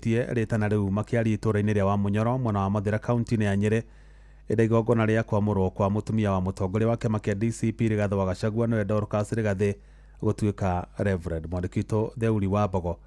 Rĩtana rĩu makĩaria itũũra-inĩ rĩa Wamunyoro, mwena wa Mathĩra, kaunti-inĩ ya Nyĩrĩ, ĩndĩ igongona rĩa kwamũrwo kwa mũtumia wa mũtongoria wa kĩama kĩa DCP Rigathĩ wa Gachagua, nĩwe Dorcas Rigathĩ, gũtuĩka Reverend. Mwandĩki witũ Theuri wa Mbogo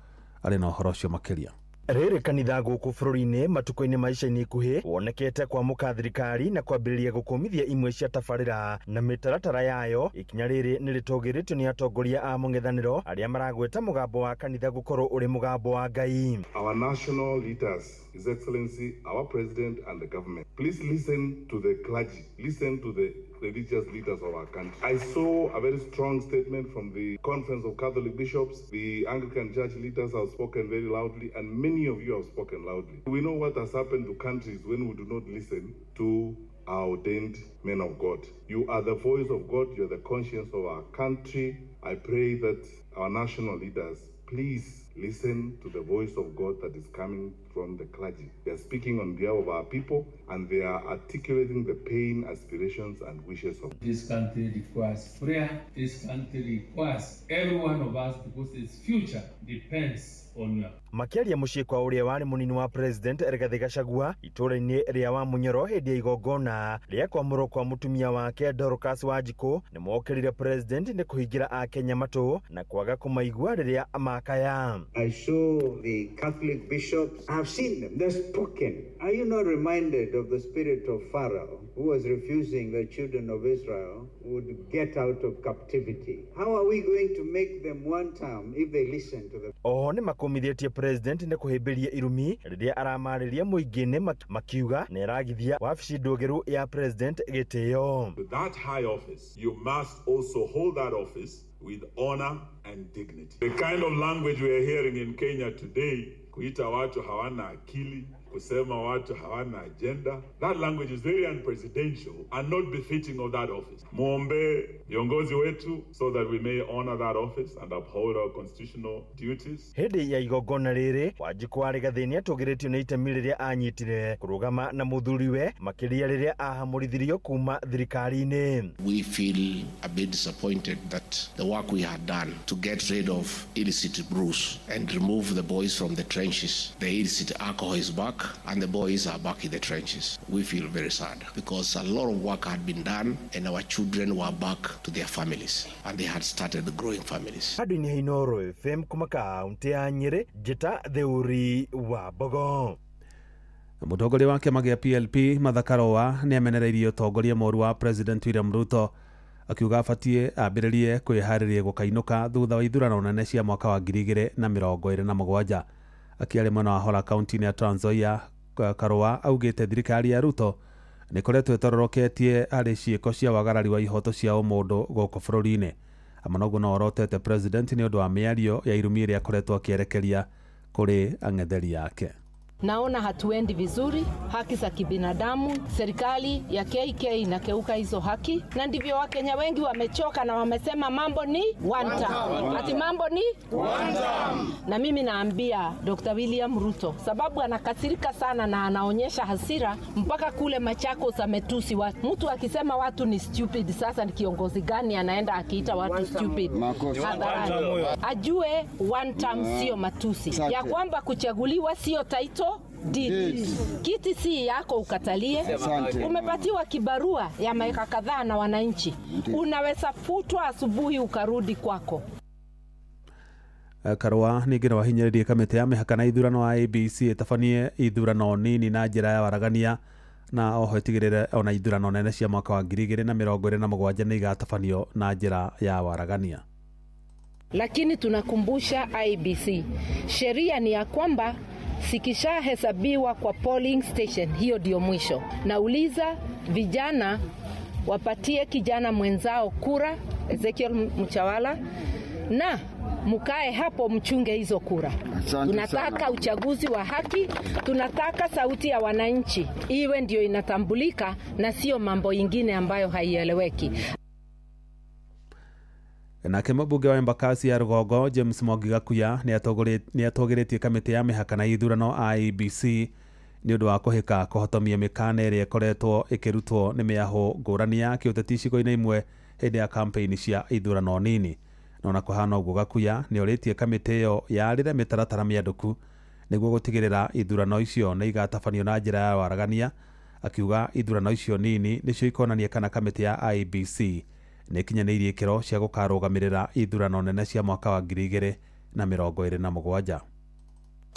arĩ na ũhoro ũcio makĩria. Rĩrĩ kanitha gũkũ bũrũri-inĩ matukũ-inĩ ma ica-inĩ ikuhĩ wonekete kwamũka thirikari na kwambĩrĩria gũkũmithia imwe cia tabarĩra na mĩtaratara yayo. Ikinya rĩrĩ nĩ rĩtũgĩrĩtio nĩ atongoria a mũng'ethanĩro arĩa maragweta mũgambo wa kanitha gũkorwo ũrĩ mũgambo wa Ngai. Our national leaders, His Excellency, our President and the government, please listen to the clergy, listen to the religious leaders of our country. I saw a very strong statement from the Conference of Catholic Bishops. The Anglican Church leaders have spoken very loudly, and many of you have spoken loudly. We know what has happened to countries when we do not listen to our ordained men of God. You are the voice of God, you are the conscience of our country. I pray that our national leaders please listen to the voice of God that is coming from the clergy. They are speaking on behalf of our people, and they are articulating the pain, aspirations, and wishes of This country requires prayer. This country requires every one of us because its future depends on Makĩaria mũciĩ kwa ũrĩa warĩ mũnini wa President Rigathĩ Gachagua itũũra-inĩ rĩa Wamunyoro hĩndĩ ya igongona rĩa kwamũrwo kwa mũtumia wake Dorcas Wanjikũ, nĩ mokĩrire President nĩ kũhingĩra Akenya matũ na kwaga kũmaigua rĩrĩa makaya. I saw the Catholic bishops. I have seen them. They've spoken. Are you not reminded of the spirit of Pharaoh, who was refusing the children of Israel would get out of captivity? How are we going to make them one term if they listen to the Oho nĩ makũmithĩtie President nĩ kũhĩmbĩria irumi rĩrĩa aramarĩria mũingĩ-inĩ, makiuga nĩ aragithia wabici ndũgĩru ya President gĩtĩo. To that high office, you must also hold that office with honor and dignity. The kind of language we are hearing in Kenya today, kuita watu hawana akili, kusema watu hawana agenda, that language is very unpresidential and not befitting of that office. Muombe viongozi wetu so that we may honor that office and uphold our constitutional duties. Hĩndĩ ya igongona rĩrĩ, Wanjikũ wa Rigathĩ nĩ atũgĩrĩtio nĩ itemi rĩrĩa anyitire kũrũgama na mũthuriwe, makĩria rĩrĩa ahamũrithirio kuma thirikari-inĩ. We feel a bit disappointed that the work we had done to get rid of illicit brews and remove the boys from the trenches, the illicit alcohol is back and the boys are back in the trenches. We feel very sad because a lot of work had been done and our children were back to their families and they had started growing families. Handũ-inĩ ha Inooro FM kuma kaunti ya Nyĩrĩ, njĩta Theuri wa Mbogo. Mũtongoria wa kĩama gĩa PLP Martha Karua nĩ amenereirie ũtongoria mũũru wa President William Ruto, akiuga abatiĩ ambĩrĩrie kwĩharĩria gũkainũka thutha wa ithurano nene cia mwaka wa 2027. Akĩaria mwena wa Hola, kaunti-inĩ ya Trans Nzoia, Karua augĩte thirikari ya Ruto nĩ ĩkoretwo ĩtororoketie harĩ ciĩko cia wagarari wa ihoto cia ũmũndũ gũkũ bũrũri-inĩ. Ama noguo no orotete President nĩ ũndũ wa mĩario ya irumi ĩrĩa akoretwo akĩerekeria kũrĩ ang'etheri ake. Naona hatuendi vizuri, haki za kibinadamu, serikali ya KK inakeuka hizo haki, na ndivyo Wakenya wengi wamechoka na wamesema mambo ni one term. Ati mambo ni one term. Na mimi naambia Dr. William Ruto, sababu anakasirika sana na anaonyesha hasira mpaka kule Machakos ametusi watu. Mtu akisema watu ni stupid, sasa ni kiongozi gani anaenda akiita watu stupid hadharani? Ajue one term sio matusi, ya kwamba kuchaguliwa sio title deed. Kiti si yako ukatalie. Umepatiwa kibarua ya miaka kadhaa na wananchi, unaweza futwa asubuhi ukarudi kwako. Karua ningĩ no ahinyĩrĩrie kamĩtĩ ya mĩhaka na ithurano IEBC ĩtabanie ithurano nini na njĩra ya waragania, na oho ĩtigĩrĩre ona ithurano nene cia mwaka wa 2027 nĩ igatabanio na njĩra ya waragania. Lakini tunakumbusha IEBC, sheria ni ya kwamba sikishahesabiwa kwa polling station, hiyo ndio mwisho. Nauliza vijana wapatie kijana mwenzao kura, Ezekiel Mchawala, na mukae hapo mchunge hizo kura. Tunataka uchaguzi wa haki, tunataka sauti ya wananchi iwe ndio inatambulika na sio mambo ingine ambayo haieleweki. Nake mũmbunge wa Embakasi ya rũgongo James Mwangi Gakuya nĩ atũgĩrĩtie kamĩtĩ ya mĩhaka na ithurano IEBC nĩ ũndũ wa kũhĩka kũhotomia mĩkana ĩrĩa ĩkoretwo ĩkĩrutwo nĩ mĩahũ ngũrani ya kĩũteti icigo-inĩ imwe hĩndĩ ya kampeni cia ithurano nini. Na ona kũhana ũguo, Gakuya nĩ orĩtie kamĩtĩ ĩyo yarĩre mĩtaratara mĩandũku nĩguo gũtigĩrĩra ithurano icio nĩ igatabanio na njĩra ya waragania, akiuga ithurano icio nini nĩcio ikonania kana kamĩtĩ ya IEBC nĩ ikinyanĩirie ikĩro cia gũkarũgamĩrĩra ithurano nene cia mwaka wa 2027.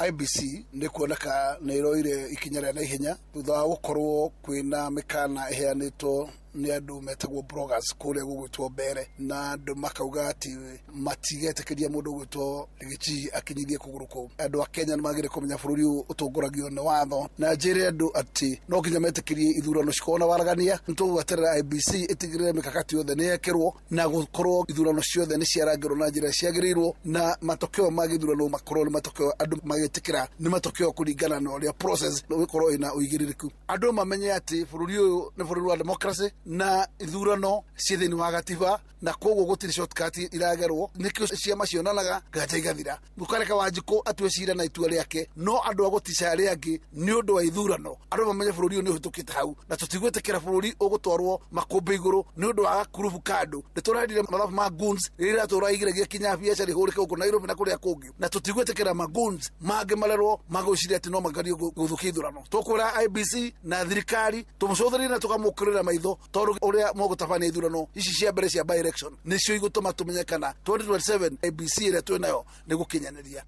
IEBC nĩ kuoneka nĩ ĩroire ikinya rĩa naihenya thutha wa gũkorwo kwĩna mĩkana ĩheanĩtwo nĩ andũ metagwo bloggers kũrĩa gũgwĩtwo mbere, na andũ makauga atĩ matigetĩkĩria mũndũ ũgwĩtwo Rigathi akinyithie kũgũrũ kũu. Andũ a Kenya nĩ magĩrĩire kũmenya bũrũri ũyũ ũtongoragio nĩ watho, na njĩre andũ atĩ no nginya metĩkĩrie ithurano cikorwo na waragania. Nĩ tũgweterera IEBC ĩtigĩrĩre mĩkakati yothe nĩ yekĩrwo na gũkorwo ithurano ciothe nĩ ciarangĩrwo na njĩra ciagĩrĩirwo, na matokeo ma gĩthurano makorwo nĩ matokeo andũ magĩtĩkĩra nĩ matokeo kũringana na ũrĩa process ĩkorwo ĩna ũigĩrĩrĩku. Andũ mamenye atĩ bũrũri ũyũ nĩ bũrũri wa democracy na ithurano ciĩ thĩinĩ wa gatiba, na koguo gũtirĩ shortcut iragerwo, nĩkĩo ciama cionanaga nganja igathira. Mũkareka Wanjikũ atue cira na itua rĩake, no andũ a gũtica arĩa angĩ nĩ ũndũ wa ithurano. Andũ mamenye bũrũri ũyũ nĩ ũhĩtũkĩte hau, na tũtigwĩtĩkĩra bũrũri ũgũtwarwo makũmbĩ igũrũ nĩ ũndũ wa gakurubu ka andũ. Nĩ tũrendire mathabu ma goons rĩrĩa tũraigĩragia kinya biacara ihũrĩke gũkũ Nairobi na kũrĩa kũngĩ, na tũtigwĩtĩkĩra ma goons mangĩ marerwo magwĩciria atĩ no magerie gũthũkia ithurano. Tũkwĩra IEBC na thirikari tũmũcũthĩrĩrie na tũkamũkĩrĩra maitho, tondũ ũrĩa mũgũtabania ithurano ici cia mbere cia by election nĩcio igũtũma tũmenye kana 2027 IEBC ĩrĩa twĩ nayo nĩ gũkinyanĩria.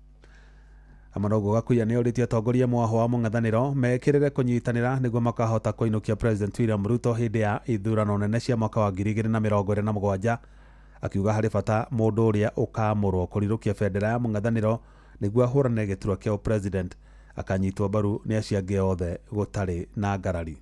Hamwe na ũguo, Gakuya nĩ orĩtie atongoria mwaho wa mũng'ethanĩro mekĩrĩre kũnyitanĩra nĩguo makahota kũinũkia President William Ruto hĩndĩ ya ithurano nene cia mwaka wa 2027, akiuga harĩ bata mũndũ ũrĩa ũkamũrwo kũrirũkia bendera ya mũng'ethanĩro nĩguo ahũrane gĩturwa kĩa president akanyitwo mbaru nĩ acio angĩ othe gũtarĩ na ngarari.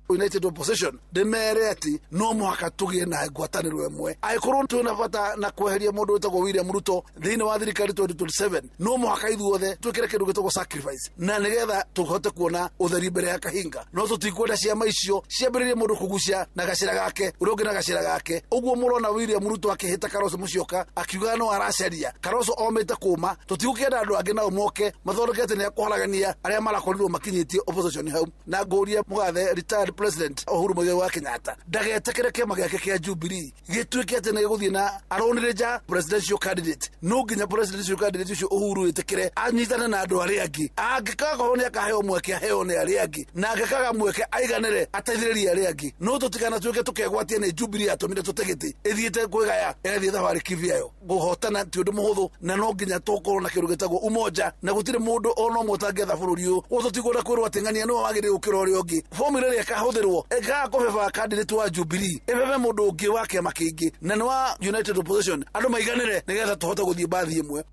United Opposition ndĩmere atĩ no mũhaka tũgĩe na ngwatanĩro ĩmwe. Angĩkorwo twĩna bata na kweheria mũndũ wĩtagwo William Ruto thĩinĩ wa thirikari 2027, no mũhaka ithuothe twĩkĩre kĩndũ gĩtagwo sacrifice, na nĩgetha tũhote kuona ũtheri mbere ya kahinga. No tũtikwenda ciama icio ciambĩrĩrie mũndũ kũgucia na gacĩra gake, ũrĩa ũngĩ na gacĩra gake. Ũguo mũrona William Ruto akĩhĩta Kalonzo Musyoka akiuga no aracaria Kalonzo omĩte kũma. Tũtigũkĩenda andũ angĩ nao moke mathondekete nĩ akũharagania arĩa marakorirwo makinyĩtie opposition hau. Na ngũrie mũgathe retired President Uhuru Muigai wa Kenyatta ndagetĩkĩre kĩama gĩake kĩa Jubilee gĩtuĩke atĩ nĩ gĩgũthiĩ na aronĩrĩja presidential candidate. No nginya presidential candidate ũcio Uhuru ĩtĩkĩre anyitane na andũ arĩa angĩ. Angĩkaga nĩ akaheo mweke aheo nĩ arĩa angĩ, na angĩkaga mweke aiganĩre ateithĩrĩrie arĩa angĩ. No tũtikanatuĩke tũkegwatia nĩ Jubilee yatũmire tũte gĩtĩ ĩthiĩte kwĩgaya ĩgathiĩ thabarĩ kivyayo. Kũhotana ti ũndũ mũhũthũ, na no nginya tũkorwo na kĩndũ gĩtagwo umoja, na gũtirĩ mũndũ ona ũmwe ũtangĩetha bũrũri ũyũ. Ũguo tũtikwenda kwĩrwo atĩ ng'ania nĩwe wagĩrĩire gũkĩra ũrĩa ũngĩ. Formula ĩrĩa ĩkahũthĩrwo ĩkaga kũbeba candidate wa Jubilee ĩbebe mũndũ ũngĩ wa kĩama kĩngĩ na nĩ wa United Opposition, andũ maiganĩre nĩgetha tũhote gũthiĩ mbathi ĩmwe.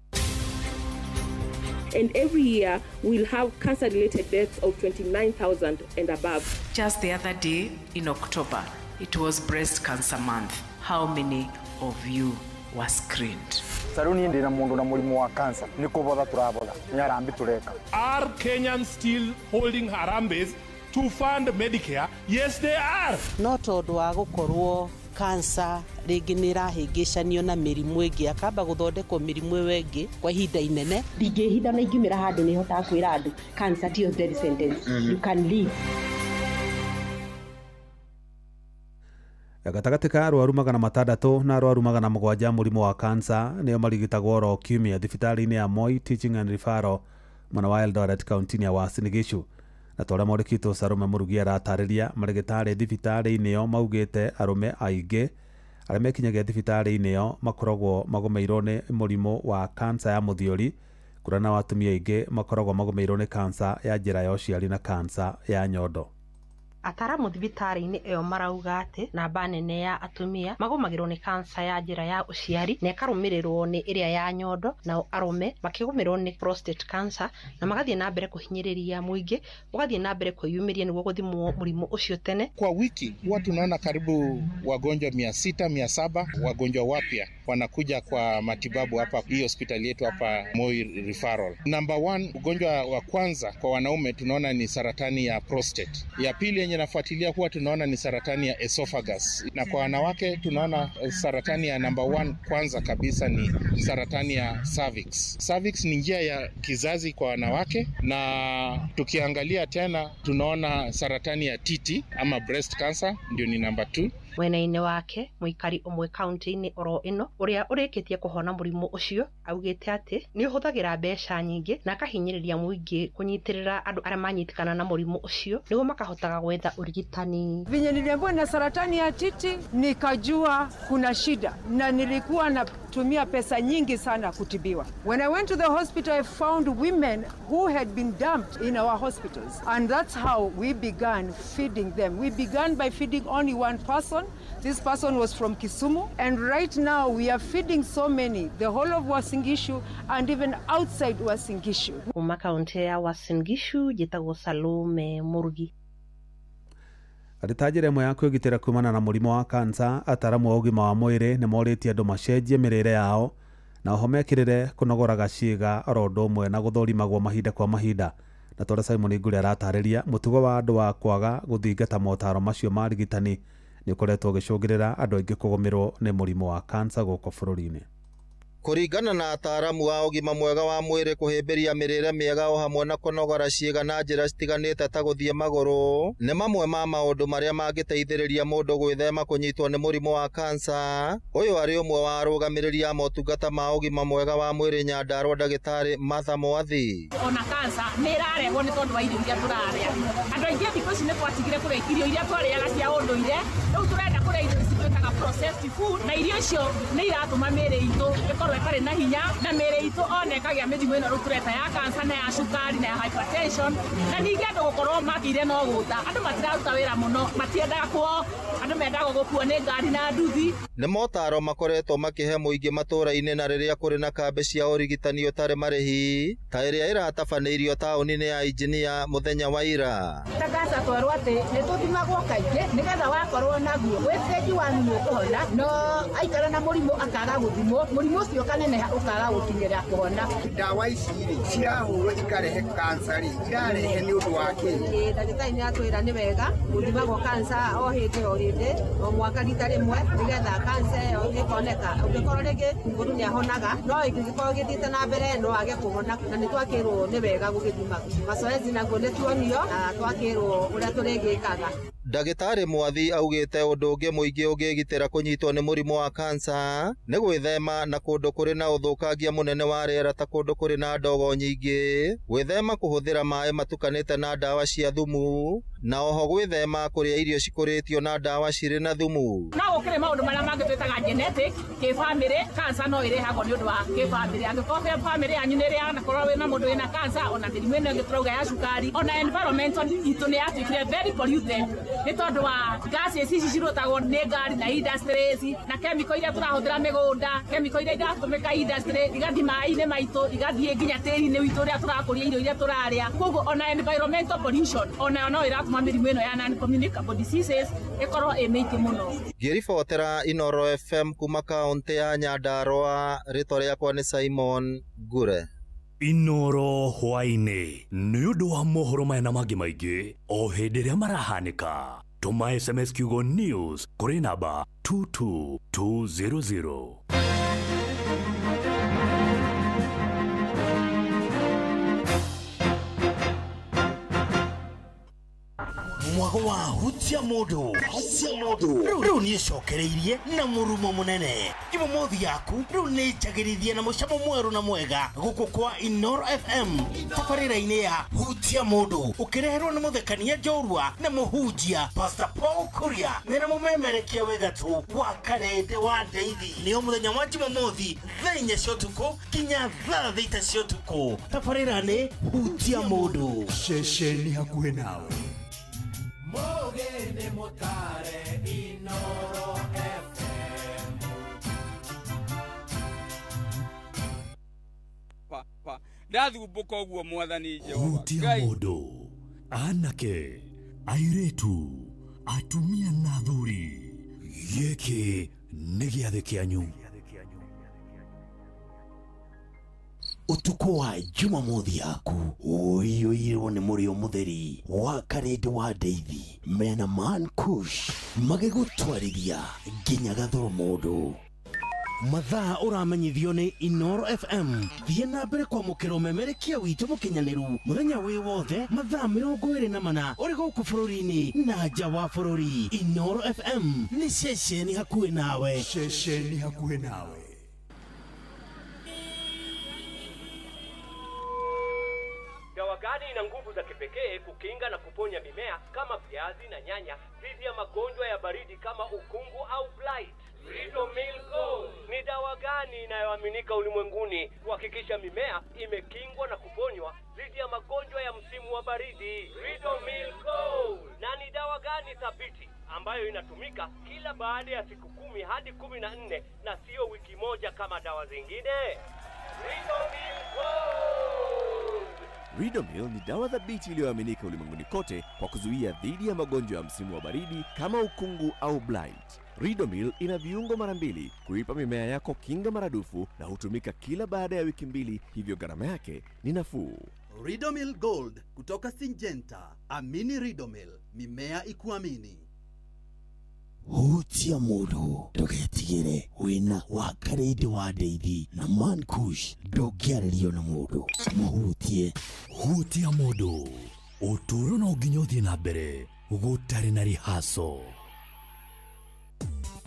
And every year we'll have cancer-related deaths of 29,000 and above. Just the other day in October, it was Breast Cancer Month. How many of you were screened? Saruni ndina mundu na murimu wa cancer ni kubotha turabotha ni harambi tureka. Are Kenyans still holding harambees to fund Medicare? Yes, they are. No tondu wa gukorwo cancer rĩngĩ nĩ ĩrahĩngĩcanio na mĩrimũ ĩngĩ, akamba gũthondekwo mĩrimũ ĩyo ĩngĩ kwa ihinda inene. Ndingĩhitha na ingiumĩra handũ nĩ hotaga kwĩra andũ cancer tiyo death sentence. You can live. Gatagatĩ ka arwaru 600 na arwaru 700 mũrimũ wa kansa nĩo marigitagwo oro kiumia thibitarĩ-inĩ ya Moi Teaching and Referral mwena wa Eldoret kaunti-inĩ ya Uasin Gishu. Na ta ũrĩa mwandĩki Salome Mũrugi aratarĩria, marĩgĩtarĩ thibitarĩ-inĩ ĩyo maugĩte arũme aingĩ arĩa mekinyagia thibitarĩ-inĩ ĩyo makoragwo magũmĩirwo nĩ mũrimũ wa kansa ya mũthiori, kũrĩa nao atumia aingĩ makoragwo magũmĩirwo nĩ kansa ya njĩra ya ũciari na kansa ya nyondo. Ataramu thibitarĩ-inĩ ĩyo marauga atĩ namba nene ya atumia magũmagĩrwo nĩ kansa ya njĩra ya ũciari na ĩkarũmĩrĩrwo nĩ ĩrĩa ya nyondo, nao arũme makĩgũmĩrwo nĩ prostate cancer na magathiĩ na mbere kũhinyĩrĩria mũingĩ, ũgathiĩ na mbere kwĩyumĩria nĩguo gũthimwo mũrimũ ũcio tene. Kwa wiki huwa tunaona karibu wagonjwa 600, 700 wagonjwa wapya wanakuja kwa matibabu hapa hii hospitali yetu hapa Moi Referral. Number 1, ugonjwa wa kwanza kwa wanaume tunaona ni saratani ya prostate. Ya pili yenye nafuatilia huwa tunaona ni saratani ya esophagus, na kwa wanawake tunaona saratani ya number 1 kwanza kabisa ni saratani ya cervix. Cervix ni njia ya kizazi kwa wanawake, na tukiangalia tena tunaona saratani ya titi ama breast cancer ndio ni number 2. Mwena-inĩ wake mũikari ũmwe kaunti-inĩ oro ĩno ũrĩa ũrĩkĩtie kũhona mũrimũ ũcio augĩte atĩ nĩ ũhũthagĩra mbeca nyingĩ na akahinyĩrĩria mũingĩ kũnyitĩrĩra andũ arĩa manyitĩkana na mũrimũ ũcio nĩguo makahotaga gwetha ũrigitani. Venye niliambiwa na saratani ya titi nikajua kuna shida na nilikuwa natumia pesa nyingi sana kutibiwa. When I went to the hospital I found women who had been dumped in our hospitals, and that's how we began feeding them. We began by feeding only one person. This person was from Kisumu, and right now we are feeding so many, the whole of Uasin Gishu and even outside Uasin Gishu. Kuma kaunti ya Uasin Gishu njĩtagwo Salome Murugi. Arĩ ta njĩra ĩmwe ya kwĩgitĩra kumana na mũrimũ wa kansa, ataramu a ũgima wa mwĩrĩ nĩ morĩtie andũ macenjie mĩrĩre yao na oho mekĩrĩre kũnogoraga ciĩga oro ũndũ ũmwe na gũthũrimagwo mahinda kwa mahinda. Na tore Simon Ngure aratarĩria mũtugo wa andũ wa kwaga gũthingata motaro macio ma arigitani nĩ ũkoretwo ũgĩcũngĩrĩra andũ aingĩ kũgũmĩrwo nĩ mũrimũ wa kansa gũkũ bũrũri-inĩ. Kũringana na ataaramu a ũgima mwega wa mwĩrĩ, kũhĩmbĩria mĩrĩre mĩega o hamwe na kũnogora ciĩga na njĩra citiganĩte ta gũthiĩ magũrũ nĩ mamwe ma maũndũ marĩa mangĩteithĩrĩria mũndũ gwĩthema kũnyitwo nĩ mũrimũ wa kansa. Ũyũ arĩ ũmwe wa arũgamĩrĩri a motungata ma ũgima mwega wa mwĩrĩ Nyandarua, Ndagĩtarĩ Martha Mwathi. Ona kansa nĩ ĩrarehwo nĩ tondũ wa irio iria tũrarĩa. Andũ aingĩ thikũ ici nĩ twatigire kũrĩa irio iria twarĩaga cia ũndũire, rĩu tũrenda kũrĩa irio ici twĩtaga processed food, na irio icio nĩ iratũma mĩĩrĩ itũ ĩkorwo ĩtarĩ na hinya, na mĩĩrĩ itũ ona ĩkagĩa mĩrimũ ĩno rĩu tũreta ya kansa na ya cukari na ya hypertension. Na ningĩ andũ gũkorwo makĩire no gũta, andũ matiraruta wĩra mũno, matiendaga kuo, andũ mendaga gũkuo nĩ ngari na nduthi. Nĩ motaro makoretwo makĩhe mũingĩ matũũra-inĩ na rĩrĩa kũrĩ na kambĩ cia ũrigitani ũtarĩ marĩhi ta ĩrĩa ĩratabanĩirio taũni-inĩ ya Injinia mũthenya wa ira. Ta kansa twerwo atĩ nĩ tũthimagwo kaingĩ nĩgetha wakorwo naguo wĩ stage 1 nĩ ũkũhona, no aikara na mũrimũ akaga gũthimwo, mũrimũ ũcio ũkaneneha ũkaga gũkinyĩra kũhona. Ndawa ici rĩ cirahũrwo ikarehe kansa rĩ, irarehe nĩ ũndũ wa kĩ? Ndagĩtarĩ nĩ atwĩra nĩ wega gũthimagwo kansa o hĩndĩ o hĩndĩ o mwaka rita rĩmwe nĩgetha kansa ĩyo ĩkoneka. Ũngĩkorwo rĩngĩ mũndũ nĩ ahonaga, no ĩngĩkorwo ĩgĩthiĩte na mbere no age kũhona, na nĩ twakĩrwo nĩ wega gũgĩthimagwo. Mazoezi naguo nĩ tuonio na twakĩrwo ũrĩa tũrĩgĩkaga. Ndagĩtarĩ Mwathi augĩte ũndũ ũngĩ mũingĩ ũngĩgitĩra kũnyitwo nĩ mũrimũ wa kansa nĩ gwĩthema na kũndũ kũrĩ na ũthũkangia mũnene wa rĩera ta kũndũ kũrĩ na ndogo nyingĩ, gwĩthema kũhũthĩra maĩ matukanĩte na ndawa cia thumu, na oho gwĩthema kũrĩa irio cikũrĩtio na ndawa cirĩ na thumu. No gũkĩrĩ maũndũ marĩa mangĩ twĩtaga genetic, kĩbamĩrĩ. Kansa no ĩrehagwo nĩ ũndũ wa kĩbamĩrĩ. Angĩkorwo bamĩrĩ yanyu nĩ ĩrĩanakorwo wĩna mũndũ wĩna kansa, ona mĩrimũ ĩno ĩngĩ tũrauga ya cukari, ona environmental itũ nĩ yatuĩkire very polluted nĩ tondũ wa gases ici cirutagwo nĩ ngari na industries na chemical iria tũrahũthĩra mĩgũnda, chemical iria iratũmĩka industry igathiĩ maĩ-inĩ maitũ, igathiĩ nginya tĩri-inĩ witũ ũrĩa tũrakũria irio iria tũrarĩa. Koguo ona environmental pollution onayo no ĩratũma mĩrimũ ĩno ya non-communicable diseases ĩkorwo ĩ mĩingĩ mũno. Ngĩribotera Inoro FM kuma kaũntĩ ya Nyandarua, rĩtwa rĩakwa nĩ Simon Ngure. Inoro hwaĩ-inĩ nĩ ũndũ wa mohoro maya na mangĩ maingĩ o hĩndĩ ĩrĩa marahanĩka. Tũma SMS kiugo news kũrĩ namba 22200. Mwago wa hutia mũndũ rĩu nĩ ĩcokereirie na mũrumo mũnene. Jumamothi yaku rĩu nĩ njagĩrithie na mũcamo mwerũ na mwega gũkũ kwa Inoro FM tabarĩra-inĩ ya hutia mũndũ, ũkĩreherwo nĩ mũthekania njorua na mũhunjia Pastor Paul Kuria mena mũmemerekia wĩ gatũ wa Karende wa Ndeithi. Nĩo mũthenya wa Jumamothi thaa 4 cia ũtukũ nginya thaa 6 cia ũtukũ. Tabarĩra nĩ hutia mũndũ. Ceceni hakuhĩ nawe. Mogene motare Inoro FM. Pa pa ndathumbuka ũguo mwathani Jehova. Hutia mũndũ, anake, airĩtu, atumia na athuri, gĩkĩ nĩ gĩathĩ kĩanyu. Utuku wa Jumamothi yaku ũiyũirwo nĩ mũrĩo mũtheri wa Karende wa Ndeithi mena Man Kush magĩgũtwarithia nginya gathoro mũndũ. Mathaa ũramenyithio nĩ Inoro FM. Thiĩ na mbere kwamũkĩra ũmemerekia witũ mũkinyanĩru mũthenya wĩ wothe mathaa 24 ũrĩ gũkũ bũrũri-inĩ na nja wa bũrũri. Inoro FM nĩ ceceni hakuhĩ nawe. Ceceni hakuhĩ nawe. Dawa gani ina nguvu za kipekee kukinga na kuponya mimea kama viazi na nyanya dhidi ya magonjwa ya baridi kama ukungu au blight? Ridomil Gold. Ni dawa gani inayoaminika ulimwenguni kuhakikisha mimea imekingwa na kuponywa dhidi ya magonjwa ya msimu wa baridi? Ridomil Gold. Na ni dawa gani thabiti ambayo inatumika kila baada ya siku 10 hadi 14 na sio wiki moja kama dawa zingine? Ridomil Gold. Ridomil ni dawa thabiti iliyoaminika ulimwenguni kote kwa kuzuia dhidi ya magonjwa ya msimu wa baridi kama ukungu au blight. Ridomil ina viungo mara 2 kuipa mimea yako kinga maradufu na hutumika kila baada ya wiki 2, hivyo gharama yake ni nafuu. Ridomil Gold kutoka Syngenta. Amini Ridomil, mimea ikuamini. Hutia mũndũ ndũgetigĩre wĩna wa Karĩndĩ wa Ndeithi na Man Kush ndũngĩarĩrio na mũndũ mũhutie. Hutia mũndũ ũtũũro no nginya ũthiĩ na mbere gũtarĩ na rihaco.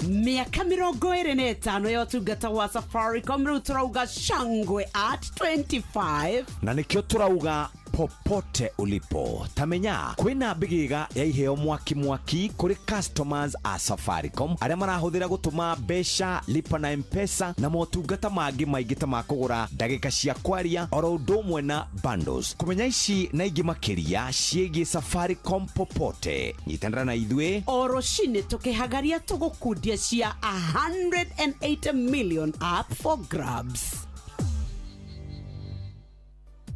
Miaka 25 ya ũtungata wa Safaricom rĩu tũrauga shangwe at 25 na nĩkĩo tũrauga popote ulipo tamenya kwina mbigiga ya iheo mwaki mwaki kuri customers a Safaricom aria marahuthira gutuma mbeca lipa na M-Pesa na motungata mangi maingi ta makugura ndagika cia kwaria oro undu umwe na bundles. Kumenya ici na ingi makiria ciĩgiĩ Safaricom popote, nyitanĩra na ithuĩ o rũcinĩ tũkĩhagaria tũgũkundia cia 180 million up for grabs.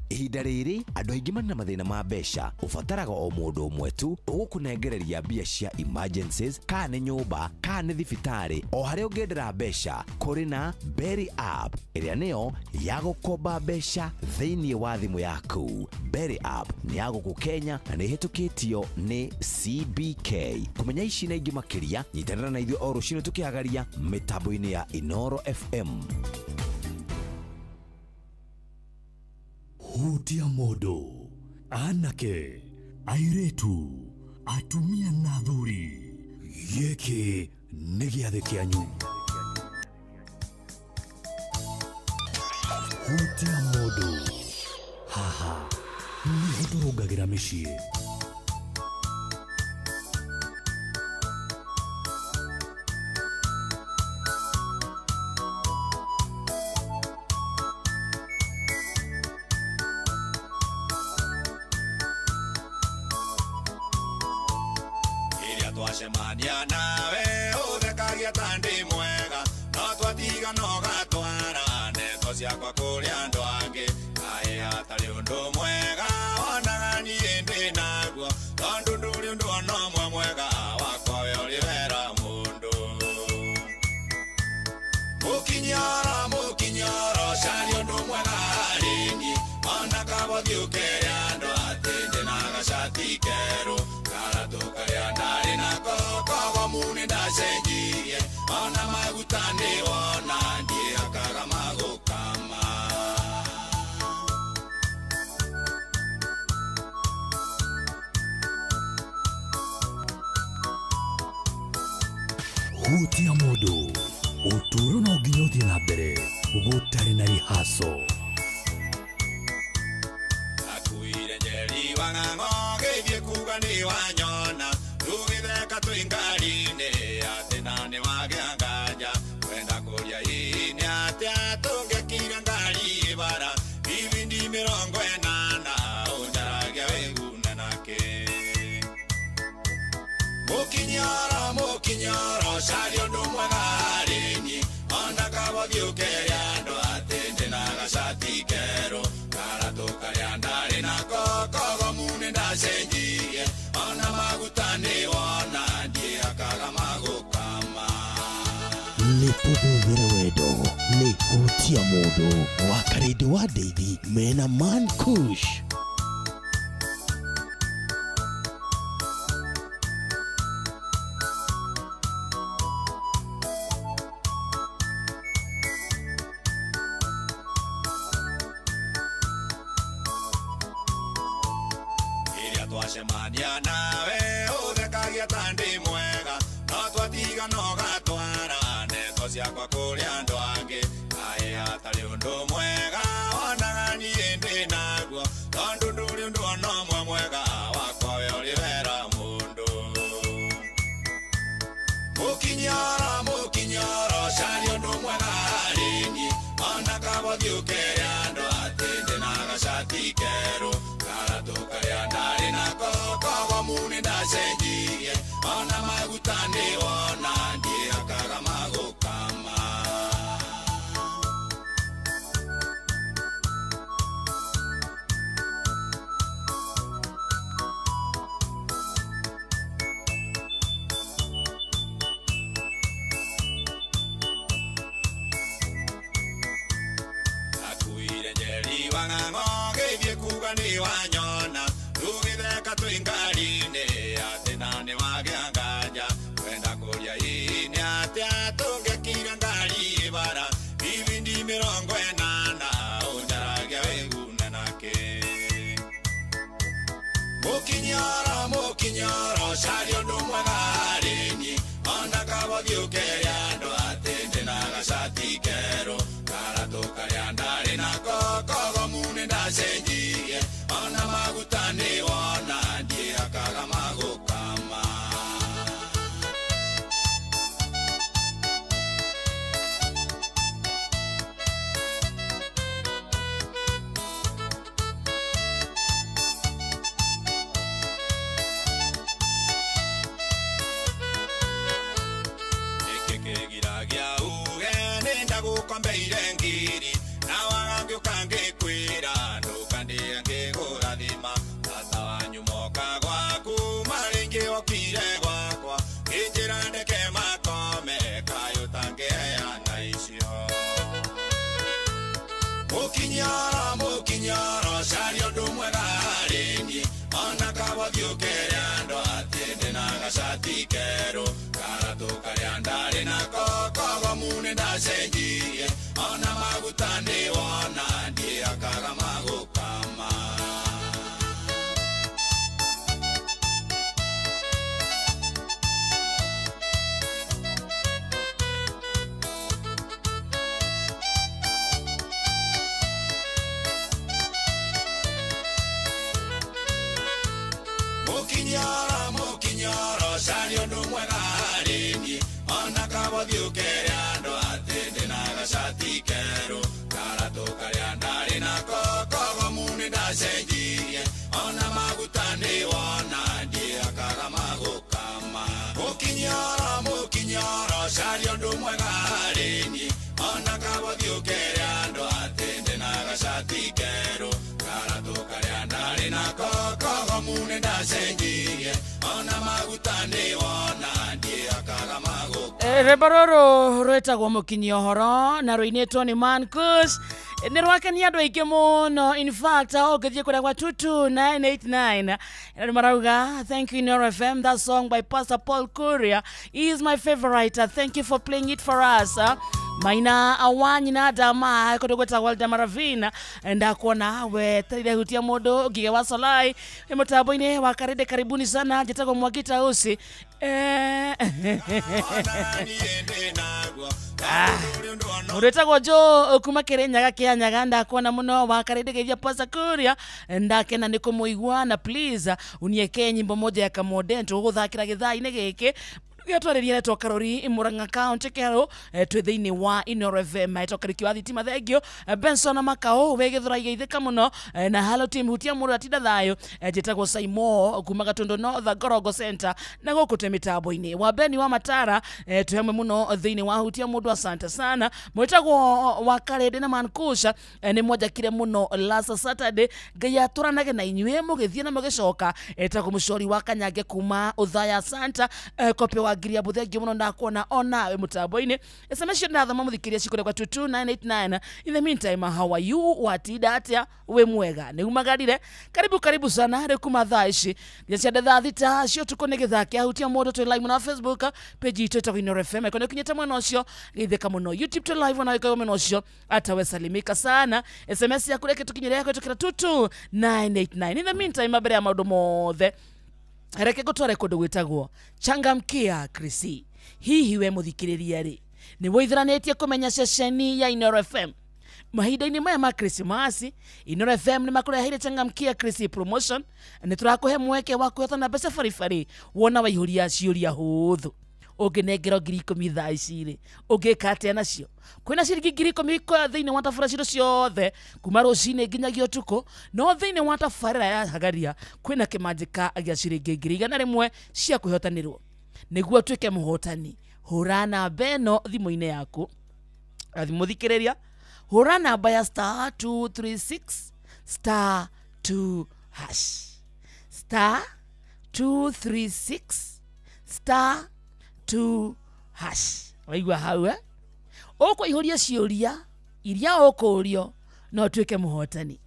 Ihinda rĩrĩ andũ aingĩ marĩ na mathĩna ma mbeca, ũbataraga o mũndũ ũmwe tu ũgũkũnengereria mbia cia emergencies, kana nĩ nyũmba kana nĩ thibitarĩ, o harĩa ũngĩendera mbeca. Kũrĩ na Berry app ĩrĩa nĩyo ya gũkomba mbeca thĩinĩ wa thimũ yaku. Berry app nĩ ya gũkũ Kenya na nĩ ĩhĩtũkĩtio nĩ CBK. Kũmenya ici na ingĩ makĩria, nyitanĩra na ithuĩ o rũcinĩ tũkĩhagaria mĩtambo-inĩ ya Inoro FM. Hutia mũndũ, anake, airĩtu, atumia na athuri, gĩkĩ nĩ gĩathĩ kĩanyu. Hutia mũndũ, haha nĩho tũrũngagĩra mĩciĩ. Twacemania nawe ũthekagia ta ndĩ mwega no twatiga no gatwara ndeto ciakwa kũrĩ andũ angĩ kaĩ hatarĩ ũndũ mwega wonaga niĩ ndĩ naguo tondũ ndũrĩ ũndũ ona ũmwe mwega wakwa we ũrĩ wera mũndũ. Mũkinyoro mũkinyoro caria ũndũ mwega harĩ niĩ ona kabothiĩ ũkere andũ atĩ ndĩ na gacati kerũ karatũ karĩa ndarĩ nako kogomu nĩndacenjirie ona maguta nĩwona ndiĩhakaga magũkama. Hutia mũndũ, ũtũũro no nginya ũthiĩ na mbere gũtarĩ na rihaco. Akuire njeri wa ng'ang'o ngĩthiĩ kuga nĩ wanyona tũgĩtheka twĩ ngari-inĩ atĩ na nĩ wagĩa nganja kwenda kũria hihi nĩ atĩa tũngĩkira ngari ibara ibindi 80 ũnjaragia wĩgune nakĩ. Mũkinyoro mũkinyoro caria ũndũ mwega harĩ niĩ ona kabothiĩ ũkere andũ atĩ ndĩ na gacati kerũ karatũ karĩa ndarĩ nako kogomu nĩndacenjirie ona maguta nĩwona ndiĩhakaga magũkama. Nĩ tũthuthĩre wendo nĩ Hutia mũndũ wa Karĩndĩ wa Ndeithi mena Man Kush. Twacemania nawe ũthekagia ta ndĩ mwega no twatiga no gatwara ndeto ciakwa kũrĩ andũ angĩ kaĩ hatarĩ ũndũ mwega wonaga niĩ ndĩ naguo tondũ ndũrĩ ũndũ ona ũmwe mwega wakwa we ũrĩ wera mũndũ. Mũkinyoro mũkinyoro caria ũndũ mwega harĩ niĩ ona kabothiĩ ũkere andũ atĩ ndĩna gacati kerũ karatũ karĩa ndarĩ nako kogomu nĩndacenjirie ona maguta nĩwona ndiĩhakaga magũkama. Akuire njeri wa ng'ang'o ngĩthiĩ kuga nĩ wanyona tũgĩtheka twĩ ngari-inĩ atĩ na nĩ wagĩa nganja kwenda kũria hihi nĩ atĩa tũngĩakire ngari bara ibindi 80 ũnjaragia wĩgune nakĩ. Mũkinyoro mũkinyoro caria ũndũ mwega harĩ niĩ ona kabothiĩ ũkere andũ atĩ ndĩna gacati kerũ karatũ karĩa ndarĩ nako kogomu nĩndacenjirie ona maguta nĩwona ndiĩhakaga magũkama. Nĩkĩ kĩgiragia uge nĩndagũkombeire ngiri na waga ngĩũka ngĩkwĩra ndũkandĩe ngĩgũrathima tata wanyu moka gwaku marĩ okire gwakwa ngĩnjĩra ndeke makome kaĩ ũtangĩheana icio. Mũkinyoro mũkinyoro caria ũndũ mwega harĩ niĩ ona kabothiĩ ũkere andũ atĩ ndĩna gacati kerũ karatũ karĩa ndarĩ nako kogomu nĩndacenjirie ona maguta nĩwona ndiĩhakaga magũkama. Mũkinyoro mũkinyoro caria ũndũ mwega harĩ niĩ ona kabothiĩ ũkere andũ atĩ ndĩna gacati kerũ karatũ karĩa ndarĩ nako kogomu nĩndacenjirie ona maguta nĩwona ndiĩhakaga magũkama. Mũkinyoro mũkinyoro caria ũndũ mwega harĩ niĩ ona kabothiĩ ũkere andũ atĩ ndĩna gacati kerũ karatũ karĩa ndarĩ nako kogomu nĩndacenjirie ona maguta nĩwona ndiĩhakaga magũkama. Rwĩmbo rũrũ rwĩtagwo mũkinyi ũhoro na rũinĩtwo nĩ Mankus nĩ rwakenia andũ aingĩ mũno. In fact ũngĩthiĩ kũrĩa gwa 22989 andũ marauga thank you Inooro FM, that song by Pastor Paul Kuria is my favorite, thank you for playing it for us. Maina awanyi na dama kũndũ gwĩtagwo Eldama ndakuona wetereire hutia mũndũ ngige wa Solai mũtambo-inĩ wa Karede. Karibuni sana, njĩtagwo Mwangita Usi. Mũndũ wĩtagwo Joe kuma Kĩrĩnyaga kĩa Nyaga ndakuona mũno wa Karede geithia Pastor Kuria ndakena nĩ kũmũigua na please uniekee nyimbo moja ya Kamode tũgũthakĩra gĩthaa-inĩ gĩkĩ gĩatwarĩria retwo Karori Murang'a County Kĩharũ twĩ thĩinĩ wa Inooro FM. Etwo Karĩki wa thitima thengio Benson Makao wĩ Gĩthũrai geithĩka mũno na hello team hutia mũndũ atinda thayũ. Njĩtagwo Saimo kuma Gatundu North Gorongo Center na gũkũ twĩ mĩtambo-inĩ wa Beni wa Matara twĩ hamwe mũno thĩinĩ wa hutia mũndũ asante sana. Mwĩtagwo wa Karede na Mankusha nĩ mwanjakire mũno last Saturday Ngai atũranage na inyuĩ mũgĩthiĩ na mũgĩcoka. Etagwo Mũcori wa Kanyange kuma Ũthaya Santa kope wa wa Ngiriambu thengio muno ndakuona onawe mutambo-ini. SMS cio ndathoma muthikiria cikore kwa 22989. In the meantime, how are you? Watinda atia? We mwega ni umagarire? Karibu karibu sana riu kuma thaa ici nginya cia thaa thita cia utuku ni githaa kia hutia mundu twi live na Facebook page itu ĩtagwo Inooro FM. Ĩkorwo nĩũkinyĩte mwena ũcio geithĩka mũno. YouTube twi live ona ĩkorwo mwena ũcio atawe salimika sana. SMS yaku reke tũkinyĩre kũhetũkĩra 22989. In the meantime, mbere ya maũndũ mothe reke ngũtware kũndũ gwĩtagwo Changamkia Krisi. Hihi we mũthikĩrĩria rĩ nĩ wĩithiranĩtie kũmenya ceceni ya Inooro FM? Mahinda-inĩ maya ma Krismasi, Inooro FM nĩ makũreheire Changamkia Krisi promotion. Nĩ tũrakũhe mweke wa kũhotana mbeca baribari wona waihũria ciũria hũthũ. Ũngĩnengerwo 10,000 thaa ici rĩ ũngĩka atĩa nacio? Kwĩna ciringi 10,000 thĩinĩ wa tabarĩra citũ ciothe kuma rũcinĩ nginyagia ũtukũ, no thĩinĩ wa tabarĩra ya Hagaria kwĩna kĩmanjĩka gĩa ciringi 100,000 cia kwĩhotanĩrwo. Nĩguo ũtuĩke mũhotani, hũra namba ĩno thimũ-inĩ yaku. Mũthikĩrĩria, hũra namba ya star 236 star 2 hash, star 236 star 2 hash. Waigua hau eh? Ũkũihũria ciũria iria ũkũũrio no ũtuĩke mũhotani.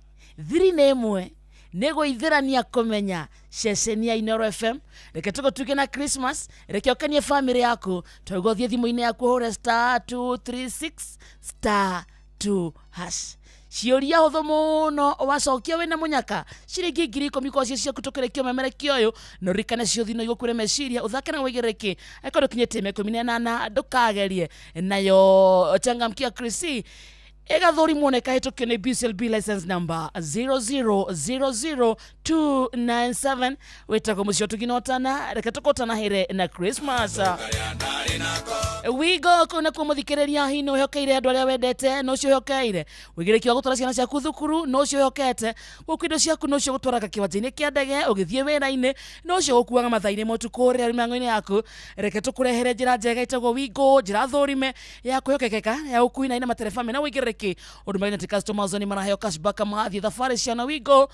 Thiri nĩ ĩmwe nĩ gũithĩrania kũmenya ceceni ya Inooro FM. Reke tũgũtuĩke na Christmas, reke ũkenie famĩlĩ yaku. Twauga ũthiĩ thimũ-inĩ yaku ũhũre star 236 star 2 hash. Ciũria hũthũ mũno wacokia wĩna mũnyaka ciringi 10,000 kwa cio ciaku tũkĩrĩkio memerekio ũyũ. Na ũririkane ciũthi no igũkũre meciria ũthake na wĩigĩrĩrĩki. Angĩkorwo ndũkinyĩtie mĩaka 18 ndũkagerie. Nayo Changamkia Krisi ĩgathũrimwo na ĩkahĩtũkio nĩ BCLB license number 0000297. Wĩtagwo mũciĩ ũtugi na ũtana, reke tũkũtanahĩre na Christmas. Wigo kũu nakuo mũthikĩrĩria, hihi nĩ ũhokeire andũ arĩa wendete, no ũcio ũhokeire wĩigĩrĩki wa gũtwara ciana ciaku thukuru, no ũcio ũhokete gũkua indo ciaku, no ũcio ũgũtwaraga kĩwanja-inĩ kĩa ndege ũgĩthiĩ wĩra-inĩ, no ũcio ũgũkuaga mathaa-inĩ ma ũtukũ rĩrĩa mĩhang'o-inĩ yaku. Reke tũkũrehere njĩra njega ĩtagwo Wigo, njĩra thũrime ya kwĩhokekeka ya ũkui na ina matereba mena wĩigĩrĩrĩki. Ũndũ marĩa atĩ customers nĩ maraheo cashback mathiĩ thabarĩ cia na Wigo.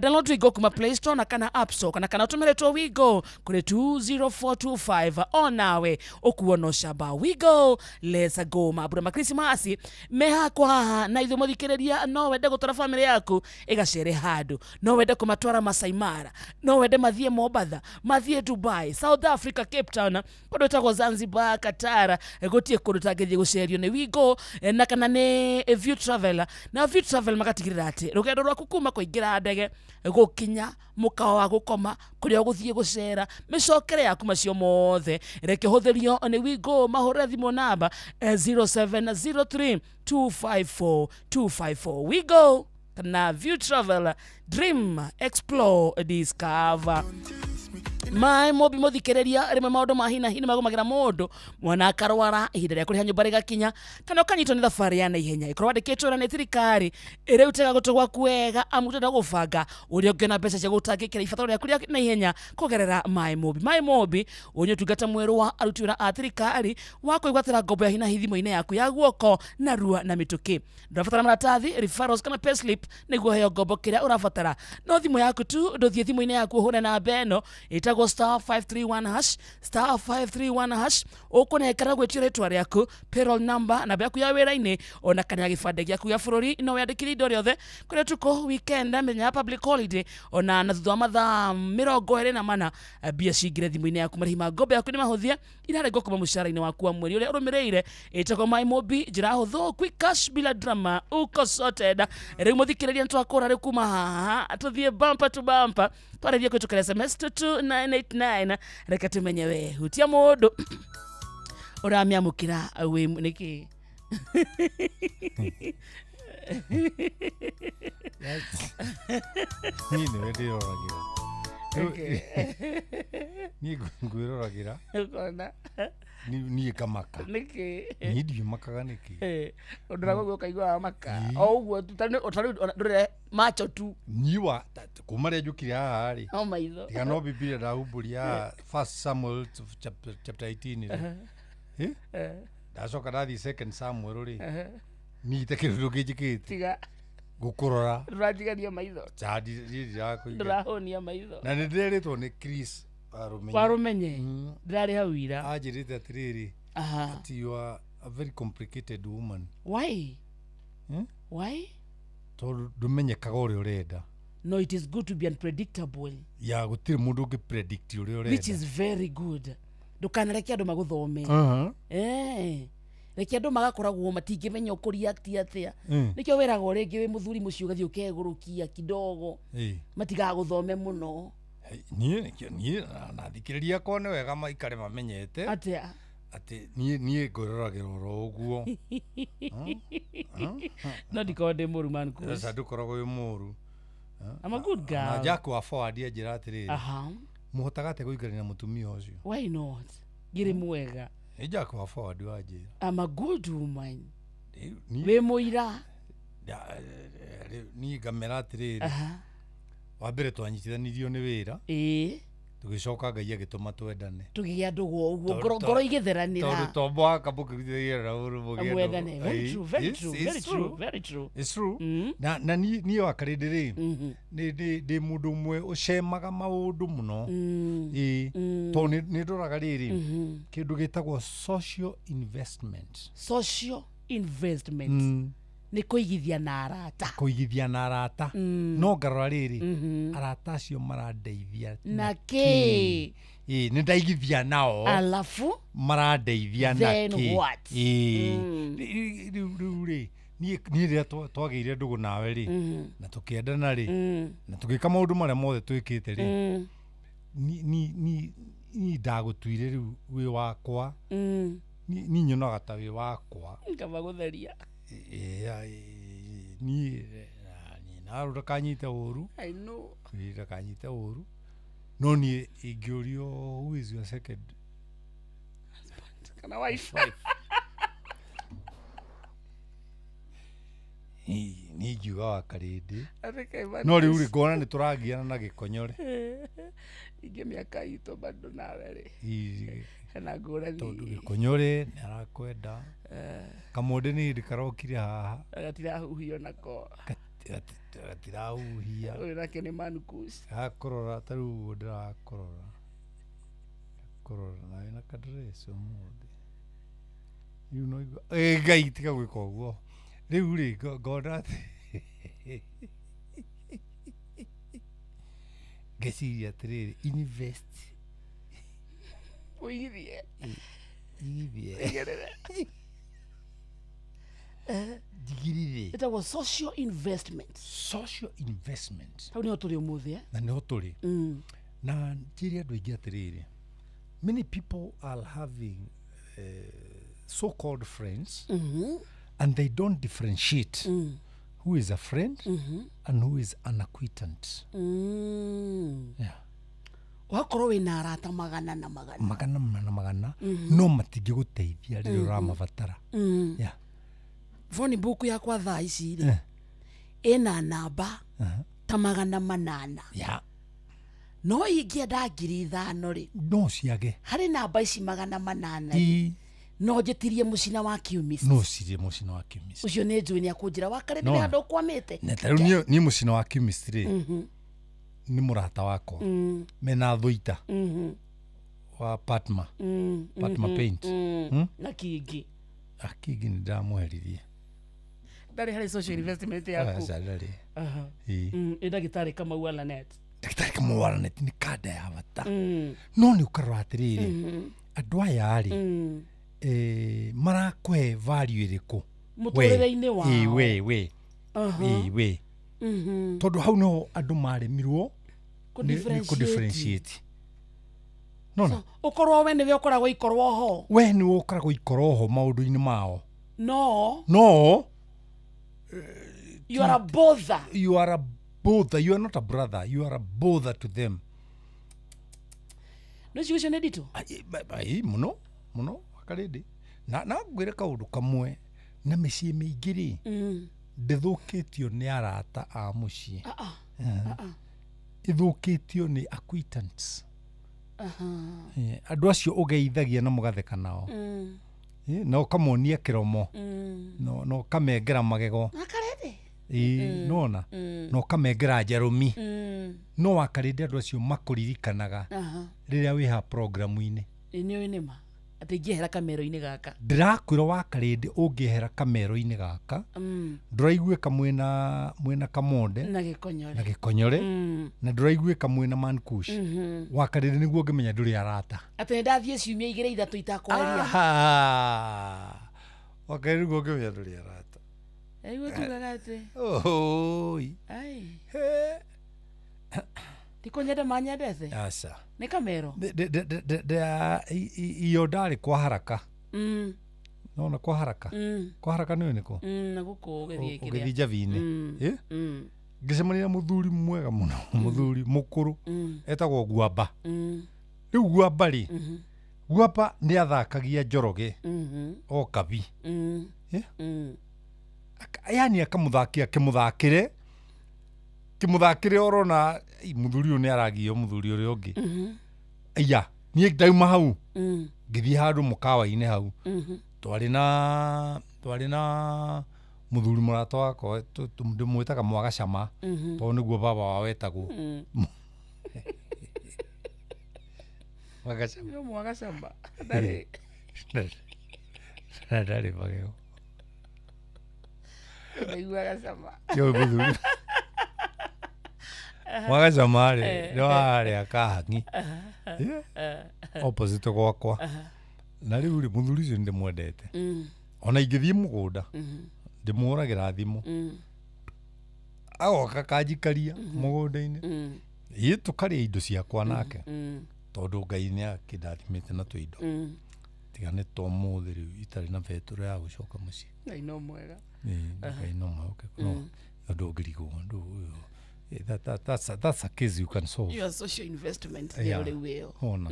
Download Wigo kuma Play Store na kana App Store kana ũtũmĩrĩtwo Wigo kũrĩ 20425 onawe ũkuo no camba. Wigo, let's go. Mambura ma Krismasi me hakwa haha na ithuĩ mũthikĩrĩria, no wende gũtwara famĩlĩ yaku ĩgacere handũ, no wende kũmatwara Masai Mara, no wende mathiĩ Mombatha, mathiĩ Dubai, South Africa, Cape Town, kũndũ gwĩtagwo Zanzibar, Qatar, gũtirĩ kũndũ ũtangĩthiĩ gũcerio nĩ Wigo na kana nĩ View Travel. Na View Travel magatigĩrĩra atĩ rũgendo rwaku kuma kũingĩra ndege gũkinya mũkawa wa gũkoma kũrĩa ũgũthiĩ gũcera mĩcokere yaku macio mothe reke ũhũthĩrio nĩ Wigo. Mahũre thimũ namba 0703 254 254. Wigo kana View Travel, dream, explore, discover. Maĩ mobi mũthikĩrĩria, rĩmwe maũndũ ma hina hi nĩmagũmagĩra mũndũ, mwana akarwara, ihinda rĩa kũrĩha nyũmba rĩgakinya, kana ũkanyitwo nĩ thabarĩ ya naihenya ĩkorwo wandĩkĩtwo wĩra nĩ thirikari ĩrĩa ũtega gũtũ gwaku wega amu ũtenda gũbanga ũrĩa ũngĩona mbeca cia gũtangĩkĩra ibataro rĩaku rĩa naihenya kũgerera Maĩ Mobi. Maĩ Mobi ũyũ nĩ ũtungata mwerũ wa aruti wĩra a thirikari wa kwĩgwatĩra ngombo ya hinahi thimũ-inĩ yaku ya guoko narua na mĩtũkĩ. Ndũrabatara maratathi, referrals kana payslip nĩguo ũheo ngombo kĩrĩa ũrabatara. No thimũ yaku tu, ndũthiĩ thimũ-inĩ yaku ũhũre namba ĩno ĩtagwo star 531 hash, star 531 hash. Ũkũnengera gwĩtio rĩtwa rĩaku, payroll number, namba yaku ya wĩra-inĩ ona kana gĩbandĩ gĩaku gĩa bũrũri. No wĩandĩkithie indo rĩothe kũrĩa ũtukũ, weekend, mĩthenya ya public holiday ona na thutha wa mathaa 24 mbia cingĩre thimũ-inĩ yaku. Marĩhi ma ngombo yaku nĩ mahũthie, irarengwo kuma mũcara-inĩ waku wa mweri ũrĩa ũrũmĩrĩire. Ĩtagwo Maĩ Mobi, njĩra hũthũ, quick cash bila drama, uko sorted. Rĩu mũthikĩrĩria nĩtwakũra rĩu kuma haha tũthiĩ bumper to bumper, twarĩrie kũhetũkĩra SMS 22989. Reke tumenye we hutia mũndũ ũramĩamũkĩra wĩ nĩkĩ. Niĩ nĩwe ndĩroragĩra. Niĩ ngwĩroragĩra. Ũkona Niĩ kamaka. Nĩkĩ? Niĩ ndiũmakaga nĩkĩ. Ũndũ ũguo ũkaigua wamaka o ũguo tu, tarĩu ndũrĩ macho tu. Niĩ wa kuma rĩrĩa njũkire haha rĩ, no maitho tiga no Bibilia ndahumbũria First Samuel chapter 18 rĩ, ndacoka ndathiĩ Second Samuel rĩ, niĩ ite kĩndũ ndũngĩnjĩkĩte tiga gũkũrora ndũratigania maitho, ndĩrakũiga ndũrahũnia maitho. Na nĩ ndĩrerĩtwo nĩ Chris Wa Wa Rũmenye. Ndĩrarĩ hau ira. Anjĩrĩte atĩrĩrĩ, atĩ you are a very complicated woman. Why? Hmm? Why? Tondũ ndũmenyekaga ũrĩa ũrenda. No, it is good to be unpredictable. Ya gũtirĩ mũndũ ũngĩ predict ũrĩa ũrenda. Which is very good. Ndũkanareke andũ magũthome. Eh. Reke andũ magakoragwo matingĩmenya ũkũreact atĩa. Nĩkĩo wĩragwo rĩngĩ wĩ mũthuri mũciĩ ũgathiĩ ũkegũrũkia kidogo. Matigagũthome mũno. Niĩ nĩkĩo niĩ na thikĩrĩria akwa nĩ wega maikare mamenyete Atĩa? Atĩ niĩ ngwĩroragĩra oro ũguo. No ndikorwo ndĩ mũru man Kush. Aca ndũkoragwo wĩ mũru. I'm a good girl. Na Jack wa forward anjĩra atĩrĩrĩ, mũhotaga atĩa gũikarania na mũtumia ũcio? Why not? Ngĩrĩ mwega. Nĩ Jack wa forward wanjĩra. I'm a good woman. Wĩ mũira. Niĩ ngamera atĩrĩrĩ, wa mbere twanyitithanirio nĩ wĩra, tũgĩcoka Ngai agĩtũma twendane. Tũgĩgĩa ndũgũ o ũguo, ngoro igĩtheranĩra. Tondũ to mũhaka mũkĩrutithania na mũndũ mũgĩe ndũgũ. Mwendane. Very true, very true, very true, very true. It's true. Na niĩ wa Karĩndĩ rĩ, ndĩ mũndũ ũmwe ũcemaga maũndũ mũno. Ĩĩ. Tondũ nĩ ndoraga rĩrĩ, kĩndũ gĩtagwo social investment. Social investment. Nĩ kũigithia na arata. Kũigithia na arata. No ngarora rĩrĩ, arata acio marandeithia na kĩ? Ĩĩ, nĩ ndaigithia nao. Alafu marandeithia na Then kĩ? what? Ĩĩ. Rĩu rĩ, niĩ rĩrĩa twagĩire ndũgũ nawe rĩ, na tũkĩendana rĩ, na tũgĩka maũndũ marĩa mothe twĩkĩte rĩ, niĩ ndagũtuire rĩu wĩ wakwa. Niĩ nyonaga ta wĩ wakwa. Ngaba gũtheria. Niĩ nawe ndũkanyite ũru. I know. Ndũkanyite ũru. No niĩ ingĩũrio who is your second husband kana wife. Niĩ ingiuga wa Karĩndĩ. No rĩu rĩ, ngona nĩ tũragiana na gĩkonyore. Ingĩ mĩaka itũ bado nawe rĩ. Hena ngũrani. Tondũ gĩkonyore nĩ arakwenda. Kamũndĩ nĩ hĩndĩ karokire haha. Gatirahuhia nako. Gatirahuhia. Ũyũ nake nĩ Man Kush. Gakũrora ta rĩu ũguo ndĩrakũrora. Kũrora nawe na kadress ũmũthĩ. Rĩu no igua. Ngai tiga gwĩka ũguo. Rĩu rĩ, ngona atĩ ngeciria atĩrĩrĩ, invest. Ũigithie. Igithie. Igĩrĩre. Njigirire. Ĩtagwo social investment. Social investment. Hau nĩho tũrĩ ũmũthĩ, eh? Na nĩho tũrĩ. Na njĩre andũ aingĩ atĩrĩrĩ, many people are having so-called friends, and they don't differentiate who is a friend and who is an acquaintance. Yeah. Wakorwo wĩna arata magana na magana. Magana na magana, no matingĩgũteithia rĩrĩa ũramabatara. Yeah. Phone book yakwa thaa ici rĩ, ĩna namba ta 800. Yeah. No ingĩenda 5,000 rĩ, no ciage. Harĩ namba ici 800. No njĩtirie mũcina wa Kiumist. No cirie mũcina wa Kiumist. Ũcio nĩ njũĩ nĩ akũnjĩra wa Karĩndĩ nĩ handũ ũkwamĩte. Na ta rĩu niĩ mũcina wa Kiumist rĩ, nĩ mũrata wakwa. Mena thũita. Wa Patma. Patma Paint. Na kĩngĩ. Akĩngĩ nĩ ndamũheririe. Ndarĩ harĩ social investment yaku. Aca ndarĩ. Ĩ ndagĩtarĩ Kamau wa Lanet. Ndagĩtarĩ Kamau wa Lanet nĩ kanda ya bata. No nĩ ũkarora atĩrĩrĩ, andũ aya rĩ, marakũhe value ĩrĩkũ mũtũrĩre-inĩ wao? We. We. Tondũ hau nĩho andũ maremirwo nĩ kũ-differentiate. Nona. Ũkorwo we nĩwe ũkoragwo ikorwo ho. We nĩwe ũkoragwo ikorwo ho maũndũ-inĩ mao. No. No. You are a bother. You are a bother. You are not a brother. You are a bother to them. No ciugo icio nĩ nditũ? Ĩ mũno mũno Karĩndĩ. Na ngwĩre kaũndũ kamwe, na mĩciĩ mĩingĩ rĩ, ndĩthũkĩtio nĩ arata a mũciĩ. Ĩthũkĩtio nĩ acquaintance. Andũ acio ũgeithagia na mũgatheka nao. Na ũkamonia kĩromo. Na ũkamengera magego. Na Karĩndĩ. Ĩĩ, nona na ũkamengera njarũmi no wakarĩndĩ andũ acio makũririkanaga rĩrĩa wĩ ha programu-inĩ. Nĩ nĩ ma atĩ ingĩehera kamero-inĩ gaka ndĩrakwĩra wakarĩndĩ ũngĩehera kamero-inĩ gaka ndũraiguĩka mwĩna kamonde na gĩkonyore na gĩkonyore na ndũraiguĩka mwĩna mankush wakarĩndĩ nĩguo ũngĩmenya ndũrĩ arata atĩ nĩ ndathiĩ ciumia igĩrĩ ithatũ itakwaria wakarĩndĩ nĩguo ũngĩmenya ndũrĩ arata. Nĩguo tugaga atĩ oi ai tikũnyenda manyendete aca nĩ kamero iyo ndarĩ kwa haraka nona kwa haraka kwa haraka nĩũĩ nĩkũ na gũkũ ũgĩthiĩ kĩrĩa ũgĩthiĩ Njabi-inĩ ngĩcemania na mũthuri mwega mũno mũthuri mũkũrũ etagwo Guamba. Rĩu Guamba rĩ Guamba nĩ athakagia Njoroge o kabi yani akamũthakia kĩmũthakĩre orona mũthuri ũyũ nĩ aragio mũthuri ũrĩa ũngĩ iya niĩ ndauma hau ngĩthiĩ handũ mũkawa-inĩ hau twarĩ na mũthuri mũrata wakwa ndĩmwĩtaga Mwagacama tondũ nĩguo baba wao etagwo Mwagacama Mwagacama ndarĩ magego ndaiguaga cama kĩo mũthuri Mwagacama rĩ nĩ warĩa kahang'i opposite gwakwa na rĩu rĩ mũthuri ũcio nĩndĩmwendete ona ingĩthiĩ mũgũnda ndĩmũhũragĩra thimũ agoka kanjikaria mũgũnda-inĩ ĩ tũkarĩa indo ciakwa nake tondũ Ngai nĩ akĩndathimĩte na tũindo tiga nĩ ta ũmũthĩ rĩu itarĩ na betũrũ ya gũcoka mũciĩ. Ngai no mwega. Ngai no mwega no ũndũ ũngĩrigwo ũndũ ũyũ that's a case you can solve. Your social investment nĩ rĩu ĩyo ona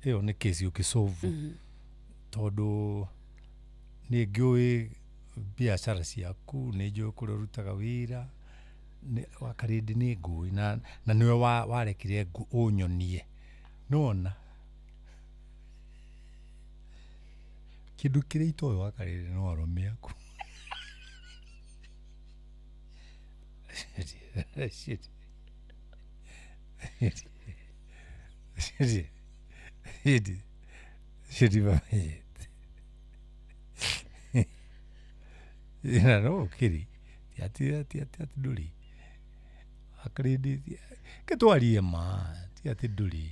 ĩyo nĩ case ũngĩsolve tondũ nĩ ngĩũĩ biacara ciaku nĩ njũĩ kũrĩa ũrutaga wĩra wakarĩndĩ nĩ ngũĩ na nĩwe warekire ũnyonie nona kĩndũ kĩrĩa itoĩ wakarĩndĩ no arũme aku. Shit. Shit. Shit. Na no kiri. Ti ati ndũrĩ. Akarĩndĩ kĩtwarie ma ti ati ndũrĩ.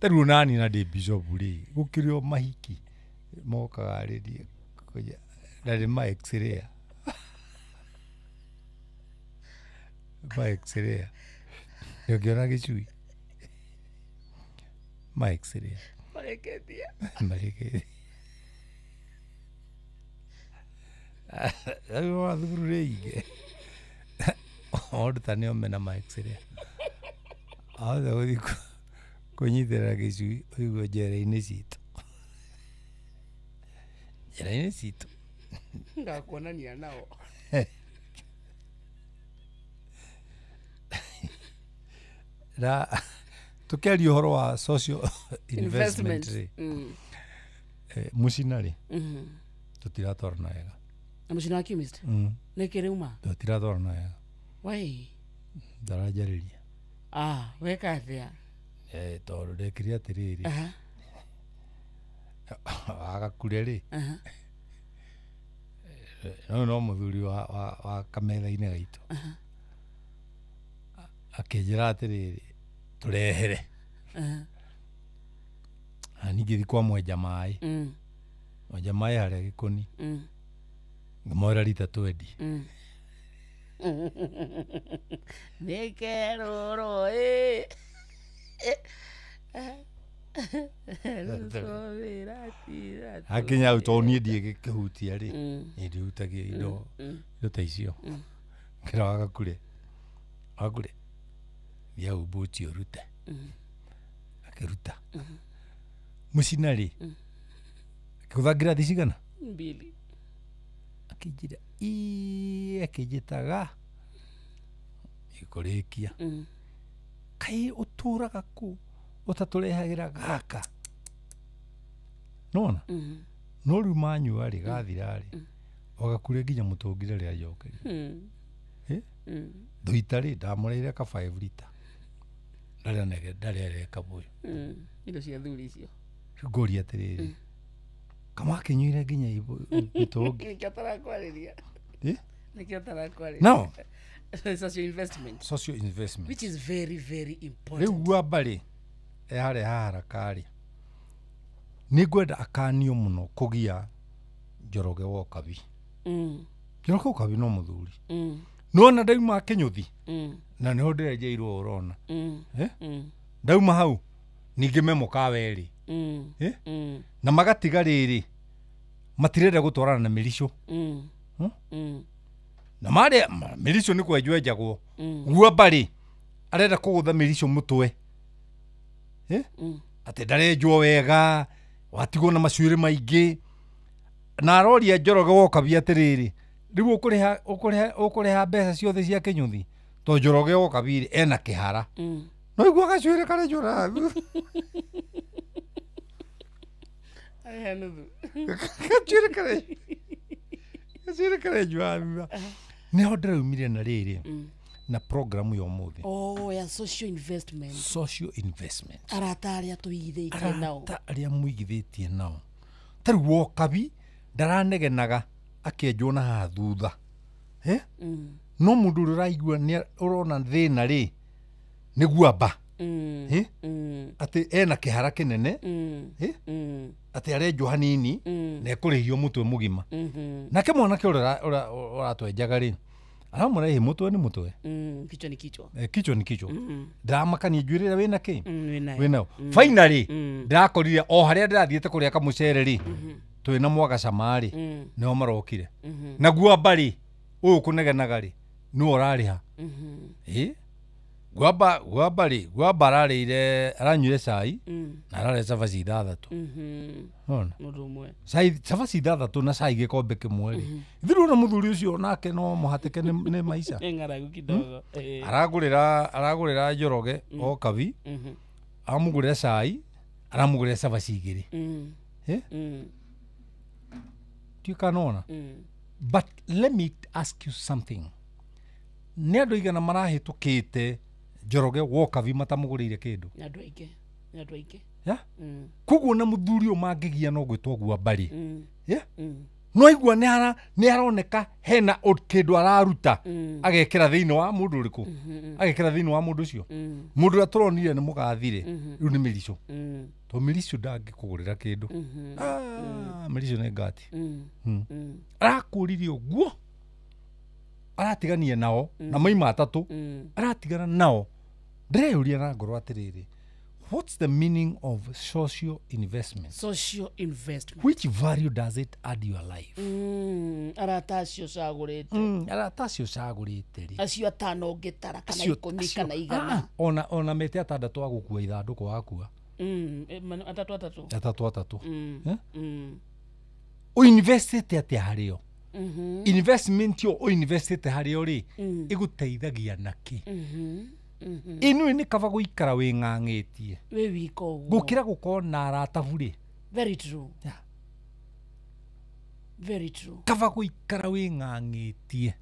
Ta rĩu nani na ndĩ bishop rĩ gũkĩrĩ o mahiki mokaga rĩ na nĩ ma x-ray. Ma x-ray. Ũngĩona gĩcui ma x-ray. Mareketie. Mareketie. Rĩu wa thukuru rĩingĩ maũndũ ta nĩo mena ma x-ray. Ahota gũthiĩ kũnyitĩrĩra gĩcui ũigue njera-inĩ citũ. Njera-inĩ citũ. Ngakuonania nao. Na tukiaria ũhoro wa social investment rĩ mũcina rĩ tũtiratwarana wega. Na mũcina wa chemist nĩkĩ rĩuma tũtiratwarana wega. Why? Ndaranjarĩria. Weka atĩa? Tondũ ndekire atĩrĩrĩ agakure rĩ no mũthuri wa kametha-inĩ gaitũ akĩnjĩra atĩrĩrĩ tũrehere na ningĩ thiĩ kwa mwenja maĩ mwenja maĩ harĩa gĩkũni ngĩmoera rita twendi nĩ kerũrũ ĩ hakinya hau tondũ niĩ ndiĩ rĩ niĩ ndihutagia indo ta icio ngĩra wagakure thiĩ hau mbuti ũrute akĩruta mũcina rĩ akĩgũtha ngirathi cigana mbili akĩnjĩra ii akĩnjĩtaga gĩkũrĩkia kaĩ ũtũraga kũ ũtatũrehagĩra gaka nona no rĩu manyua rĩ gathira rĩ wagakure nginya mũtũngi rĩrĩa njokeria. Thuita rĩ ndamũreire ka 5 lita ndarĩ areka bũyũ. Indo cia thuri icio. Ngũria atĩrĩrĩ, kamakĩnyuire nginya itũngi. Nĩkĩo tarakwarĩria. Nĩkĩo tarakwarĩria. No. Social investment. Social investment. Which is very, very important. Rĩu guamba rĩ, harĩa haharaka rĩ, nĩngwenda akanio mũno kũgia Njoroge wa Ũkabi. Njoroge wa Ũkabi no mũthuri. Nĩwona ndauma Kĩnyũthi, na nĩho ndĩrenjeirwo ũrona. Ndauma hau, ningĩ me mũkawa erĩ. Na magatiga rĩrĩ, matirenda gũtwarana na mĩricũ. Na marĩa mĩricũ nĩ kwenjwo enjagwo. Guamba rĩ, arenda kũgũtha mĩricũ mũtwe. Atĩ ndarenjwo wega, watigwo na macuĩrĩ maingĩ. Na aroria Njoroge wa Ũkabi atĩrĩrĩ, rĩu ũkũrĩha mbeca ciothe cia Kĩnyũthi, to Njoroge wa Ũkabi rĩ, ena kĩhara. No igua gacuĩrĩ karenjwo na gacuĩrĩ karenjwo na nĩho ndĩraumire na rĩrĩ na programu ya ũmũthĩ. Oh, ya social investment. Social investment. Arata arĩa tũigithĩtie nao. Arata arĩa mũigithĩtie nao. Ta rĩu Wokabi ndaranegenaga akĩenjwo na haha thutha. No mũndũ ũrĩa ũraigua nĩ ũrona thĩna rĩ, nĩ guamba. Atĩ ena kĩhara kĩnene, atĩ arenjwo hanini na ekũrĩhio mũtwe mũgima. Nake mwanake ũrĩa ũratwenjaga rĩ, aramũrehe mũtwe nĩ mũtwe. Kichwa ni kichwa. Kichwa ni kichwa. Ndĩramakania njuĩrĩ ĩrĩa wĩna kĩ? Wĩnayo. Finally, ndĩrakorire o harĩa ndĩrathiĩte kũrĩa kamũcere rĩ, twĩna mwaga cama rĩ, nĩo marokire. Na guamba rĩ, ũyũ kũnegenaga rĩ, nĩwe ũrarĩha. Guamba rĩ, guamba ararĩire, aranyuire cai na ararĩa cabaci 6. Nona? Mũndũ ũmwe. Cai cabaci 6 na cai gĩkombe kĩmwe rĩ. Ithuĩ ona mũthuri ũcio nake no mũhatĩke nĩ maica. Nĩ ng'aragu kidogo. Aragũrĩra Njoroge o Kabi, amũgũrĩra cai, aramũgũrĩra cabaci 2. Ndiũĩ kana nĩwona? But let me ask you something. Nĩ andũ aigana marahĩtũkĩte Njoroge wa Ũkabi matamũgũrĩire kĩndũ? Nĩ andũ aingĩ. Nĩ andũ aingĩ. Koguo na mũthuri ũyũ mangĩgia no gwĩtwo guamba rĩ. No igua nĩ aroneka hena kĩndũ araruta agekĩra thĩinĩ wa mũndũ ũrĩkũ? Agekĩra thĩinĩ wa mũndũ ũcio. Mũndũ ũrĩa tũronire nĩ mũgathire, rĩu nĩ mĩricũ. To mĩricũ ndangĩkũgũrĩra kĩndũ. Mĩricũ nĩ ngati. Arakũririe ũguo, aratigania nao na maima 3, aratigana nao. Ndĩreyũria na ngoro atĩrĩrĩ, what's the meaning of social investment? Social investment. Which value does it add your life? Arata acio cagũrĩte. Arata acio cagũrĩte rĩ. Acio 5 ũngĩtara kana 10 kana 100. Ona mete 6 a gũkua ithandũkũ wakua. 3 3 3. Ũinvestĩte atĩa harĩo? Investment yo ũinvestĩte harĩo rĩ, ĩgũteithagia nakĩ? Inuĩ nĩ kaba gũikara wĩng'ang'ĩtie wĩ wika ũguo gũkĩra gũkorwo na arata burĩ. Very true. Very true. Kaba gũikara wĩng'ang'ĩtie.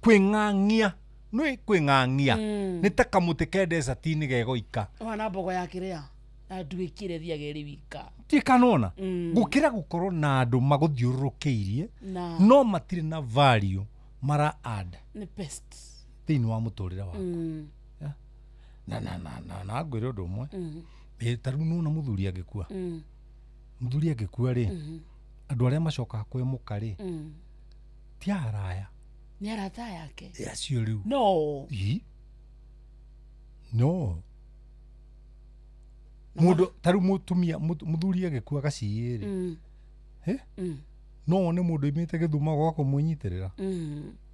Kwĩng'ang'ia nĩ kwĩng'ang'ia nĩ ta kamũtĩ ke desert-inĩ gegoika. Wana mbogo ya kĩrĩa nduĩkire thiaga ĩrĩ wika. Ti kanona gũkĩra gũkorwo na andũ magũthiũrũrũkĩirie no matirĩ na value mara add. Nĩ pest thĩinĩ wa mũtũrĩre waku. Na na na na na ngwĩre ũndũ ũmwe. Ta rĩu nĩwona mũthuri angĩkua. Mũthuri angĩkua rĩ, andũ arĩa macokaga kwĩmũka rĩ, ti araya. Nĩ arata yake. Acio rĩu. No. No. Mũndũ ta rĩu mũtumia mũthuri agĩkua gaciĩ rĩ. No wone mũndũ oimĩte Gĩthumo gwa kũmũnyitĩrĩra.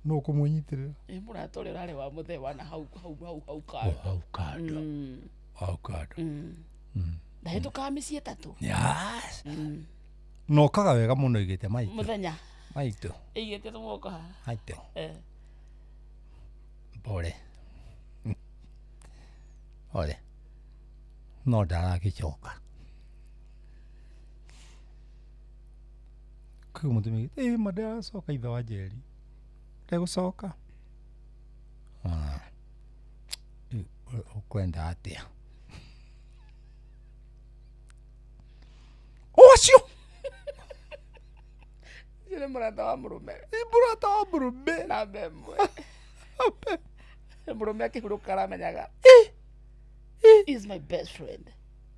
No kũmũnyitĩrĩra. Mũrata ũrĩa ũrarĩ wa mũthee wana hau hau hau hau kando. Hau kando. Hau kando. Ndahĩtũkaga mĩciĩ 3. Yes. No kaga wega mũno igĩte maitũ. Mũthenya. Maitũ. Igĩte tũmoko haha. Maitũ. Pole. Pole. No ndaragĩcoka. Kwĩ mũtumia ĩ ma ndaracoka ithe wa Njeri. Ndegũcoka. Ukwenda atia ocio Nĩ mũrata wa mũrũme. Nĩ mũrata wa mũrũme. Na mbemwe. Mũrũme akĩhurũka aramenyaga. He's my best friend.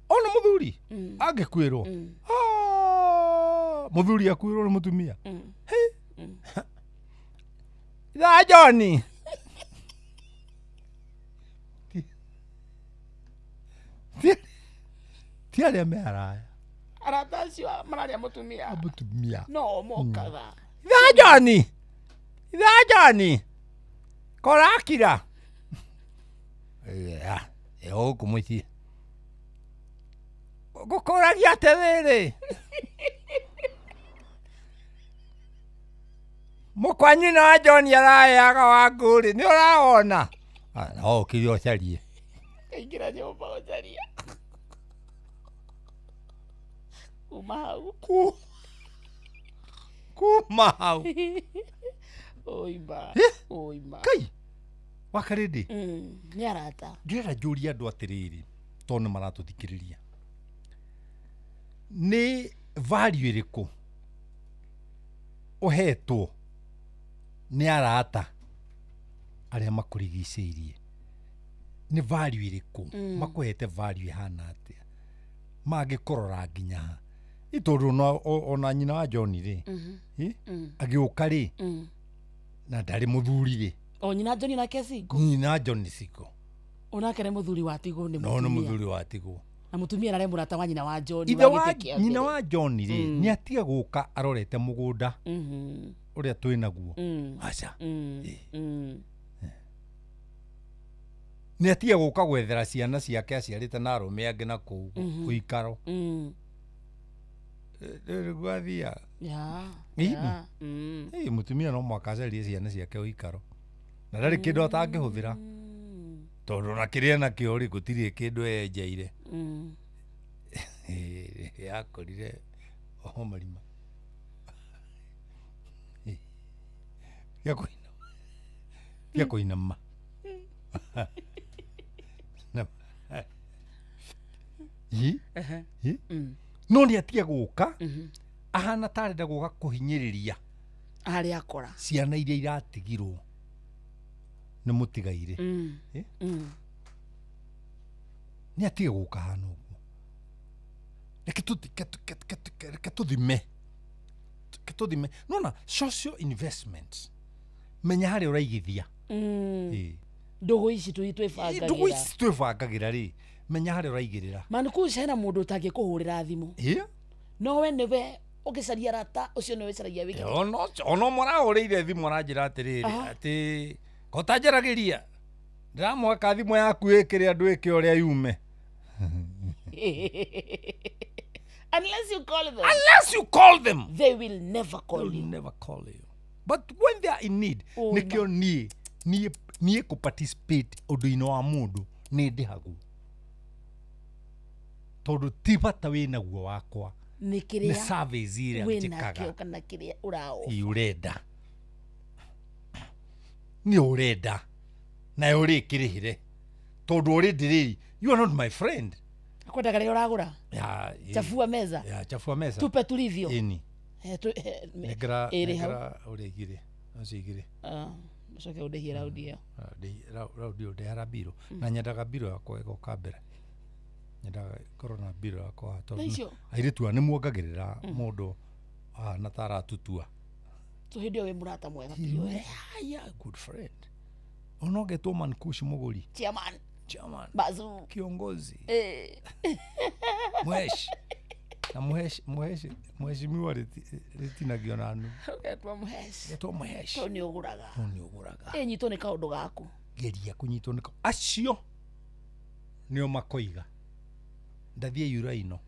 Ona mũthuri angĩkuĩrwo. Mũthuri akuĩrwo nĩ mũtumia. Tha Johnny. Ti arĩa me araya. Arata acio mararia mũtumia. Mũtumia. No mokaga. Tha Johnny. Tha Johnny. Korakira. Yeah, gũkũ mũciĩ. Ngũkũragia atĩrĩrĩ. Mũkwa nyina wa Johnny araheaga wa ngũrĩ, nĩ ũrawona? No ũkire ũcarie. Kaingĩra nyũmba ũcarie. Kuma hau. Kuma hau. Oima. Oima. Kai. Wakarĩndĩ. Nĩ arata. Ndĩrenda njũrie andũ atĩrĩrĩ tondũ nĩ maratũthikĩrĩria. Nĩ value ĩrĩkũ ũhetwo nĩ arata arĩa makũrigicĩirie? Nĩ value ĩrĩkũ makũhete value ĩhana atĩa mangĩkũrora nginya ha? Tondũ ona nyina wa John rĩ, agĩũka rĩ, na ndarĩ mũthuri rĩ. O nyina John nake single. Nyina John single. Onake nĩ mũthuri watigwo nĩ mũtumia. No nĩ mũthuri watigwo. Na mũtumia ararĩ mũrata wa nyina wa John. Ithe wa nyina wa John rĩ, nĩ atiga gũka arorete mũgũnda ũrĩa twĩ naguo. Aca. Nĩ atiga gũka gwethera ciana ciake aciarĩte na arũme angĩ na kũu ũikaro. Rĩu athiaga. Mũtumia no mũhaka acarie ciana ciake ũikaro. Na ndarĩ kĩndũ atangĩhũthĩra. Tondũ ona kĩrĩa nakĩo rĩ, gũtirĩ kĩndũ enjeire. Yakorire o marima. Gĩa kũinama. No nĩ atiga gũka ahana ta arenda gũka kũhinyĩrĩria harĩa akora ciana iria iratigirwo nĩ mũtigaire. Nĩ atiga gũka hana ũguo. Reke tũthime. Reke tũthime. Nona social investments. Menya harĩa ũraigithia. Ndũgũ ici twĩbangagĩra. Ndũgũ ici twĩbangagĩra rĩ, menya harĩa ũraigĩrĩra. Mankush hena mũndũ ũtangĩkũhũrĩra thimũ. No we nĩwe ũngĩcaria arata ũcio nĩwe ũcaragia wiki. Ona ũmwe arahũrĩire thimũ aranjĩra atĩrĩrĩ atĩ kotanjaragĩria ndĩramwaka thimũ yaku ĩkĩre andũ ĩke ũrĩa yume. Unless you call them. Unless you call them. They will never call you. They will never call you. But when they are in need, nĩkĩo niĩ kũ participate ũndũ-inĩ wa mũndũ nĩ ndĩhagwo. Tondũ ti bata wĩnaguo wakwa. Nĩ kĩrĩa nĩ service ĩrĩa njĩkaga. Kana kĩrĩa ũraofa. Ũrenda. Nĩ ũrenda. Nayo ũrĩkĩrĩhĩre. Tondũ already rĩ, you are not my friend. Akwendaga rĩrĩa ũragũra. Chafua meza. Chafua meza. Tupe tulivyo. Ĩni. Nengera ũrĩa igĩrĩ. Acio igĩrĩ. Ũcoke ũndĩhie raundi ĩyo. Raundi ĩyo ndĩhara mbirũ. Na nyendaga mbirũ yakwa ĩgoka mbere. Nyendaga ĩkorwo na mbirũ yakwa tondũ airĩtu aya nĩ muongagĩrĩra mũndũ ahana ta aratutua. So hĩndĩ ĩyo wĩ mũrata mwega biũ. Yeah, good friend. Ona ũgetwo Mankush mũgũri. Chairman. Chairman. Bazu. Kiongozi. Mheshi. Na mheshimiwa rĩtinagio na nũ. Ũgetwo Mheshi. Ũgetwo Mheshi. Tondũ nĩ ũgũraga. Tondũ nĩ ũgũraga. Ĩnyitwo nĩ kaũndũ gaku. Geria kũnyitwo nĩ acio nĩo makoiga. Ndathiĩ yuraino.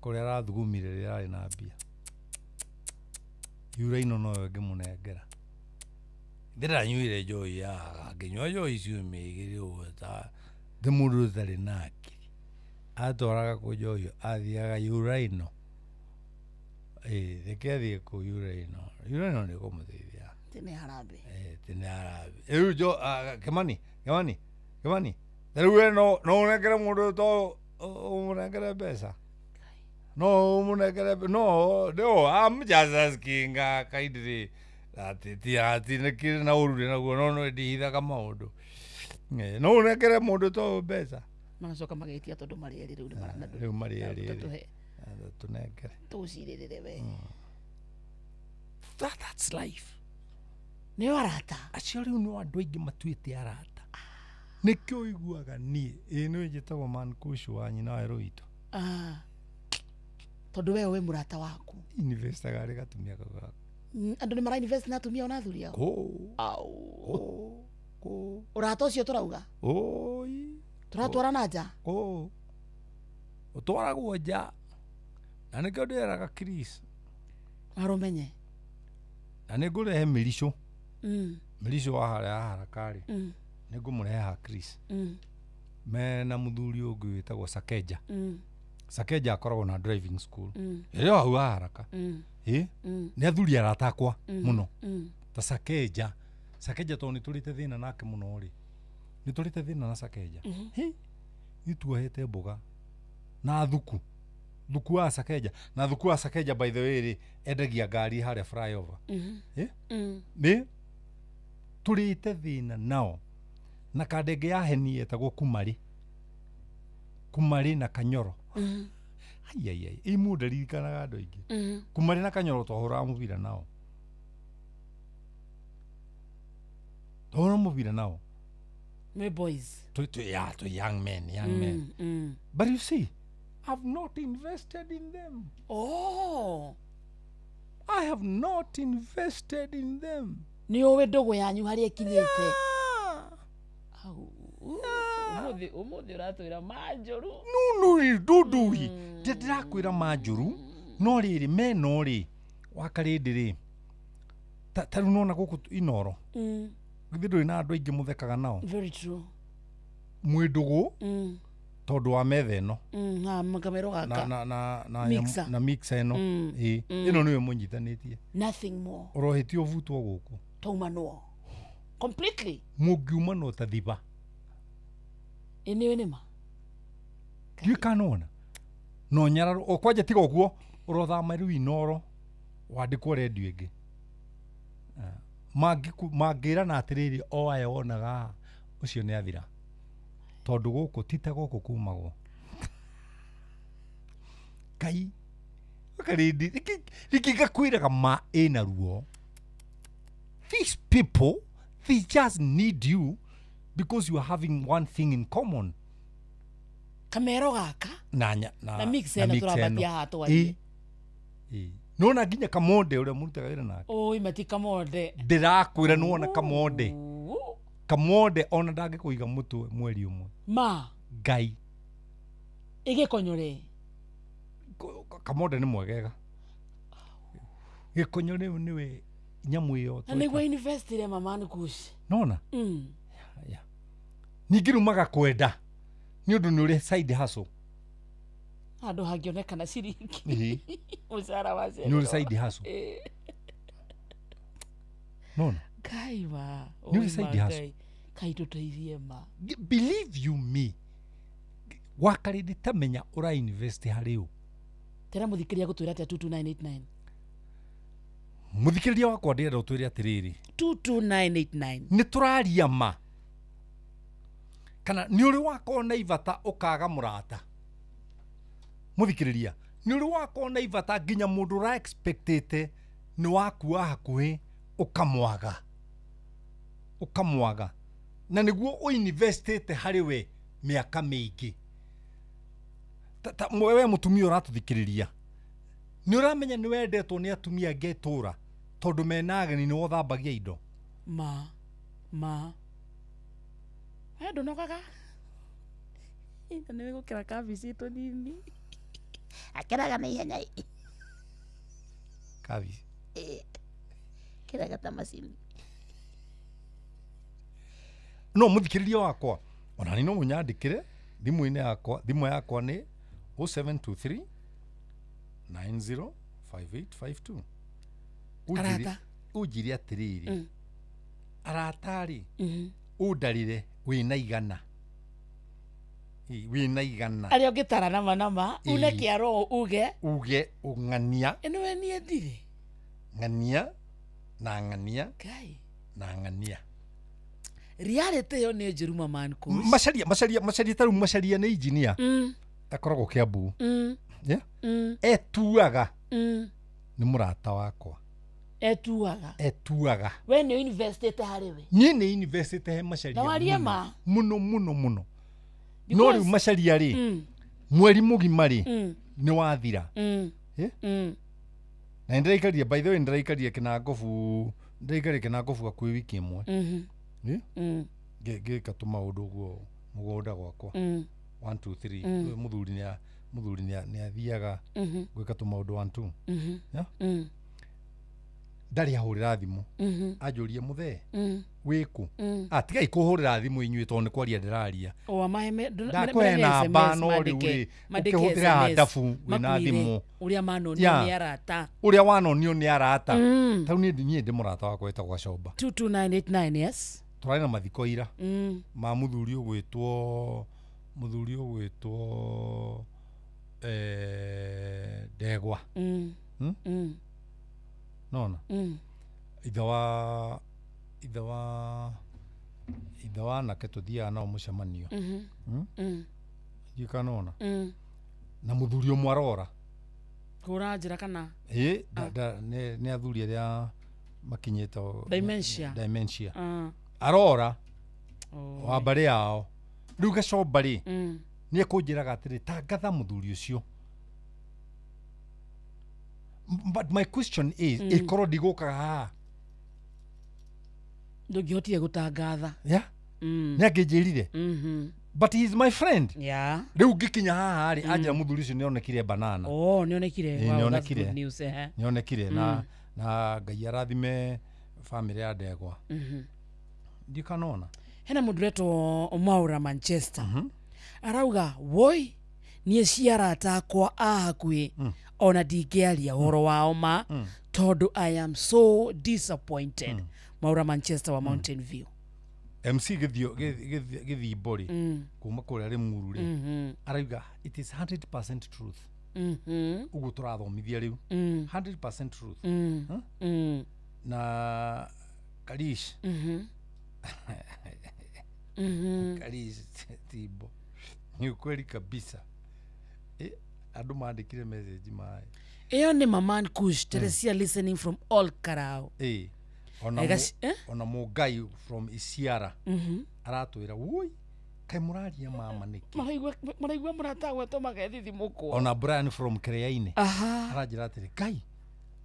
Kũrĩa arathugumire rĩrĩa arĩ na mbia. Yuraino noyo ĩngĩmũnengera. Ndĩranyuire njohi yaga, ngĩnyua njohi ciumia igĩrĩ ũguo ta ndĩ mũndũ ũtarĩ na akiri. Atwaraga kũ njohi athiaga yuraino. Reke athiĩ kũ yuraino. Yuraino nĩ ĩkũmũteithia. Tene harambee. Tene harambee. Rĩu jo Kimani Kimani Kimani rĩu we no ũnengere mũndũ to ũmũnengere mbeca no ũmũnengere no no I'm just asking kindly ati ti ati nĩkĩrĩ na ũru ndĩ naguo no no ndihithaga maũndũ. No ũnengere mũndũ to mbeca magacoka magetia tondũ marĩ erĩ rĩu nĩ rĩu marĩ erĩ tũnengere tũcirĩrĩre we. That's life. Nĩo arata acio rĩu no andũ aingĩ matuĩte arata nĩkĩo ũiguaga niĩ ĩĩ nĩ njĩtagwo man Kush wa nyina wa Ruito. Tondũ we wĩ mũrata waku investaga rĩ gatumia kau gaku. Andũ nĩ mara invest na atumia ona athuri ao. Kũ ũrata ũcio tũrauga oi tũratwara na nja kũ ũtwaragwo nja na nĩkĩo ndĩraga Chris arũmenye na nĩngũrehe mĩricũ mĩricũ wa harĩa harakari nĩngũmũrehe ha Chris mena mũthuri ũngĩ wĩtagwo Sakeja. Sakeja akoragwo na driving school ĩrĩa hau haraka ĩ nĩ athuri arata akwa mũno ta Sakeja. Sakeja tondũ nĩtũrĩte thĩna nake mũno rĩ nĩtũrĩte thĩna na Sakeja hĩ nĩtuohete mboga na thuku thuku wa Sakeja na thuku wa Sakeja by the way rĩ endagia ngari harĩa flyover nĩ tũrĩte thĩna nao na kandenge ya heni etagwo Kumari Kumari na Kanyoro. Ai ai ai ndirikanaga andũ aingĩ Kumari na Kanyoro twahũraga mũbira nao twahũraga mũbira nao we boys to young men young men. But you see I've not invested in them. Oh, I have not invested in them. Nĩ ũĩ ndũgũ yanyu harĩa ĩkinyĩte. Ũmũthĩ ũratwĩra manjũru. No ndũndũi ndĩrakwĩra manjũru no rĩrĩ meno rĩ wakarĩndĩ rĩ ta rĩu nona gũkũ Inoro githĩ ndũrĩ na andũ aingĩ mũthekaga nao. Very true. Mwĩ ndũgũ tondũ wa metha ĩno na kamero gaka na mixer ĩno ĩ ĩno nĩyo mũnyitanĩtie nothing more ũrohĩtio ũbutwo gũkũ taumanwo completely mũngiumanwo ta thiba ĩnĩwe nĩma ndiũĩ kana wona no nyararo o kwanja tiga ũguo ũrothama rĩu Inoro wandĩkwo rendio ĩngĩ mangĩrana atĩrĩrĩ o aya wonaga ũcio nĩ athira tondũ gũkũ ti ta gũkũ kumagwo Ngai wakarĩndĩ rĩngĩ ngakwĩraga ma ĩna ruo. These people they just need you because you are having one thing in common. Kamero gaka na mixer na tũrambatia haha twarie nona nginya Kamonde ũrĩa mũrutaga wĩra nake. Oi mati Kamonde ndĩrakwĩra nĩwona Kamonde Kamonde ona ndangĩkũiga mũtwe mweri ũmwe ma Ngai ĩgĩkonyore Kamonde nĩ mwegega gĩkonyore nĩwe nyamũ ĩyo na nĩguo investire mama Nkushi nona ningĩ rĩu magakwenda nĩ ũndũ nĩ ũrĩ side hustle handũ hangĩonekana ciringi mũcara wa nĩ ũrĩ side hustle nona Ngai wa nĩ ũrĩ side hustle Ngai tũteithie ma believe you me wakarĩndĩ tamenya ũra invest harĩ ũ tera mũthikĩria gũtwĩra atĩa 22989 mũthikĩrĩria wakwa ndĩrenda ũtwĩre atĩrĩrĩ 22989 nĩ tũraria ma kana nĩ ũrĩ wakorwo na ibata ũkaga mũrata mũthikĩrĩria nĩ ũrĩ wakorwo na ibata nginya mũndũ ũra expectĩte nĩ wakua hakuhĩ ũkamwaga ũkamwaga na nĩguo ũinvestĩte harĩ we mĩaka mĩingĩ we mũtumia ũratũthikĩrĩria nĩ ũramenya nĩ wendetwo nĩ atumia angĩ itũra tondũ mena ageni nĩ wothambagia indo ma we ndũnogaga na nĩwe gũkĩra kabici tũnini akĩraga na ihenya kabici kĩraga ta macini no mũthikĩrĩria wakwa ona ni no mũnyandĩkĩre thimũ-inĩ yakwa thimũ yakwa nĩ 0723 905852 arata Ũnjĩre atĩrĩrĩ, arata-rĩ, ũndarĩre wĩna igana. Wĩna igana. Arĩa ũngĩtara nama nama, une kĩaro uge. Uge ũng'ania. Ĩno we niĩ ndirĩ. Ng'ania na ng'ania. Ngai. Na ng'ania. Reality ĩyo nĩ njũru mama Kush. Macaria tarĩu Macaria nĩ engineer. Akoragwo Kiambu. Yeah? Etuaga. Nĩ mũrata wakwa. Etuaga. We nĩ investĩte harĩ we. Niĩ nĩ investĩte he Macaria. Na warie ma. Mũno mũno mũno. No rĩu Macaria rĩ, mweri mũgima rĩ, nĩ wathira. Na nĩndĩraikarire, by the way, nĩndĩraikarire Kĩnangobu, hakuhĩ wiki ĩmwe. Ngĩka tũmaũndũ ũguo mũgũnda gwakwa. 1 2 3. Mũthuri nĩ athiaga gwĩka tũmaũndũ 1 2. Yeah? Ndarĩ ahũrĩra thimũ. Anjũrie mũthee, wĩkũ? Tigai kũhũrĩra thimũ inyuĩ tondũ nĩ kwaria ndĩraria. Ndakũhe namba no rĩu rĩ, ũkĩhũthĩra ndabu wĩna thimũ. Ũrĩa manonio nĩ arata. Ũrĩa wanonio nĩ arata. Tarĩu niĩ ndĩ mũrata wakwa wĩtagwo Gacomba. 22989, yes. Tũrarĩ na mathiko ira ma mũthuri ũgwĩtwo Ndegwa. Nona ithe wa anake tũthiaga nao mũcemanio. Ndiũĩ kana nona. Na mũthuri ũmwe arora. Kũra njĩra kana? Ĩ, nĩ athuri arĩa makinyĩte dementia. Arora wa mbarĩ yao. Rĩu Gacomba rĩ, nĩ ekũnjĩraga atĩrĩ, tangatha mũthuri ũcio. But my question is, ĩkorwo ndigũkaga haha. Ndũngĩhotire gũtangatha. Yeah? Nĩ angĩnjĩrire. But he is my friend. Yeah. Rĩu ngĩkinya haha rĩ, anjĩra mũthuri ũcio nĩonekire banana. Oh, nĩonekire. Wow, that's good news. Nĩonekire na Ngai arathime family ya Ndegwa. Ndiũĩ kana nona. Hena mũndũ ũretwo Mwaura Manchester. Arauga, woi, niĩ cia arata akwa a hakuhĩ ona ndingĩaria ũhoro wao ma tondũ I am so disappointed. Mwaura Manchester wa Mountain View. MC Gĩthimbo rĩ, kuma kũrĩa Rĩmuru rĩ, arauga it is 100% truth. Ũguo tũrathomithia rĩu. 100% truth. Na Karish. Karish Timbo. Ni ukweli kabisa. Andũ mandĩkire message maĩ. Ĩyo nĩ Maman Kush, Teresia listening from all Karao. Ona Mũngai from Isiara aratwĩra, woi, kaĩ mũraria mama nĩkĩ? Maraigua mũrata agwetwo magethithimũkwo. Ona Brian from Kĩrĩainĩ aranjĩra atĩrĩ, Ngai,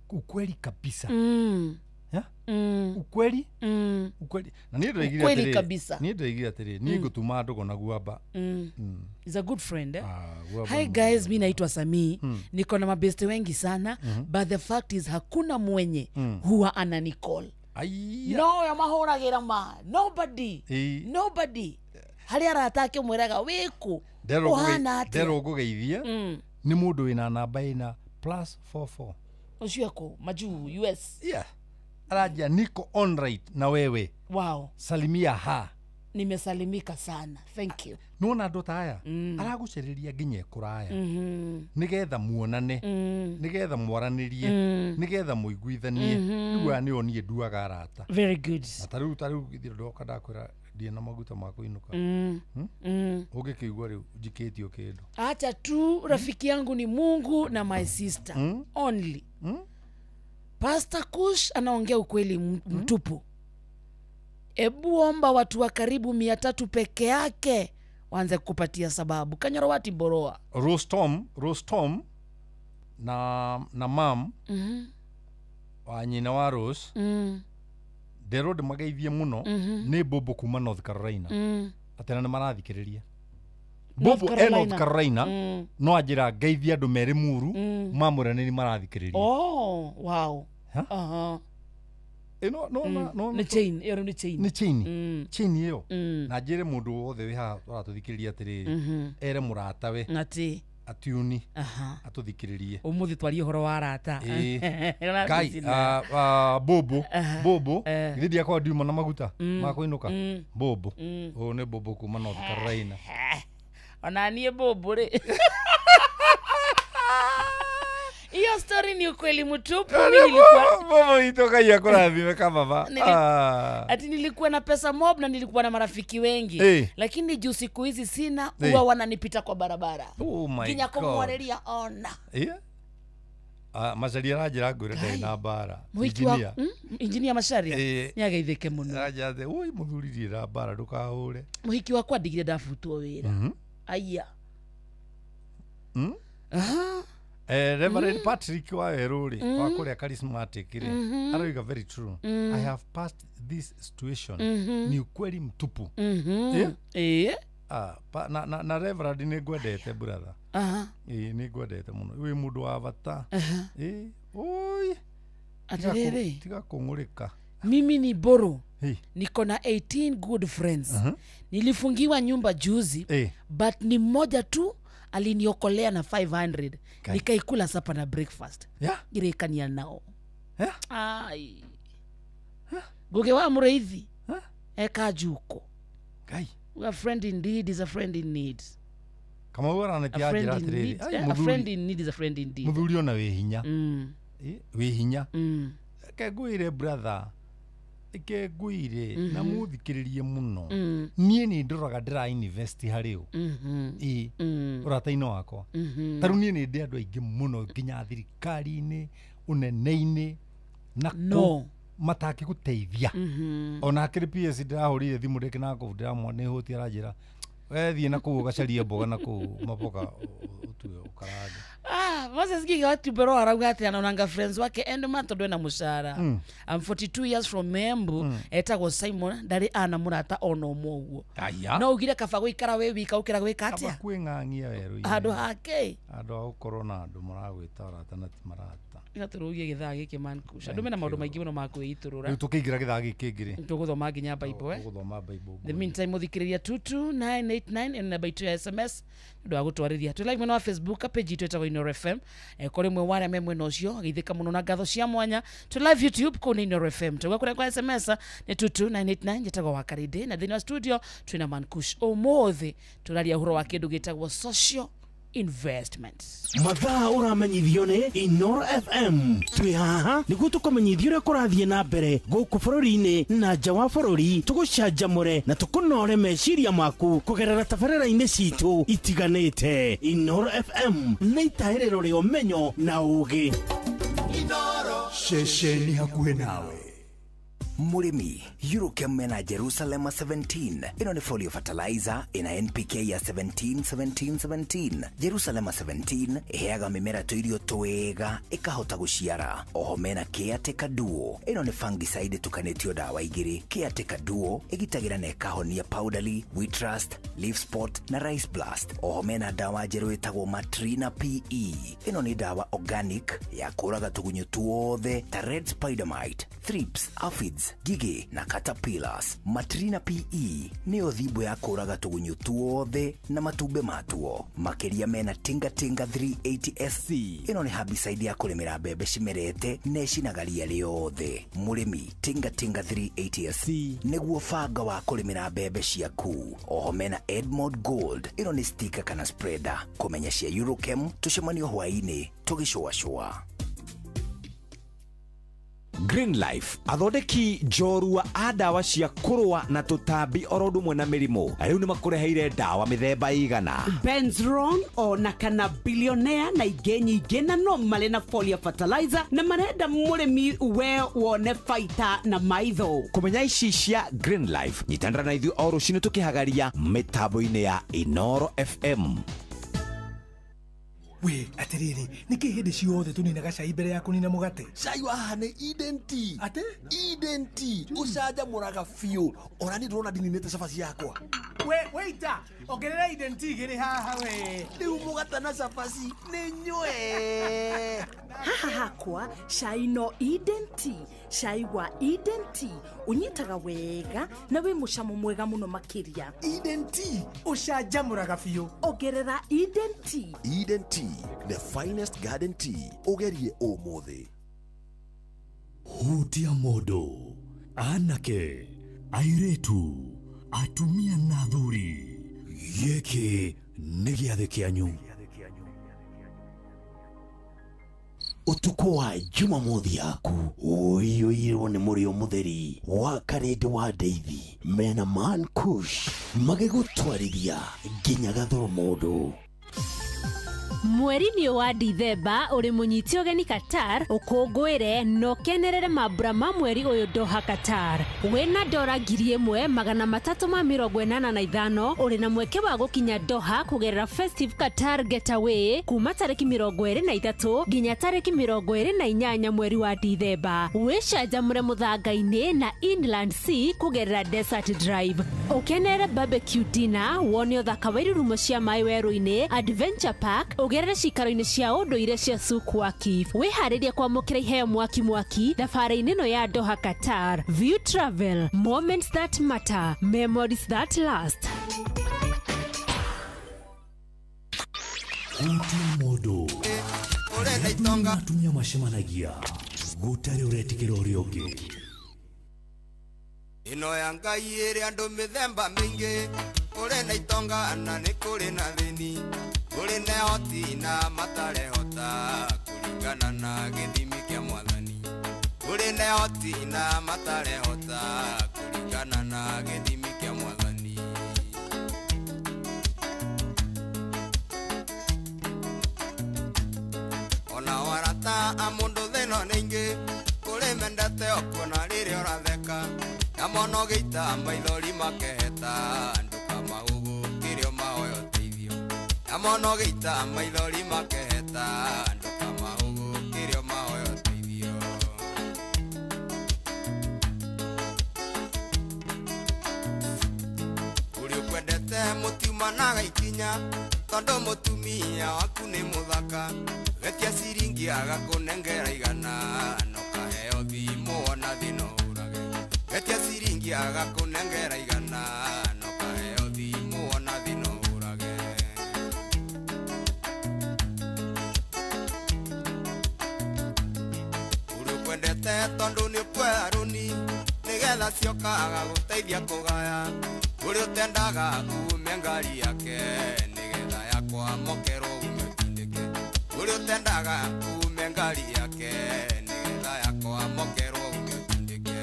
ukweli kabisa. Ukweli? Ukweli. Na niĩ ndĩraigire Ukweli kabisa. Niĩ ndĩraigire atĩrĩ, niĩ ngũtuma ndũgũ na guamba. He's a good friend, eh? Hi guys, mi naitwa Sami. Niko na mabeste wengi sana, but the fact is hakuna mwenye huwa ananicall. No, ya mahũragĩra ma. Nobody. Nobody. Harĩ arata ake mwĩraga wĩkũ? Ũhana atĩa? Nderwo ngũgeithie nĩ mũndũ wĩna namba ĩna +44. Ũcio ekũ? Majuu, US. Yeah. Araja niko on right na wewe. Wow. Salimia ha. Nimesalimika sana. Thank you. Nona andũ ta aya aragũcereria nginya kũraya. Nĩgetha muonane, nĩgetha mwaranĩrie, nĩgetha mũiguithanie. Rĩu aya nĩo niĩ nduaga arata. Very good. Na tarĩu githĩ ndoka ndakwĩra ndirĩ na maguta ma kũinũka. Ũngĩkĩigua rĩu njikĩtio kĩndũ. Acha tu, rafiki yangu ni Mungu na my sister. Only. Pastor Kush anaongea ukweli mtupu. Ebu omba watu wa karibu 300 peke yake waanze kukupatia sababu. Kanyoro wati boroa. Rostom na mam wa nyina wa Rose. Nderwo ndĩmageithie mũno nĩ Bobo kuma North Carolina. Atĩ na nĩ marathikĩrĩria. Bobo e North Carolina no anjĩra ngeithie andũ merĩ muru mamwĩra nĩ marathikĩrĩria. Oh, wow. No nĩ chain, ĩyo nĩ chain. Nĩ chain. Chain ĩyo. Na njĩre mũndũ wothe wĩ haha ũratũthikĩrĩria atĩrĩrĩ, ere mũratawe atĩ Atiuni atũthikĩrĩrie. Ũmũthĩ twarie ũhoro wa arata. Ngai bobo bobo githĩ ndiakorwo ndiuma na maguta ma kũinũka bobo ũyũ nĩ bobo kuma North Carolina. Ona niĩ bobo rĩ. Hiyo story ni ukweli mtupu. Nilikuwa bobo itoka ya kurathime kama baba. Ati nilikuwa na pesa mob na nilikuwa na marafiki wengi. Lakini juu siku hizi sina, huwa wananipita kwa barabara. Oh my God. Kinya kumwareria ona. Macharia aranjĩra ngwĩre ndarĩ na mbara. Engineer. Engineer Macharia. Nĩageithĩke mũno. Aranjĩra atĩ, "Oi mũthuri ndirĩ na mbara ndũkahũre." Mũhiki wakwa ndigire ndabutwo wĩra. Aya. Reverend Patrick wa Werũ rĩ, wa kũrĩa charismatic rĩ, aroiga very true. I have passed this situation. Ni ukweli mtupu. Na Reverend nĩ ngwendete brother. Nĩ ngwendete mũno. Wĩ mũndũ wa bata. Oi. Atiriri. Tiga kũng'ũrĩka. Mimi ni boro. Niko na 18 good friends. Nilifungiwa nyumba juzi, but ni mmoja tu aliniokolea na 500. Nikaikula sapa na breakfast. Irekania nao. Ai. Guge wa mureithi. Eka juko. Kai. A friend indeed is a friend in need. Kama wewe ananitia ajira atiriri. A friend in need is a friend indeed. Muthuri ona wi hinya. Wi hinya. Ke ngwire brother. Ke ngwire na muthikiririe muno. Nie ni ndoraga ndira invest hari u. Urata-inĩ wakwa. Ta rĩu niĩ nĩ ndĩ andũ aingĩ mũno nginya thirikari-inĩ, ũnene-inĩ na no matakĩgũteithia. Ona hakĩrĩ PS ndĩrahũrire thimũ ndĩ kĩnango ndĩramwona nĩ hũti aranjĩra we thiĩ na kũu ũgacarie mboga na kũu maboga ũtue ũkarange. Moses Giga watubero arauga atĩ anaonanga friends wake enduma tondũ ena mũcara. I'm 42 years from Embu, etagwo Simon, ndarĩ ana mũrata ona ũmwe ũguo. No ugire kaba gũikara wĩ wika ũkĩra gwĩka atĩa? Kaba kwĩng'ang'ia werũ-inĩ. Handũ hake. Handũ ha gũkorwo na andũ maragwĩta arata na ti marata. Gatũrũgie gĩthaa gĩkĩ man kusha. Andũ mena maũndũ maingĩ mũno ma kwĩitũrũra. Rĩu tũkĩingĩra gĩthaa gĩkĩ kĩngĩ rĩ. Tũgũthoma nginya Bible. Tũgũthoma Bible. The meantime mũthikĩrĩria 22989 ĩno namba itũ ya SMS nĩ ũndũ wa gũtwarĩria. Twĩ live mwena wa Facebook page itũ ĩtagwo Inooro FM. Kũrĩ mwe wa arĩa me mwena ũcio geithĩka mũno na ngatho cia mwanya. Twĩ live YouTube kũu nĩ Inooro FM. Tũgwa kũrĩa kwa SMS nĩ 22989 njĩtagwo Wakarĩndĩ na thĩinĩ wa studio twĩna Mankush. Ũmũthĩ tũraria ũhoro wa kĩndũ gĩtagwo social investment. Mathaa ũramenyithio nĩ Inooro FM. Twĩ haha nĩguo tũkũmenyithie ũrĩa kũrathiĩ na mbere gũkũ bũrũri-inĩ na nja wa bũrũri, tũgũcanjamũre na tũkũnore meciria maku kũgerera tabarĩra-inĩ citũ itiganĩte. Inooro FM nĩ itahĩrĩro rĩa ũmenyo na ũũgĩ. Ceceni hakuhĩ nawe. Mũrĩmi, Eurochem mena Jerusalem 17. Ĩno nĩ folio fertilizer ĩna NPK ya 17 17 17. Jerusalem 17 ĩheaga mĩmera tũirio twega ĩkahota gũciara. Oho mena Caretaker Duo. Ĩno nĩ fungicide ĩtukanĩtio ndawa igĩrĩ. Caretaker Duo ĩgitagĩra na ĩkahonia powdery, wheat rust, leaf spot na rice blast. Oho mena ndawa njerũ ĩtagwo Matrina PE. Ĩno nĩ ndawa organic ya kũraga tũgunyũ tuothe ta red spider mite, thrips, aphids, ngigĩ na caterpillars. Matrina PE nĩyo thimbo ya kũraga tũgunyũ tuothe na matumbĩ matuo. Makĩria mena Tinga Tinga 380 SC. Ĩno nĩ herbicide ya kũrĩmĩra mbembe cimerete na ĩcinaga ria rĩothe. Mũrĩmi, Tinga Tinga 380 SC nĩguo banga wa kũrĩmĩra mbembe ciaku. Oho mena Edmond Gold. Ĩno nĩ sticker kana spreader. Kũmenya cia Eurochem tũcemanio hwaĩ-inĩ tũgĩcũacũa. Green Life athondeki njorua a ndawa cia kũrũa na tũtambi oro ũndũ ũmwe na mĩrimũ rĩu nĩ makũreheire ndawa mĩthemba igana Benzron ona kana billionaire na ingĩ nyingĩ na no marĩ na folia fertilizer na marenda mũrĩmi we wone faita na maitho. Kũmenya ici cia Green Life nyitanĩra na ithuĩ o rũcinĩ tũkĩhagaria mĩtambo-inĩ ya Inooro FM. We atiriri niki hindi ciothe tuninaga cai mbere ya kunina mugate? Cai wa haha ni Eden Tea. Ate? Eden Tea ucanjamũraga biũ. Ona ni ndĩrona ndininĩte cabaci yakwa. We waiter, ongerera Eden Tea igĩrĩ haha we. Rĩu mũgate na cabaci nĩ nyue. Haha hakwa cai no Eden Tea Cai wa Eden Tea ũnyitaga wega na wĩ mũcamo mwega mũno makĩria. Eden Tea ũcanjamũraga biũ. Ongerera Eden Tea. Eden Tea, the finest garden tea. Ũgerie ũmũthĩ. Hutia mũndũ, anake, airĩtu, atumia na athuri. Gĩkĩ nĩ gĩathĩ kĩanyu. Utukũ wa Jumamothi yaku ũiyũirwo nĩ mũrĩo mũtheri wa Karĩndĩ wa Ndeithi mena Man Kush magĩgũtwarithia nginya gathoro mũndũ. Mweri-inĩ wa Dithemba ũrĩ mũnyiti ũgeni Qatar ũkũngũĩre na ũkenerere mambura ma mweri ũyũ Doha Qatar. Wĩna dora 1385 ũrĩ na mweke wa gũkinya Doha kũgerera Festive Qatar Getaway kuma tarĩki 23 nginya tarĩki 28 mweri wa Dithemba. Wĩcanjamũre mũthanga-inĩ na Inland Sea kũgerera Desert Drive. Ũkenerere barbecue dinner, wone ũthaka wa irurumo cia maĩ werũ-inĩ, Adventure Park, ũgerere cikaro-inĩ cia ũndũire cia Souk Waqif. Wĩharĩrie kwamũkĩra iheo mwaki mwaki thabarĩ-inĩ ĩno ya Doha Qatar. View Travel, moments that matter, memories that last. Hutia mũndũ. Atumia macemanagia gũtarĩ ũretĩkĩra ũrĩa ũngĩ. Ĩno ya Ngai ĩrĩ andũ mĩthemba mĩingĩ, kũrĩ na itonga na nĩ kũrĩ na thĩni, kũrĩ na ehoti na matarehota kũringana na gĩthimi kĩa Mwathani, kũrĩ na ehoti na matarehota kũringana na gĩthimi kĩa Mwathani. Ona arata a mũndũ thĩno nĩ aingĩ, kũrĩ mendete ũkuona rĩrĩa ũratheka, na mono gĩita maithori makeheta, ndũkamahũgũkĩre mahoya ũteithio, na mono gĩita maithori makeheta, ndũkamahũgũkĩre mahoya ũteithio. Ũrĩa ũkwendete mũtiumanaga ikinya, tondũ mũtumia waku nĩ mũthaka, getia ciringi agakũnengera igana, no kaheo thimũ wona thĩna ũrage. Getia ciringi agakũnengera igana, no kaheo thimũ wona thĩna ũrage. Ũrĩa ũkwendete tondũ nĩ ũkuoya rũni, nĩgetha cioka agagũteithia kũgaya. Ũrĩa ũtendaga ume ngari yake, nĩgetha yakwamũkĩrwo ume ũtindĩke. Ũrĩa ũtendaga ume ngari yake, nĩgetha yakwamũkĩrwo ume ũtindĩke.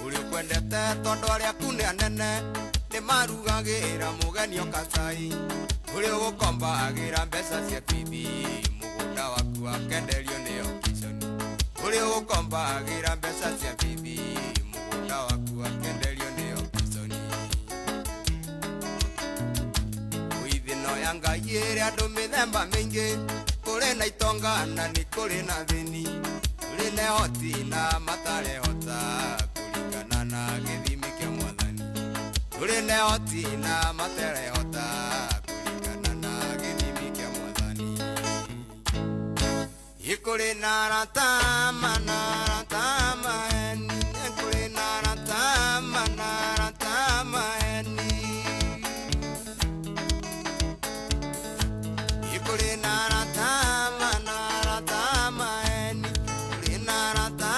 Ũrĩa ũkwendete tondũ arĩa aku nĩ anene, nĩ marugagĩra mũgeni oka cai. Ũrĩa ũgũkombagĩra mbeca cia bithi, mũgũnda waku akenderio nĩ auction. Ũrĩa ũgũkombagĩra mbeca cia bithi, mũgũnda waku akenderio nĩ auction. Ithino ya Ngai ĩrĩ andũ mĩthemba mĩingĩ, kũrĩ na itonga na nĩ kũrĩ na thĩni, kũrĩ na ehoti na matarehota kũringana na gĩthimi kĩa Mwathani, kũrĩ na ehoti na matarehota kũringana na gĩthimi kĩa Mwathani. Kũrĩ na arata mana arata maheni, kũrĩ na arata mana arata maheni. Kũrĩ na arata mana arata maheni, kũrĩ na arata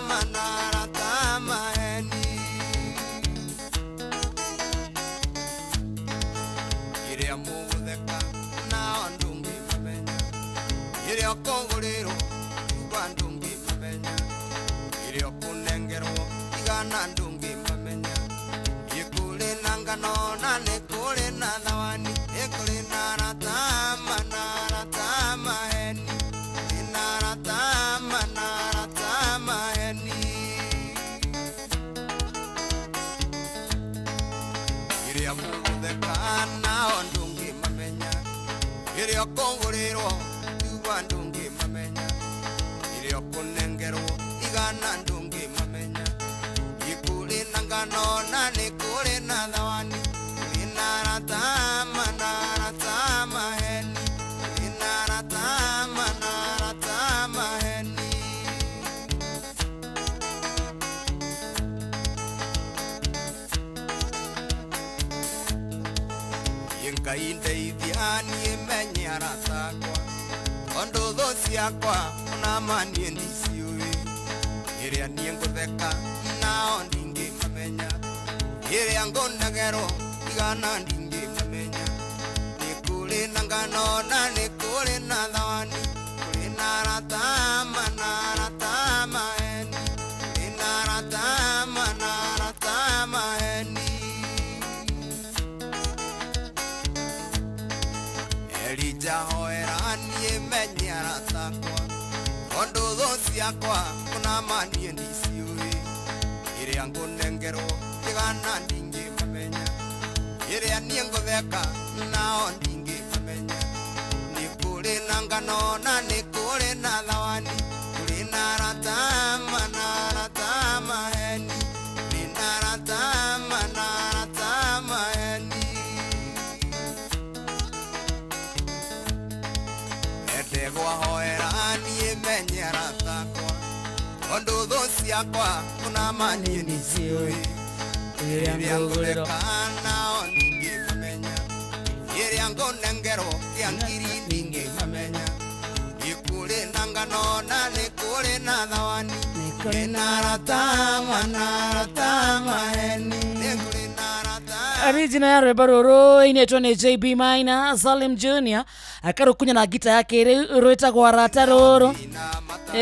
mana arata maheni. Ĩrĩa mũgũtheka nao ndũngĩmamenya, ĩrĩa ũkũgũrĩrwo uga ndũngĩmamenya, ĩrĩa ũkũnengerwo igana ndũngĩmamenya. Nĩ kũrĩ na ngano na nĩ kũrĩ na thawani, nĩ kũrĩ na arata mana arata maheni, nĩ na arata mana arata maheni. Ĩrĩa mũgũtheka nao ndũngĩmamenya, ĩrĩa ũkũgũrĩrwo uga ndũngĩmamenya, ĩrĩa ũkũnengerwo igana ndũngĩmamenya. Nĩ kũrĩ na ngano na nĩ kũrĩ na thawani, kũrĩ na arata mana arata maheni, kũrĩ na Ngai ndeithia niĩ menye arata akwa tondũ thũ ciakwa ona ma niĩ ndiciũĩ ĩrĩa niĩ ngũtheka nao ndingĩmamenya ĩrĩa ngũnegerwo igana ndingĩmamenya nĩ kũrĩ na ngano na nĩ kũrĩ na thawani kũrĩ na arata ma na arata maheni kũrĩ na arata ma na arata maheni Elija hoera niĩ menye arata akwa tondũ thũ ciakwa ona ma niĩ ndiciũĩ ĩrĩa ngũnengerwo igana ndingĩmamenya ĩrĩa niĩ ngũtheka nao ndingĩmamenya nĩ kũrĩ na ngano na nĩ kũrĩ na thawani kũrĩ na arata ma na arata maheni kũrĩ na arata ma na arata maheni Ndegwa hoera niĩ menye arata akwa tondũ thũ ciakwa ona ma niĩ ndiciũĩ ĩrĩa ngũtheka nao ndingĩmamenya ĩrĩa ngũnengerwo kĩa ngiri ndingĩmamenya nĩ kũrĩ na ngano na nĩ kũrĩ na thawani kũrĩ na arata ma na arata maheni nĩ kũrĩ na arata Original ya rwĩmbo rũrũ inetwo nĩ JB Minor Salim Junior akarukunya na ngita yake rwĩtagwo arata rũrũ.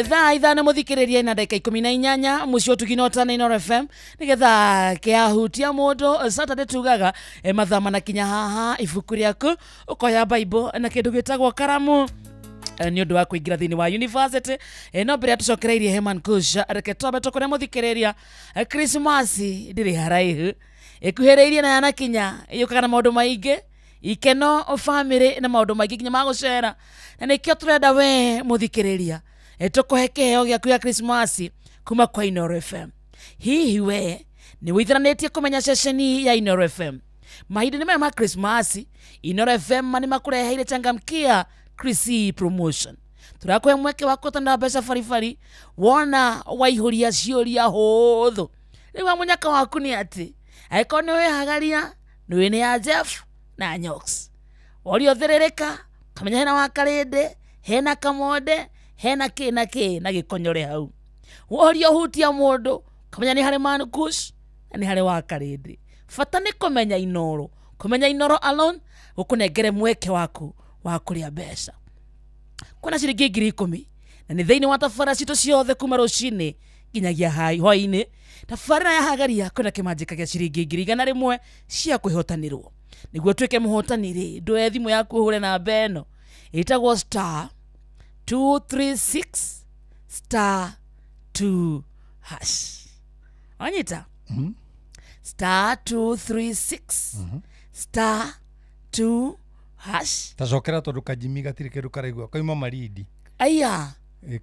Thaa 5 mũthikĩrĩria na ndagĩka 18 mũciĩ ũtugino na Inooro FM nĩgetha kĩahutia mũndũ Saturday tugaga mathaa manakinya haha ibuku rĩaku ũkoya Bible na kĩndũ gĩtagwo karamu nĩ ũndũ wa kũingĩra thĩinĩ wa university. No mbere ya tũcokereirie Heman Kush reke twambe tũkore mũthikĩrĩria Krismasi ndĩrĩ haraihu ĩkuhĩrĩirie na yanakinya yũkaga na maũndũ maingĩ ikeno family na maũndũ maingĩ nginya ma gũcera na nĩkĩo tũrenda we mũthikĩrĩria tũkũhe kĩheo gĩaku gĩa Krismasi kuma kwa Inooro FM. Hihi we nĩ wĩitharanĩtie kũmenya ceceni ya Inooro FM? Mahinda-inĩ maya ma Krismasi Inooro FM nĩ makũreheire changamkia Krisi promotion. Tũrakũhe mweke wa kũhotana mbeca baribari wona waihũria ciũria hũthũ. Rĩu wa mũnyaka waku nĩ atĩ angĩkorwo nĩ wĩhagaria nĩ nĩ ya Jeff na Nyox woria ũthĩrĩrĩka kamenya hena wakarĩndĩ hena kamonde hena kĩ na kĩ na gĩkonyore hau woria ũhutia mũndũ kamenya nĩ harĩ Man Kush na nĩ harĩ wakarĩndĩ. Bata nĩ kũmenya Inooro, kũmenya Inooro alone gũkũnengere mweke waku wa kũrĩa mbeca. Kwĩna ciringi 10,000 na nĩ thĩinĩ wa tabarĩra citũ ciothe kuma rũcinĩ nginyagia hwaĩ-inĩ. Tabarĩra ya hagaria kwĩna kĩmanjĩka gĩa ciringi 100,000 cia kwĩhotanĩrwo. Nĩguo ũtuĩke mũhotani rĩ, ndũe thimũ yaku ũhũre namba ĩno ĩtagwo star 236 star 2 hash. Wanyita? Star 236 star 2 hash. Tacokera tondũ kajimi gatirĩ kĩndũ karaigua kauma Maridi. Aya.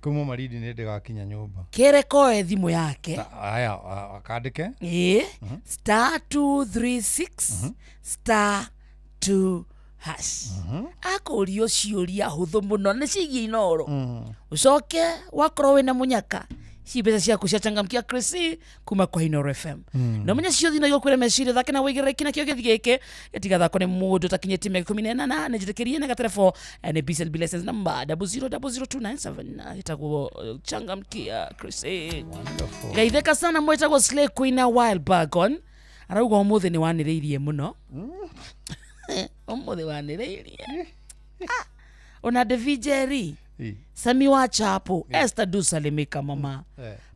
Kauma Maridi nĩ ndĩgakinya nyũmba. Kere koe thimũ yake. Aya akandĩke. Ĩĩ. Star 236 star 2 hash. Akũrio ciũria hũthũ mũno nĩ ciĩgiĩ Inooro. Ũcoke wakorwo wĩna mũnyaka ci mbeca ciaku cia changamkia Krisi kuma kwa Inooro FM. No menya ciothe no igũkwĩra meciria thake na wĩigĩrĩrĩki nakĩo gĩthi gĩkĩ gĩtigathakwo nĩ mũndũ ũtakinyĩtie mĩaka 18 nĩ njĩtĩkĩrie na gaterebo nĩ BCLB license number 0000297 ĩtagwo changamkia Krisi. Geithĩka sana mwĩtagwo Slay Queen na Wild Bagon arauga ũmũthĩ nĩ wanĩrĩirie mũno. Ũmũthĩ wanĩrĩirie ona Devi Jerry Sami wa Chapo, Esther Dusalimika mama.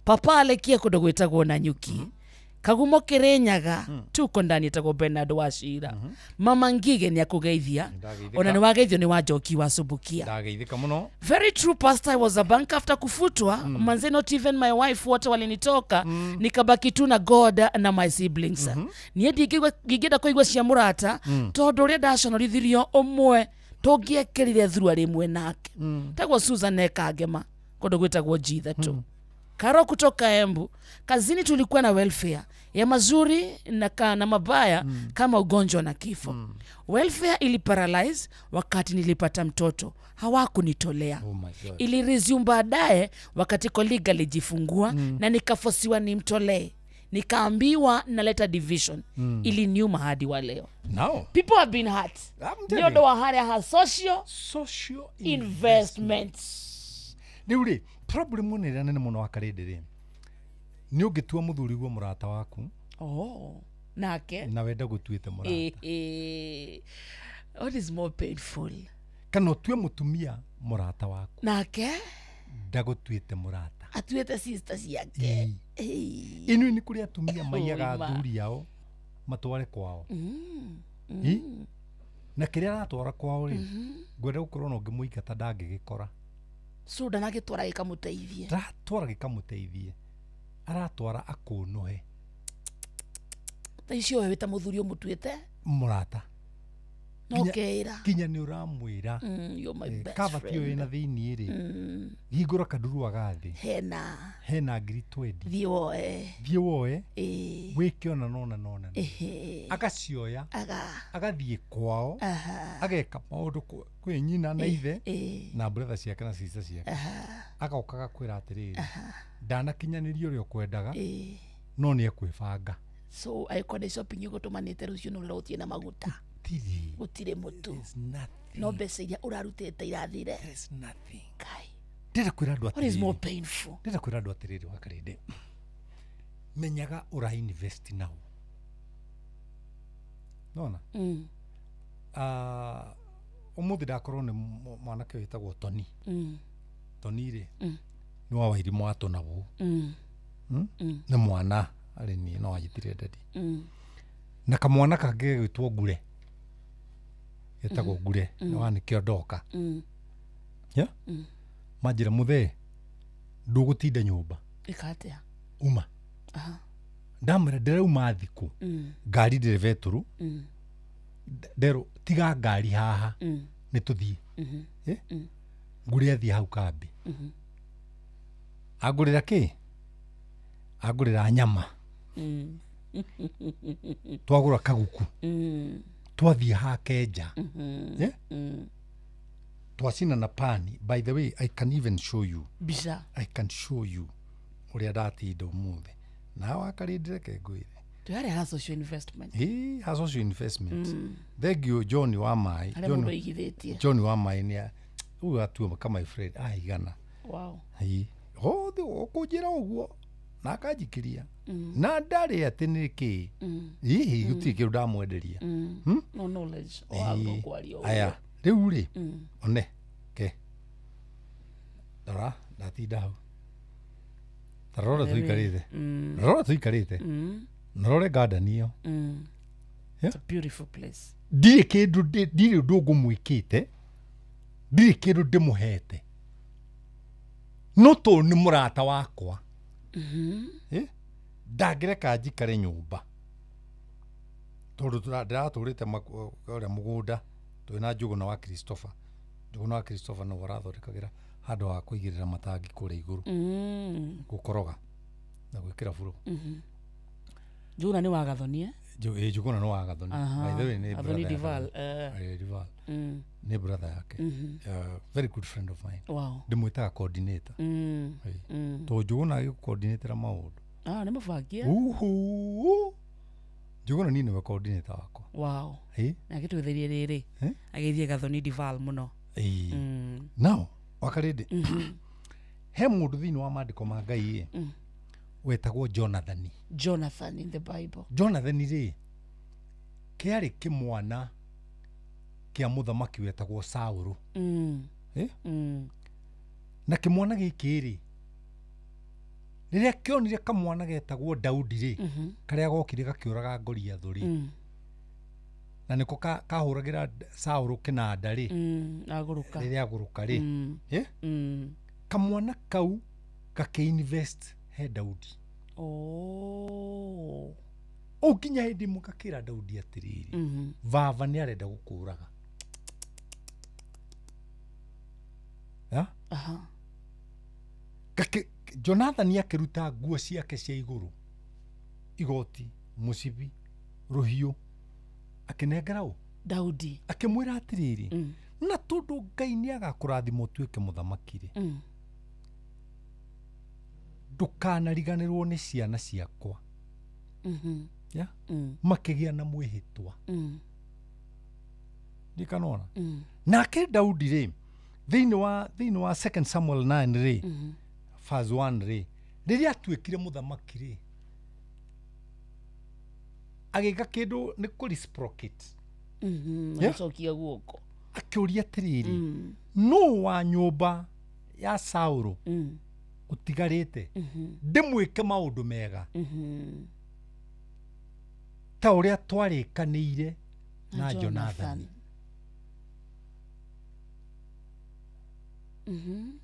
Papa alekia kũndũ gwĩtagwo na nyuki. Kagumo Kirinyaga tuko ndani etagwo Bernard Wachira. Mama Ngige nĩ akũgeithia ona nĩ wageithio nĩ wa Njoki wa Subukia. Ndageithĩka mũno. Very true pastor, I was a bank after kufutwa. Manze not even my wife wote walinitoka. Nikabaki tu na God na my siblings. Niĩ ndingĩenda kũigua cia mũrata tondũ ũrĩa ndaconorithirio ũmwe tũngĩekĩrire thurua rĩmwe nake. Tagwo Susan Ekangema kũndũ gwĩtagwo G3. Karo kutoka Embu, kazini tulikuwa na welfare ya mazuri na mabaya kama ugonjwa na kifo. Welfare ili paralyze wakati nilipata mtoto, hawakunitolea. Oh my God. Ili resume baadaye wakati colleague alijifungua na nikafosiwa nimtolee. Nikaambiwa naleta division. Iliniuma hadi wa leo. No. People have been hurt. Telling Nĩ ũndũ wa harĩa ha social social investments. Rĩu rĩ, problem nĩ ĩrĩa nene mũno wa Karĩndĩ rĩ, nĩ ũngĩtua mũthuri guo mũrata waku. Oh, nake na wenda gũtuĩte mũrata. What is more painful? Kana ũtue mũtumia mũrata waku. Nake ndagũtuĩte mũrata. Atuĩte sister ciake. Inuĩ nĩ kũrĩ atumia maiyaga athuri ao matware kwao. Na kĩrĩa aratwara kwao rĩ, ngwenda gũkorwo na ũngĩmũingata ndangĩgĩkora. So ndanagĩtwara gĩkamũteithie. Ndatwara gĩkamũteithie. Aratwara akũnũhe. Ta icio we wĩta mũthuri ũmũtuĩte? Mũrata. No keira. Kinya nĩ ũramwĩra. You're my best Kabati ĩyo friend. ĩna thĩiniĩ rĩ, hingũra kandurua ga thĩ. Hena ngiri 20. Thiĩ woe. Thiĩ woe. Wĩke ona nona nona. Agacioya. Agathiĩ kwao. Ageka maũndũ kwĩ nyina na ithe. Na brother ciake na sister ciake. Agoka agakwĩra atĩrĩrĩ, ndanakinyanĩria ũrĩa ũkwendaga, no nĩ ekwĩbanga. So angĩkorwo nĩ shopping ũgũtũmanĩte rũciũ nĩ ũrĩa na maguta. Gũtirĩ mũtu. No mbeca iria ũrarutĩte irathire. Ndĩrenda kwĩra andũ What is atĩrĩrĩ. more painful? Ndĩrenda kwĩra andũ atĩrĩrĩ wa Karĩndĩ, menyaga ũra invest nao. Nona? Ũmũthĩ ndakorwo nĩ mwanake wĩtagwo Tony. Tony rĩ, nĩ wa Wairimũ wa Tũnagũ. Nĩ mwana arĩ niĩ no anjĩtire daddy. Na kamwana kangĩ gagĩtwo Ngure. Getagwo Ngure, nĩ wa nĩkĩo ndoka. Yeah? Manjĩra mũthee, ndũgũtinda nyũmba. Ĩka atĩa? Uma. Ndamwĩra ndĩrauma thikũ. Ngari ndĩrĩ betũrũ. Nderwo tiga ngari haha. Nĩ tũthiĩ. Ngure athiĩ hau kambĩ. Angũrĩra kĩ? Angũrĩra nyama. Twagũra kaguku. Twathiĩ hake nja. Twacina na pani. By the way, I can even show you. Mbica. I can show you ũrĩa ndatinda ũmũthĩ. Na wa Karĩndĩ reke ngwĩre. Twĩ ha social investment. Ha social investment. Thank you John wa maĩ. Harĩa mũndũ aigithĩtie. John wa maĩ nĩ ũyũ atua kama my friend aigana. Wow. Hothe ũkũnjĩra ũguo na akanjikiria. Na ndarĩ atĩ nĩ kĩ. Hihi gũtirĩ kĩndũ ndamwenderia. No knowledge. O kwaria ũguo. Aya, rĩu rĩ, one ke. Rora, ndatinda hau. Rora tũikarĩte. Rora tũikarĩte. Na rore garden ĩyo. It's a beautiful place. Ndirĩ kĩndũ ndirĩ ũndũ ngũmwĩkĩte. Ndirĩ kĩndũ ndĩmũhete. No tondũ nĩ mũrata wakwa. Ndangĩreka njikare nyũmba. Tondũ ndĩratũrĩte ũrĩa mũgũnda twĩna Njũgũna wa Christopher. Njũgũna wa Christopher nĩwe ũrathondekagĩra handũ ha kũigĩrĩra matangi kũrĩa igũrũ. Gũkoroga na gwĩkĩra buro. Njũgũna nĩ wa Gathoni, eh? Njũgũna nĩ wa Gathoni. By the way, nĩ Gathoni brother Dival. Dival. Nĩ brother yake. Very good friend of mine. Wow. Ndĩmwĩtaga coordinator. Tondũ Njũgũna agĩgũ-coordinatĩra maũndũ. Nĩ mũbangi, eh? Uhu. Njũgũna niĩ nĩwe coordinator wakwa. Wow. Na agĩtwĩthĩrie rĩrĩ. Agĩthiĩ Gathoni Dival mũno. Now, wa Karĩndĩ, he mũndũ thĩinĩ wa maandĩko ma Ngai ĩ, wetagwo Jonathan. Jonathan in the Bible. Jonathan rĩ, kĩarĩ kĩmwana kĩa mũthamaki wetagwo Saũlũ. Na kĩmwana gĩkĩ rĩ, rĩrĩa kĩonire kamwana getagwo Daudi rĩ, karĩa gokire gakĩũraga Goliathũ rĩ, na nĩko kahũragĩra Saũlũ kĩnanda rĩ, agũrũka. Rĩrĩa agũrũka rĩ, kamwana kau gakĩ-invest he Daudi. Oh. O nginya hĩndĩ ĩmwe gakĩra Daudi atĩrĩrĩ, baba nĩ arenda gũkũraga. Jonathan akĩruta nguo ciake cia igũrũ, igoti, mũcibi, rũhiũ, akĩnengera ũ? Daudi. Akĩmwĩra atĩrĩrĩ, na tondũ Ngai nĩ agakũrathima ũtuĩke mũthamaki rĩ, ndũkanariganĩrwo nĩ ciana ciakwa Yeah? Makĩgĩa na mwĩhĩtwa. Ndikanona. Nake Daudi rĩ, thĩinĩ wa 2 Samuel 9 rĩ, verse 1 rĩ, rĩrĩa atuĩkire mũthamaki rĩ, agĩka kĩndũ nĩ kũ reciprocate. Yeah? Agĩcokia guoko. Akĩũria atĩrĩrĩ, nũ wa nyũmba ya Saũlũ ũtigarĩte ndĩmwĩke maũndũ mega ta ũrĩa twarĩkanĩire na Jonathani.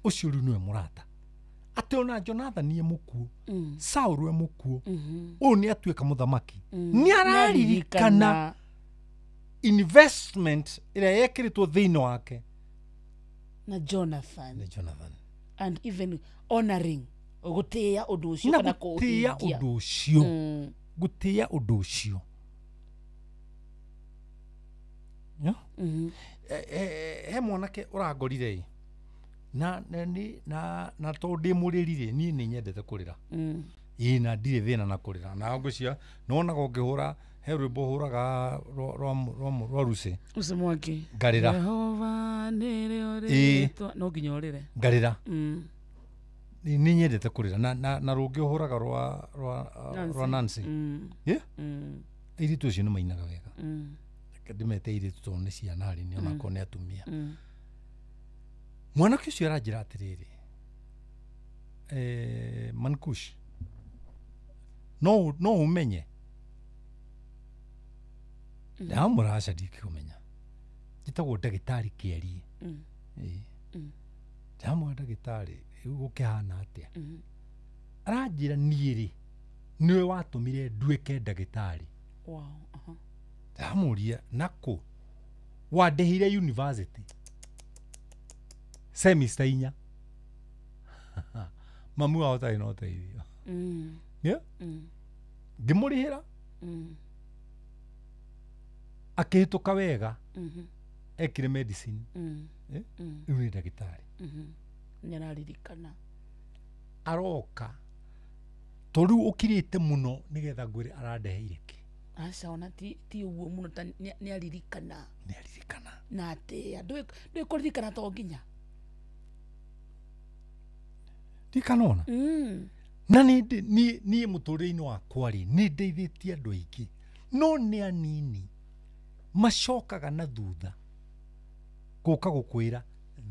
Ũcio rĩu nĩwe mũrata. Atĩ ona Jonathani e mũkuũ, Saũlũ e mũkuũ, ũyũ nĩ atuĩka mũthamaki. Nĩ araririkana investment ĩrĩa yekĩrĩtwo thĩinĩ wake na Jonathan. Na Jonathan. And even honoring gũtĩĩa ũndũ ũcio na kana gũtĩĩa kũũhingia. ũndũ ũcio. Gũtĩĩa ũndũ ũcio. Yeah? He mwanake ũrangorire ĩ, na na tondũ ndĩ mũrĩri rĩ, niĩ nĩ nyendete kũrĩra. Ĩĩ na ndirĩ thĩna na kũrĩra. Na ngwĩciria nĩwonaga ũngĩhũra, he rwĩmbo ũhũraga rwa Lucy. Lucy Mwangi. Ngarĩra. Jehova nĩrĩo Ĩĩ. rĩĩtwa. No nginya ũrĩre. Ngarĩra. Nĩ nyendete kũrĩra. Na rũngĩ ũhũraga rwa Nancy. Yeah? Airĩtu acio nĩ mainaga wega. Reke ndĩmete airĩtu tondũ nĩ ciana rĩ, nĩ onakorwo nĩ atumia. Mwanake ũcio aranjĩra atĩrĩrĩ, Mankush, no ũmenye. Ndamũra aca ndingĩkũmenya. Njĩtagwo ndagĩtarĩ Kĩarie. Ndamwĩra ndagĩtarĩ, rĩu gũkĩhana atĩa? Aranjĩra niĩ rĩ, nĩwe watũmire nduĩke ndagĩtarĩ. Ndamũria nakũ? Wandĩhĩire university semester 4. Mamu wao ũtarĩ na ũteithio. Yeah? Ngĩmũrĩhĩra. Akĩhĩtũka wega. Ekire medicine. Rĩu nĩ ndagĩtarĩ. Nĩararirikana. Aroka. To rĩu ũkirĩte mũno nĩgetha ngwĩre arandeheire kĩ. Aca ona ti ũguo mũno ta nĩaririkana. Nĩaririkana. Na atĩa ndũĩ kũririkana to nginya. Ndikanona. Na niĩ mũtũrĩre-inĩ wakwa rĩ, nĩ ndeithĩtie andũ aingĩ. No nĩ anini macokaga na thutha gũka gũkwĩra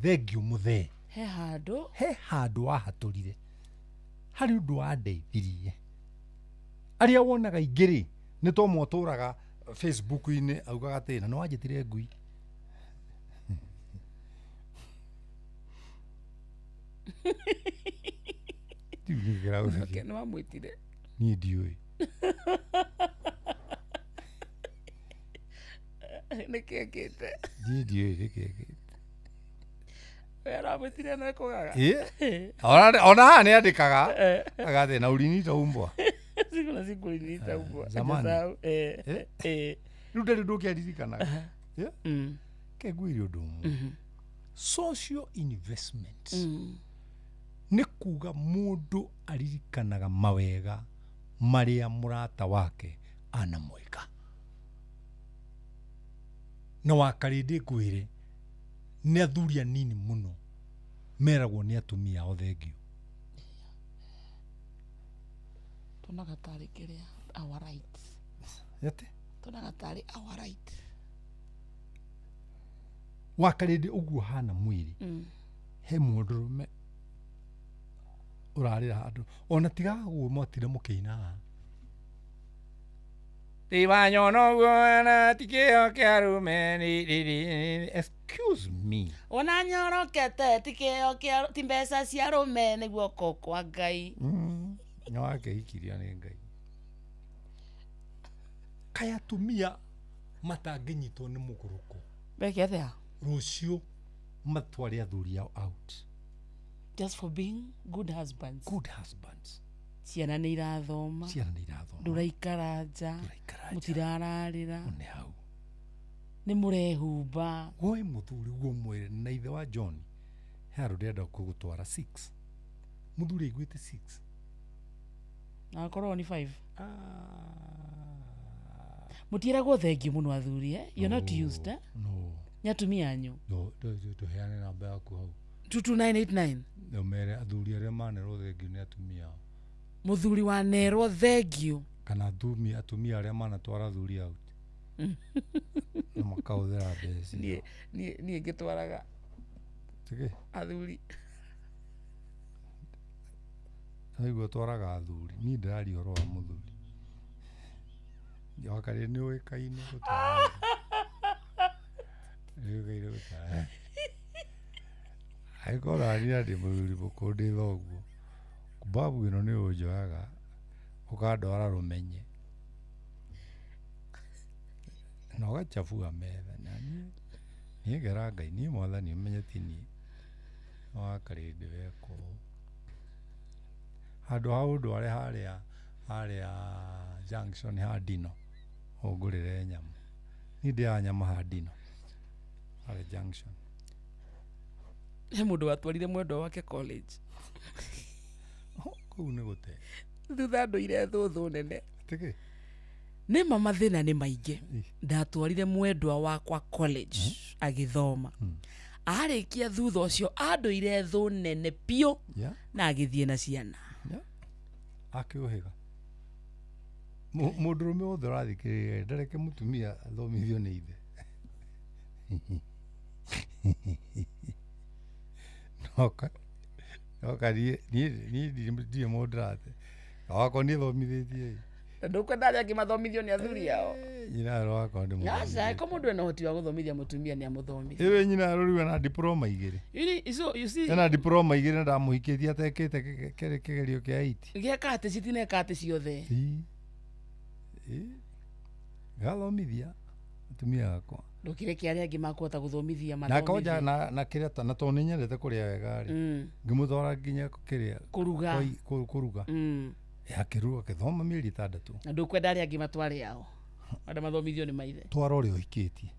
thengiũ mũthee. He handũ. He handũ wahatũrire. Harĩ ũndũ wandeithirie. Arĩa wonaga aingĩ rĩ, nĩ to motũraga Facebook-inĩ augaga atĩ na nĩwanjĩtire ngui. Nĩ wamwĩtire? Niĩ ndiũĩ. Nĩkĩ ekĩte? Niĩ ndiũĩ nĩkĩ ekĩte. We aramwĩtire na ekũgaga? Ona haha nĩandĩkaga agatĩ na uliniita umbwa. Siku na siku uliniita umbwa. Zamani. Rĩu ndarĩ ũndũ ũngĩaririkanaga. Ke ngwĩre ũndũ ũmwe. Social investment nĩ kuga mũndũ aririkanaga mawega marĩa mũrata wake anamwĩka. Na wakarĩndĩ ngwĩre nĩ athuri anini mũno meragwo nĩ atumia ao thengio. Tuonaga tarĩ kĩrĩa our right. Ate? Tuonaga tarĩ our right. Wakarĩndĩ ũguo hana mwĩrĩ. He mũndũrũme ũrarĩra handũ ona tigaga guo mwatire mũkĩina. Excuse me. Ona nyorokete tikĩo kĩa ti mbeca cia arũme nĩ guoko kwa Ngai. No akĩhikirio nĩ Ngai. Kaĩ atumia matangĩnyitwo nĩ mũgũrũko. Meke atĩa? Rũciũ matware athuri ao out. Just for being good husbands. Good husbands. Ciana nĩ irathoma. Ciana nĩ irathoma. Ndũraikara nja. Mũtirararĩra. Nĩ hau. Nĩ mũrehumba. Woe mũthuri guo mwĩre na ithe wa John. He handũ ndĩrenda gũgũtwara 6. Mũthuri aiguĩte 6. Na akorwo ni 5. Mutiragwo thengiũ mũno athuri, eh? You're not used, eh? No. Nĩ atumia anyu. No, tũheane namba yaku hau. 22989. Ũmere athuri arĩa manerwo thengiũ nĩ atumia ao. Mũthuri wanerwo thengiũ. Kana atumia arĩa manatwara athuri out. Na makahũthĩra mbeca. Niĩ ngĩtwaraga athuri. Naigua twaraga athuri. Niĩ ndĩraria ũhoro wa mũthuri. Wakarĩ nĩ ũĩkaine gũtwara. Nĩ ũĩkaine gũtwara. Angĩkorwo ũranina ndĩ mũthuri mũkũrũ ndĩ thoguo, kumbabu ĩno nĩ ũnjoyaga ũkandwara rũmenye na ũgachabua metha. Na niĩ ngera Ngai, niĩ mwathani ũmenye ti niĩ. Wakarĩ ndĩweka ũũ. Handũ ha ũndware harĩa junction ha Dino ũngũrĩre nyama. Niĩ ndĩaga nyama ha Dino harĩa junction. He mũndũ watwarire mwendwa wake college. Kũu nĩ gũte. Thutha ndũire thũthũ nene. Atĩkĩ? Nĩ ma mathĩna nĩ maingĩ. Ndatwarire mwendwa wakwa college agĩthoma. Arĩkia thutha ũcio andũire thũ nene piũ na agĩthiĩ na ciana. Akĩũhĩga. Mũndũrũme wothe ũrathikĩrĩria ndareke mũtumia athomithio nĩ ithe. Noka niĩ ndirĩ mũndũ ndĩrate. Wakwa niĩ thomithĩtie. Ndũkwenda arĩa angĩ mathomithio nĩ athuri ao. Nyina wakwa ndĩ mũthomithie. Aca, ko mũndũ ena ũhoti wa gũthomithia mũtumia nĩ amũthomithie. Ĩwe nyina rĩu ena diploma igĩrĩ. Ena diploma igĩrĩ na ndamũhikĩtie atekĩte kĩgerio kĩa 8. Gĩeka atĩ citineka atĩ ciothe. Gathomithia atumia akwa. Ndũkĩreke arĩa angĩ makũhota gũthomithia mathomithie. Na konja na kĩrĩa na tondũ nĩnyendete kũrĩa wega rĩ. Ngĩmũtwara nginya kĩrĩa kũruga. Kũruga. Akĩruga akĩthoma mĩeri 6. Na ndũkwenda arĩa angĩ matware ao. Andũ mathomithio nĩ maithe. Twara ũrĩa ũhikĩtie.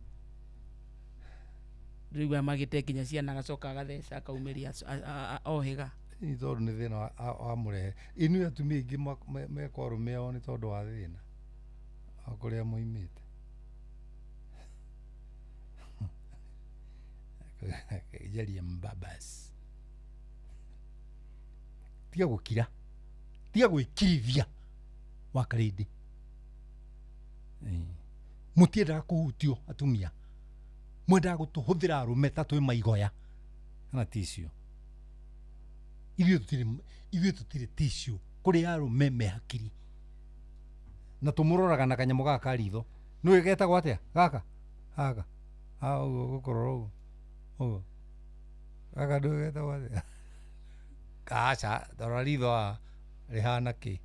Rĩu magĩte nginya ciana agacoka agatheca akaumĩria ohĩga. Nĩ tondũ nĩ thĩna wamũrehe. Inyuĩ atumia aingĩ mekwo arũme ao nĩ tondũ wa thĩna wa kũrĩa moimĩte. Jaria mbabas. Tiga gũkira. Tiga gwĩkirithia wakarĩndĩ. Mũtiendaga kũhutio atumia. Mwendaga gũtũhũthĩra arũme ta twĩ maigoya. Kana tissue. Ithuĩ tũtirĩ tissue kũrĩ arũme me hakiri. Na tũmũroraga na kanyamũ gaka ka ritho. Nĩũĩ getagwo atĩa? Gaka? Gaka. Ũguo gũkũrora ũguo. Ũguo. Gaka ndũĩ getagwo atĩa? Aca, rora ritho haha rĩhana kĩ?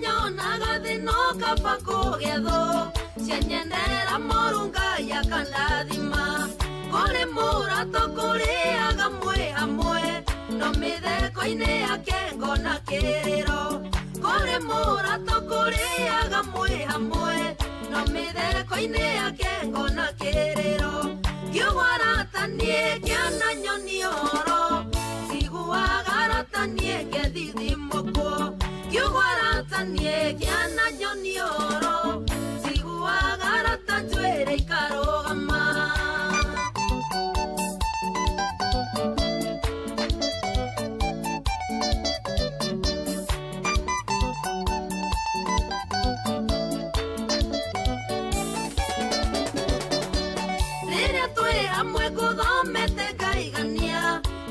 Nyonaga thĩna kaba kũgethwo cianyendera mũrunga ya kandathima kũrĩ mũrato kũrĩaga mwĩ hamwe no mĩtheko-inĩ yake ngona kĩrĩro kũrĩ mũrato kũrĩaga mwĩ hamwe no mĩtheko-inĩ yake ngona kĩrĩro kiugo arata niĩ kĩana nyoni ũhoro ciguaga arata niĩ ngethithimũkwo kiugo arata niĩ kĩana nyoni ũhoro ciguaga arata njuĩrĩ ikarũgama. Rĩrĩa twĩ hamwe ngũthomete ngaigania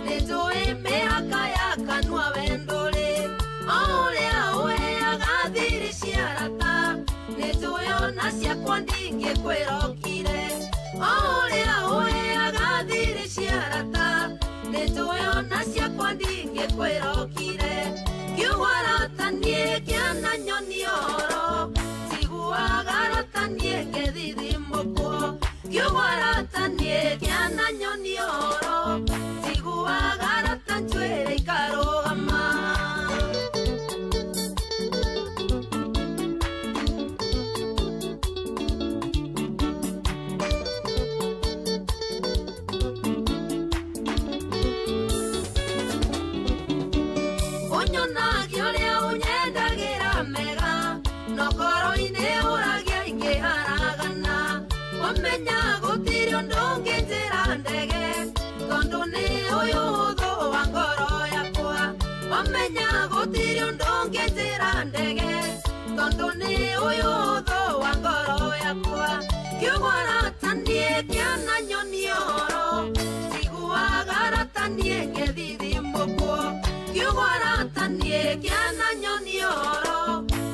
nĩ njũĩ mĩhaka ya kanua wendũrĩ o ũrĩa ũheaga thiri cia arata nĩ njũĩ ona ciakwa ndingĩkwĩrokire o ũrĩa ũheaga thiri cia arata nĩ njũĩ ona ciakwa ndingĩkwĩrokire kiugo arata niĩ kĩana nyoni ũhoro ciguaga arata niĩ ngethithimũkwo. Kiugo arata niĩ kĩananyonia ũhoro njiguaga arata njuĩrĩ ikarũgama. Ũnyonagia ũrĩa ũnyendagĩra mega no ngoro-inĩ ũragia ingĩharagana. Ũmenya gũtirĩ ũndũ ũngĩnjĩra ndege tondũ nĩ ũyũ ũthũ wa ngoro yakwa. Ũmenya gũtirĩ ũndũ ũngĩnjĩra ndege tondũ nĩ ũyũ ũthũ wa ngoro yakwa. Kiugo arata niĩ kĩananyonia ũhoro njiguaga arata niĩ ngĩthithimũkwo. Kiugo arata niĩ kĩananyonia ũhoro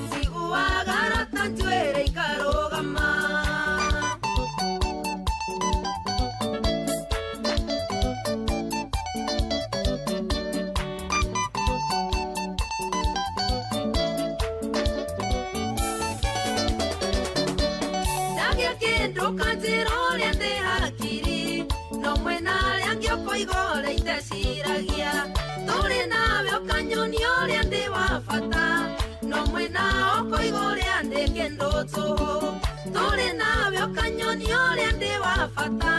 njiguaga arata njuĩrĩ ikarũgama. Ndagĩa kĩndũ kanjĩra ũrĩa ndĩ hakiri no mwena arĩa angĩ ũkoiga ũrĩa iteciragia. Tũrĩ nawe ũkanyonia ũrĩa ndĩ wa bata no mwena ũkoiga ũrĩa ndĩ kĩndũ tũhũ. Tũrĩ nawe ũkanyonia ũrĩa ndĩ wa bata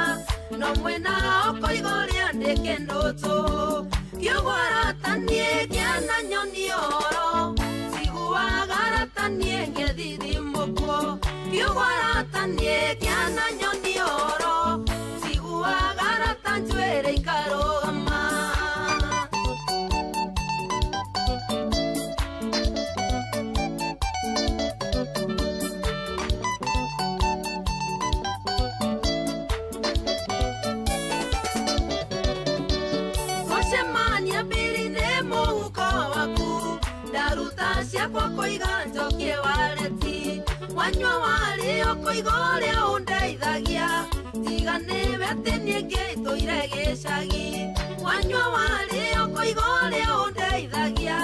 no mwena ũkoiga ũrĩa ndĩ kĩndũ tũhũ. Kiugo arata niĩ kĩananyonia ũhoro njiguaga arata niĩ ngĩthithimũkwo. Kiugo arata niĩ kĩananyonia ũhoro njiguaga arata njuĩrĩ ikarũgama. Gũcemania mbiri-inĩ mũhuko waku ndaruta ciakwa kũiga njokie wareti. Wanyua warĩ ũkoiga ũrĩa ũndeithagia tiga nĩwe atĩ niĩ ngĩtũire gĩcagi. Wanyua warĩ ũkoiga ũrĩa ũndeithagia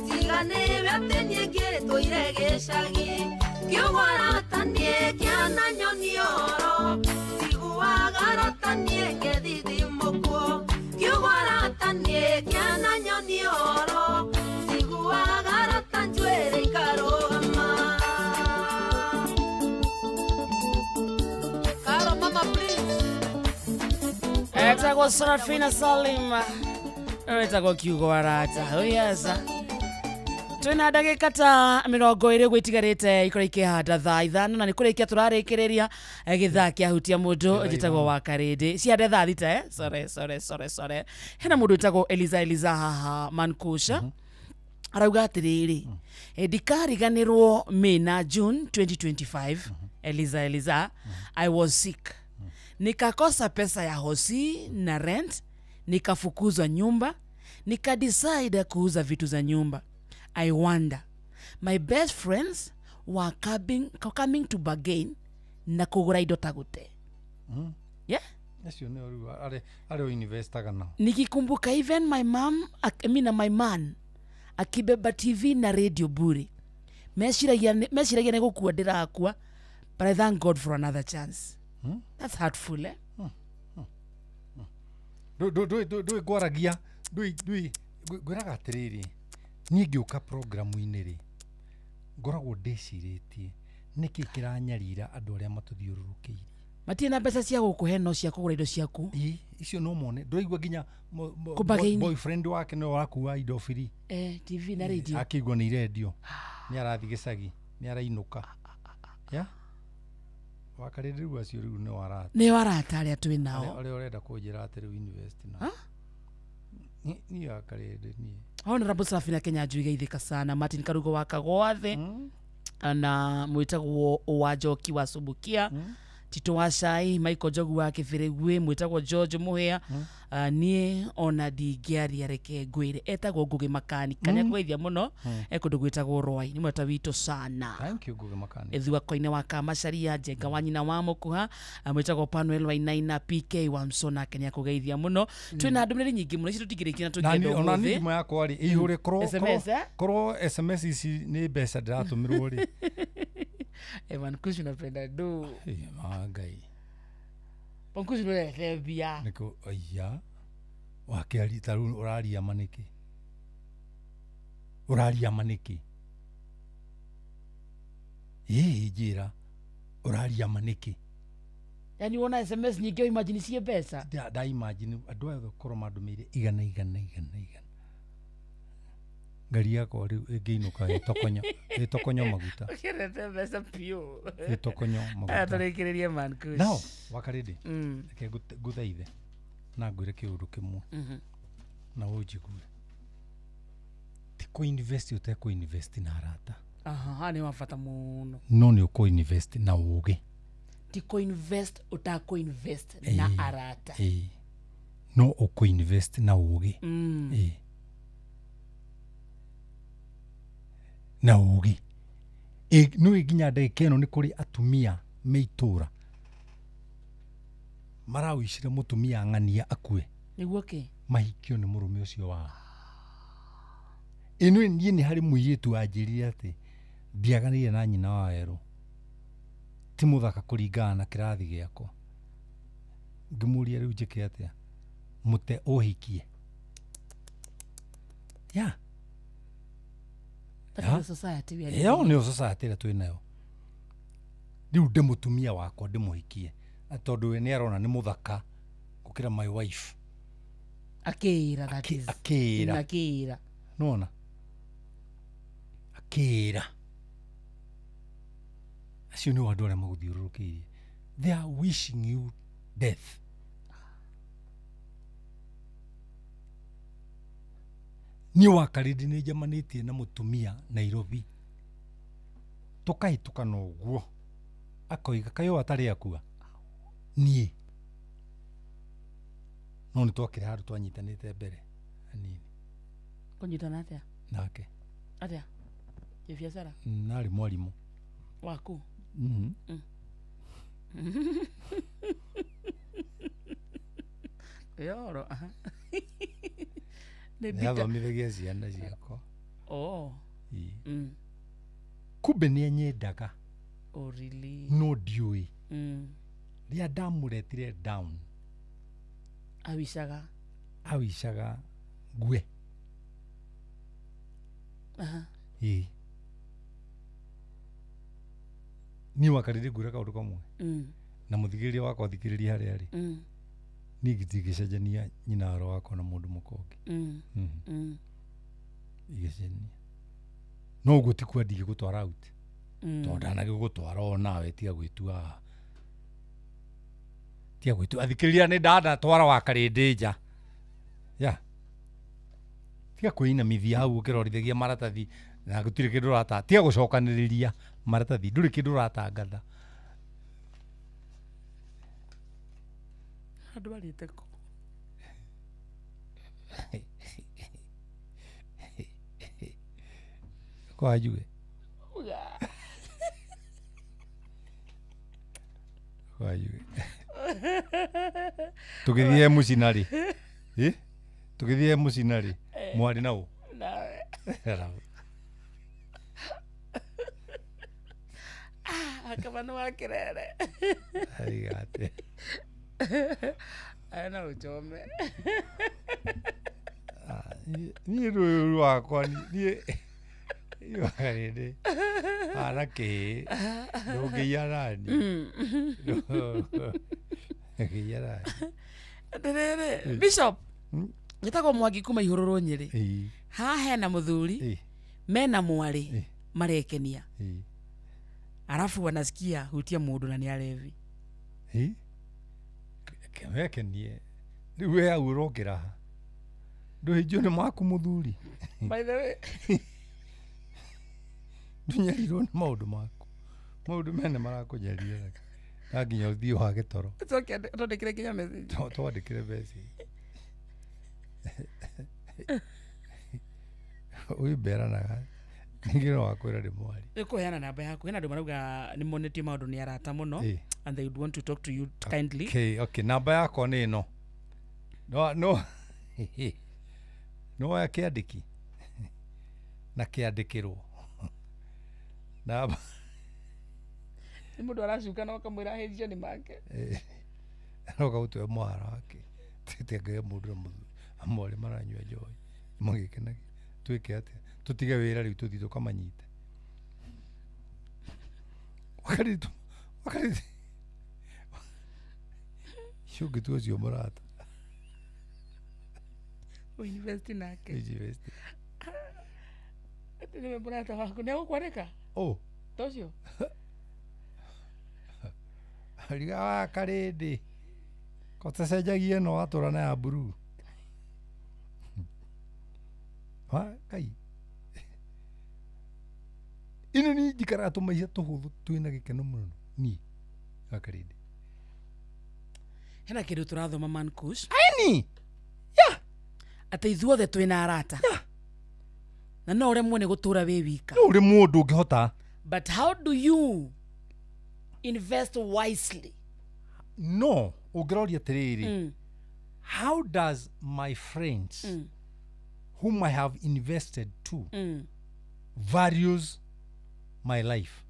tiga nĩwe atĩ niĩ ngĩtũire gĩcagi. Kiugo arata niĩ kĩananyonia ũhoro njiguaga arata niĩ ngĩthithimũkwo. Kiugo arata niĩ kĩananyonia ũhoro njiguaga arata njuĩrĩ ikarũgama. Karo mama please. Etagwo Sarafina Salim, etagwo kiugo arata. Oh yes. Twina ndagĩka ta 20 gwĩtigarĩte ikorwo ikĩhanda thaa 5 na nĩ kũrĩkia tũrarĩkĩrĩria gĩthaa kĩa hutia mũndũ njĩtagwo wa Karĩndĩ ciande thaa 6 sorry hena mũndũ wĩtagwo Eliza haha Mankusha arauga atĩrĩrĩ, ndikariganĩrwo May na June 2025 Eliza I was sick, nikakosa pesa ya hosi na rent, nikafukuzwa nyumba, nikadecide kuuza vitu za nyumba. I wonder, my best friends were coming to bargain na kugura indo tagute. Yeah? Acio nĩo rĩu arĩa investaga nao. Nikikumbuka even my mom, na my man akibeba TV na radio bure. Meciragia nĩ gũkua ndĩrakua, but I thank God for another chance. That's heartful, eh? Ndũĩ ngwaragia, ndũĩ ngwĩraga atĩrĩrĩ, niĩ ngĩũka programu-inĩ rĩ, ngoragwo ndĩcirĩtie nĩkĩ kĩranyarira andũ arĩa matũthiũrũrũkĩirie. Matirĩ na mbeca cia gũkũhe no cia kũgũra indo ciaku. Ĩ, icio no mone. Ndũraigua nginya boyfriend wake nĩwe ũrakua indo free. TV na radio. Akĩigua nĩ irendio. Nĩ arathiĩ gĩcagi, nĩ arainũka. Yeah? Wakarĩndĩ rĩu acio rĩu nĩ arata. Nĩ arata arĩa twĩ nao. Arĩa ũrenda kũnjĩra atĩ rĩu invest na. Niĩ wakarĩndĩ niĩ. Honorable Sarafina Kenya njuiga ithika sana. Martin Karugo wa Kagwathe na mwĩtagwo wa Njoki wa Subukia, Tito wa Cai, Michael Njogu wa Kĩbĩrĩgwĩ, mwĩtagwo George Mũhĩa. Niĩ ona ndingĩaria reke ngwĩre, etagwo Ngũgĩ Makanika, nĩakũgeithia mũno, e kũndũ gwĩtagwo Rwai, nĩ mwata witũ sana. Thank you Ngũgĩ Makanika. Ethuakoine wa Kamacaria, Njenga wa nyina wa Mũkuha, mwĩtagwo Panuel Wainaina, PK wa Msona, nĩakũgeithia mũno. Twĩna ndũmĩrĩri nyingĩ mũno ici tũtingĩrĩkia na tũngĩenda ũmũthĩ. Ona niĩ thimũ yakwa rĩ ĩihũre, korwo SMS ici nĩ mbeca ndĩratũmĩrwo rĩ. Evan Kush unapenda do. Ngai. Pankuci nũrete mbia. Nĩkũ aya wakĩaria ta rĩu ũraria ma nĩkĩ? Ũraria ma nĩkĩ? Ĩĩ njĩra ũraria ma nĩkĩ? Yani wona SMS nyingĩ imagine cie mbeca. Nda imagine andũ aya othe korwo mandũmĩire igana igana igana igana. Ngari yakwa rĩu ĩngĩinũka ĩtokonyo maguta. Ũkĩrete mbeca piũ. Ĩtokonyo maguta. Aya tũrĩkĩrĩrie man Kush. Nao wakarĩndĩ reke ngũthaithe na ngwĩre kĩũndũ kĩmwe na ũnjigue. Ti kũ-invest ũtekũ-invest na arata. Aha, nĩ wa bata mũno. No nĩ ũkũ-invest na ũgĩ. Ti kũ-invest ũtakũ-invest na arata. Ĩĩ. No ũkũ-invest na ũgĩ. Ĩĩ. Na ũgĩ. Nĩ nginya ndagĩka ĩno nĩ kũrĩ atumia me itũra marawicire mũtumia ng'ania akue. Nĩguo kĩ? Mahikio nĩ mũrũme ũcio wao. Ĩno niĩ nĩ harĩ mũirĩtu wanjĩrire atĩ ndiaganĩire na nyina wa werũ. Ti mũthaka kũringana na kĩrathi gĩakwa. Ngĩmũria rĩu njĩke atĩa? Mũte ũhikie. Yeah. That is the society we are living Ĩyo in. nĩyo society ĩrĩa twĩ nayo. Rĩu ndĩ mũtumia wakwa ndĩmũhikie tondũ we nĩ arona nĩ mũthaka gũkĩra my wife. Akĩĩra that is. Akĩĩra. Akĩĩra. Nĩwona? Akĩĩra. Acio nĩo andũ arĩa magũthiũrũrũkĩirie. They are wishing you death. Niĩ wakarĩndĩ nĩ njemanĩtie na mũtumia Nairobi. Tũkahĩtũkana ũguo. Akoiga kaĩ ũyũ atarĩ akua. Niĩ. No nĩ twakĩrĩ handũ twanyitanĩte mbere hanini. Kũnyitana atĩa? Nake. Atĩa? Kĩbiacara? Narĩ mwarimũ. Waku? Yoro. Nĩ Nĩ athomithagia ciana ciakwa. Oh. Ĩĩ. Kumbe nĩ anyendaga. Oh really? No ndiũĩ. Rĩrĩa ndamũretire down. Awicaga. Awicaga ngue. Aha. Ĩĩ. Niĩ wakarĩrĩ ngwĩre kaũndũ kamwe. Na mũthikĩrĩria wakwa thikĩrĩria harĩa arĩ. Niĩ ndingĩcenjania nyina waro wakwa na mũndũ mũka ũngĩ. Ingĩcenjania. No ũguo ti kuga ndingĩgũtwara out. Tondũ ndanagĩgũtwara o nawe tiga gwĩtua. Tiga gwĩtua. Athikĩrĩria nĩ ndanatwara wakarĩndĩ nja. Yeah. Tiga kwĩinamithia hau ũkĩrorithagia maratathi na gũtirĩ kĩndũ ũrata. Tiga gũcokanĩrĩria maratathi ndũrĩ kĩndũ ũratangatha. Andũ arĩte kũ? Kwa njuge. Kwa njuge. Tũgĩthiĩ mũcinarĩ. Ĩ? Tũgĩthiĩ mũcinarĩ. Mwarĩ na ũ? Nawe. Akaba nĩ wa kĩrere. Aiga atĩ. Aya no ũchome. Niĩ rũĩ rwakwa niĩ wakarĩndĩ hana kĩĩ ndũngĩiya nani. Ndũngĩiya nani. Atĩrĩrĩ Bishop njĩtagwo Mwangi kuma Ihũrũrũ Nyĩrĩ. Haha hena mũthuri mena mwarĩ marekenia. Arafu wanasikia hutia mũndũ na nĩ arevi. Kemekenie. Rĩu we hau ũrokĩra ha? Ndũhĩnjio nĩ maku mũthuri. By the way. Ndũnyarirwo nĩ maũndũ maku. Maũndũ mene marakũnyarira. Na nginya ũthiĩ wage toro. Tũcoke twandĩkĩre nginya message. Twandĩkĩre message. Ũimberanaga. Ningĩ no wakwĩra nĩ mwarĩ. Nĩkũheana namba yaku. Hena andũ marauga nĩ monetio maũndũ nĩ arata mũno and they would want to talk to you kindly. Okay, okay. Namba yakwa nĩ ĩno. No no. No ya kĩandĩki. Na kĩandĩkĩrwo. Namba Nĩ mũndũ aracuka na ũkamwĩra ahĩnjio nĩ make. Aroka gũtũhe mũhara wake. Tĩtengage mũndũ na mwarĩ maranyua njohi. Magĩkenagia. Twĩke atĩa? Tũtige wĩra rĩu tũthiĩ tũkamanyite. Wakarĩ wakarĩ ũcio ũcio mũrata. University nake. University. Atĩ nĩwe mũrata waku nĩ egũkwanĩka? Oh. Ta ũcio? Riga wa karĩndĩ. Ko tacenjagia ĩno watũra na ya blue. Wa Ngai. Ino ni njikaraga tũmaica tũhũthũ twĩna gĩkeno mũno niĩ wa karĩndĩ. Hena kĩndũ tũrathoma Man Kush. Aini. Atĩ ithuothe twĩna arata. Na no ũremwo nĩ gũtũra wĩ wika. No ũremwo ndũngĩhota. But how do you invest wisely? No, ũngĩroria atĩrĩrĩ. How does my friends whom I have invested to values my life?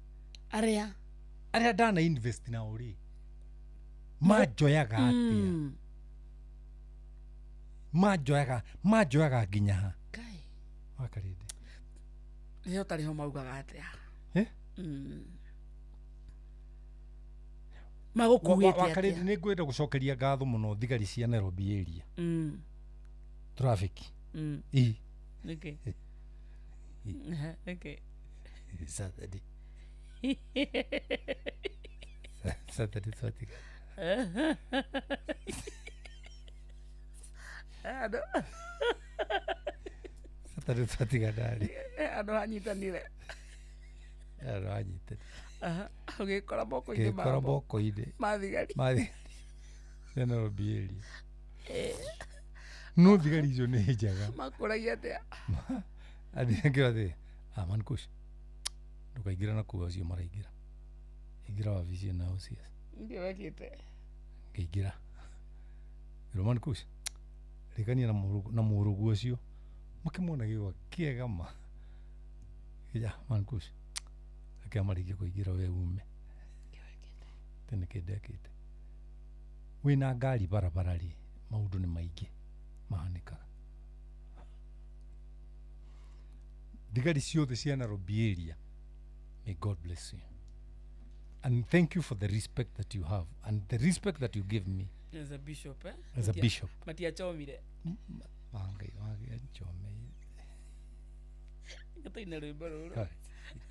Arĩa? Arĩa ndana invest nao rĩ, manjoyaga atĩa? Manjoyaga nginya ha? Ngai. Wakarĩndĩ. Rĩrĩa ũtarĩ ho maugaga atĩa? Magũkuĩte atĩa? Wakarĩndĩ nĩ ngwenda gũcokeria ngatho mũno thigari cia Nairobi area. Traffic. Ĩ. Nĩkĩ? Nĩkĩ? Saturday. Saturday twatiga. Andũ Saturday twatiga ndarĩ. Andũ anyitanire. Andũ anyitanire. Ũgĩkora moko-inĩ Ngĩkora moko-inĩ. Ma thigari. Ma thigari. Cia Nairobi area. No thigari icio nĩ njega. Makũragia atĩa? Athiĩ ngĩra atĩrĩ, ah Man Kush. Ndũkaingĩra na kũu acio maraingĩra. Ingĩra wabici na OCS. Nĩkĩ wekĩte? Ngĩingĩra. Ngĩrwo Man Kush. Rĩkania na mũrũgu ũcio. Makĩmuona gĩgwa kĩega ma. Ya Man Kush. Reke amarĩkie kũingĩra we ume. Tene nĩkĩ ndekĩte. Wĩna ngari barabara rĩ, maũndũ nĩ maingĩ mahanĩkaga. Thigari ciothe cia Nairobi area, may God bless you. And thank you for the respect that you have and the respect that you give me. As a bishop, eh? As a bishop. Matiachomire. Ngai wagĩanchomeire. Gataina rwĩmbo rũrũ.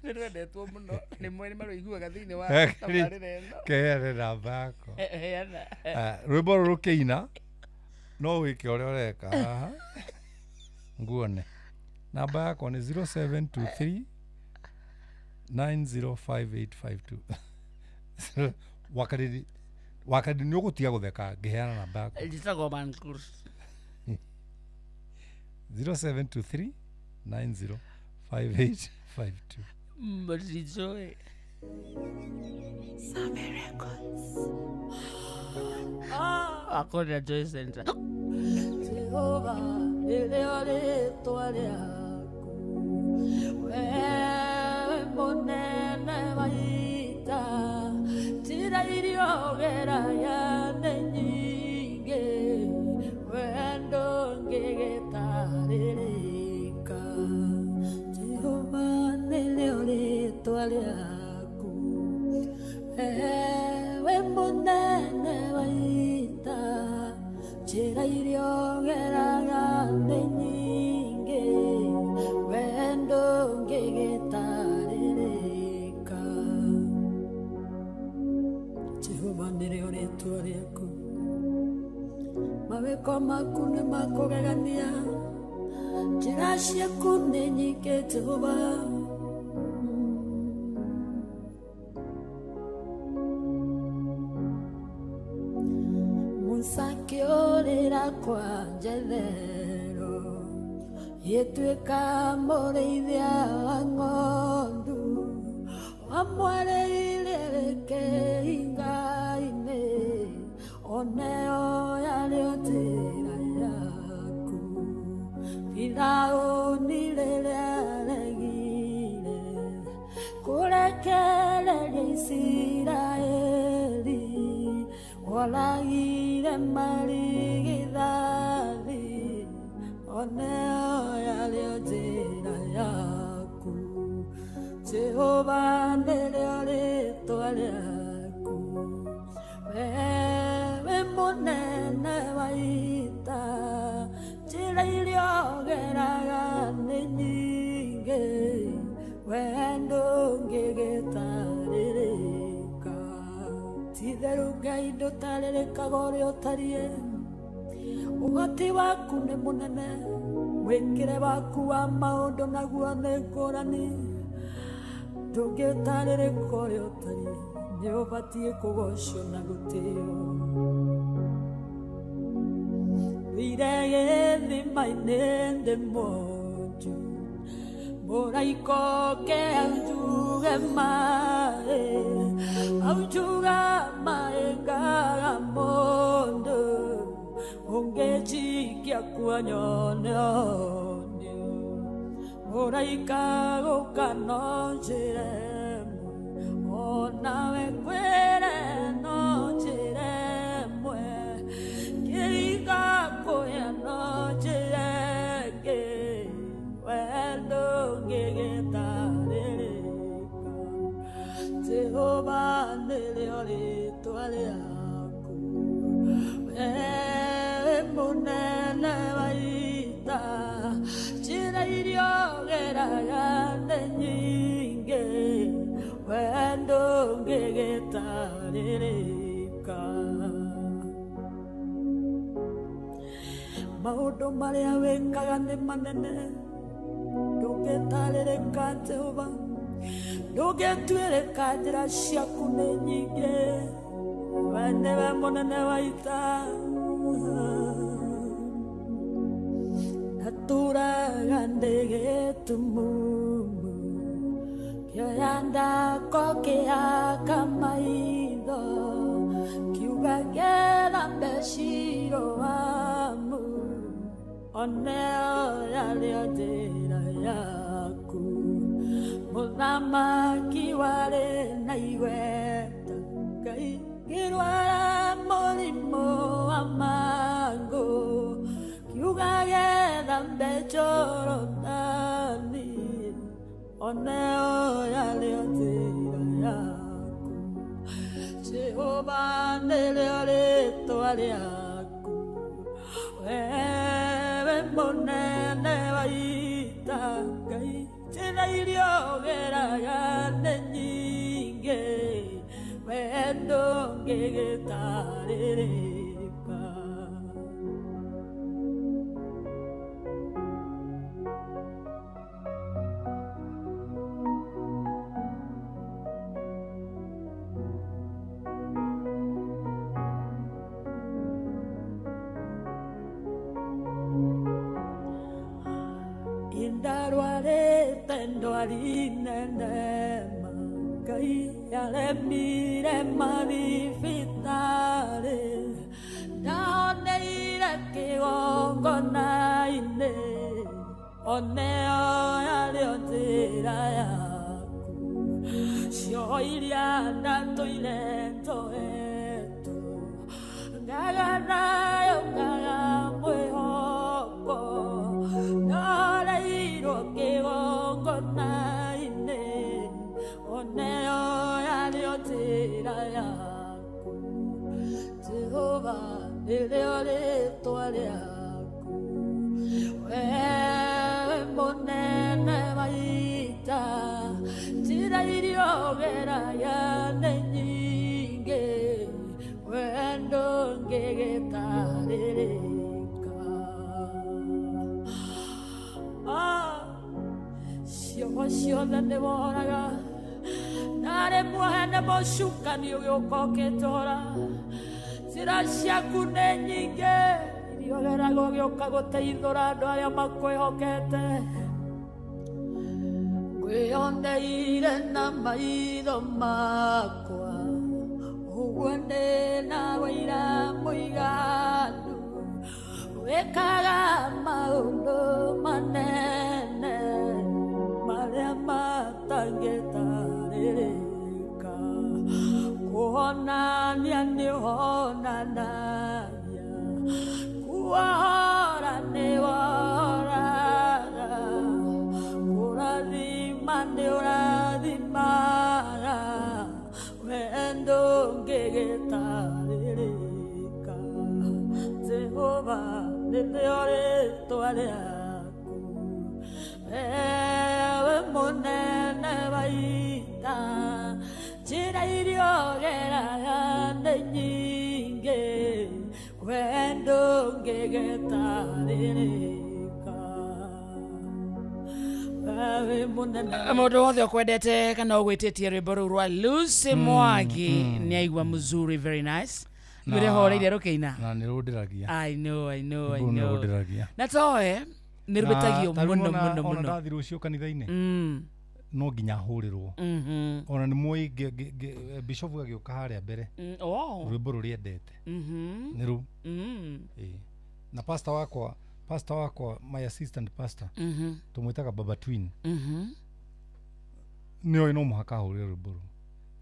Nĩ rwendetwo mũno nĩ mwene marũiguaga thĩinĩ wa tabarĩra ĩno. Kehere namba yakwa. Heana. Rwĩmbo rũrũ rũkĩina no wĩke ũrĩa ũreka haha nguone. Namba yakwa nĩ 0723 905852. Wakarĩri wakarĩri nĩ ũgũtiga gũtheka ngĩheana namba yakwa. Njĩtagwo Man Kush. 0723 905852. Mtijoe. Sabe Records. Akona Joy Center. Jehova nĩrĩo rĩtwa rĩaku. Wewe mũnene wa ita, njĩra iria ũgeragia nĩ nyingĩ, wendo ndũngĩgĩtarĩrĩka. Jehova nĩrĩo rĩtwa rĩaku. Wewe mũnene wa ita, njĩra iria ũgeragia nĩ nyingĩ, wendo ndũngĩgĩtarĩrĩka. Jehova nĩrĩo rĩtwa rĩaku. Mawĩko maku nĩ makũgegania, njĩra ciaku nĩ nyingĩ Jehova. Musa akĩũrĩra kwa Jethero, gĩtuĩka mũrĩithia wa ng'ondu, wamwarĩire kĩhinga-inĩ, oneo yarĩo njĩra yaku. Firaũni rĩrĩa aregire kũrekereria Isiraeli, Woragire marigithathi oneo yarĩo njĩra yaku Jehova nĩrĩo rĩtwa rĩaku wewe mũnene wa ita njĩra iria ũgeraga nĩ nyingĩ we ndũngĩgĩtarĩrĩka ti-itherũ Ngai ndũtarĩrĩkaga ũrĩa ũtariĩ ũhoti waku nĩ mũnene mwĩkĩre waku wa maũndũ naguo nĩ ngũrani ndũngĩtarĩrĩka ũrĩa ũtariĩ nĩ ũbatiĩ kũgocwo na gũtĩo Thire gĩthima-inĩ ndĩ mwonju mũraika oke aunjuge maĩ aunjuga maĩ ngaga mũndũ ũngĩnjikia kuo nyone ũnio mũraika gũka no njĩra ĩmwe onawe kwĩre no njĩra ĩmwe kĩringa kũya no njĩra ĩngĩ we ndũngĩgĩtarĩrĩka Jehova nĩrĩo rĩtwa rĩaku wewe mũnene wa ita njĩra iria ũgeraga nĩ nyingĩ we ndũngĩgĩtarĩrĩka maũndũ marĩa wĩkaga nĩ manene ndũngĩtarĩrĩka Jehova ndũngĩtuĩrĩka njĩra ciaku nĩ nyingĩ we nĩwe mũnene wa ita ndatũraga ndĩ gĩtumumu kĩoya ndako kĩhaka maitho kiuga ngĩthambe Shiloamu oneo yarĩo njĩra yaku mũthamaki warĩ na igweta Ngai ngĩrwara mũrimũ wa mangũ kiuga gĩthambe Jorodani oneo yarĩo njĩra yaku Jehova nĩrĩo rĩtwa rĩaku wewe mũnene wa ita Ngai njĩra iria ũgeraga nĩ nyingĩ we ndũngĩgĩtarĩrĩka Indarwarĩte ndwari nene ma Ngai yaremire mathibitarĩ ndahoneire kĩgongona-inĩ oneo yarĩo njĩra yaku cioho iria ndatũire njohetwo ngaga nayo ngaga mwĩhoko ndoreirwo kĩgongona-inĩ oneo yarĩo njĩra yaku Jehova nĩrĩo rĩtwa rĩaku wewe mũnene wa ita njĩra iria ũgeraga nĩ nyingĩ we ndũngĩgĩtarĩrĩka cioho ciothe nĩ woraga narĩ muohe nĩ mũcukani ũgĩũka ũkĩnjohora njĩra ciaku nĩ nyingĩ iria ũgeraga ũgĩũka gũteithũra andũ arĩa makwĩhokete ngwĩyoneire na maitho makwa ũguo ndĩ na wũira mũiganu wĩkaga maũndũ manene marĩa matangĩtarĩrĩka kũhonania nĩ ũhona nĩ ũrathimaga wendo ngĩgĩtarĩrĩka Jehova nĩrĩo rĩtwa rĩaku ewe mũnene wa ita njĩra iria ũgeraga nĩ nyingĩ wendo ngĩgĩtarĩrĩka wewe mũnene Mundu wothe ukwendete kana ugwititie rwimbo rũu rwa Lucy Mwangi nĩ aigua mzuri, very nice. Rwĩre horeire rũkĩina. Na nĩ rũndĩragia. I know, I know, I Rũu nĩ know. rũndĩragia. Na toe nĩ rũbĩtagio Na, ta rĩu mũno mũno ona mũno. ndathi rũciũ kanitha-inĩ no nginya hũrĩrwo. Ona nĩ mũĩ bishop agĩũka harĩa mbere Oh. rwĩmbo rũrĩa endete nĩ rũu. Ĩĩ. Na pastor wakwa my assistant pastor tũmwĩtaga Baba Twin. Nĩ oĩ no mũhaka ahũrĩre rwĩmbo rũu.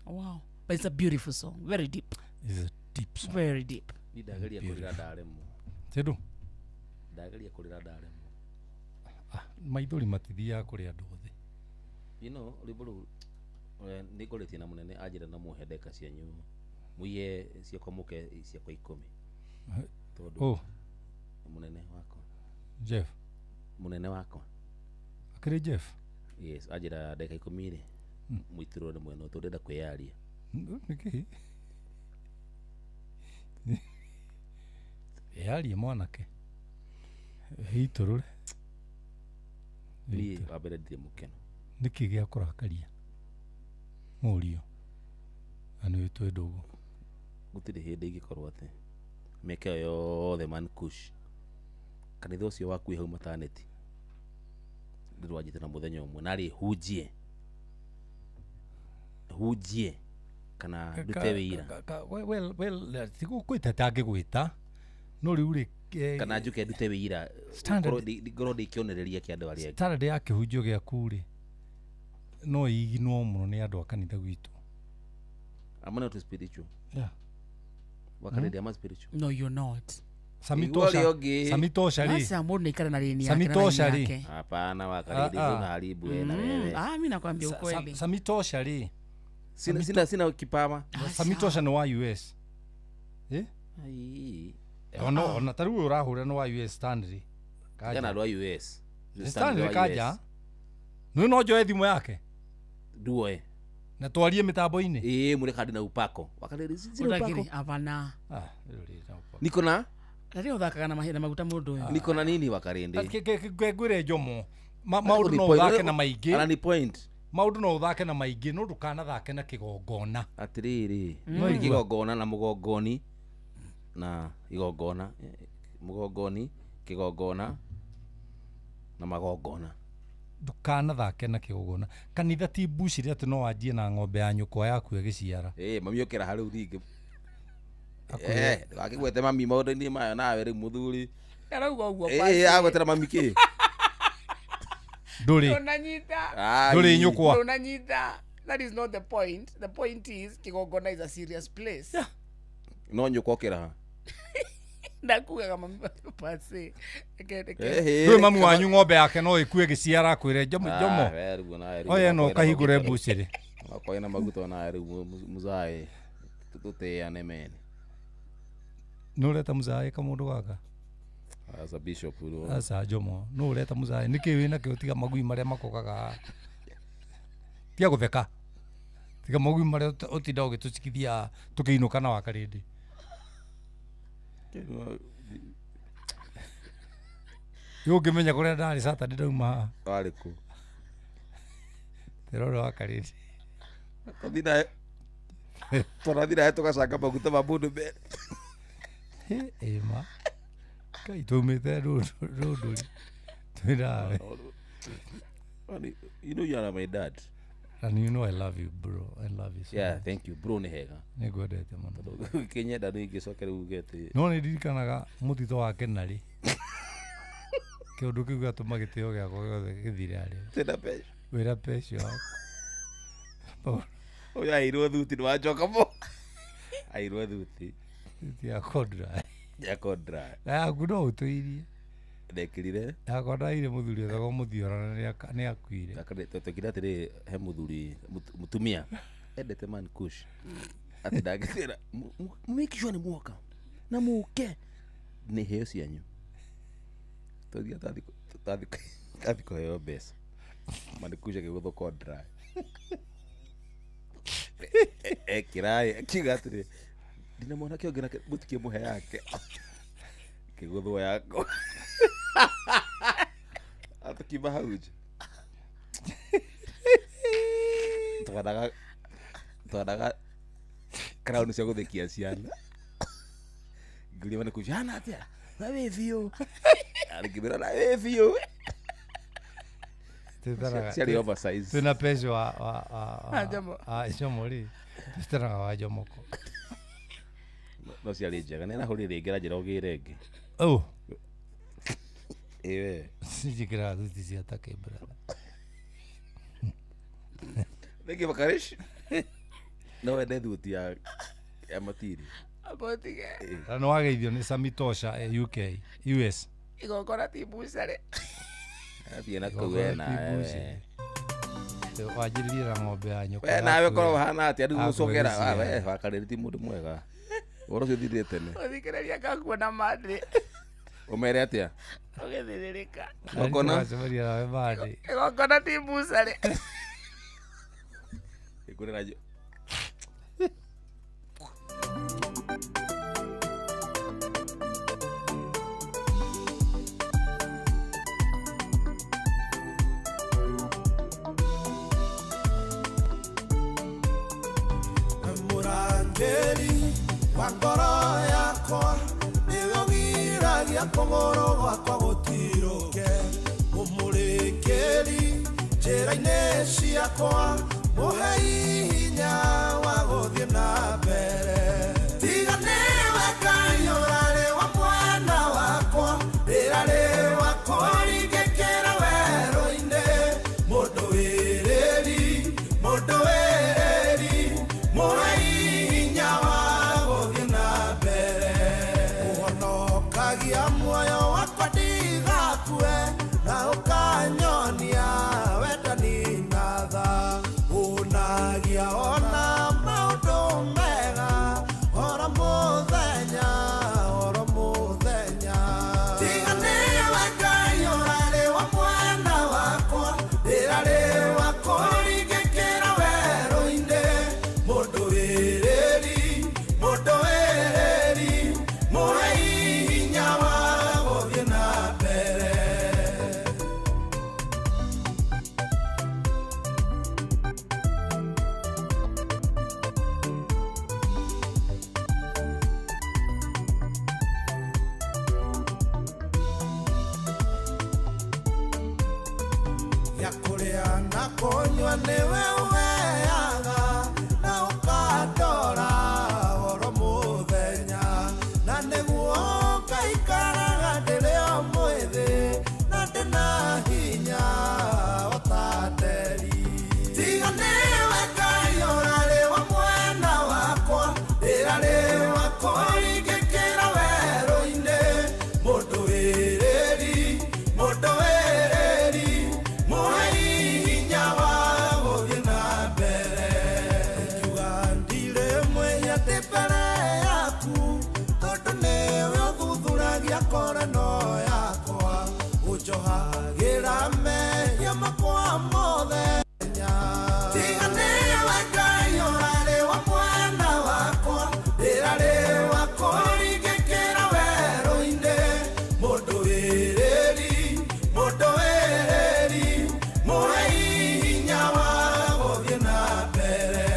Wow. But it's a beautiful song, very deep. It's a deep song. Very deep. Ni ndageria kũrĩra ndaremwo. Tĩndũ Ndageria kũrĩra ndaremwo. Maithori matithiaga kũrĩ andũ othe. You know, rwĩmbo rũu nĩ ngorĩtie na mũnene anjĩra na mũhe ndeka cianyu mũiye ciakwa mũke ciakwa 10. Tondũ Oh. mũnene wakwa. Jeff. Mũnene wakwa. Akĩrĩ Jeff? Yes, anjĩra ndeka 10 rĩ mũitĩrwo nĩ mwena tondũ ndĩrenda kwĩyaria. Nĩkĩ? Yarie mwanake. Itũrũre. Niĩ wa mbere ndirĩ mũkenu. Nĩkĩ gĩa kũrakaria? Mũriũ. Na nĩ twĩ ndũgũ. Gũtirĩ hĩndĩ ingĩkorwo atĩ mĩaka ĩyo yothe man kush kanitha ũcio waku wĩ hau maternity ndĩrwanjĩte na mũthenya ũmwe narĩ hunjie kana ndute wĩira Well, tigũkwĩta tangĩgwĩta no rĩu rĩ kana njuke ndute wĩira ngorwo ndĩ kĩonereria kĩa andũ arĩa angĩ. Standard ya kĩhunjio gĩaku rĩ no ĩiginwo mũno nĩ andũ a kanitha gwitũ. I'm not spiritual. Yeah. Wakarĩria ama spiritual. No, you're not. Sami tosha rĩ. Sasa mũndũ nĩikara na rĩni yake Sami na tosha raini rĩ. yake. Hapana wakarĩria unaharibu we na wewe. Ah, mimi nakwambia ukweli. Sami tosha rĩ. Sina kipawa. Sami tosha nĩ wa US. Eh? Ai. Ona ta rĩu ũrahũra nĩ wa US Stanley. Kana rwa US. Stanley Kaja. Nĩ no njoe thimũ yake. Nduoe. Na twarie mitambo-inĩ. Ĩĩ mũrĩ kandi na upako. Wakarĩria sina upako. Hapana. Ah, rĩu na upako. Niko na Na rĩu ũthakaga na mahinda maguta mũndũ ũyũ. niko na nini wakarĩndĩ? Ngwĩre Njomo. Maũndũ no ũthake na maingĩ. Ana ni point. Maũndũ no ũthake na maingĩ no ndũkanathake na kĩgongona. Atĩrĩrĩ, nĩ kĩgongona na mũgongoni na igongona, mũgongoni, kĩgongona na magongona. Ndũkanathake na kĩgongona. Kanitha ti mbucĩrĩ atĩ no wanjie na ng'ombe ya nyũkwa yaku ĩgĩciara. Ĩĩ mami ũkĩra harĩu rĩngĩ. Ndũgakĩgwete mami maũndũ-inĩ mayo nawe rĩu mũthuri. Arauga ũguo Ĩĩ agwetera mami kĩ? Ndũrĩ. Ndũnanyita. Ndũrĩ nyũkwa. Ndũnanyita. That is not the point. The point is kĩgongona is a serious place. Yeah. No nyũkwa ũkĩra ha? Ndakugaga mami pasi. Ndũĩ mami wanyu ng'ombe yake no ĩkue ĩgĩciara akwĩre Njomo. Oya no ũkahingũre mbucĩrĩ. Okorwo ĩna maguta nawe rĩu mũzaĩ tũtĩane mene. Nĩ ũreta mũzaĩ kamũndũ gaka? As a bishop rĩu. Aca Njomo, nũ ũreta mũzaĩ? Nĩkĩ wĩnakĩo tiga magui marĩa makokaga. Tiga gũtheka. Tiga magui marĩa ũtinda ũgĩtũcikithia tũkĩinũka na wakarĩndĩ. Rĩu ũngĩmenya kũrĩa ndarĩ Saturday ndauma haha. Warĩ kũ? Ndĩrora wakarĩndĩ. Tũrathiĩ nawe tũgacanga maguta ma mũndũ mbere. Ĩma. Ngai twaumĩte rũndũri. Twĩ nawe. You know you are my dad. And you know I love you, bro. I love you so Yeah, much. thank you. Bro nĩ hega. Nĩngwendete mũno. Ũkĩnyenda nĩ ingĩcoke rĩu uge atĩ No nĩ ndirikanaga mũtitũ wa Kenarĩ. Kĩũndũ kĩu gĩatũma gĩtĩo gĩakwa gĩothe gĩthire harĩa. Tena pesho. Wĩra pesho wakwa. Ũyũ airwo thuti nĩwacoka mo. Airwo thuti. Thuti ya kondra. Ya kondra. Na yaku no ũtũirie. Ndekirire. Yakwa ndaire muthuri wetagwo Muthiora na nĩ akuire. Twekire atĩrĩ he muthuri mutumia endete man kush. Ati ndangĩra make sure nĩ muoka na muke nĩ heo cianyu. Tũthiĩ tathi kũheo mbeca. Man kush agĩgũthwo kwa dry. Ekĩraĩ akiuga atĩrĩ ndina mwanake ũngĩ nake mũtikĩmũhe yake. Kĩgũthwo yakwa. Atukiuma hau nja. Twanaga crown cia gũthekia ciana. Ngĩũria man kush hana atĩa? Na wĩ biũ. Ngĩmwĩra na wĩ biũ. Ciarĩ oversize. Twĩna pesho wa Jomo rĩ. Twĩtanaga wa Jomoko. No ciarĩ njega. Nĩ arahũrire rĩngĩ aranjĩra ũgĩre ĩngĩ. Oh. Ĩwe. Njĩkĩraga thuti cia takĩ brother. Thank you Makarish. No wende thuti ya matiri. Abotige. Na nĩ wageithio nĩ Samitosha UK, US. Igongona ti bucare. Athiĩ na kũu we nawe. Wanjĩrĩrie na ng'ombe ya nyũkwa. We nawe korwo ũhana atĩa rĩu gũcokera we wakarĩri ti mũndũ mwega. Ũhoro ũcio ũthirire tene. Ũthikĩrĩria ngakuona mandĩ. Ũmere atĩa? Ũgĩthĩrĩrĩka. Igongona. Wacemania nawe mandĩ. Igongona ti bucare. Ĩkũrĩra wa ngoro yakwa nĩwe ũgiragia kũgũrũ gwakwa gũtirũke ũmũrĩkĩri njĩra-inĩ ciakwa mũhei hinya wa gũthiĩ na mbere tiga nĩwe Ngai ũrarĩ wa mwena wakwa ndĩrarĩ wa kũringĩkĩra werũ-inĩ mũndũ wĩrĩri mũhei hinya wa gũthiĩ na mbere ũhonokagia muoyo wakwa ndigakue na ũkanyonia wendani na tha ũnagia ona maũndũ mega oro mũthenya tiga nĩwe Ngai ũrarĩ wa mwena wakwa ndĩrarĩ wa kũringĩkĩra werũ-inĩ mũndũ wĩrĩri mũhei hinya wa gũthiĩ na mbere. Ya kũrĩa na kũnyua nĩwe ũheaga na ũkandora oro mũthenya na nĩguo ngaikaraga ndĩrĩ o mwĩthĩ na ndĩna hinya o ta nderi tiga nĩwe Ngai ũrarĩ wa mwena wakwa ndĩrarĩ wa kũringĩkĩra werũ-inĩ mũndũ wĩrĩri mũhei hinya wa gũthiĩ na mbere ngiuga ndirĩ mwĩhia ndĩ mbere yaku tondũ nĩwe ũthuthuragia ngoro yakwa ũnjohagĩra mehia makwa mothe tiga nĩwe Ngai ũrarĩ wa mwena wakwa ndĩrarĩ wa kũringĩkĩra werũ-inĩ mũndũ wĩrĩri mũhei hinya wa gũthiĩ na mbere.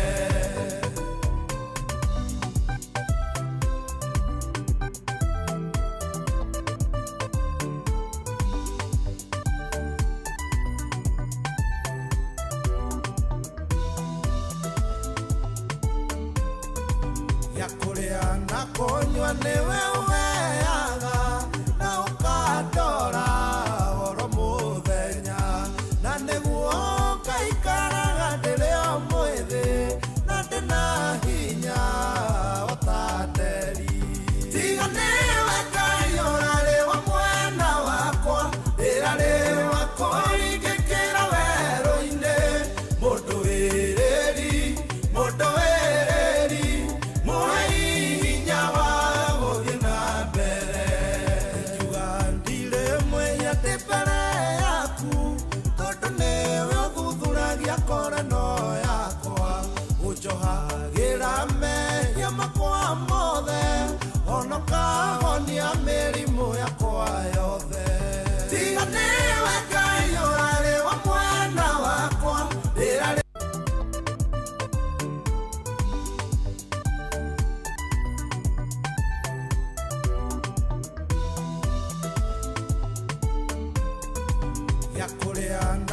Ya kũrĩa na kũnyua nĩwe ũheaga na ũkandora oro mũthenya na nĩguo ngaikaraga ndĩrĩ o mwĩthĩ na ndĩna hinya o ta nderi tiga nĩwe Ngai ũrarĩ wa mwena wakwa.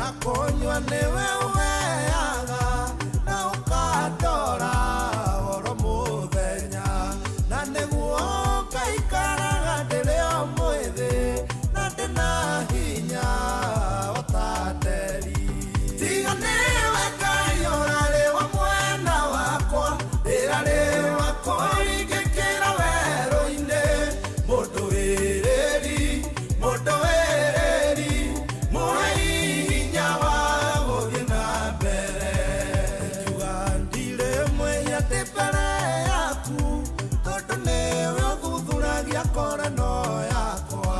na kũnyua nĩwe ũheaga na ũkandora oro mũthenya na nĩguo ngaikaraga ndĩrĩ o mwĩthĩ na ndĩna hinya o ta nderi. Tiga nĩwe Ngai ũrarĩ wa mwena wakwa ndĩrarĩ wa kũringĩkĩra werũ-inĩ mũndũ wĩrĩri mũndũ wĩrĩri mũhei hinya wa gũthiĩ na mbere. Ngiuga ndirĩ mwĩhia ndĩ mbere yaku tondũ nĩwe ũthuthuragia ngoro yakwa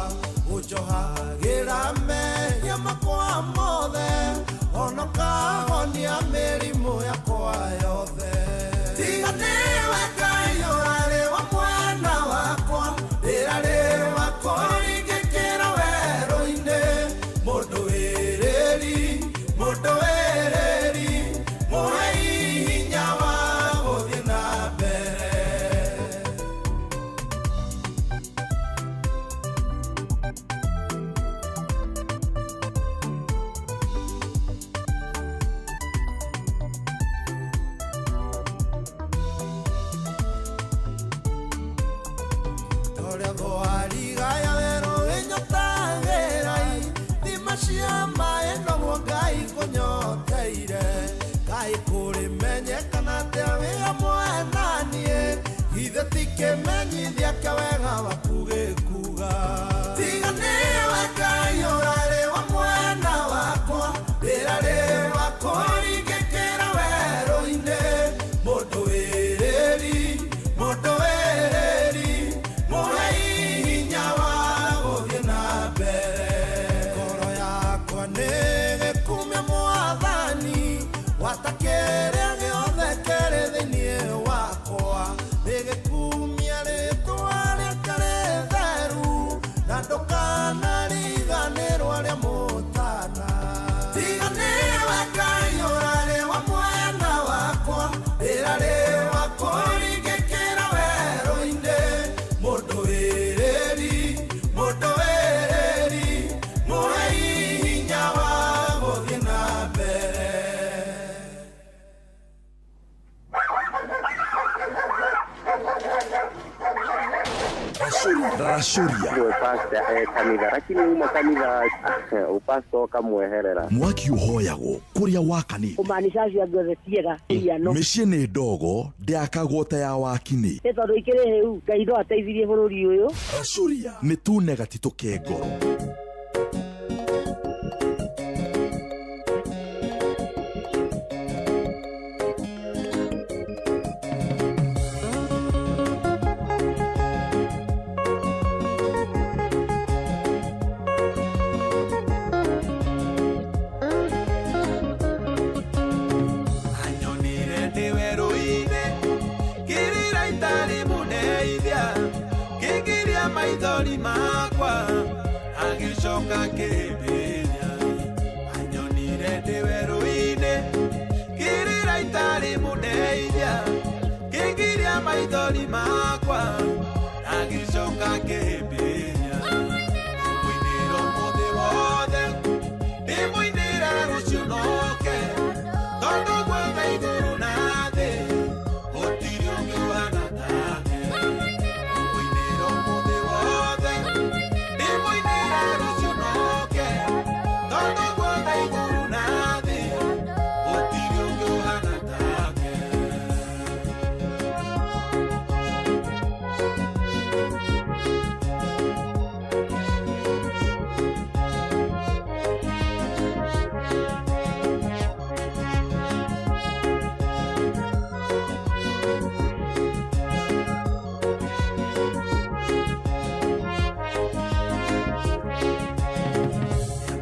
ũnjohagĩra mehia makwa mothe ona ũkahonia mĩrimũ yakwa yothe. Tiga nĩwe Ngai ũrarĩ wa mwena wakwa ndĩrarĩ wa kũringĩkĩra werũ-inĩ mũndũ wĩrĩri mũndũ wĩrĩri mũhei hinya wa gũthiĩ na mbere. Torĩa thwariga ya werũ ĩnyotagĩra ithima cia maĩ noguo Ngai kũnyoteire Ngai kũrĩmenyekana atĩa wĩ hamwe na niĩ githĩ ti kĩmenyithia kĩa wega waku gĩkuga. Tiga nĩwe Ngai ũrarĩ wa mwena wakwa ndĩrarĩ wa kũringĩkĩra werũ-inĩ mũndũ wĩrĩri mũndũ wĩrĩri mũhei hinya wa gũthiĩ na mbere. Ngoro yakwa nĩ gĩkumia Mwathani gwata kĩrĩa gĩothe kĩrĩ thĩinĩ wakwa nĩ gĩkumia rĩtwa rĩake rĩtheru na ndũkanariganĩrwo arĩa mũtana. Tiga nĩwe Ngai ũrarĩ wa mwena wakwa ndĩrarĩ wa kũringĩkĩra werũ-inĩ mũndũ wĩrĩri mũndũ wĩrĩri mũhei hinya wa gũthiĩ na mbere. Racuria Kanitha lakini uma kanitha upasto ukamweherera mwaki uhoyagwo kuria wakanite kumaanisha acio angĩ othe tiega iano mĩciĩ nĩ ndogo ndĩakagwo ta ya wakini nĩ tondũ ikĩrĩ hĩu Ngai no ateithirie bũrũri ũyũ. Racuria nĩ tune gatitũ ke ngoro. Anyonire ndĩ werũ-inĩ ngĩrĩra itarĩ mũndeithia ngĩgiria maithori makwa agĩcoka akĩhĩmbĩria. Anyonire ndĩ werũ-inĩ ngĩrĩra itarĩ mũndeithia ngĩgiria maithori makwa agĩcoka akĩhĩmbĩria. Ndĩmũinĩra ũmũthĩ wothe ndĩmũinĩra rũciũ noke tondũ gwothe igũrũ na thĩ gũtirĩ ũngĩ ũhana take. Ndĩmũinĩra ũmũthĩ wothe ndĩmũinĩra rũciũ noke tondũ gwothe igũrũ na thĩ gũtirĩ ũngĩ ũhana take.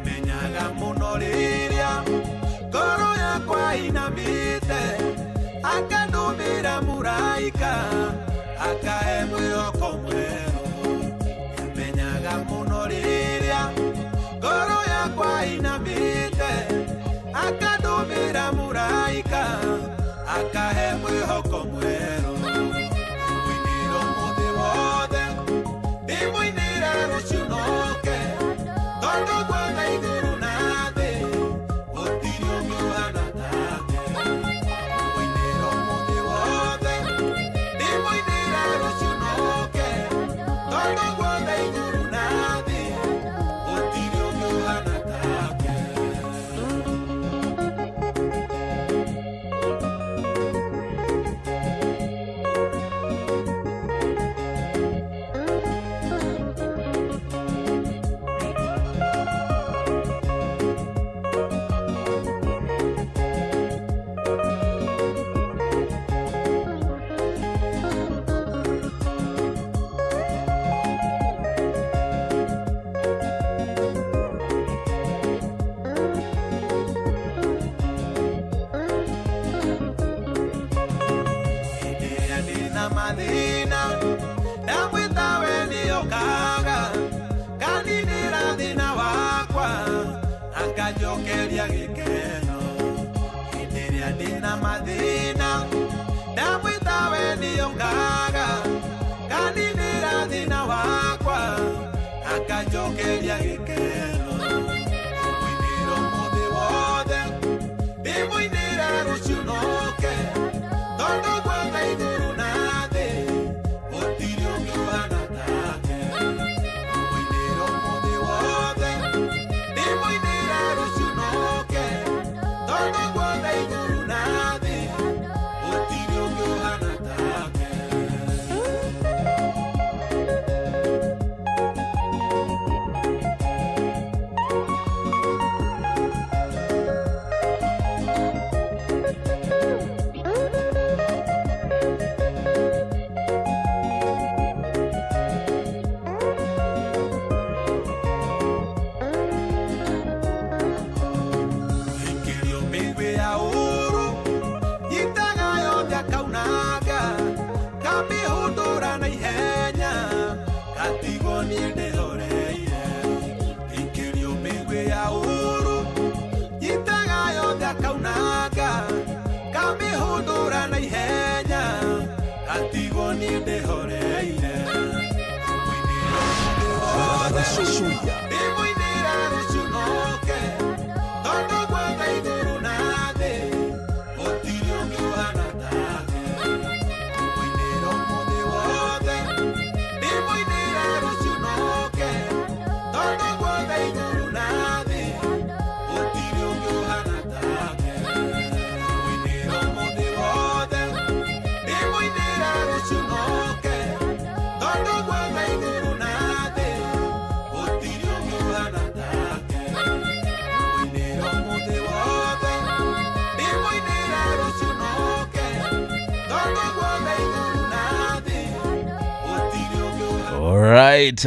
Menyaga mũno rĩrĩa ngoro yakwa inamĩte akandũmĩra mũraika akahe mwĩhoko mwerũ. Menyaga mũno rĩrĩa ngoro yakwa inamĩte akandũmĩra mũraika akahe mwĩhoko mwerũ. Ndĩmũinĩra ũmũthĩ wothe ndĩmũinĩra rũciũ noke tondũ guothe igũrũ na thĩ Akanjokeria gĩkeno hĩndĩ ĩrĩa ndĩna mathĩna ndamwĩta we nĩokaga kaninĩra thĩna wakwa akanjokeria gĩkeno mũinĩra ũmũthĩ wothe ndĩmũinĩra rũciũ noke tondũ gwothe igũrũ na thĩ gũtirĩ ũngĩ ũhana take mũinĩra ũmũthĩ wothe ndĩmũinĩra rũciũ noke tondũ guothe igũrũ na thĩ gũtirĩ ũngĩ ũhana take. Ikĩrio mĩguĩ ya ũũru nyitaga yothe akaunanga kamĩhũndũra na ihenya ngatigwo niĩ ndĩhoreire. Ikĩrio mĩguĩ ya ũũru nyitaga yothe akaunanga kamĩhũndũra na ihenya ngatigwo niĩ ndĩhoreire. Ndĩmũinĩra rũciũ noke tondũ gwothe igũrũ na thĩ gũtirĩ ũngĩ ũhana take. Mũinĩra ũmũthĩ wothe ndĩmũinĩra rũciũ noke tondũ gwothe igũrũ na thĩ gũtirĩ ũngĩ ũhana take. Mũinĩra ũmũthĩ wothe ndĩmũinĩra rũciũ noke tondũ gwothe igũrũ na thĩ gũtirĩ ũngĩ ũhana take. Mũinĩra ũmũthĩ wothe ndĩmũinĩra rũciũ noke tondũ guothe igũrũ na thĩ gũtirĩ ũngĩ ũhana. All right.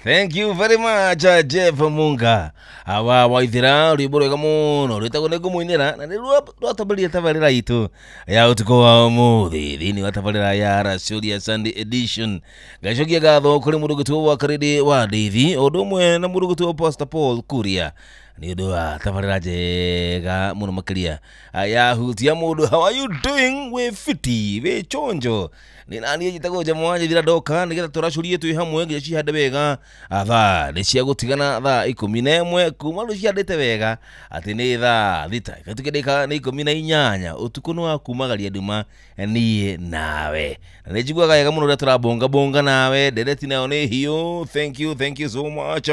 Thank you very much, Jeff Munga. Awa waithira rwimbo rwega muno rwitagwo nĩ ngũmũinĩra na nĩ rwatambĩrĩria tabarĩra itũ ya ũtukũ wa ũmũthĩ thĩinĩ wa tabarĩra ya Rasulia Sunday Edition. Ngacokia ngatho kũrĩ mũndũ ũgĩtwo wa Karĩndĩ wa Ndeithi o ũndũ ũmwe na mũndũ ũgĩtwo Pastor Paul Kuria nĩ ũndũ wa tabarĩra njega mũno makĩria ya hutia mũndũ. How are you doing? Wĩ fiti, wĩ chonjo? Nĩ naniĩ njĩtagwo Njamwa Njethira ndoka nĩgetha tũracũrie twĩ hamwe nginya cihande wega. Thaa nĩ cia gũtigana thaa 11 kuma rĩu cihandĩte wega atĩ nĩ thaa 6 igatuĩka ndagĩka nĩ 18 ũtukũ nĩ wa kumagaria nduma niĩ nawe na nĩ njiguaga wega mũno ũrĩa tũrabongabonga nawe ndereti nayo nĩ hiũ. Thank you, thank you so much.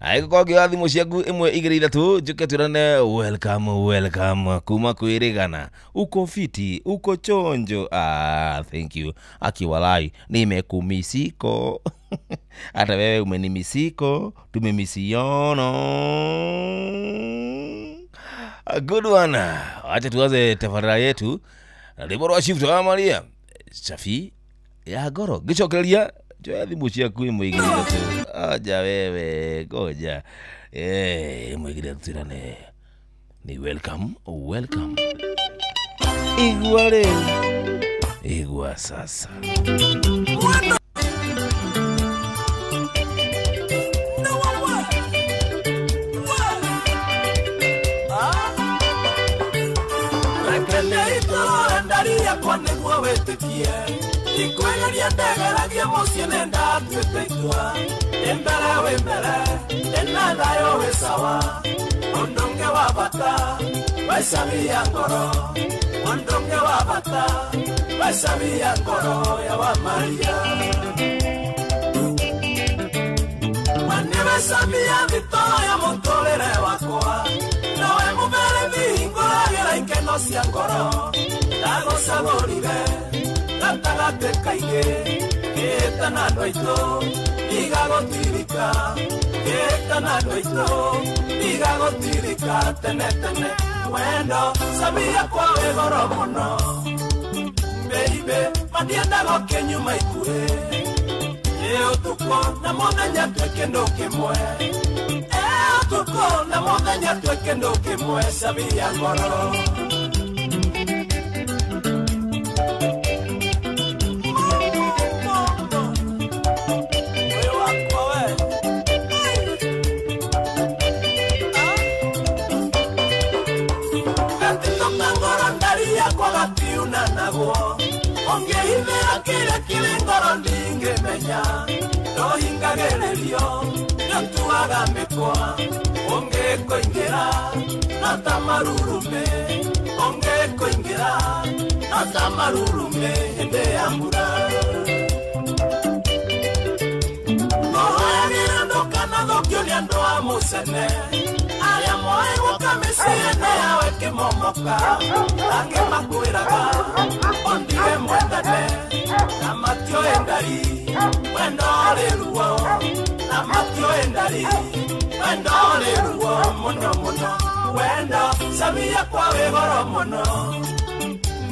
Angĩkorwo ngĩoya thimũ ciaku 1 2 3 njũke twĩrane welcome, welcome kuma kwĩrĩgana. Uko fiti, uko chonjo? Thank you. Akiwalai nimekumisiko hata wewe umenimisiko, tumemisiona. A good one. Acha tuanze tafarira yetu na rwĩmbo rwa Shift wa Maria Shafi ya ngoro ngĩcokereria njoya thimũ ciaku 1 2 3. Aja wewe ngoja 1 2 3 ni welcome, welcome. Igua rĩu, igua sasa. Ndaria kwa nĩguo wĩtĩkie ikwĩgeria ndegeragia mũciĩ nĩ ndatuĩte itua ndĩ mbere wĩ mbere ndĩna thayũ wĩ sawa ũndũ ũngĩ wa bata wecabia ngoro ũndũ ũngĩ wa bata wecabia ngoro ya wa Maria waniwecabia thito ya mũtũrĩre wakwa nowe mũberethi hingũragĩra ikeno cia ngoro ndagũcagũrire gatagatĩ kaingĩ kĩĩtana andũ aitũ ndigagũtirika kĩĩtana andũ aitũ ndigagũtirika tene tene wendo cabia kwa wĩ goro mũno baby mandiendaga ũkĩnyuma ikuhĩ ĩ ũtukũ na mũthenya twĩ kĩndũ kĩmwe ĩ ũtukũ na mũthenya twĩ kĩndũ kĩmwe cabia ngoro. mũthenya Ndohingagĩrĩrio nĩũtuaga mĩkwa Ũngĩkũingĩra no ta marurume Ũngĩkũingĩra no ta marurume hĩndĩ ya mbura Ngũhoyagĩra ndũkanathũkio nĩ andũ a mũcene Arĩa moĩ gũka mĩciĩ ĩno yao ĩkĩmomoka Angĩ makwĩraga ũndige mwendane Na matioĩ ndari wendo ũrĩ ruo Na matioĩ ndari wendo ũrĩ ruo mũno mũno Wendo cabi yakwa wĩ goro mũno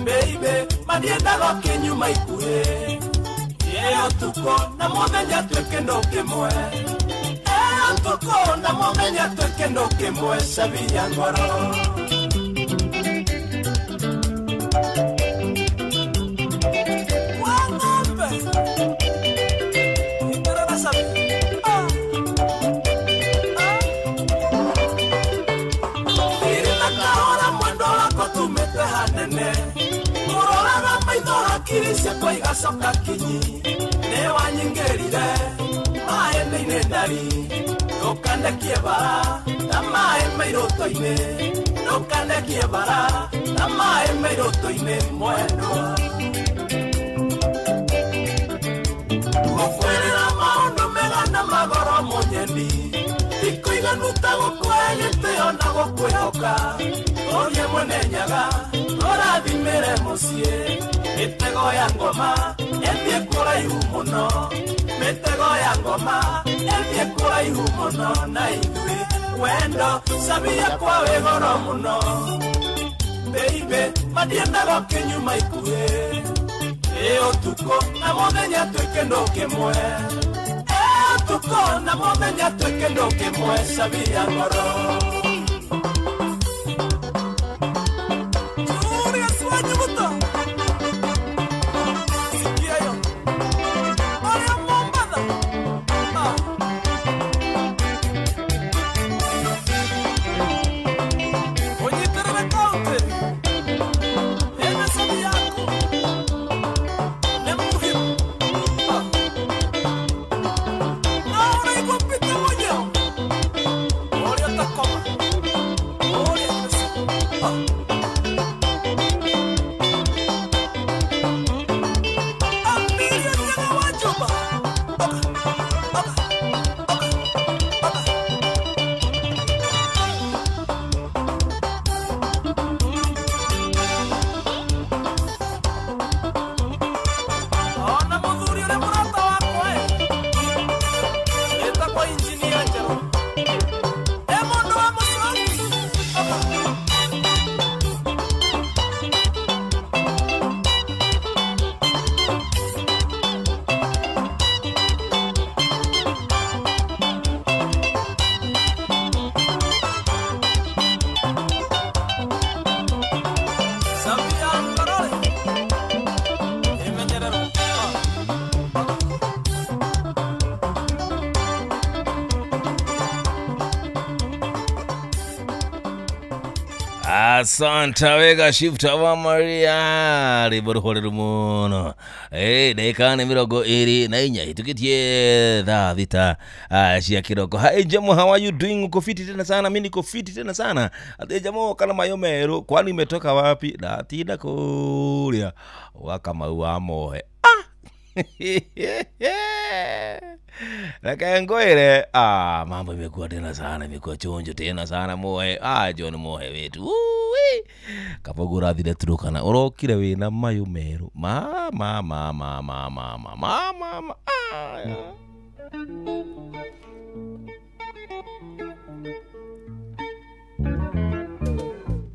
Baby mandiendaga ũkĩnyuma ikuhĩ Ĩ ũtukũ na mũthenya twĩ kĩndũ kĩmwe Ũtukũ na mũthenya twĩ kĩndũ kĩmwe cabi ya ngoro Wa ng'ombe Itarara cabi Thiri na kahora mwendo wako tumĩte hanene Mũroraga maitho hakiri ciakwa igacoka kinyi Nĩ wanyingĩrire maĩ thĩinĩ ndari Ndũkandekie bara ta maĩ mairũtũ-inĩ Ndũkandekie bara ta maĩ mairũtũ-inĩ mwendwa Ngũkwĩrĩra maũndũ mega na magoro mũnyendi Ndikũiganu ta gũkũhe gĩtĩo na gũkwĩhoka Tũthiĩ mwene Nyaga tũrathimĩre mũciĩ Mĩtego ya ngoma ĩthiĩ kũraihu mũno Mĩtego ya ngoma ĩthiĩ kũraihu mũno na ithuĩ Wendo cabi yakwa wĩ goro mũno Baby mandiendaga ũkĩnyuma ikuhĩ Ĩ ũtukũ na mũthenya twĩ kĩndũ kĩmwe Ĩ ũtukũ na mũthenya twĩ kĩndũ kĩmwe cabi ya ngoro Julius Wanyuguto Sikia yo Maria Mombatha Ũnyitĩrĩre kaũntĩ Ĩna cabi yaku Nĩ muhimu Na ũraigua Peter Mũnyao Ũrĩa ũtakoma Ũrĩa Amiria Nyaga wa Juba Ona mũthuri ũrĩa mũrata wakwa ĩ Ĩtagwo injinia Njerũ Ĩ mũndũ wa mũcoki Cabi ya ngoro rĩ ĩmenyererwo Asante wega shifta wa Maria rwĩmbo rũhoreru mũno ndagĩka nĩ 24 itukitie thaa 6 cia kĩroko. Hi Jamo, how are you doing? Uko fiti tena sana? Mimi niko fiti tena sana. Ati Jamo kana mayo meru, kwani umetoka wapi? Ndatinda kũrĩa wa Kamau wa Mohe. Reke ngwire, mambo imekuwa tena sana, imekuwa chonjo tena sana Mohe. John Mohe wetu. Ui. Kabogo urathire Turukana, urokire wina mayu meru. Ma ma ma ma ma ma ma ma ma ma.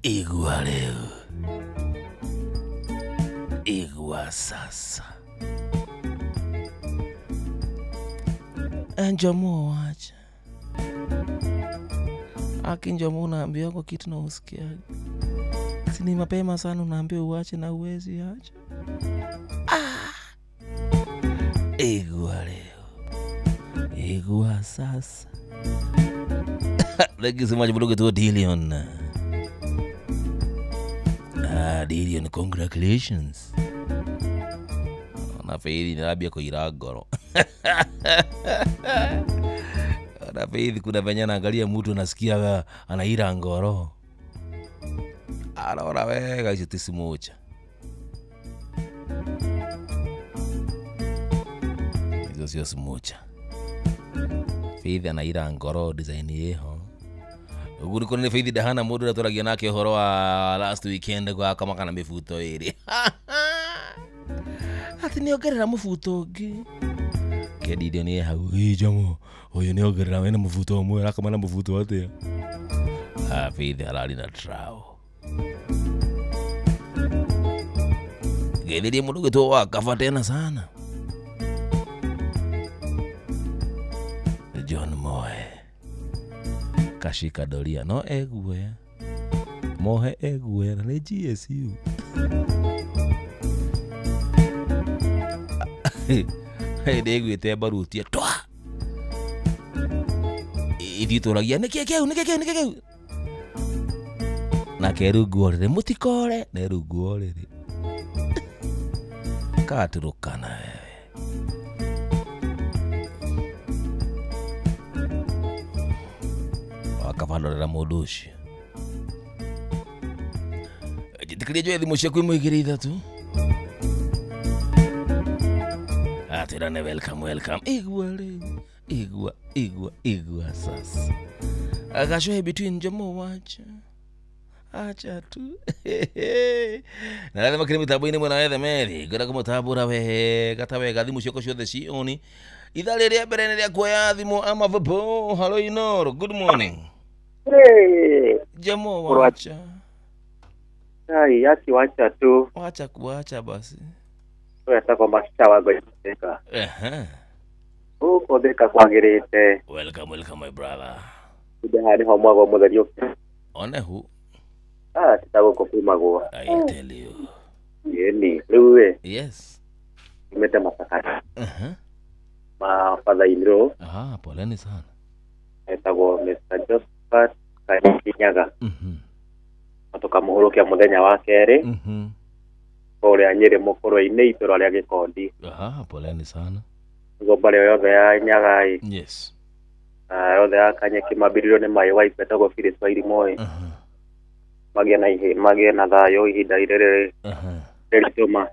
Igua leo. Igua sasa. Njomo wacha. Aki Njomo unaambiwa kwa kitu na usikiaje. Si ni mapema sana unaambiwa uache na uwezi acha. Igua leo. Igua sasa. Thank you so much Bulogo to Dillion. Dillion, congratulations. Na Faith nĩarambia kũira ngoro. Na Faith kuna venye anaangalia mtu anasikia anaira ngoro. Arora wega icio ti smocha. Icio cio smocha. Faith anaira ngoro design ĩho. Ũguo nĩ kuonania Faith ndahana mũndũ ũrĩa twaragia nake ũhoro wa last weekend gwakoma kana mĩbuto ĩrĩ. Ati nĩongerera mũbuto ũngĩ. Kendirio nĩ hau. Ĩ Jomo, ũyũ nĩongerera wĩna mũbuto ũmwe arakoma na mũbuto atĩa? Ah, Faith ararĩ na trao. Geithirie mũndũ ũgĩtwo wa kaba tena sana. John Moe. Kashika doria no eguoya. Mohe eguoya na nĩ GSU. Hĩndĩ ĩguĩte mbaruti twa. Ithuĩ tũragia nĩkĩ kĩu nĩkĩ kĩu nĩkĩ kĩu. Nake rungu orĩrĩ mũtikore ne rungu orĩrĩ. Katurukana wewe. Wakabandorera mũndũ ũcio. Njĩtĩkĩria njoe thimũ ciaku 1 2 3. Atĩrane welcome welcome. Igua rĩu. Igua igua igua sasa. Agashohe between Jomo wacha. Acha tu. Na rathima kiri mitambo-inĩ mwena wa Ethemeri. Ngwenda kũmũtambũra wega ta wega thimũ ciakwa ciothe cioni. Ithaa rĩrĩa mbere nĩ rĩa kuoya thimũ ama vipo. Hello Inoro, good morning. Hey. Jomo wacha. Ai, yaki wacha tu. Wacha kuacha basi. Wetagwo Master wa Ngoithika. Ehe. Gũkũ Thika kwagĩrĩte. Welcome welcome my brother. Inde nĩho mwago mũtheri ũkĩ. One hu. Ah, tita gũkũ kumagwo. I tell you. Yeni, rĩu ĩ. Yes. Umĩte Masaka. Ehe. Ma father in law. Aha, poleni sana. Etagwo Mr. Josephat Kanyaga. Tũkamũhũrũkia mũthenya wa kerĩ. Kũrĩa Nyĩrĩ mũkũrwe-inĩ itũra rĩa Gĩkondi. Aha, poleni sana. Nĩguo mbarĩ o yothe ya Nyagai. Yes. Yothe ya Kanyeki mambĩrĩrio nĩ maĩ wa etagwo Phyllis Wairimu. Magĩe na magĩe na thayũ ihinda rĩrĩ rĩritũma.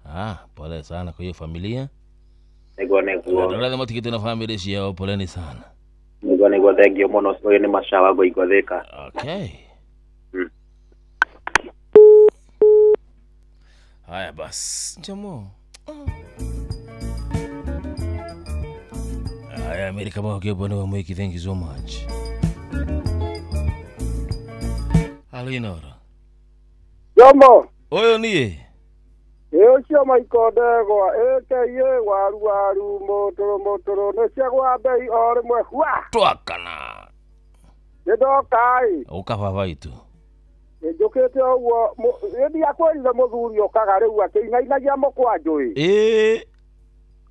Ah, pole sana kwa hiyo familia. Nĩguo nĩguo. Andũ arĩa matigĩtwo na family ciao poleni sana. Nĩguo nĩguo thengio mũno ũyũ nĩ Macha wa Ngoingwa Thika. Okay. Haya bas. Jomo. Haya Amerika bao kwa bwana wa Mwiki, thank you so much. Halo Inoro. Jomo. Oyo niĩ. Ĩ ũcio Michael Ndegwa aka waru waru mũtũrũ mũtũrũ nĩ cia gwa mbei o rĩmwe hwa. Twakana. Nĩ ndoka-ĩ. Ũka baba itũ. Njũkĩte ũguo nĩndiakwĩrire mũthuri ũkaga rĩu akĩinainagia mũkwanjũ ĩ. Ĩĩ.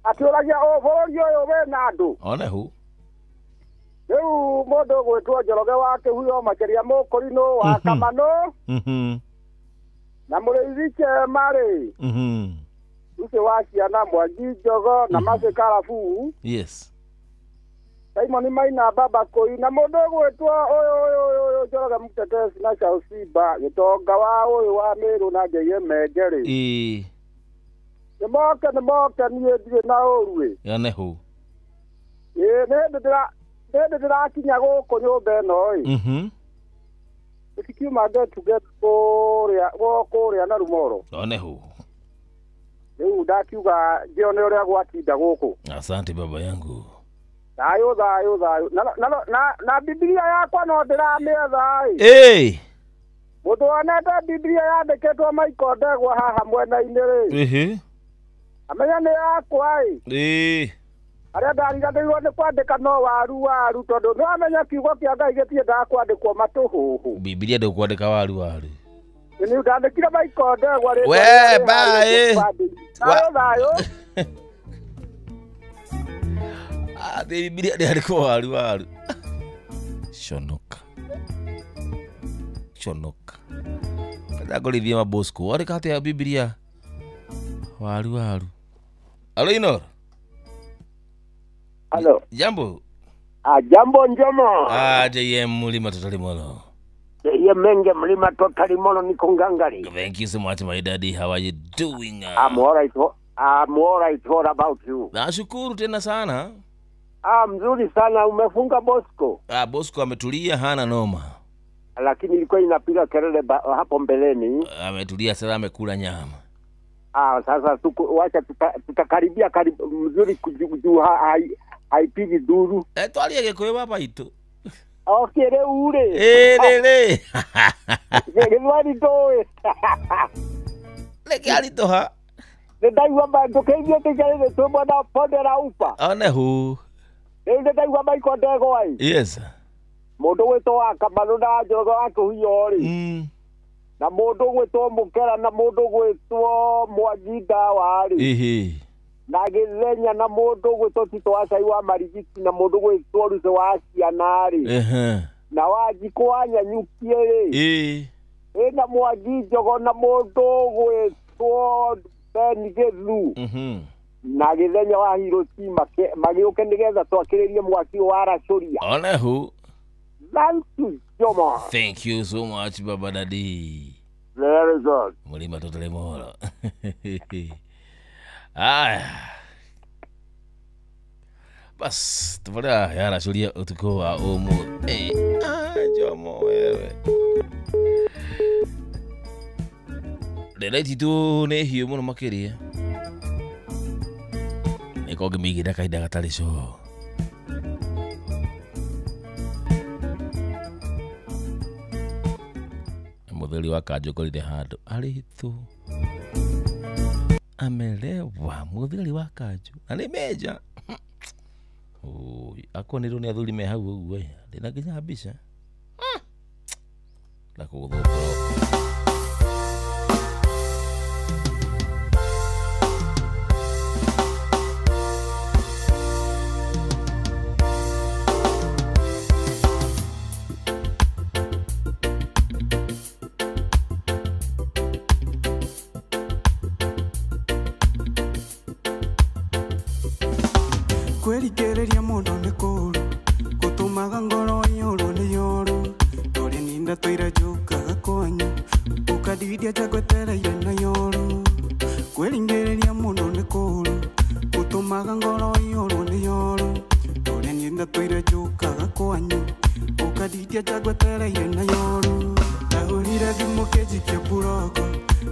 Akĩũragia o bũrũri ũyũ wĩna andũ. One hu. Rĩu mũndũ ũgwĩtwo Njoroge wa Kĩhuyo makĩria Mũkũrinũ wa Kamanũ. Na mũrĩithi Chema rĩ. Ucio wa ciana Mwangi Njogo na Macĩ Karabuu. Yes. Simon Maina Baba Koi na mũndũ ũgwĩtwo ũyũ ũyũ ũyũ Njoroge Mũtetesi na Charles Simba gĩtonga wa ũyũ wa Mĩrũ na Ngeie Menge rĩ. Ĩĩ. Nĩmoke nĩmoke niĩ ndirĩ na ũru ĩ. One hu. Ĩĩ nĩ hĩndĩ ndĩrakinya gũkũ nyũmba ĩno ĩ. Tũtikiuma get together kũrĩa na Rumoro. One hu. Rĩu ndakiuga ngĩone ũrĩa gwatinda gũkũ. Asante baba yangu. Thayũ thayũ thayũ. Na Biblia yakwa no ndĩramĩetha ĩ. Ĩĩ. Mũndũ wonete Biblia yandĩkĩtwo Michael Ndegwa haha mwena-inĩ rĩ. Ĩhĩ. Amenya nĩ yakwa ĩ. Ĩĩ. Arĩa ndariganĩirwo nĩ kwandĩka no waru waru tondũ nĩwamenya kiugo kĩa Ngai gĩtiendaga kwandĩkwo matũhũhũ. Biblia ndũkwandĩka waru waru. Nĩ ndandĩkire Michael Ndegwa rĩtwa. We bye. Thayũ thayũ. Atĩ Biblia ndĩandĩkwo waru waru. Conoka. Conoka. Ndagorithia mabosco. Wandĩka atĩa Biblia? Waru waru. Halo Inor. Halo. Jambo. Jambo njema. JM Mlima Totally Molo. JM Menge Mlima Totally Molo niko ngangari. Thank you so much my daddy. How are you doing? I'm all right. I'm all right. What about you? Nashukuru tena sana. Mzuri sana. Umefunga Bosco? Bosco ametulia, hana noma. Lakini ilikuwa inapiga kelele hapo mbeleni. Ametulia sasa, amekula nyama. Sasa wacha tutakaribia karibu mzuri kujuu haipigi duru. Twalie gikuyu baba itu. Okay, rĩu rĩ. Rĩ. Gĩthweri ndũĩ. Nĩkĩ aritũha? Nĩ ndaigua ndũkĩigue tũikarĩte twĩ mwena bonde la ufa. One hu. Rĩu nĩ ndaigua maiko ndegwa ĩ. Yes. Mũndũ gwĩtwo wa Kamanũ na Njoroge wa Kĩhuyo rĩ. Na mũndũ gwĩtwo Mũkera na mũndũ gwĩtwo Mwangi Ndawa rĩ. Ihi. Na Gĩthenya na mũndũ gwĩtwo Tito wa Cai wa Marigiti na mũndũ gwĩtwo Ruce wa Ciana rĩ. Na Wanjikũ wa Nyanyukie rĩ. Na Mwangi Njogo na mũndũ gwĩtwo Ben Gĩthu. Na Gĩthenya wa Hiroshima magĩũke nĩgetha twakĩrĩrie mwaki wa Aracũria. One hu. Thank you so much. Thank you so much, Baba Daddy. Very good. Mlima Totally Molo. Aya. Bas, tuvalia yarashulia utuko wa umuthi. Jomo wewe. Ndĩraiti tu nĩ hiũ mũno makĩria. Nĩko ngĩmĩigĩra kahinda gatarĩ coo. Mũthuri wa kanjũ ngorire handũ arĩ tu amelewa. Mũthuri wa kanjũ na nĩ meja. Akonirwo nĩ athuri me hau ũguo ndĩna nginya mbica na kũgũthwo. Kwĩrikĩrĩria mũndũ nĩ kũũru gũtũmaga ngoro iyũrwo nĩ yoru ndũrĩ ninda tũire njũkaga kwanyu ũkandidia njagwetereire na yoru kwĩringĩrĩria mũndũ nĩ kũũru gũtũmaga ngoro iyũrwo nĩ yoru ndũrĩ ninda tũire njũkaga kwanyu ũkandidia njagwetereire na yoru ndahũrire thimũ kĩnjikia mburoko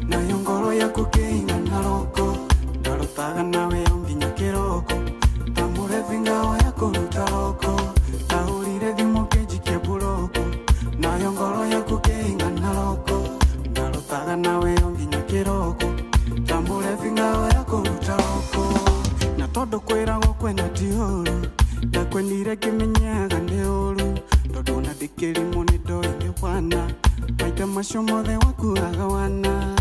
nayo ngoro yaku kĩingana roko ndarotaga nawe o nginya kĩroko Vinga ya kuruta roko ndahũrire thimũ kĩnjikia mburoko nayo ngoro yaku kĩingana roko ndarotaga nawe o nginya kĩroko tambũre vinga ya kuruta roko na tondũ kwĩragwo kwenda ti ũru ndakwendire ngĩmenyaga nĩ ũru tondũ ona ndĩkĩrimũ nĩ ndoĩ nĩ wana maita macio mothe wakuaga wana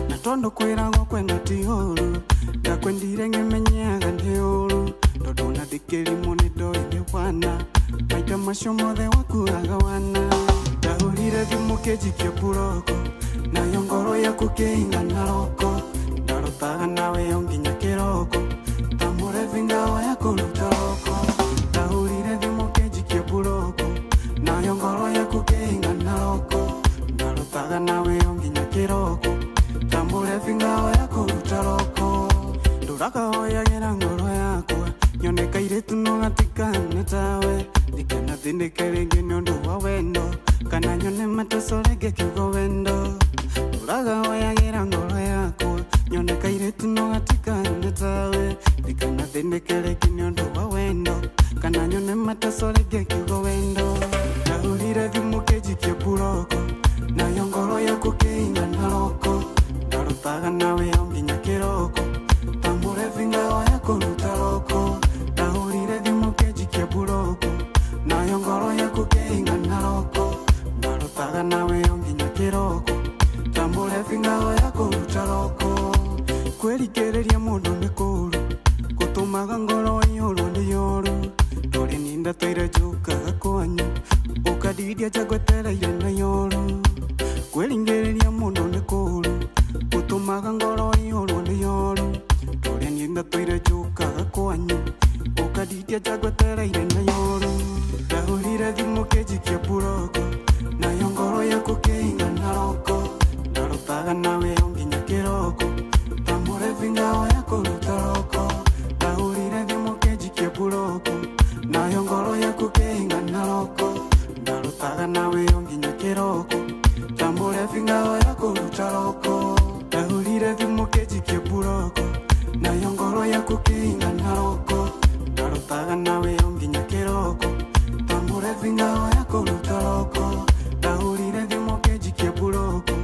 na tondũ kwĩragwo kwenda ti ũru ndakwendire ngĩmenyaga nĩ ũru tondũ ona ndĩkĩrimũ nĩ ndoĩ nĩ wana maita macio mothe wakuaga wana ndahũrire thimũ kĩnjikia mburoko nayo ngoro yaku kĩingana roko ndarotaga nawe o nginya kĩroko tamũre vinga ya kũruta roko ndahũrire thimũ kĩnjikia mburoko nayo ngoro yaku kĩingana roko ndarotaga nawe o nginya kĩroko tamũre vinga ya kũruta roko ndũrakahoyagĩra ngoro yakwa nyone kairĩtu no gatikane tawe ndikanathĩnĩke rĩngĩ nĩ ũndũ wa wendo kana nyone mateso rĩngĩ kiugo wendo ndũragahoyagĩra ngoro yakwa nyone kairĩtu no gatikane tawe ndikanathĩnĩke rĩngĩ nĩ ũndũ wa wendo kana nyone mateso rĩngĩ kiugo wendo ndahũrire thimũ kĩnjikia mburoko nayo ngoro yaku kĩingana roko ndarotaga nawe o nginya kĩroko tambũre vinga ya kũruta roko ndahũrire thimũ kĩnjikia mburoko nayo ngoro yaku kĩingana roko ndarotaga nawe o nginya kĩroko tambũre vinga ya kũruta roko kwĩrikĩrĩria mũndũ nĩ kũũru gũtũmaga ngoro iyũrwo nĩ yoru ndũrĩ ninda tũire njũkaga kwanyu ũkandidia njagwetereire na yoru kwĩringĩrĩria mũndũ nĩ kũũru gũtũmaga ngoro iyũrwo nĩ yoru ndũrĩ ninda tũire njũkaga Ũkandidia njagwetereire na yoru Ndahũrire thimũ kĩnjikie buroko Nayo ngoro yaku kĩingana roko Ndarutaga nawe o nginya kĩroko Ta mũrebi ngao ya kũruta roko Ndahũrire thimũ kĩnjikie buroko Nayo ngoro yaku kĩingana roko Ndarutaga nawe o nginya kĩroko Ta mũrebi ngao ya kũruta roko Ndahũrire thimũ kĩnjikie buroko Nayo ngoro yaku kĩingana roko Ndarutaga nawe o nginya kĩroko Ta mũrebi ngao ya kũruta roko Ndahũrire thimũ kĩnjikie buroko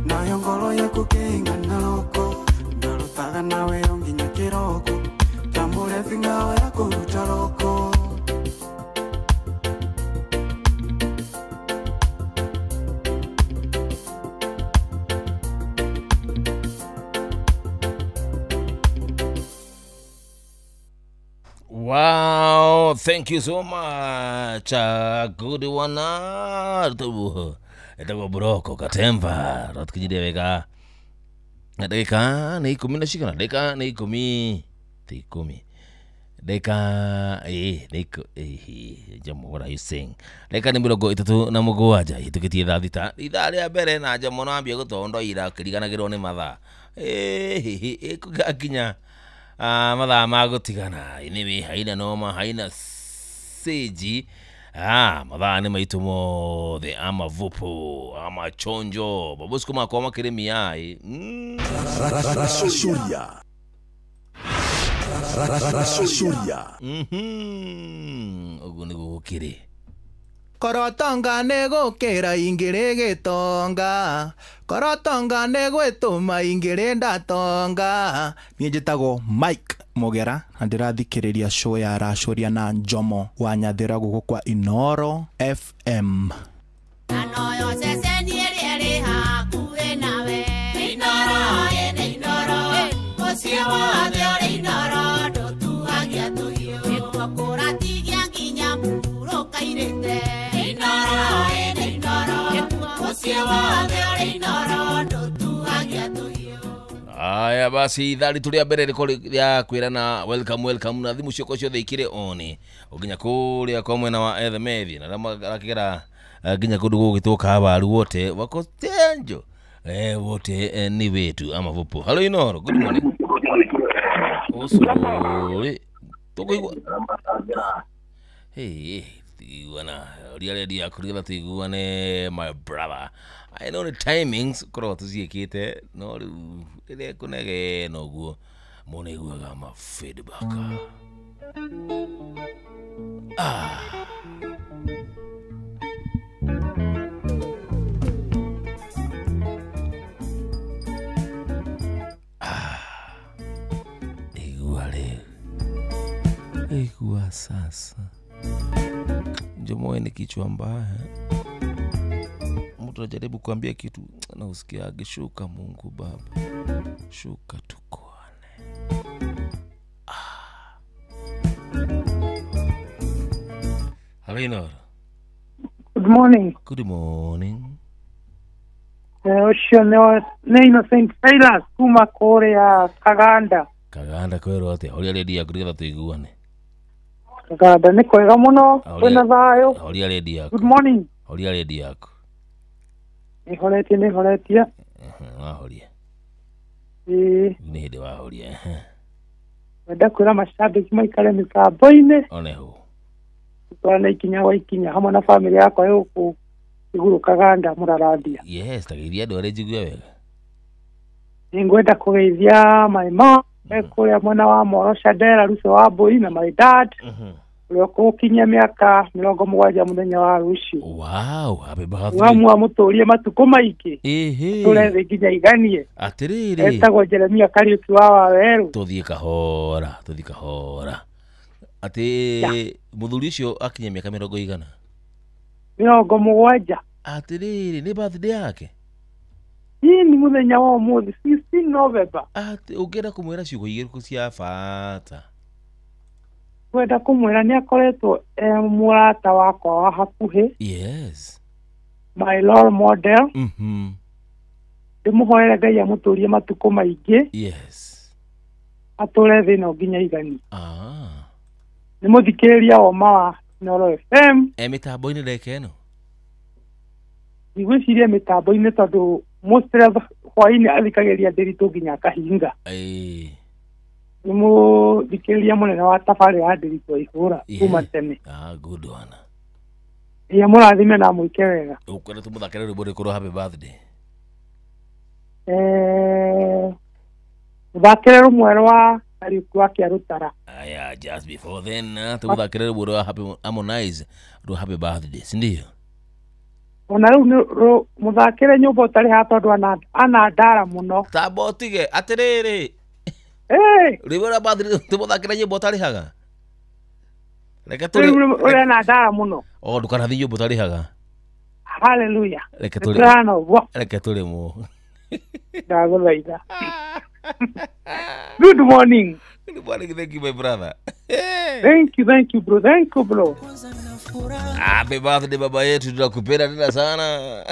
Nayo ngoro yaku kĩingana roko Ndarutaga nawe o nginya kĩroko Ta mũrebi ngao ya kũruta roko. Wow, thank you so much. Good one. Etagwo Buroko Katemba. Rotkinyire wega. Ndagĩka nĩ 10 na cigana? Ndagĩka nĩ 10. Ti 10. Ndagĩka nĩ Jomo, what are you saying? Ndagĩka nĩ 37 hĩtũkĩtie thaa 6. Ithaa rĩa mbere na Jomo no ambie gũtondoira ũkĩriganagĩrwo nĩ mathaa. Ĩkũgakinya mathaa ma gũtigana. Anyway, haina noma, haina seji. Mathaa nĩ maitũ mothe ama vupu ama chonjo babusko makwa makĩrĩmia. Rashuria. Rashuria. Ũguo nĩguo gũkĩrĩ. Korotonga nĩ gũkĩra ingĩrĩ gĩtonga Korotonga nĩ gwĩtũma ingĩrĩ ndatonga. Niĩ njĩtagwo Mike Mugera na ndĩrathikĩrĩria show ya Racũria na Njomo wa Nyathĩra gũkũ kwa Inoro FM. Anoyo ceceni ĩrĩa ĩrĩ hakuhĩ nawe Inoro ĩnĩ Inoro mũciĩ wothe ũrĩ Inoro ndũtuagia tũhiũ nĩkuo kũratigia nginya mũhurũka-irĩte Inoro ĩnĩ Inoro mũciĩ wothe ũrĩ Inoro ndũtuagia tũhiũ. Aya basi ithaa ritũ rĩa mbere rĩkorwo rĩa kwĩrana welcome welcome na thimũ ciakwa ciothe ikĩrĩ on nginya kũrĩa kwa mwena wa Ethemethi na arĩa marakĩgera nginya kũndũ gũgĩtwo Kawaru wote wako tenjo wote ni wetu ama vupu. Hello Inoro, good morning. Osuri tukuigua. Hey, tuiguana ria redio yaku nĩgetha tuiguane my brother. I know the timings korwo tuciĩkĩte no rĩu rĩrĩa kũnegena ũguo mũndũ aiguaga ma feedback. Igua rĩu, igua sasa. Njomo ni kichwa mbaya. Mtu anajaribu kuambia kitu na usikiage. Shuka Mungu Baba, shuka tukuone. Hello Inoro. Good morning. Good morning. Ũcio nĩ Innocent Silas kuma kũrĩa Kaganda. Kaganda kwĩrwo atĩa? Horia redio yaku nĩgetha tũiguane. Kaganda nĩ kwega mũno, kwĩna thayũ. Horia redio yaku. Good morning. Horia redio yaku. Nĩhoretie nĩhoretie. Wahoria. Ĩĩ. Nĩ hĩndĩ wahoria. Wenda kwĩra mashabiki maikare mĩtambo-inĩ. Oneho. Tũtwarane ikinya gwa ikinya hamwe na bamĩrĩ yakwa gũkũ igũrũ Kaganda mũrarathia. Yes, tageithia andũ arĩa njigue wega. Nĩngwenda kũgeithia my mom kũrĩa mwena wa Moro Shandera Ruco wa Mbũi na my dad ũrĩa ũgũkinyia mĩaka 70 mũthenya wa rũciũ. Wow, happy birthday. Wamua mũtũrie matukũ maingĩ. Ĩhĩ. Tũre thĩ nginya iganie. Atĩrĩrĩ. Etagwo Jeremia Kariũki wa Wawerũ. Tũthiĩ kahora, tũthiĩ kahora. Atĩ mũthuri ũcio akinyia mĩaka 100 igana? 70. Atĩrĩrĩ, nĩ birthday yake? Hii ni mũthenya wa ũmũthĩ 16 November. Atĩ ũngĩenda kũmwĩra ciugo igĩrĩ cia bata? Kwenda kũmwĩra nĩ akoretwo e mũrata wakwa wa hakuhĩ. Yes. My role model. Ndĩmũhoere Ngai amũtũrie matukũ maingĩ. Yes. Atũre thĩ ĩno nginya igani. Nĩ mũthikĩrĩria woma wa Inooro FM. E mĩtambo-inĩ ndagĩka ĩno? Ndigwĩciria mĩtambo-inĩ tondũ mostly hwaĩ-inĩ athikagĩrĩria Ndĩritũ nginya akahinga. Ĩĩ. Nĩ mũthikĩrĩria mũnene wa tabarĩra ya Ndĩritũ Ihũra kuma tene. Ah, good one. Ia mũrathime na mwĩke wega. Ũkwenda tũmũthakĩre rwĩmbo rũrĩkũ rwa happy birthday? Mũthakĩre rũmwe rwa Kariuki wa Kĩarũtara. Aya, just before then tũmũthakĩre rwĩmbo rwa happy Harmonize rwa happy birthday, si ndio? Ona rĩu mũthakĩre nyũmba ũtarĩ haha tondũ ana ndara mũno. Tamba ũtige atĩrĩrĩ. Rwĩmbo rwa birthday tũmũthakĩre nyũmba ũtarĩhaga? Reke tũrĩ ũrĩa na ndara mũno. Oh, ndũkanathiĩ nyũmba ũtarĩhaga. Hallelujah. Reke tũrĩ. Reke tũrĩmwo. Ndagũthaitha. Good morning. Good morning, thank you my brother. Thank you bro. Thank you bro. Happy birthday baba yetu, tunakupenda tena sana.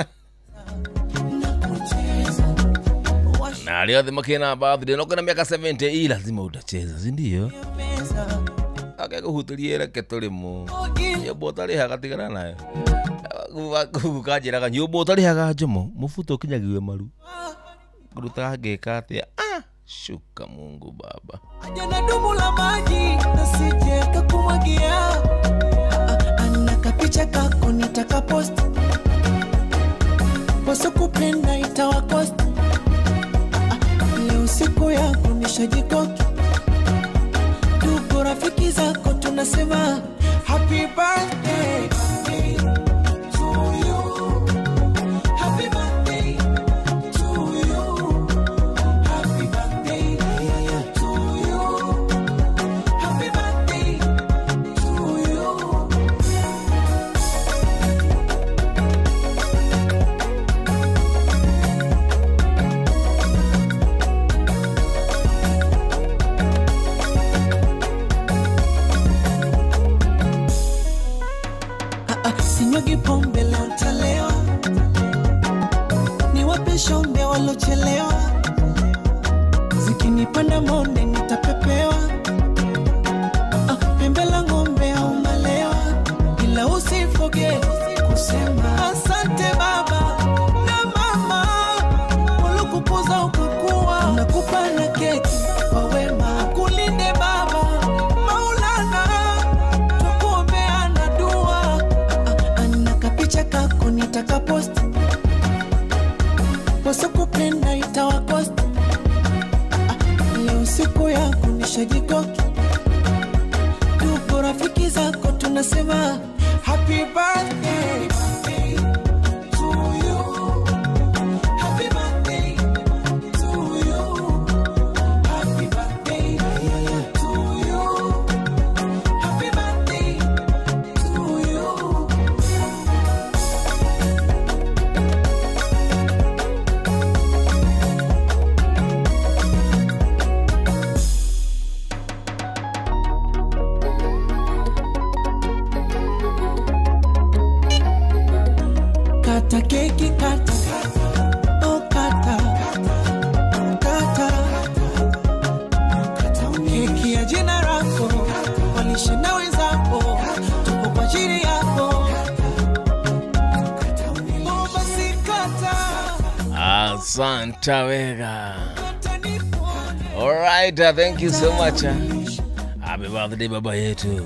Na leo makina birthday no kuna miaka 70 hii lazima utacheza, si ndio? Akekuhuturie reke tũrĩmwo. Nyũmba ũtarĩhaga tigana nayo. Gukanjĩraga nyũmba ũtarĩhaga Njomo, mũbuto ũkinyagiwe maru. Ngũrutaga ngĩka atĩa? Ah, shuka Mungu baba. Aja na dumu la maji nasije kakumwagia. Ana kapicha kako nitakapost. Wasokupenda itawakost. Leo siku yako nishajikoki. Ndugu rafiki zako tunasema happy birthday to you. Happy birthday to you. Happy birthday to you. Happy birthday to you. Sinyugi pombe leo ntalewa, niwape shombe walochelewa, zikinipanda monde nitapepewa, pembe la ng'ombe au malewa, ila usifoge kusema asante baba na mama waliokukuza ukakua, nakupa na keki kwa wema, kulinde baba Maulana, tukuombea na dua. Picha kako nitakapost, wasokupenda itawakost. Leo siku yako nishajikoki, ndugu rafiki zako tunasema happy birthday to you. Happy birthday to you. Happy birthday to you. Happy birthday to you. Kata keki kata, oh kata, kata, keki ya jina lako, walishe na wenzako, tupo kwa ajili yako. Oh basi kata. Asante wega. All right, thank you so much. Happy birthday baba yetu.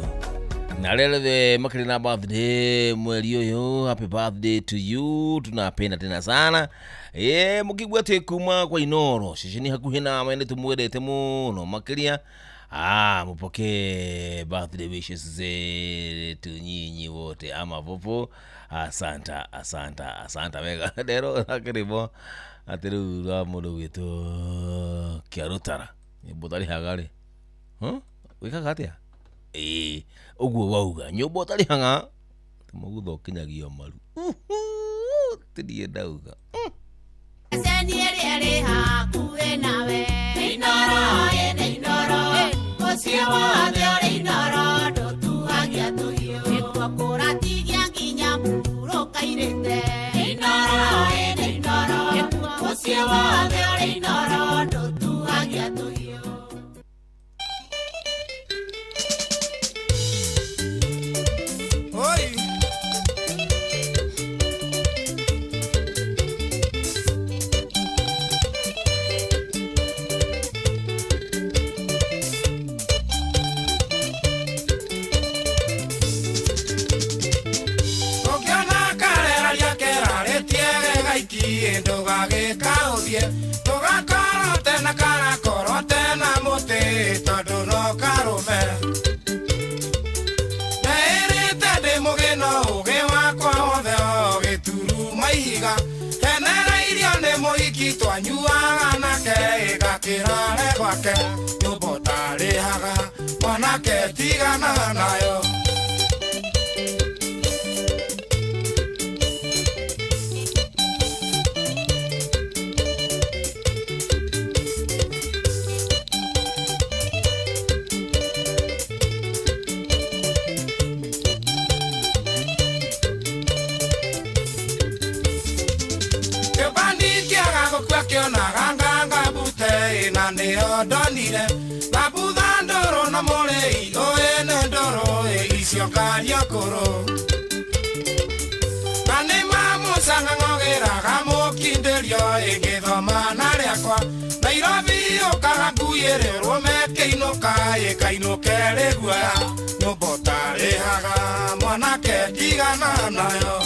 Na leo the makina birthday mweri uyu, happy birthday to you, tunapenda tena sana. Mukigwa kuma kwa Inooro, ceceni hakuhi na maene tumwendete muno makiria. Mupokee birthday wishes zetu nyinyi wote ama vopo. Asante, asante, asante wega. Lero akiribo atiru rwa mundu gwitwo Kĩarũtara. Nyũmba ũtarĩhaga rĩ? Wĩkaga atĩa? Ĩĩ, ũguo wauga nyũmba ũtarĩhaga mũgutho ũkinyagio maru. Ti niĩ ndauga. Ceceni ĩrĩa ĩrĩ hakuhĩ nawe. Inooro, ĩnĩ Inooro, mũciĩ wothe ũrĩ Inooro, ndũtuhagia tũhiũ. Nĩkuo kũratigia nginya mũhurũka-irĩte. Inooro, ĩnĩ Inooro, mũciĩ wothe ũrĩ Inooro, ndũtuhagia tũhiũ. Ndũgagĩka ũthiĩ Ndũgakorote na karakorote na mũtĩ Tondũ no karũme Neĩrĩte ndĩ mũgĩ no ũgĩ wakwa wothe o gĩturuma ihiga Henereirio nĩ mũhiki twanyuaga nake Ĩgakĩrare gwake nyũmba ũtarĩhaga mwanake tigana nayo. Kĩonaga nganga bute na nĩyo ndonire Babutha ndũrũ na mũrĩi ũĩ nĩ ndũrũ icio karia kũrũ Na nĩ mamũcang'ang'ogĩraga mũkindĩrio ĩngĩthoma na rĩakwa Nairobi ũkaga nguĩrĩrwo mekĩinũka ĩkainũke rĩguoya Nyũmba ũtarĩhaga mwanake tigana nayo.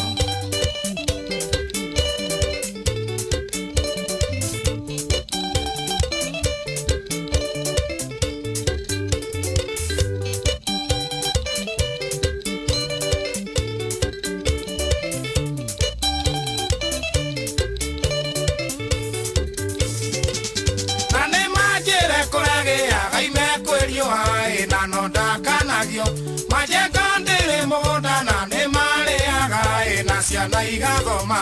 Majenga ndĩrĩ mũgũnda na nĩ marĩaga na ciana igathoma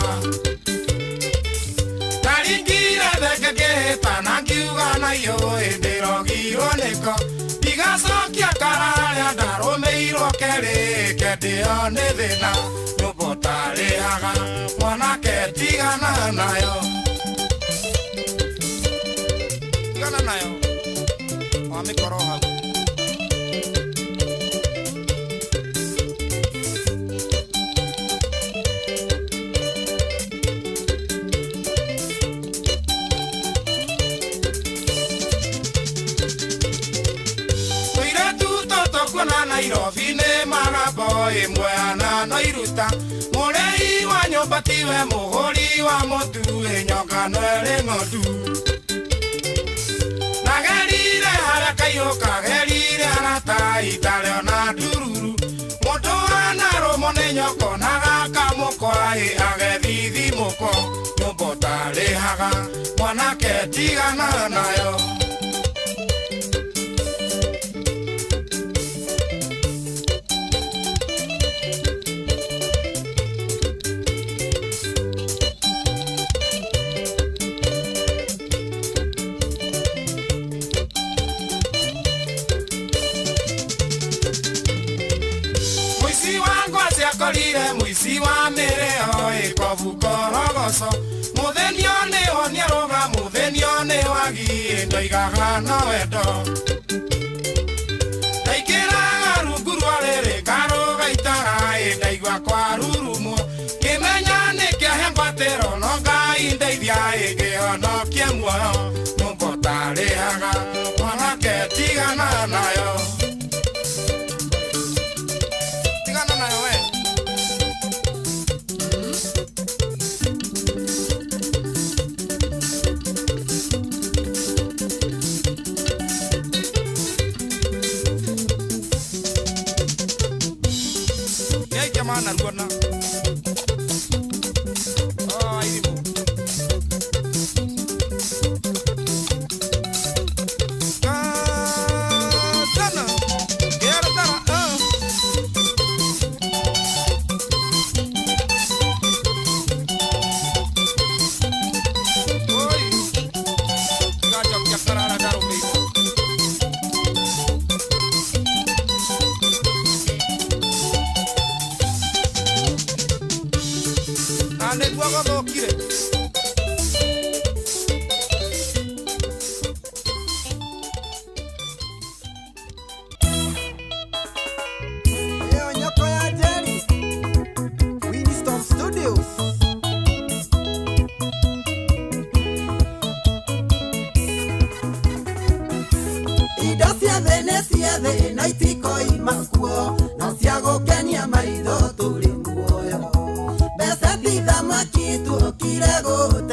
Ndaringire thenge ngĩhĩtana ngiuga naiyũ ndĩrogirwo nĩko Ndigacokia kararĩa ndarũmĩirwo kerĩ kendĩo nĩ thĩna Nyũmba ũtarĩhaga mwanake tigana nayo. Tigana nayo wamĩkorwo hau. Nairobi nĩ magambo ĩmwe ana no iruta Mũrĩi wa nyũmba tiwe mũgũri wa mũtu nyongano ĩrĩ ng'ondu Nagerire harĩa kaiyũ kagerire arata itarĩ ona ndururu Mũndũ anarũmwo nĩ nyoko na gakamũkwa agethithimũko Nyũmba ũtarĩhaga mwanake tigana nayo. Akorire mũici wa mĩrĩo ĩkobu korogoco Mũthĩnio nĩ honia rũga mũthĩnio nĩ wagi ndoigaga no wendo Ndaingĩraga rungu rwa rĩrĩ ngarũga itara ndaigua kwarurumwo Ngĩmenya nĩ kĩahe ngwatĩro no Ngai ndeithia ĩngĩhonokie muoyo Nyũmba ũtarĩhaga mwanake tigana nayo. Tigana nayo we. Mana oh, airimu. Katana, tara, Oi, gacho karara nĩguo gũthũkire. Ĩyo nyoko ya Jerry, Winston Studios. Indo cia thĩ nĩ cia thĩ na itikoima kuo, no cia gũkenia maitho tũrĩ muoyo. Mbeca ti thamaki tuokire gũtega.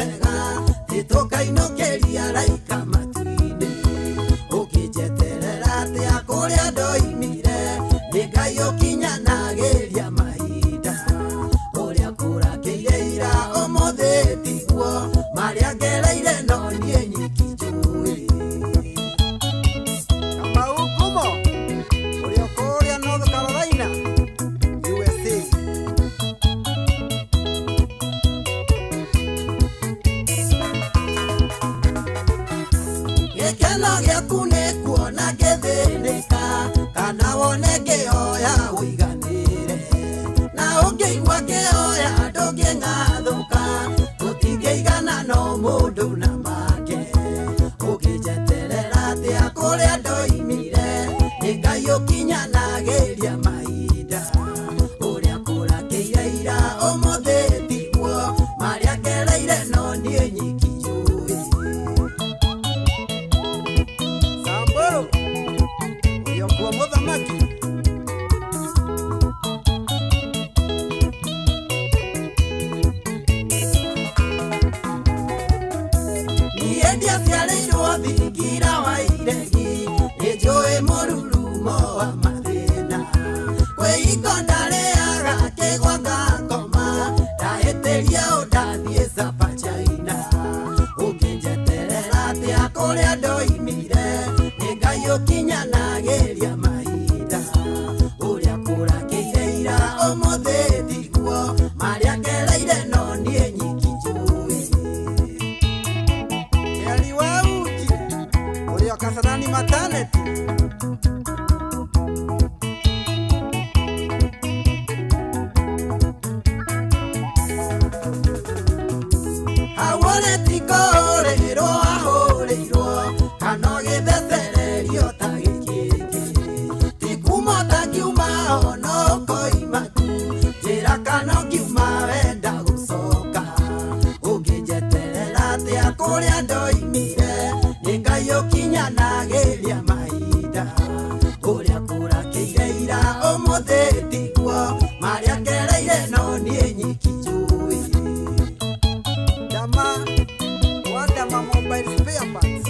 kũrĩa ndoimire nĩ Ngai ũkinyanagĩria mahinda ũrĩa kũrakĩire ira ũmũthĩ tiguo marĩa ngereire no niĩ nyiki njũĩ. Dama wa Dama Mobile Spare Parts.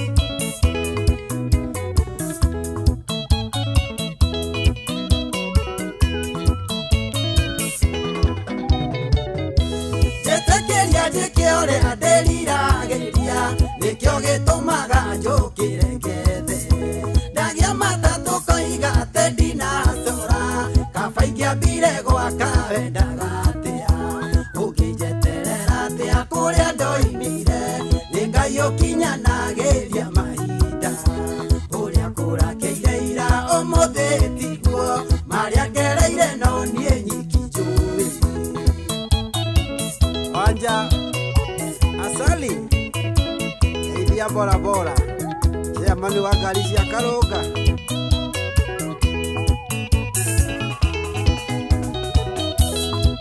Njĩtĩkĩria njĩke ũrĩa ndĩriragĩria nĩkĩo gĩtũmaga njũkĩre ngethe ndagĩa matatũ koiga atĩ ndinacora kaba ingĩambire gwaka wendaga atĩa ũngĩnjeterera atĩa kũrĩa ndoimire nĩ Ngai ũkinyanagĩria mahinda ũrĩa kũrakĩire ira ũmũthĩ tiguo marĩa ngereire no niĩ nyiki njũĩ. Wanja Asali Iria bora bora chairman wa ngari cia Karũnga.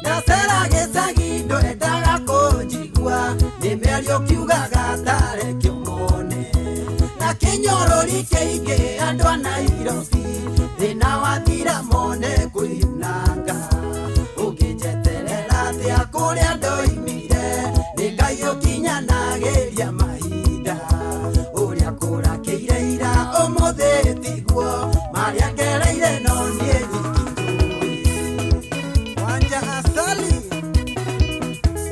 Ndacera gĩcagi ndwendaga kũnjigua nĩ mĩario kiugaga tarekio mone na kĩnyorori kĩingĩ andũ a Nairobi thĩna wathira mone kwĩyunanga ũngĩnjeterera atĩa kũrĩa ndoimire nĩ Ngai ũkinyanagĩria mahinda ũrĩa kũrakĩire ira ũmũthĩ tiguo marĩa ngereire no niĩ nyiki njũĩ. Wanja Asali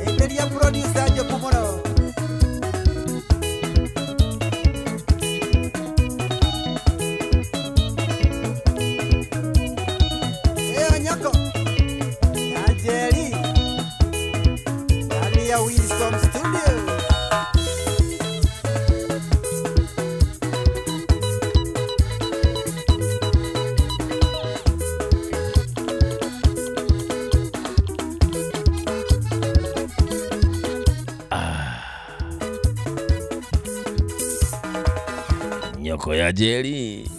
Enderia producer Njoku mũno. Eyo nyoko ya Njeri ndani ya Wilson Studio. Nyoko ya Njeri.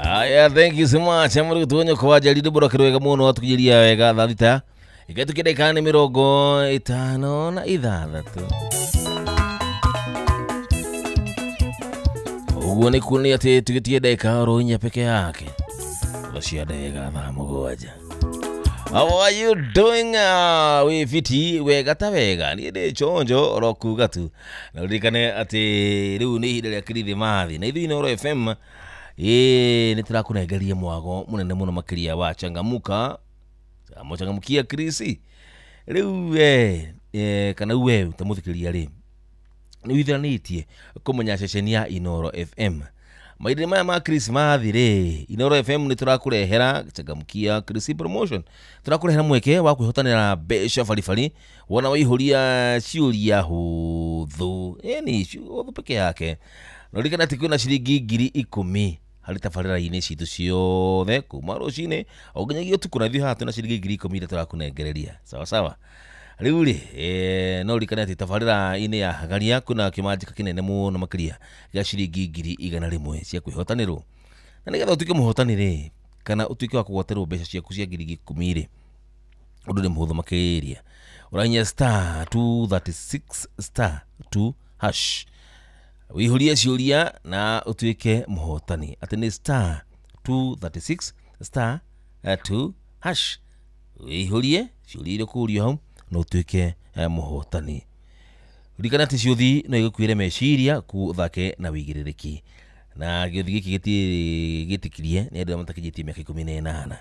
Aya, thank you so much. Amuri gutuo nyoko wa Njeri ndibora kirwega muno atukijiria wega thaa thita igatukia ndagĩka nĩ 56. Ũguo nĩ kuonania atĩ tũgĩtie ndagĩka oro inya peke yake thaa cia ndagĩka thaa 7. How are you doing? Wĩ fiti wega ta wega niĩ ndĩ chonjo oro kuga tu na ũririkane atĩ rĩu nĩ ihinda rĩa kirithimathi na ithuĩ Inooro FM nĩ tũrakũnengeria mwago mũnene mũno makĩria wa changamuka changamukia Krisi rĩu we kana we ta mũthikĩrĩria rĩ nĩ withiranĩtie kũmenya ceceni ya Inooro FM mahinda maya ma Krismathi rĩ Inooro FM nĩ tũrakũrehera changamukia Krisi promotion tũrakũrehera mweke wa kwĩhotanĩra mbeca baribari wona waihũria ciũria hũthũ ĩni hũthũ peke yake na ũririkane atĩ kwĩna ciringi 10,000 harĩ tabarĩra-inĩ citũ ciothe kuma rũcinĩ o nginyagia ũtukũ na ithuĩ haha twĩna ciringi 10,000 iria tũrakũnengereria sawa sawa. Rĩu rĩ no ũririkane atĩ tabarĩra-inĩ ya Hagaria kwĩna kĩmanjĩka kĩnene mũno makĩria gĩa ciringi 100,000 cia kwĩhotanĩrwo na nĩgetha ũtuĩke mũhotani rĩ kana ũtuĩke wa kũgwatĩrwo mbeca ciaku cia 10,000 rĩ ũndũ nĩ mũhũthũ makĩria ũrahinya star 236 star 2 hash wĩihũrie ciũria na ũtuĩke mũhotani atĩ nĩ star 236 star 2 hash wĩihũrie ciũria iria ũkũũrio hau na ũtuĩke mũhotani. Ririkana atĩ ciũthi no igũkuĩre meciria ku ũthake na wĩigĩrĩrĩki na gĩũthi gĩkĩ gĩtĩkirie nĩ andũ arĩa matakinyĩtie mĩaka 18.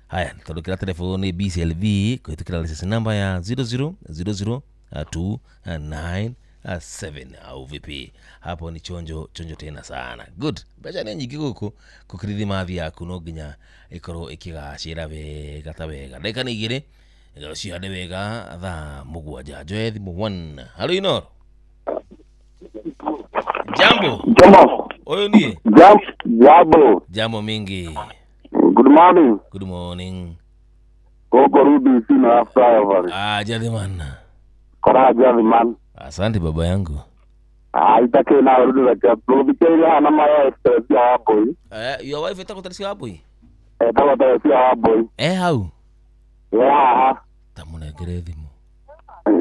Haya tondũ kĩra telefoni nĩ BCLB kũhĩtũkĩra license number ya 0000297 au vipi? Hapo ni chonjo chonjo tena sana. Good. Mbeca nĩ nyingĩ gũkũ kũkirithimathi yaku no nginya ĩkorwo ĩkĩgacĩra wega ta wega. Ndagĩka nĩ 2 nĩgetha cihande wega thaa 7. Njoe thimũ 1. Halo Inooro. Jambo. Jambo. Ũyũ niĩ. Jambo. Jambo mingi. Good morning. Good morning. Koko Rudi sina flyover. Ah, Jadhiman. Kora Jadhiman. Asante baba yangu. Ah, itake na rudi la chapo. Bichela na maya express ya boy. Your wife etako tarisi hapo hii? Etako tarisi hapo. Hau. Yeah. Tamunengere thimu.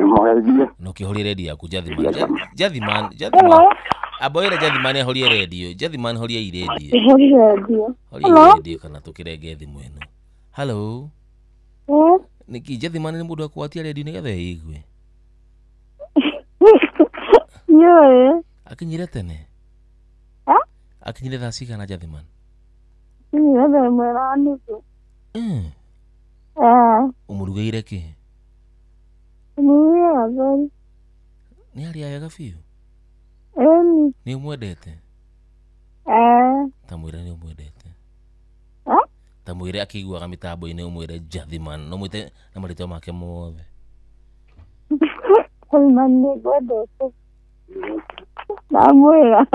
Mũgeithie. No kĩhorie redio yaku Jathiman. Jathiman, Jathiman. Amboĩra Jathiman ahorie redio. Jathiman horia i redio. Horia redio. Horia redio kana tũkĩrenge thimũ ĩno. Hello. Nĩkĩ Jathiman nĩ mũndũ akwatia redio nĩgetha ĩigue? Nĩũĩ. Akinyire tene? Akinyire thaa cigana Jathiman? Akinyire thaa 1:30. Ũmũrugĩire kĩ? Ũmũrugĩire gatheri. Nĩ arĩa wega biũ? Ĩni. Nĩ ũmwendete? Ta mwĩre nĩ ũmwendete. Ta mwĩre akĩiguaga mĩtambo-inĩ ũmwĩre Jathiman, no mwĩte na marĩtwa make mothe. Jathiman nĩ ngwendete. Ndamwĩra.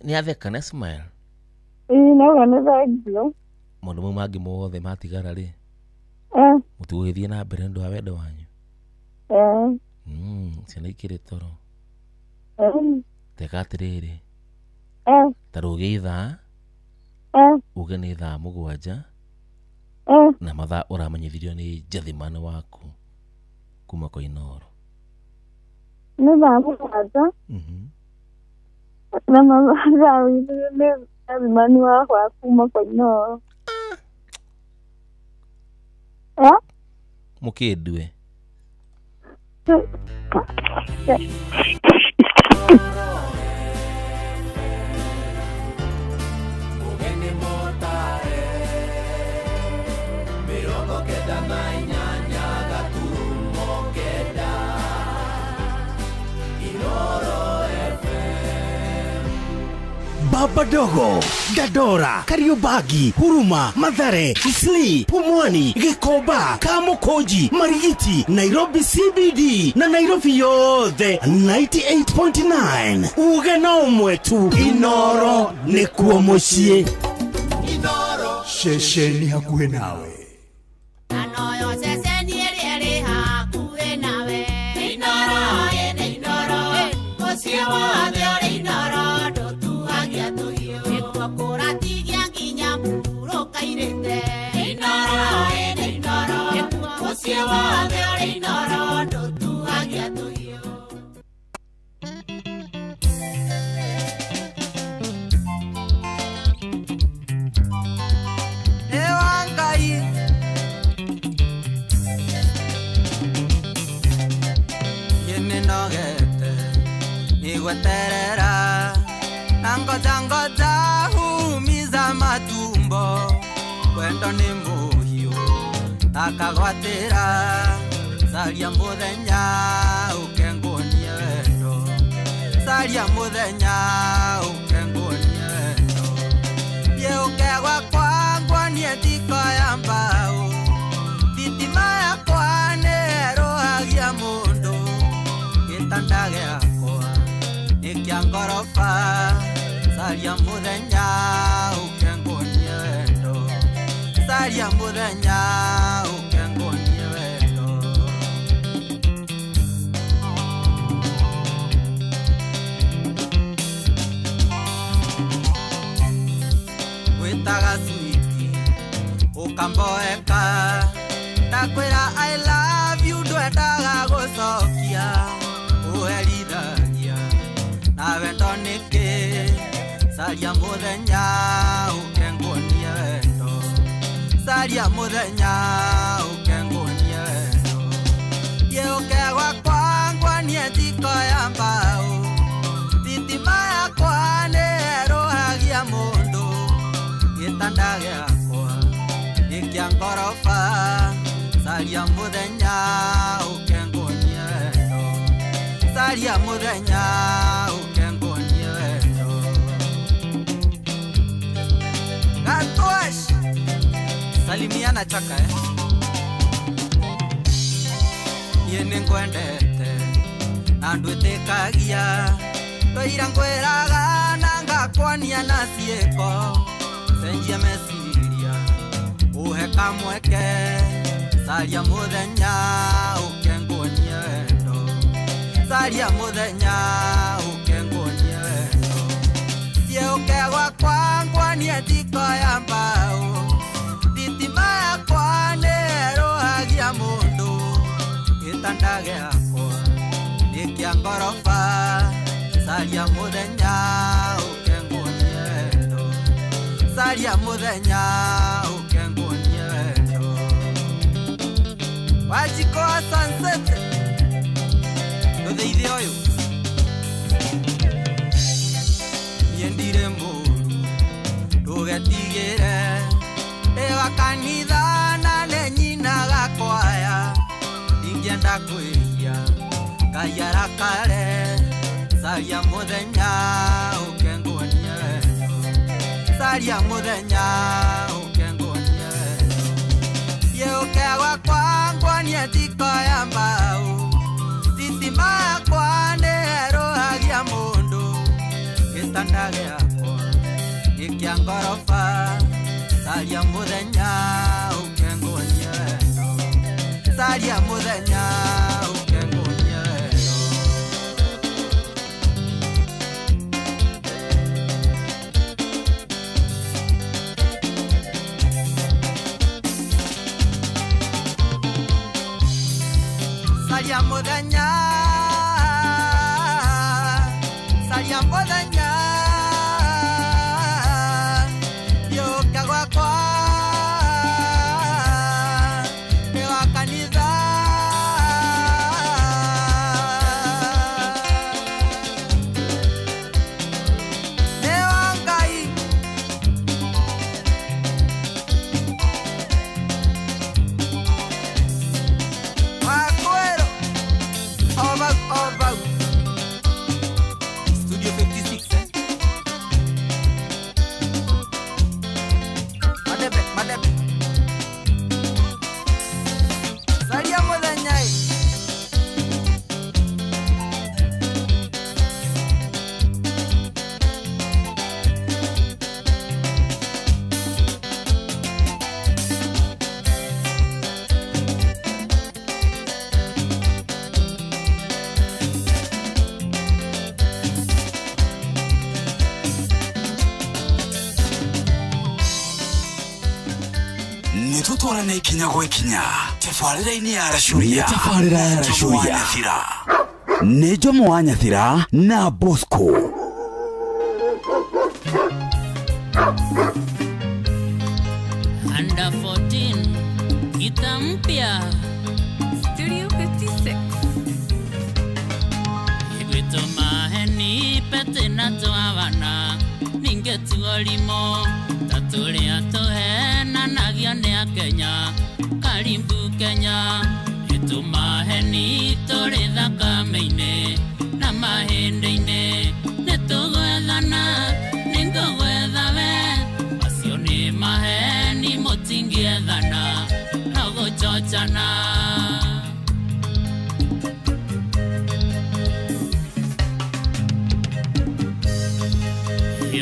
Nĩ atheka, nĩ smile? Ĩĩ, nauga nĩ thengiũ. Maũndũ mau mangĩ mothe matigara rĩ, mũtigũgĩthiĩ na mbere nĩ ũndũ wa wendo wanyu? Ciana ikĩrĩ toro. Teka atĩrĩrĩ, ta rũgĩe ithaa, uge nĩ thaa 7 na mathaa ũramenyithirio nĩ Jathiman waku kuma kwa Inooro. Nĩ thaa 7 na mathaa ndamenyithirio nĩ Jathiman wakwa kuma kwa Inooro. Mũkĩndue. Baba Dogo, Dadora, Kariobangi, Huruma, Mathare, Isli, Pumwani, Gikomba, Kamukunji, Marigiti, Nairobi CBD na Nairobi yothe 98.9. Uge na ũmwe tu, Inooro nĩkuo mũciĩ. Inooro ceceni hakuhĩ nawe. Anoyo ceceni ĩrĩa ĩrĩ hakuhĩ nawe. Inooro ĩnĩ Inooro, mũciĩ wothe ũrĩ Inooro. Nigweterera na ngoja ngoja humiza matumbo wendo ni muhiu akagwatira saria muthenya ukenguonie wendo saria muthenya ukenguonie wendo ye ukegwa kwangwonie thiko ya mbao thitima yakwa nĩĩrũhagia mũndũ gĩtanda gĩakwa nĩ kĩa ngoroba saria muthenya ukenguonie wendo saria muthenya ukenguonie wendo. Wĩtaga switi ũkamboeka ndakwĩra I love you ndwendaga gũcokia ũherithagia na wendo nĩkĩ saria mũthenya ũkenguonie wendo saria mũthenya ũkenguonie wendo ye ũke gwakwa ngwonie thiko ya mbao thitima yakwa nĩĩrũhagia mũndũ gĩtanda gĩakwa nĩ kĩa ngoroba saria mũthenya ũkenguonie wendo saria mũthenya ũkenguonie wendo. Gatosh salimiana chaka niĩ nĩngwendete na ndwĩtĩkagia twaira ngwĩraga na ngakwonia na ciĩko cenjia meciria ũhe kamweke saria mũthenya ũkenguonie wendo saria mũthenya ũkenguonie wendo thiĩ ũke gwakwa ngwonie thiko ya mbao thitima yakwa nĩĩrũhagia mũndũ gĩtanda gĩakwa Gĩkĩa ngoroba Saria mũthenya ũke nguonie wendo Saria mũthenya ũke nguonie wendo Wanjikũ wa Sunset Ndũthĩithie ũyũ Niĩ ndirĩ mũru Ndũgetigĩre Ndĩ wa kanitha na nĩ nyinaga kwaya Ndingĩenda kwĩhia Ngai arakare Saria mũthenya ũke nguonie wendo Saria mũthenya ũke nguonie wendo Thiĩ ũke gwakwa nguonie njiko ya mbaũ Thitima yakwa nĩherũhagia mũndũ Gĩtanda gĩakwa gĩkĩa ngoroba Saria mũthenya ũke nguonie wendo Saria mũthenya ũke nguonie wendo Saria mũthenya Saria mũthenya Yũka gwakwa Ndĩ wa kanitha Ndĩ wa Ngai Wakwero Over, over. Studio 56, eh? Madebe, madebe. Saria mũthenya ĩ. Nĩtũtwarane ikinya gwa ikinya tabarĩra-inĩ ya Racũria Tabarĩra ya Racũria. Nyathira Nĩ Jomo wa Nyathira na Bosco. Under 14 kita mpya Studio 56 Igwito maheni pete na twawana ningetuolimo tatulia tuhena nagio nĩ a Kenya karibu Kenya ĩtũmaheni tũrĩ thakame-inĩ na mahĩndĩ-inĩ nĩtũgwethana nĩngũgwetha we macio nĩ maheni mũtingĩethana no gũchochana.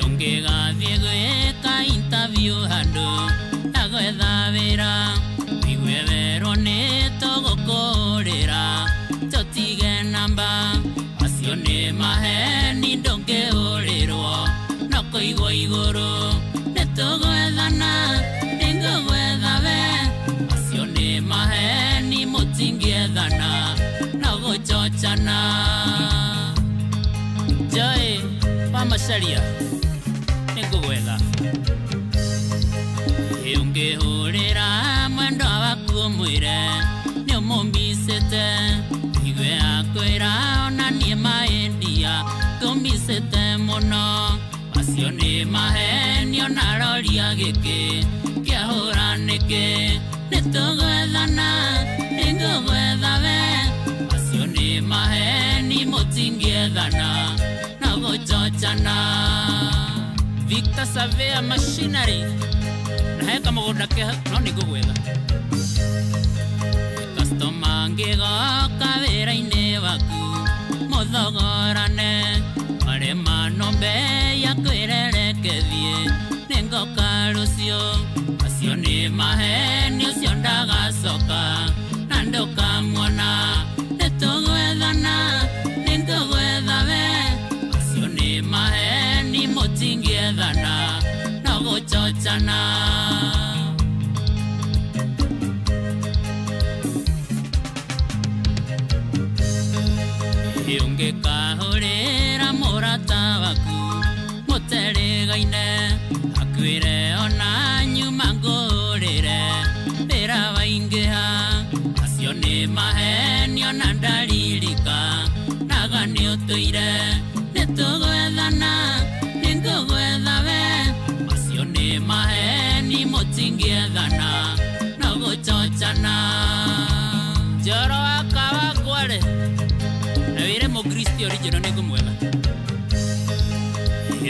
Ũngĩgathiĩ gwĩka interview handũ ta gwetha wĩra wigue werwo nĩ tũgũkũrĩra tũtige namba macio nĩ maheni ndũngĩũrĩrwo no kũigwo igũrũ nĩtũgwethana nĩngũgwetha we macio nĩ maheni mũtingĩethana no gũchochana. Joy wa Macharia nĩngũgwetha ũngĩhũrĩra mwendwa waku ũmwĩre nĩũmũmbicĩte igue akwĩra ona niĩ maĩndia ngũmbicĩte mũno macio nĩ maheni ona roria gĩkĩ kĩahũra nĩkĩ nĩtũgwethana nĩngũgwetha we macio nĩ maheni mũtingĩethana no gũchochana. Victor Savea Machinery na heka mũgũnda ke no nĩngũgwetha customer angĩgoka wĩra-inĩ waku mũthogorane marema nombe ya kwĩrerekethie nĩngoka rũciũ macio nĩ maheni ũcio ndagacoka na ndũkamuona nĩtũgwethana nĩngũgwetha we macio nĩ maheni mũtingĩethana no gũchochana. Ũngĩkahũrĩra mũrata waku mũterĩgaine akwĩre ona nyuma ngũrĩre wĩra waingĩha acio nĩ mahenio na ndaririka naga nĩ ũtũire nĩ tũgwethana nĩ ngũgwetha we acio nĩ maheni mũtingĩethana no gũchochana njoro wakawakwarĩ na wĩre mũkristo original nĩ ngũmwetha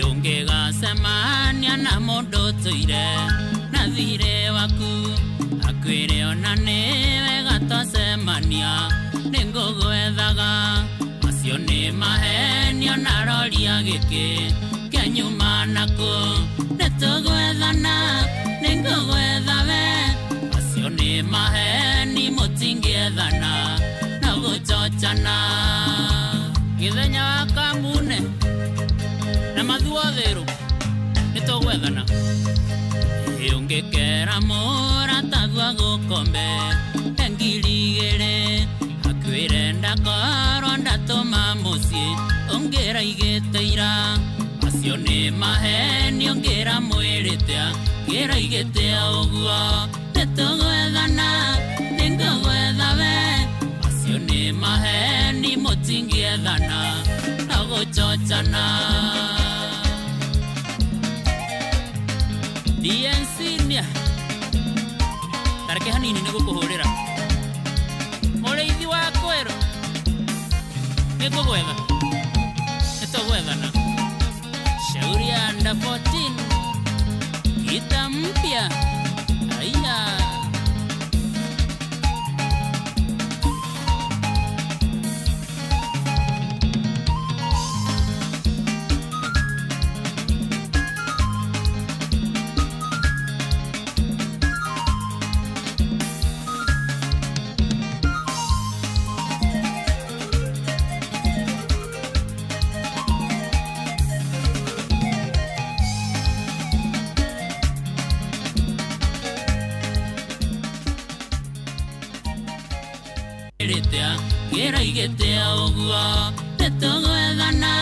ũngĩgacemania na mũndũ ũtũire na thirĩ waku akwĩre ona nĩ wega twacemania nĩ ngũgwethaga acio nĩ mahenio na roria gĩkĩ kĩa nyuma nakũ nĩ tũgwethana nĩ ngũgwetha we acio nĩ maheni mũtingĩethana no gũchochana gĩthenya wa kamune na mathuotherũ nĩ tũgwethana ũngĩkera mũrataguo agũkombe 2,000 akwĩre ndakorwo ndatũma mũciĩ ũngĩra igĩte ira acio nĩ maheni ũngĩra mwĩrĩte ngĩra igĩte ũguo nĩ tũgwethana nĩ ngũgwetha we acio nĩ maheni mũtingĩethana no gũchochana DNC-nia tareke hanini nĩ gũkũhũrĩra mũrĩithi wa kwerũ nĩ ngũgwetha nĩ tũgwethana shauri ya under 14 kita mpya aya ngĩra igĩte ũguo nĩ tũgwethana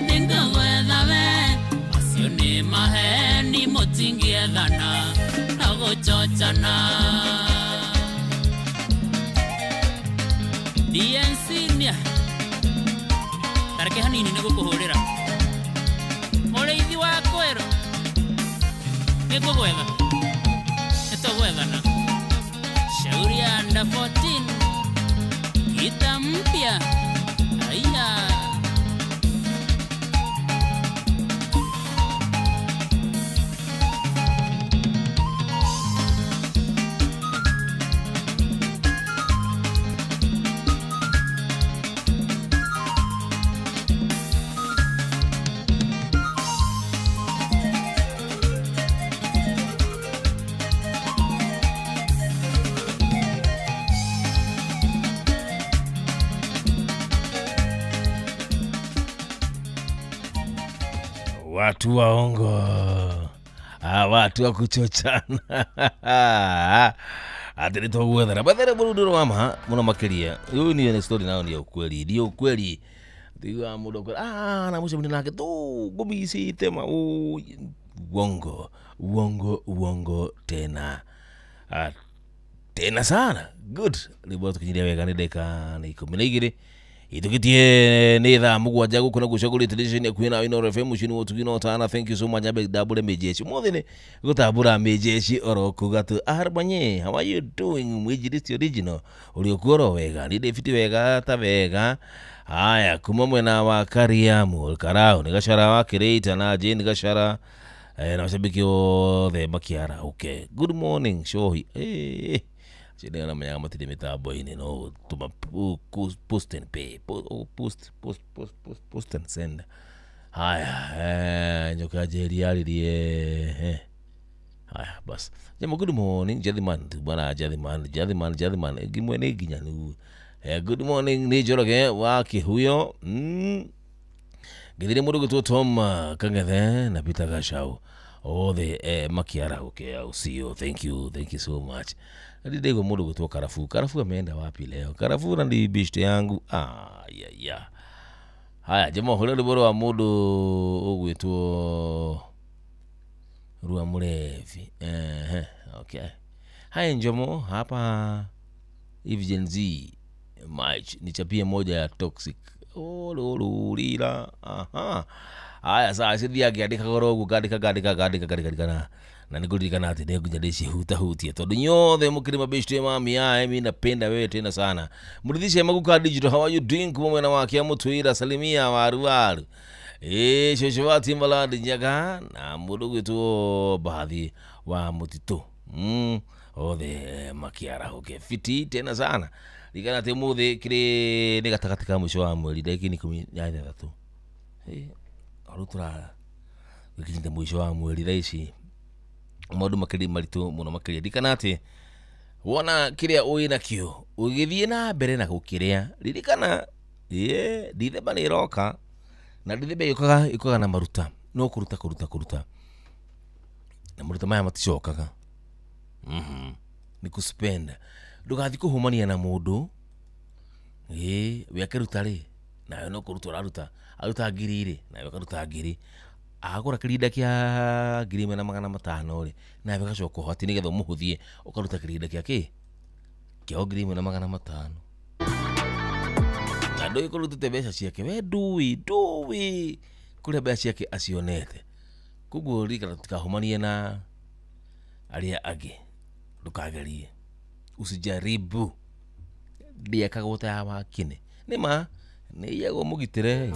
nĩ ngũgwetha we acio nĩ maheni mũtingĩethana no gũchochana DNC-nia tareke hanini nĩ gũkũhũrĩra mũrĩithi wa kwerũ nĩ ngũgwetha nĩ tũgwethana shauri ya under 14 kita mpya aya Watu waongo, watu wa kuchochana atĩ nĩ tũgwethana bethere mũrundũro wa ma mũno makĩria ũyũ nĩ story nayo nĩ ukweli nĩ ukweli tiga mũndũ akwĩra na mũcemania nake tu ngũmicite ma uongo uongo uongo tena tena sana good rĩu tũkinyirie wega nĩ ndagĩka nĩ 12 itukitie nĩ thaa 7 gũkũ na gũcagũrĩte station yaku na Inooro FM mũciĩ-inĩ wa ũtugi na ũtana. Thank you so much abe ndambũre mĩjeshi ũmũthĩ nĩ gũtambũra mĩjeshi oro kuga tu arbanye how are you doing mwĩnjirĩti original ũrĩ ũkuo oro wega nĩ ndĩbiti wega ta wega. Haya kuma mwena wa Kariamu Karau nĩ Gachara wa Kĩrĩita na Jane Gachara na mashabiki othe makiara okay good morning shohi Chinega na manyaga matire mitambo-inĩ no tuma post and pay post post post post post and send. Haya nyoka njeri aririe haya bas jama good morning Jathiman bwana Jathiman Jathiman Jathiman ngimwe nĩ nginya nĩ good morning nĩ Njoroge wa Kĩhuyo ngithire mũndũ gwĩtwo Tom Kang'ethe na Peter Gachau othe makiara okay au sio. Thank you so much. Ndidego mundu gwitwo Karafu. Karafu ameenda wapi leo? Karafu na ndi bishte yangu. Ya. Haya Jomo hũra rwĩmbo rwa mũndũ ũgwĩtwo Rua Murevi. Okay. Haya Njomo hapa hivi Gen Z March nichapie moja ya toxic. Ololulila. Aha. Haya sasa sithi angĩandĩka goro ũguo ngandĩka ngandĩka ngandĩka ngandĩka na nĩngũririkana atĩ nĩnginya ndĩcihutahutie tondũ nyothe mũkĩrĩ mabeshte mami ae mi napenda wewe tena sana. Mũrithishe Maguka Digital, how are you doing? Kuma mwena wake amũtwĩra salimia waru waru. Cũcũ wa Timbaland Nyaga na mũndũ ũgwĩtwo Bathi wa Mũtitũ. Othe makiarahũke fiti tena sana. Ririkana atĩ ũmũthĩ kĩrĩ nĩ gatagatĩ ka mũico wa mweri ndagĩka 16. Rĩu tũrakinyĩte mũico wa mweri thaa ici maũndũ makĩrĩ maritũ mũno makĩria. Ririkana atĩ wona kĩrĩa ũĩ nakĩo ũgĩthiĩ na mbere na gũkĩrĩa, ririkana Dithemba nĩ ĩroka na Dithemba ĩũkaga na maruta no kũruta kũruta kũruta na maruta maya maticokaga. Nĩ kũspend. Ndũgathiĩ kũhũmania na mũndũ we akĩruta rĩ nawe no kũruta ũraruta aruta ngiri rĩ nawe ũkaruta ngiri agũra kĩrinda kĩa 1500 rĩ nawe ũgacoka ũhoti nĩgetha ũmũhũthie ũkaruta kĩrinda kĩa kĩ kĩa 1500 na ndũĩ kũrutĩte mbeca ciake we ndũĩ kũrĩa mbeca ciake acionete. Koguo ririkana tũtikahũmanie na arĩa angĩ, ndũkagerie, usijaribu ndĩekagwo ta ya wakine nĩma nĩiyagwo mũgitĩre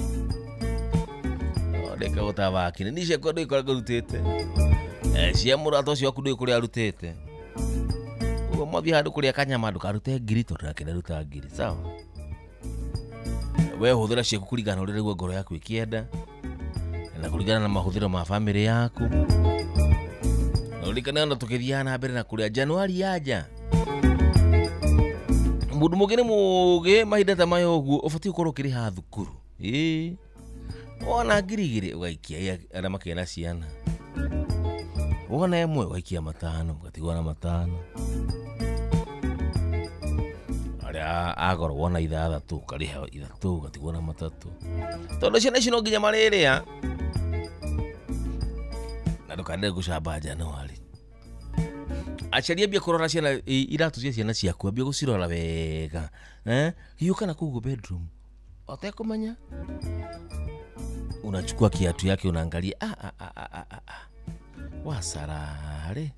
ndĩekagwo ta wakine ni ciakwa ndũĩ kũrĩa ngũrutĩte cia mũrata ũcio waku ndũĩ kũrĩa arutĩte. Ũguo mwathiĩ handũ kũrĩa kanyama ndũkarute ngiri tondũ nake ndaruta ngiri, sawa? We hũthĩra ciaku kũringana na ũrĩa ũraigua ngoro yaku ĩkĩenda na kũringana na mahũthĩro ma bamĩrĩ yaku. Na ũririkane ona tũkĩthiaga na mbere na kũrĩa Januari yanja mũndũ mũngĩ nĩ mũgĩ mahinda ta maya ũguo ũbatiĩ gũkorwo ũkĩrĩha thukuru. Wona 2,000 ũgaikia arĩa makĩrĩ na ciana, wona 1 ũgaikia 5 ũgatigwo na 5 arĩa agoro wona 6 ũkarĩha 3 ũgatigwo na 3 tondũ ciana ici no nginya marĩrĩa na ndũkande gũcamba Januari. Aciari ambia kũrora ciana iratũ cia ciana ciaku ambia gũcirora wega hiũka na kũu bedroom ũtekũmenya unachukua kiatu yake unaangalia wasarare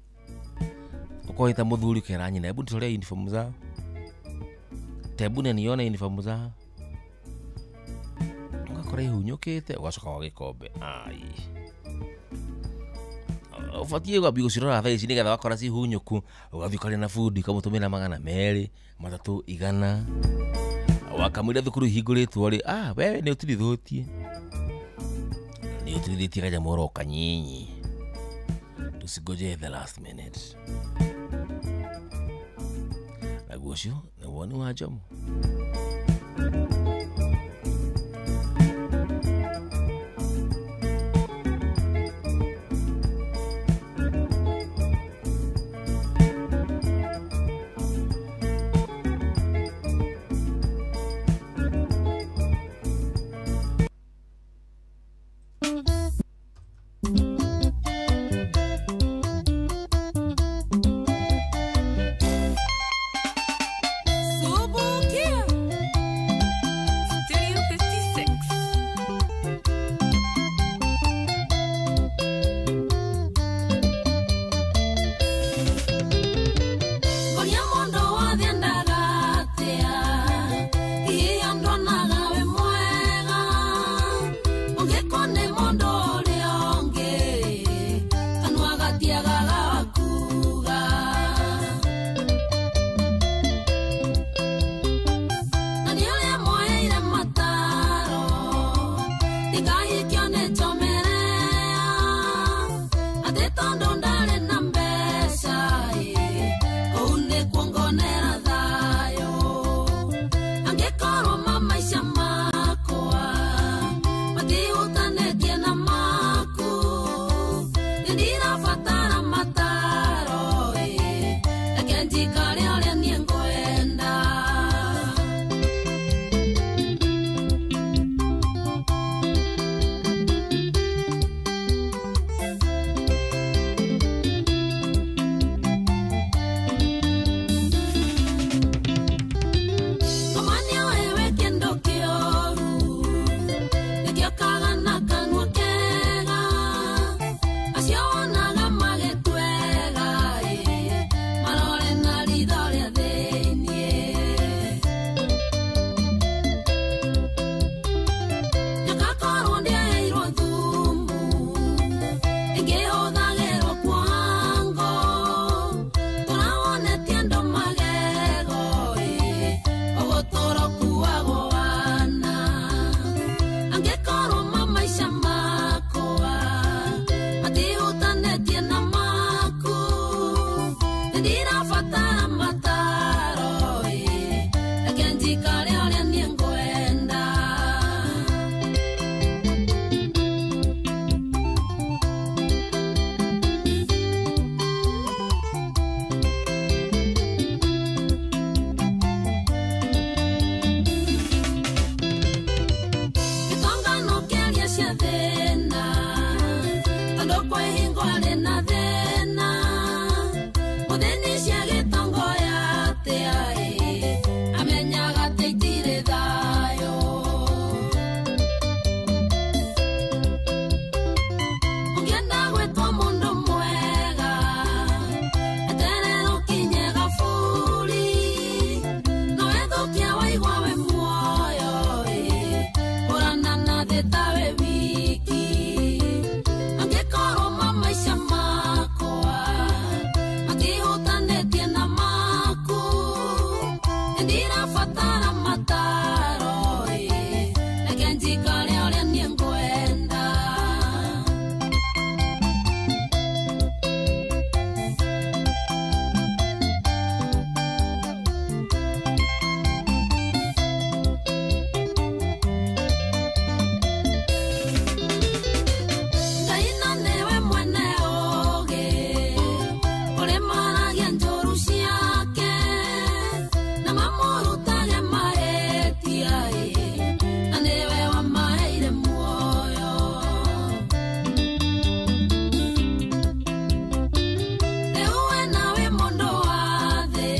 ukoita muthuri ukera nyina hebu nitolee uniform zao tebu nione uniform zao ugakora ihunyũkĩte ugacoka wa gĩkombe ai ũbatiĩ kwambia gũcirora thaa ici nĩgetha wakora cihunyũku ũgathiĩ ũkaria na bundi ũkamũtũmĩra 200 300 100 wakamwĩra thukuru ihingũrĩtwo rĩ wewe nĩ ũtirithũtie nĩ ũtirithĩtie kanyamũ oro kanyinyi tusingoje the last minute. Naguo ũcio nĩ woni wa Jomo. Subukia. njikare ũrĩa niĩ ngwenda. Gĩtongano kĩaria cia thĩna, tondũ kwĩ hingo arĩ na thĩna. Mũthĩni cia gĩtongo atĩa ĩ, amenyaga atĩ itirĩ thayũ. Ũngĩenda gwĩtwo mũndũ mwega, eterera ũkinye gaburi. No wethũkia waigua wĩ muoyo ĩ, hũrana na thĩ ta wĩ wiki. Angĩkorwo maica makwa matihutanĩtie na maku, nĩndĩrabatara mataro ĩ, reke njikare ũrĩa niĩ ngwenda. Ngai no nĩwe mwene ũũgĩ, ũrĩa maragia njũru ciake, na mamũrutage mahĩtia ĩ, na nĩwe wamaheire muoyo. Rĩu we nawe mũndũ wa thĩ,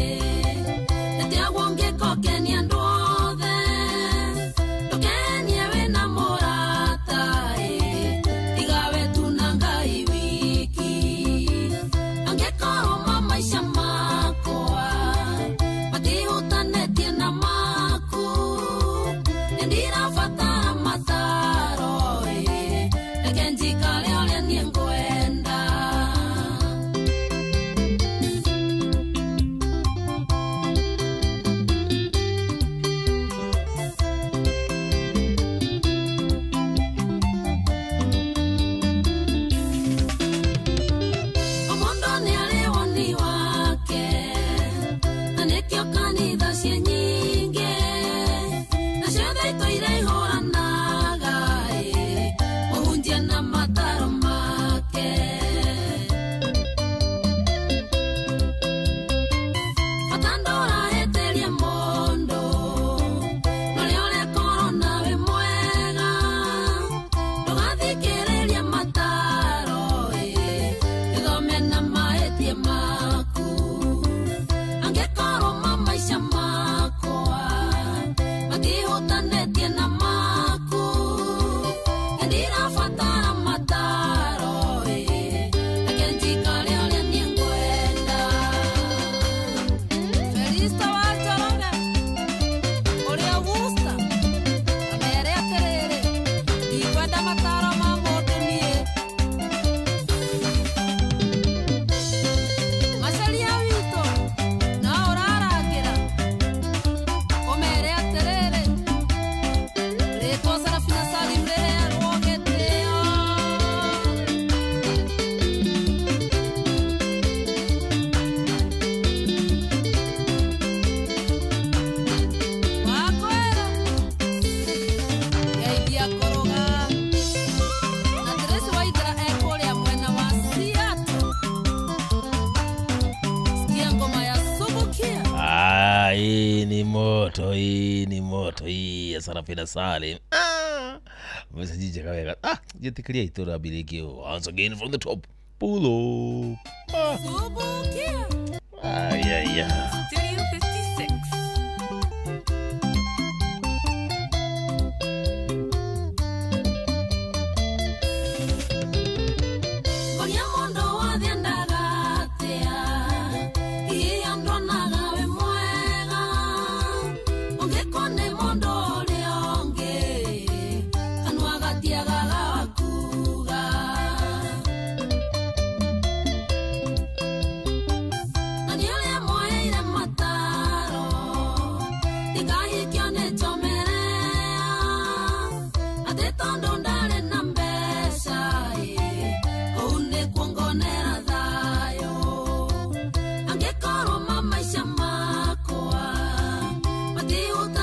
nĩtiagwo ũngĩkokenia andũ othe. Ndũkenie wĩna mũrata ĩ, tiga we tu na Ngai wiki. Angĩkorwo maica makwa matihutanĩtie na maku, nĩndĩrabatara mataro ĩ, reke njikare ũrĩa niĩ ngwenda. O mũndũ nĩarĩ woni wake, na nĩkĩo kanitha ciĩ nyingĩ, na ciothe itũire ihũranaga ĩ, mũhunjia na mataro make. Bata ndũrahĩtĩrie mũndũ, norĩa ũrekorwo nawe mwega. Ndũgathikĩrĩrie mataro ĩ, gĩthome na mahĩtia maku. Angĩkorwo maica makwa matihutanĩtie na maku, nĩndĩrabatara mataro ĩ, reke njikare ũrĩa niĩ ngwenda. Felista wa Njoroge, ũrĩa Wusta, amere atĩrĩrĩ, ndikwenda mataro ma mũndũ niĩ. Macaria witũ, no ũrarangĩra, ũmere atĩrĩrĩ, rĩtwa Sarafina Salim rĩheagwo gĩtĩo. Wakwĩra, geithia kũrũga. Na Tracy Waithera e kũrĩa mwena wa Seattle. Sikia ngoma ya Subukia. Ah, hii ni moto, hii ni moto, hii ya Sarafina Salim. Ah, message njega wega. Ah, jetikiria itura biliki. Once again from the top. Pull up. Ah. Subukia. Ay, ay, ay. Studio 56. Ngoria mũndũ wothe endaga atĩa, hihi andonaga wĩ mwega. Ũngĩkorwo nĩ mũndũ ũrĩa ũngĩ, kanua gatiagaga wa kuuga. Na nĩ ũrĩa mwoheire mataro, ndingahikio nĩ njomerea. Atĩ tondũ ndarĩ na mbeca ĩ, kũu nĩkuo ngonera thayũ. Angĩkorwo maica makwa matihutanĩtie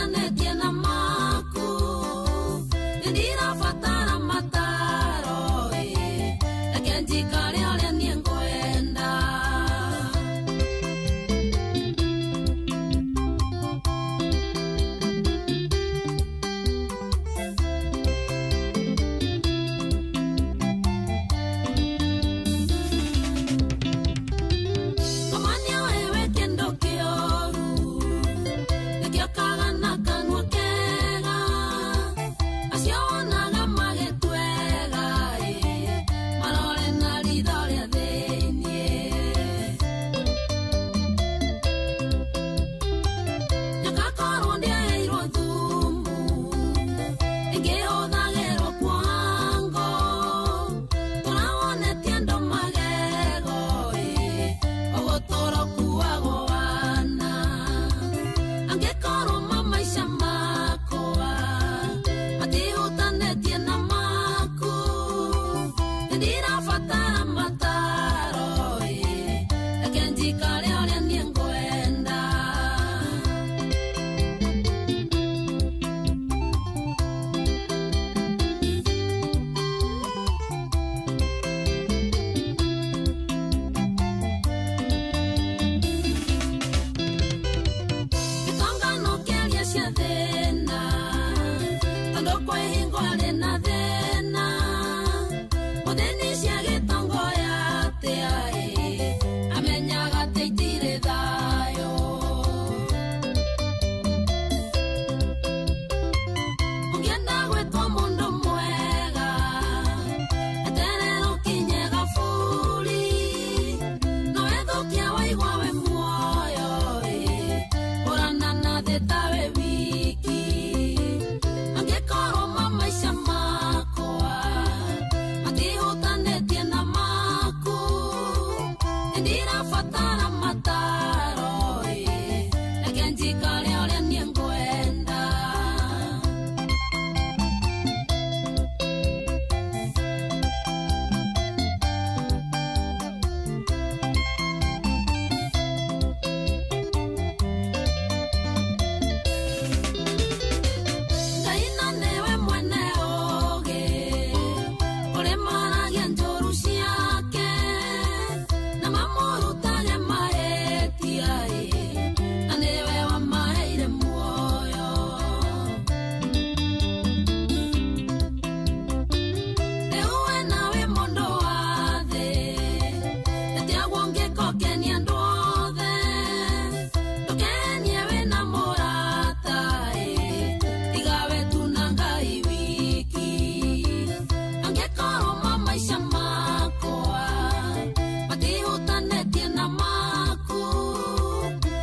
thĩna tondũ kwĩ hingo arĩ na thĩna mũthĩni cia gĩtongoya atĩa ĩ amenyaga atĩ itirĩ thayũ ũngĩenda gwĩtwo mũndũ mwega eterera ũkinye gaburi no wethũkia waigua wĩ muoyo ĩ ũrana na thĩ ta wĩ wiki angĩkorwo mamaica makwa matihutanĩtie na maku nĩndĩrabatara mataro ĩ reke njikare ũrĩa niĩ ngwenda. Ngai na nĩwe mwene ũũgĩ ũrĩ maragia njũru ciake na mamũrutage mahĩtia ĩ na nĩwe wamaheire muoyo. Rĩu we nawe mũndũ wa thĩ ĩtiagwo ũngĩkokenia andũ othe ndũkenie wĩna mũrata ĩ tiga we tu na Ngai wiki angĩkorwo mamaica makwa matihutanĩtie na maku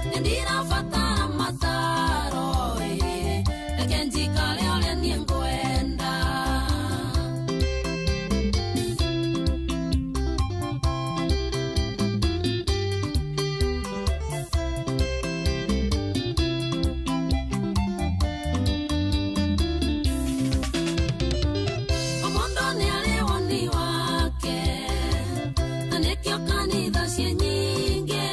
nĩndĩrabatara mataro ĩ reke njikare ũrĩa niĩ ngwenda. Omondo nĩ arĩ woni wake na nĩkĩo kanitha ciĩ nyingĩ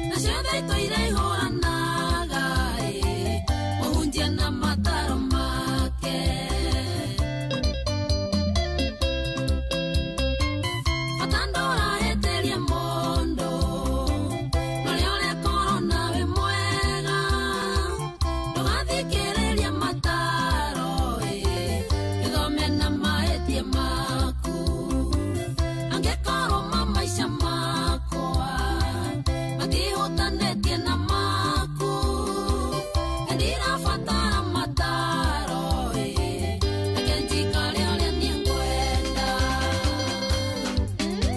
na ciothe itũire ihũranaga ĩ mũhunjia na mataro make. Bata ndũrahĩtĩrie mũndũ norĩa ũrekorwo nawe mwega ndũgathikĩrĩrie mataro ĩ gĩthome na mahĩtia maku angĩkorwo mamaica makwa matihutanĩtie na maku nĩndĩrabatara mataro ĩ reke njikare ũrĩa niĩ ngwenda.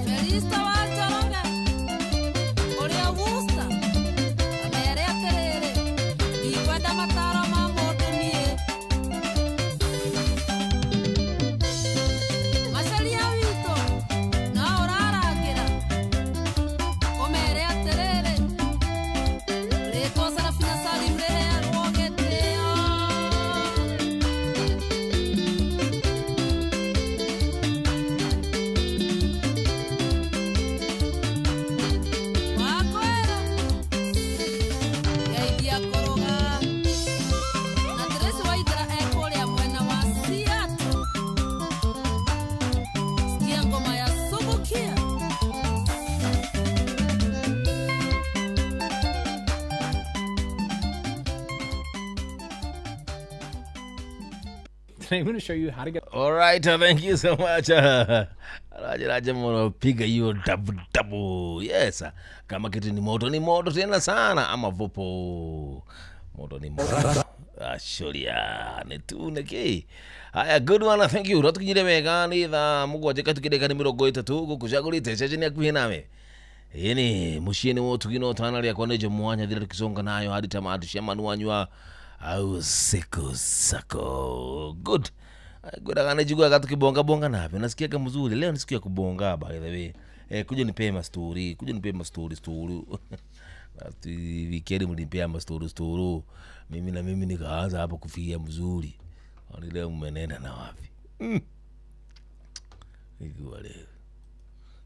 Felista wa Njoroge ũrĩa Wusta amere atĩrĩrĩ ndikwenda mataro ma mũndũ niĩ Macaria witũ no ũrarangĩra ũmere atĩrĩrĩ rĩtwa Sarafina Salim rĩheagwo gĩtĩo. Wakwĩra geithia kũrũga na Tracy Waithera ekũrĩa mwena wa Seattle. Sikia ngoma ya Subukia. Today I'm going to show you how to get All right, thank you so much. Raja Raja Mono piga hiyo double double. Yes. Kama kitu ni moto tena sana ama vopo. Moto ni moto. Ashoria netuneke. Haya, good one, thank you. Ratukinyire wega ni thaa mũgwanja katukire ni mĩrongo ĩtatũ gũkũ cagũrĩte ceceni hakuhĩ nawe. Ĩni mũciĩ nĩ wotugino tana rĩakwa nĩ Jomo wa Nyathira tukisonga nayo hadi tamati cia manu wanyua au siku sako. Good. Ngwĩraga nĩ njiguaga tukibonga bonga nawe nasikiaga mzuri. Leo ni siku ya kubonga by the way. Kuja nipee ma story, kuja nipee ma story story. Last weekend mlinipea ma story story. Mimi na mimi nikaanza hapo kufikia mzuri. Ni leo mmenenda na wapi? Igua leo.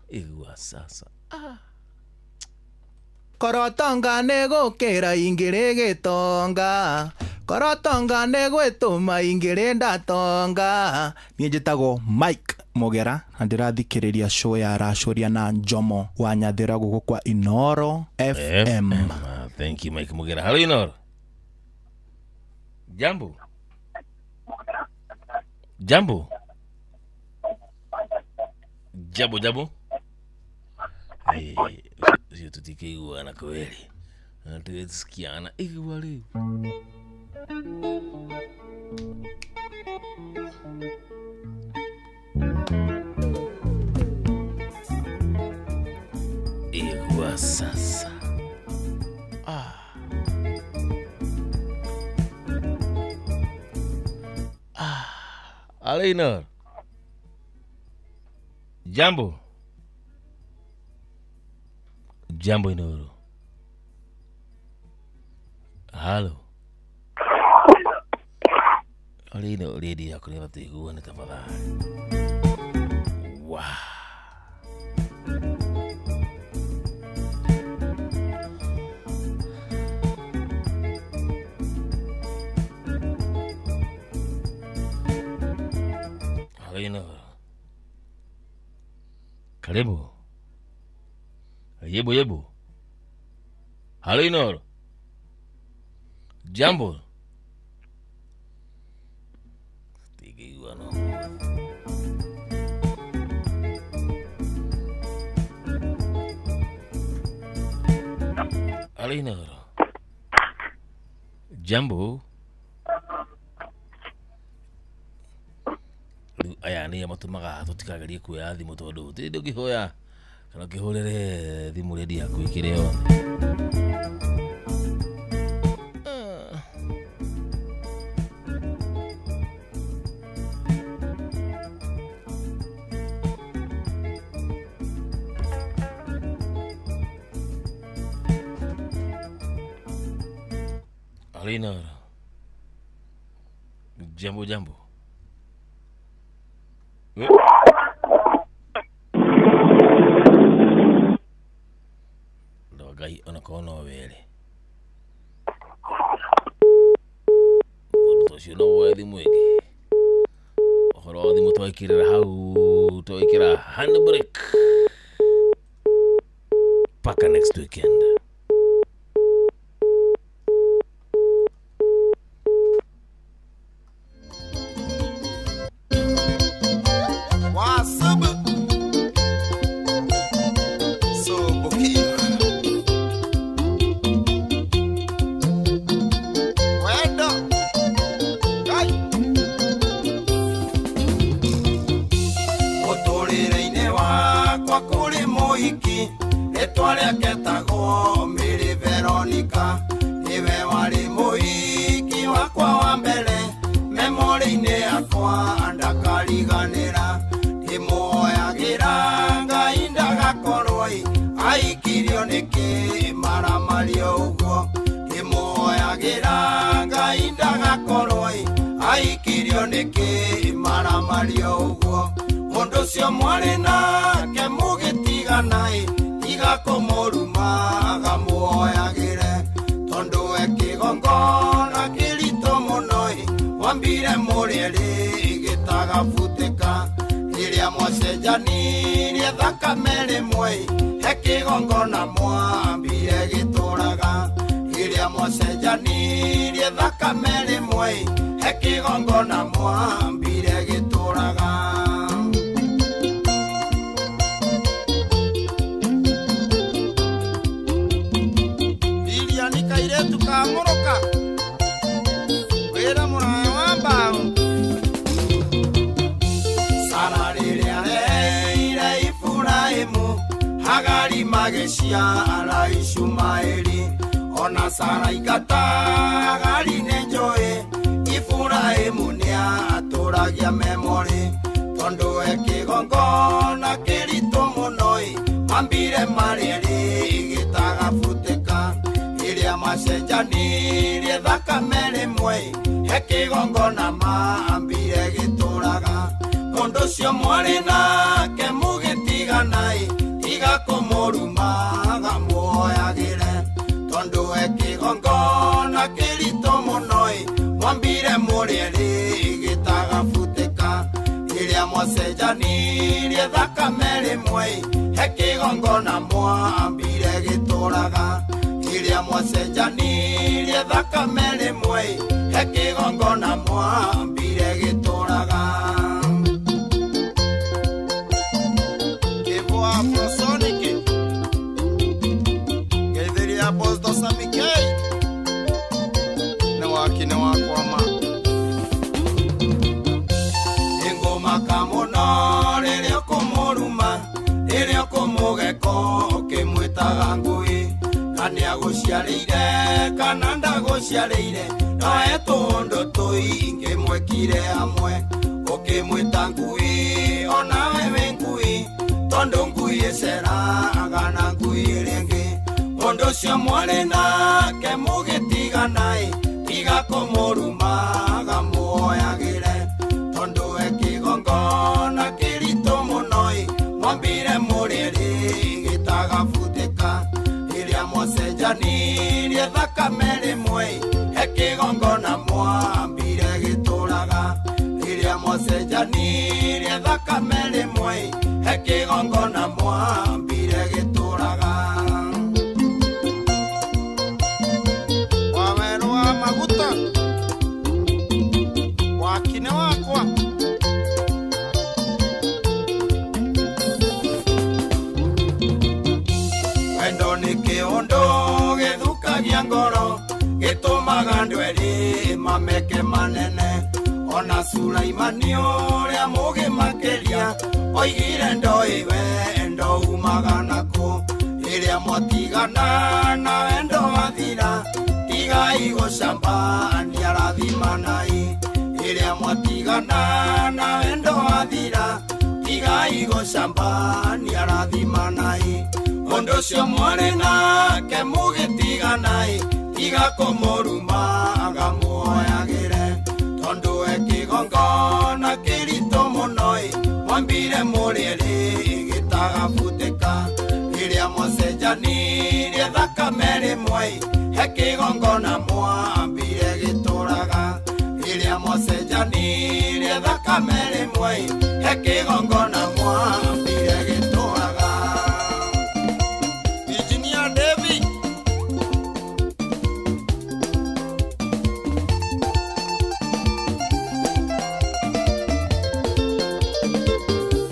Igua sasa. Korotonga nĩ gũkĩra ingĩrĩ gĩtonga korotonga nĩ gwĩtũma ingĩrĩ ndatonga. Niĩ njĩtagwo Mike Mugera na ndĩrathikĩrĩria show ya Racũria na Njomo wa Nyathira gũkũ kwa Inoro FM. Thank you Mike Mugera. Hello Inoro. Jambo. Jambo. Jambo jambo. Sio tutikeiguana kweli. Na tusikiana igwa leo. Igwa sasa. Alina. Jambo. Jambo Inoro. Halo. Alina lady yako ni watu tafadhali. Wow. Alina. Karibu. Yebo yebo. Halo Inoro. Jambo. Tigiguano. Halo Inoro. Jambo. Aya nä matåmaga tå tikagerie kuoya thimå tondå tä ndå ngä hoya kana å kä hå rä re thimå rendi yaku ä kä re on. Alina. Jambo jambo. Ndo Ngai onakorwo no were mũndũ ta ũcio no woe thimũ ĩngĩ ũhoro wa thimũ twekĩrĩra hau twekĩra handbrake mpaka next weekend. Mwacenjanirie thakame rĩmwe. he kĩgongona mwambire gĩtũraga. Kĩbwa Afrosonic geithĩria Apostle Sammy K nĩ waki nĩ wakwama. Nĩngũmaka mũno rĩrĩa ũkũmũruma, rĩrĩa ũkũmũgeko ũkĩmwĩtaga ngui, na nĩagũciarĩire kana ndagũciarĩire, noe tũũndũ tũingĩ mwekire hamwe, ũkĩmwĩta ngui onawe wĩ ngui, tondũ ngui ĩceraga na ngui ĩrĩa ĩngĩ. Mũndũ ũcio mwarĩ nake mũgĩtigana-ĩ, tiga kũmũrumaga muoyagĩre, tondũ e kĩgongona kĩritũ mũno-ĩ, mwambire mũrĩrĩ gĩtagabutĩka. Rĩrĩa mwacenjanirie thakame rĩmwe-ĩ, he kĩgongona mwambire gĩtũraga. Rĩrĩa mwacenjanirie thakame rĩmwe-ĩ, he kĩgongona mwambire gĩtũraga. Wawerũ wa maguta waki nĩ wakwa. Wendo nĩ kĩũndũ gĩthũkagia ngoro, gĩtũmaga andũ erĩ mameke manene. Ona Sulaimani ũrĩa mũũgĩ makĩria oigire ndoĩ wendo umaga nakũ. Rĩrĩa mwatigana na wendo wathira, tigai gũcambania rathimanai. Rĩrĩa mwatigana na wendo wathira, tigai gũcambania rathimanai. Mũndũ ũcio mwarĩ nake mũgĩtigana-ĩ, tiga kũmũrumaga muoyagĩre, tondũ e kĩgongona kĩritũ mũno-ĩ, mwambire mũrĩrĩ gĩtagabutĩka. Rĩrĩa mwacenjanirie thakame rĩmwe-ĩ, he kĩgongona mwambire gĩtũraga. Rĩrĩa mwacenjanirie thakame rĩmwe-ĩ, he kĩgongona mwambire gĩtũraga. Engineer David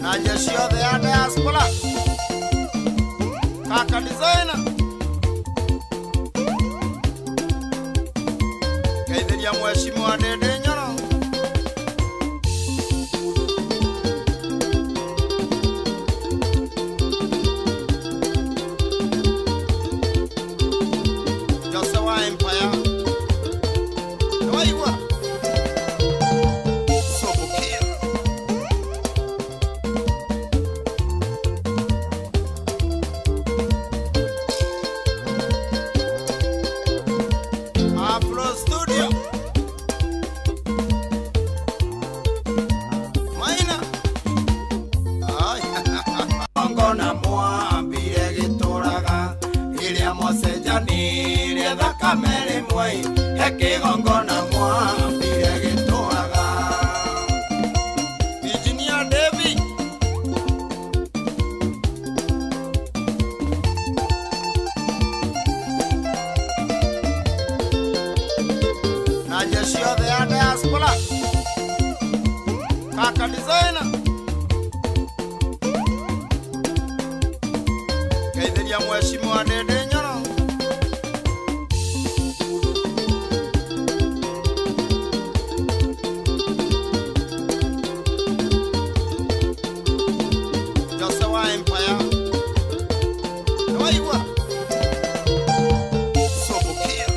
na jeshi yothe ya diaspora, kaka designer geithĩria mheshimiwa Ndĩndĩ Nyoro. Jose wa Empire nĩwaigua Sobukia. Afro Studio Maina Ai Ngona mwambire gĩtũraga. Rĩrĩa mwacenjanirie thakame rĩmwe-ĩ, he kĩgongona mwambire gĩtũraga. Engineer David na jeshi yothe ya diaspora, kaka designer geithĩria mheshimiwa Ndĩndĩ Nyoro. Jose wa Empire nĩwaigua Sobukia.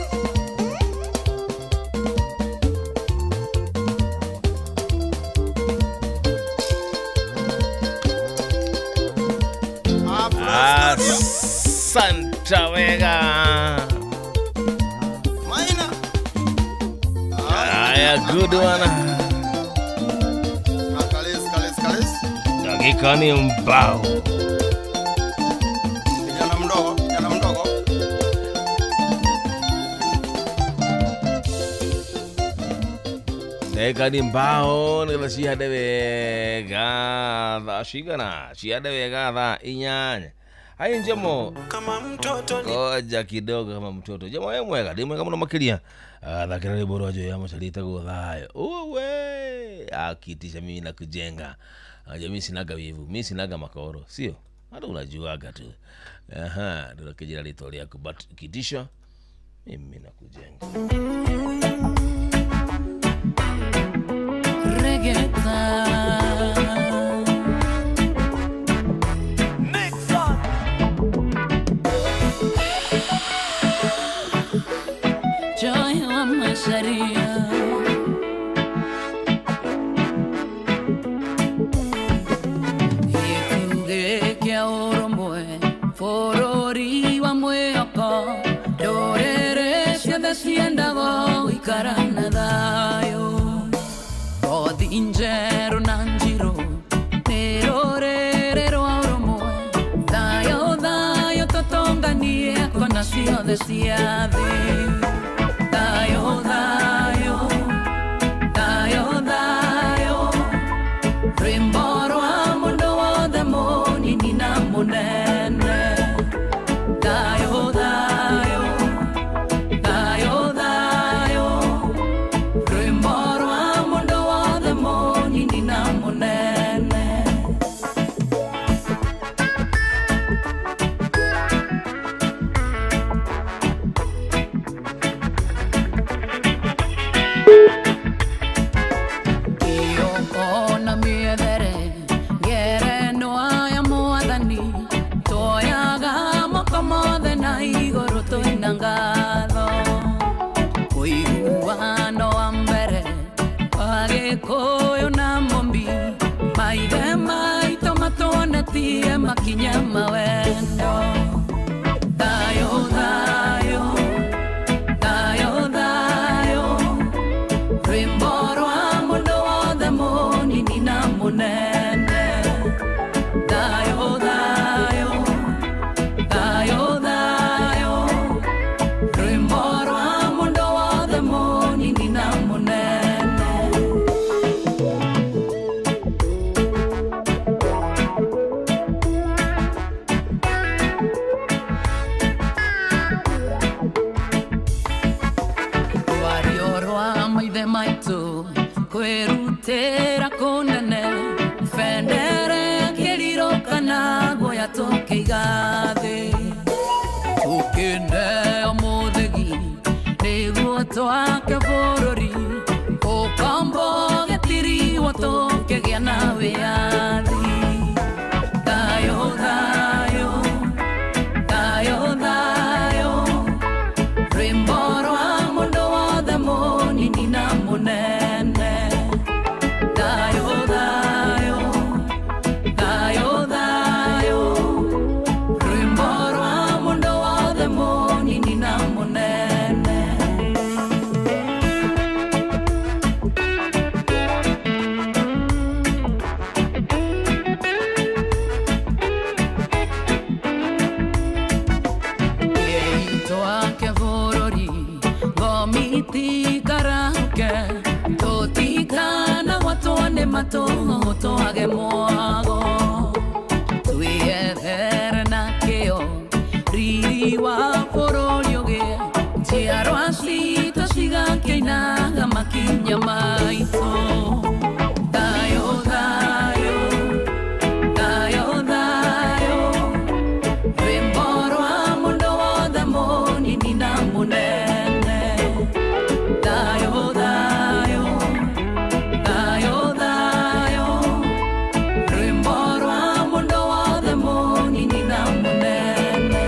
Asante wega. Maina Aya, good one. Kalis, kalis, kalis. Dakika ni mbao. Kijana mdogo, kijana mdogo. Dakika ni mbao nĩgetha cihande wega thaa cigana? Cihande wega thaa 8. Hai Njomo kama mtoto ni koja kidogo kama mtoto. Njomo we mwega, ndi mwega muno makiria. Thakira rwimbo rwa Joy wa Macharia ĩtagwo Thayo. Uwe akitisha mimi na kujenga. Mimi sinaga wivu, mimi sinaga makoro, sio? Hata unajuaga tu. Aha, ndio kijira rĩtwa rĩaku, but kitisha mimi na kujenga. Joy wa Macharia. Ciendago ikarana thayo Gothi njeru na njiru Nĩrũrĩrĩ rwa ũrũmwe Thayo thayo tũtũnganie kona ciothe cia thĩ Thayo thayo thayo thayo Rwĩmbo rwa mũndũ wothe mũnini na mũnene Thayo thayo Makinya mawendo Thayo thayo thayo thayo Rwĩmbo rwa mũndũ wothe mũnini na mũnene Thayo thayo thayo thayo Rwĩmbo rwa mũndũ wothe mũnini na mũnene Kwĩrutĩra kũnene bendera kĩriro kana guoya tũkĩiga thĩ tũkĩneo mũthĩgi nĩguo twake bũrũri ũkombo gĩtiriwo tũkĩgĩa na wĩyathi Thayo thayo thayo thayo Rwĩmbo rwa mũndũ wothe mũnini na mũnene Thayo thayo thayo thayo Rwĩmbo rwa mũndũ wothe mũnini na mũnene Twake bũrũri ngomiti karaoke tũtikana gwatwo nĩ matũ twage mwago twĩethere na kĩo riri wa bũrũri ũgĩe njiarwa citũ cigakĩinaga makinya maitũ Thayo thayo thayo thayo Rwĩmbo rwa mũndũ wothe mũnini na mũnene Thayo thayo thayo thayo Rwĩmbo rwa mũndũ wothe mũnini na mũnene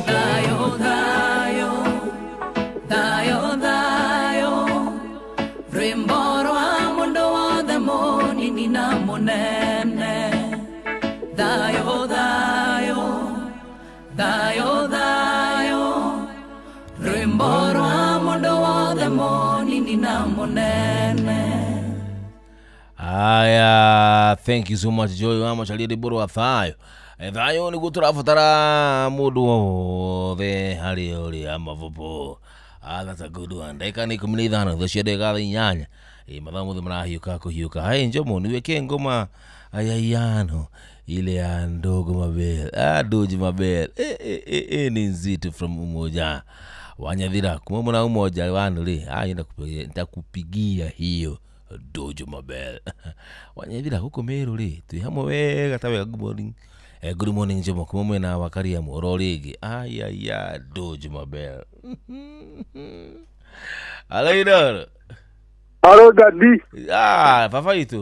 Thayo thayo thayo thayo Rwĩmbo rwa mũndũ wothe mũnini na mũnene Thayo thayo thayo thayo Rwĩmbo rwa mũndũ wothe mũnini na mũnene Aya, thank you so much Joy wa Macharia rwĩmbo rwa Thayo. Thayo nĩguo tũrabatara mũndũ wothe harĩ ũrĩa mabobo. That's a good one. Ndagĩka nĩ 15 thutha cia ndagĩka 8. Mathaa mothe marahiũka kũhiũka. Hai Njomo, niwekee ngoma ayayano ile ya ndogo Mabel. Doji Mabel. Ni nzito from Umoja. Wanyathira kuma muna Umoja wanu ri. Nitakupigia hiyo Dojo Mabel. Wanyathira huko Meru ri. Twi hamwe wega ta wega. Good morning. Good morning Njomo, kuma mwena wa Kariamu oro rĩngĩ. Ayaya Dojo Mabel. Alaidor. Alo dadi. Papa itu.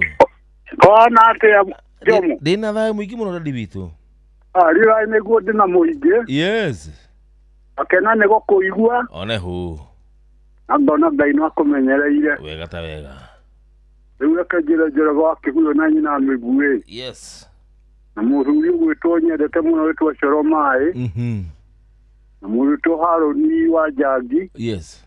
Kona atia Njomo. Ndina thayo muingi muno dadi witu. Rirai niguo ndina muingi. Yes. Akena nĩ gũkũigua. One hu. Na ngona Ngai no akũmenyereire. Wega ta wega. Rĩu reke njĩre Njoroge wa Kĩguũ na nyina Mĩguĩ. Yes. Na mũthuri ũgwĩtwo nyendete mũno wĩtwo Coro Maĩ. Na mũrutwo Harũni wa Njangi. Yes.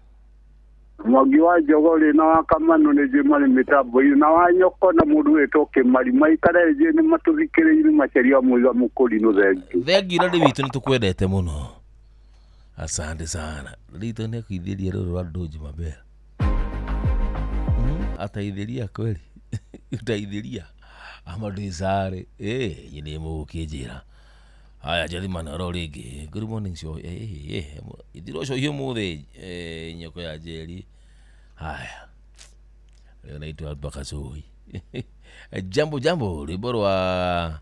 Mwangi wa Njogorĩ na wa Kamanu nĩ njũĩ marĩ mĩtambo-inĩ, na wa Nyoko na mũndũ wĩtwo Kĩmari maikare njũĩ nĩ matũthikĩrĩirie maceria mũiga mũkũrinũ. Thengiũ. Thengiũ dadi witũ, nĩ tũkwendete mũno. Asante sana. Rito nĩ kuithĩria rũrũ rwa Dojo Mabel. Ataithĩria kweli. Utaithĩria. Ama ndĩcarĩ. Nyĩ nĩ mũgũkĩnjĩra. Haya Jathimani oro rĩngĩ. Good morning show. Ithiro show hiyo mũthĩ nyoko ya Njeri. Haya. Leo naitwa Abubakar Soi. Jambo jambo rwĩmbo rwa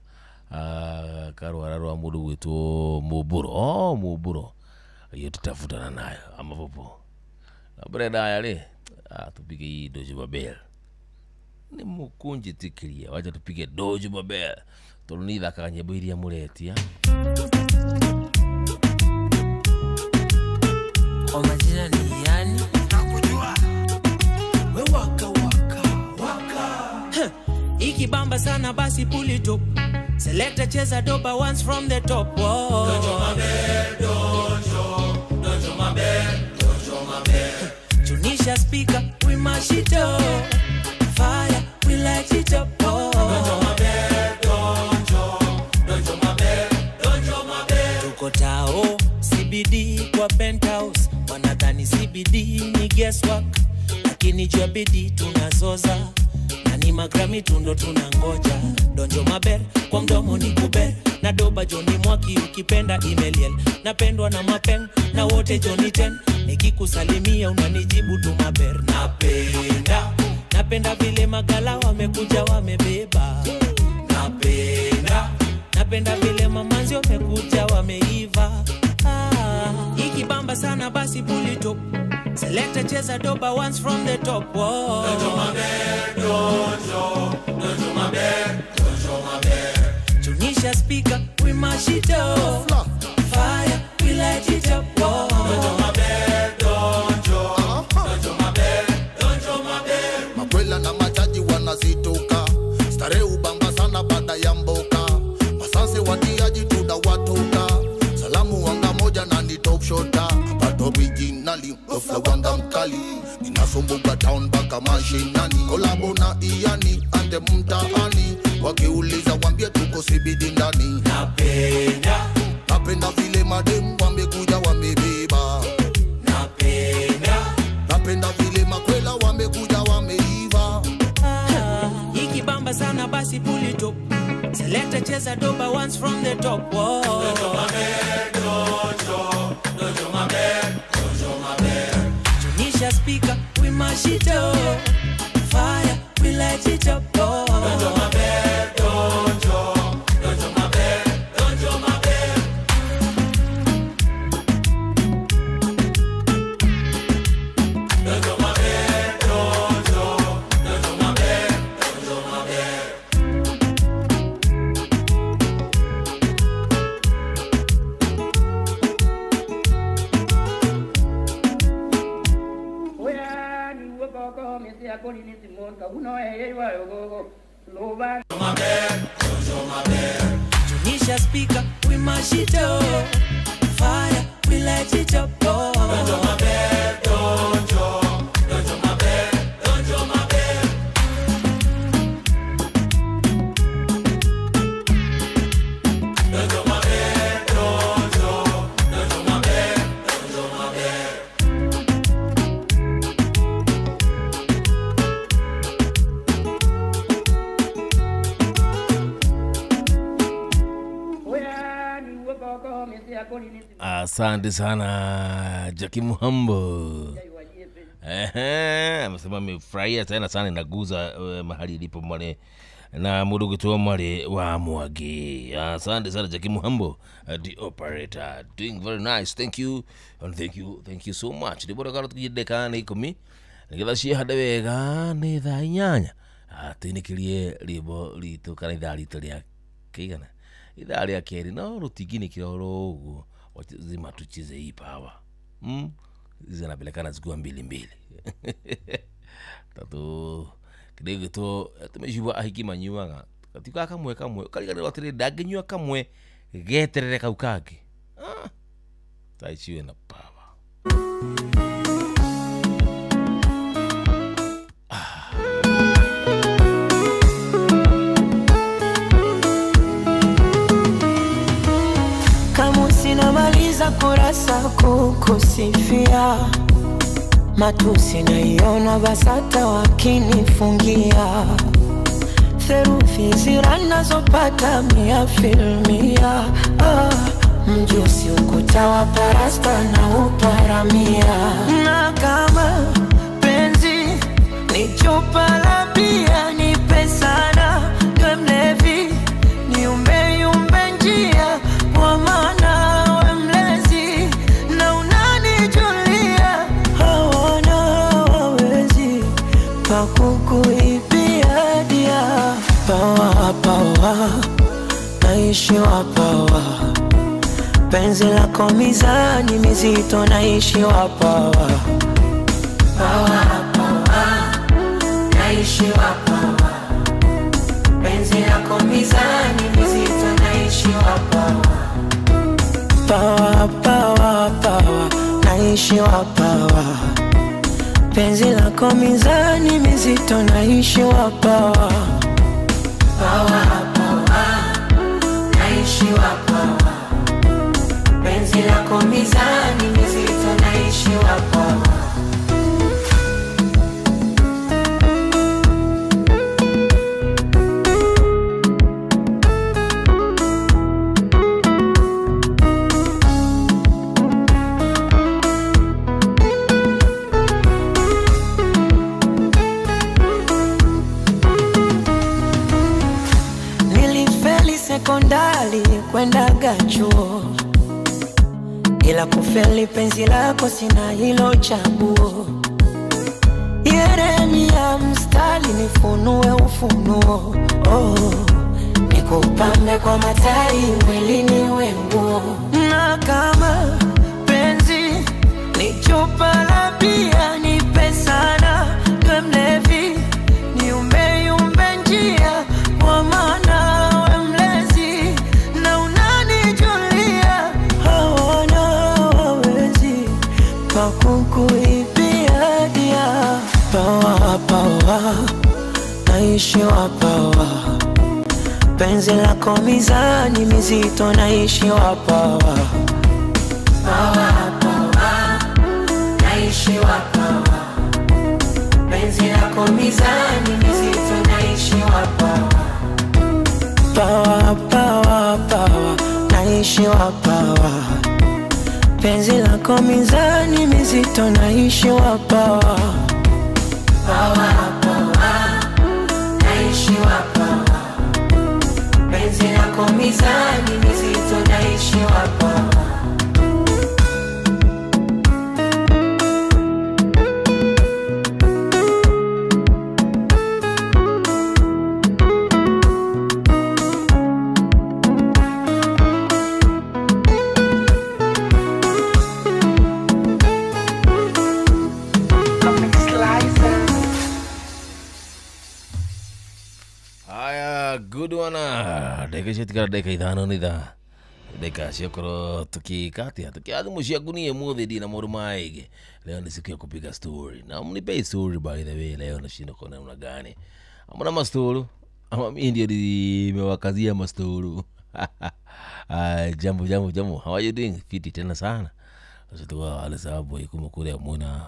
karwara rwa mũndũ gwĩtwo Mũmbũro. Mũmbũro. Hiyo tutafutana nayo ama popo. Na breda haya le. Tupige hii Dojo Mabel. Ni mukunjitikiria. Wacha tupige Dojo Mabel. Tondũ nĩ ithakaga nyĩmbo iria mũretia. Kwa majina ni yani nakujua. We waka waka waka. Ikibamba sana basi pull it up. Selector cheza doba once from the top. Whoa. Dojo Mabel, dojo, Dojo Mabel, Dojo Mabel. Tunisha speaker, we mash it up. Fire, we light it up. Oh. Dojo Mabel, dojo, Dojo Mabel, Dojo Mabel. Tuko tao, CBD kwa penthouse. Wanadhani CBD ni guesswork, lakini juu ya bidii tunazoza. Na ni magrami tundo tunangoja. Donjo Mabel, kwa mdomo ni kuber. Na doba Johnny Mwaki ukipenda Emeliel. Napendwa na mapeng, na wote Johnny 10. Nikikusalimia unanijibu tu Mabel. Napenda, napenda vile magala wamekuja wamebeba. Napenda, napenda vile mamanzi wamekuja wameiva. Ikibamba sana basi pull it up. Selector cheza doba once from the top. Whoa. Dojo Mabel, dojo, Dojo Mabel, Dojo Mabel. Tunisha speaker, we mash it up. Fire, we light it up. Whoa. Dojo Mabel, dojo, Dojo Mabel, Dojo Mabel. Makwela na majaji wanazitoka. Starehe ubamba sana baada ya mboka. Masanse watiaji tunawatoka. Salamu wanga moja na ni top shota. Apato originali, ofla wanga mkali. Ninasumbuka town baka mashinani. Kolabo na iyani, ande mtaani. Wakiuliza wambie tuko CBD ndani. Napenda, napenda vile madem wamekuja wamebeba. Napenda, napenda vile makwela wamekuja wameiva. Ikibamba sana basi pull it up. Selector cheza doba once from the top. Whoa. Dojo Mabel, dojo, Dojo Mabel, Dojo Mabel. Tunisha speaker, we mash it up. Fire, we light it up. Oh. Dojo Mabel, dojo, Dojo Mabel, Dojo Mabel. Dojo Mabel, dojo, Dojo Mabel, Dojo Mabel. Tunisha speaker, we mash it up. Fire, we light it up. Oh. Dojo Mabel, dojo, Dojo Mabel, Dojo Mabel. Dojo Mabel, dojo, Dojo Mabel, Dojo Mabel. Asante sana Jackie Muhambo. Ehe, amesema amefurahia tena sana inaguza mahali ilipo mwale na mudugu tu mwale wa Mwagi. Asante sana Jackie Muhambo, the operator. Doing very nice. Thank you. And thank you so much. Ndibora karo tukijideka na 10. Nigetha ciehande wega nĩ thaa 8. Twinĩkĩrie rwĩmbo ritũ kana ithaa ritũ rĩa kĩigana ithaa rĩa kerĩ no rũtinginĩkĩra oro ũguo zima tuchize hii power zinapelekana zikiwa mbili mbili tatu kĩndũ gĩtwo tumecibwa ahiki manyuaga gatiukaga kamwe kamwe ũkariganĩrwo atĩrĩ ndangĩnyua kamwe geterere kau kangĩ taiciwe na power. Sinamaliza kurasa kukusifia, matusi naiona basata wakinifungia, therufi ziranazopata 100%. Mjusi ukuta wa parasta na uparamia, na kama penzi ni chupa la bia nipe sana, niwe mlevi niumbe yumbe njia kwa maana kukuibia dia. Pawa pawa naishi wa pawa, penzi lako mizani mizito naishi wa pawa. Pawa pawa naishi wa pawa, penzi lako mizani mizito naishi wa pawa. Pawa pawa pawa naishi wa pawa, penzi lako mizani mizito naishi wa pawa. Pawa pawa naishi wa pawa, penzi lako mizani mizito naishi wa pawa. Sekondari kwendaga chuo, ila kufeli penzi lako sina hilo chaguo. Yeremia mstari nifunue ufunuo, oh, nikupambe kwa matari mwilini wenguo. Na kama penzi ni chupa la bia nipe sana, niwe mlevi niumbe yumbe njia kwa maana kukuibia dia. Pawa pawa naishi wa pawa, penzi lako mizani mizito naishi wa pawa. Pawa pawa naishi wa pawa, penzi lako mizani mizito naishi wa pawa. Pawa pawa pawa naishi wa pawa, penzi lako mizani mizito naishi wa pawa. Pawa pawa naishi wa pawa, penzi lako mizani mizito naishi wa pawa. Dakika ciatigara dakika 5 nĩ thaa dakika ciakorwo tukikatia tukiathimu ciaku niĩ mũthĩ ndina maũndũ maingĩ. Leo ni siku ya kupiga story na mnipe story, by the way. Leo nashinda kwa namna gani amna mastori ama mimi ndio nimewakazia mastori. Jambo jambo jambo, how are you doing? Fiti tena sana sasa wale sababu ikumo kule muna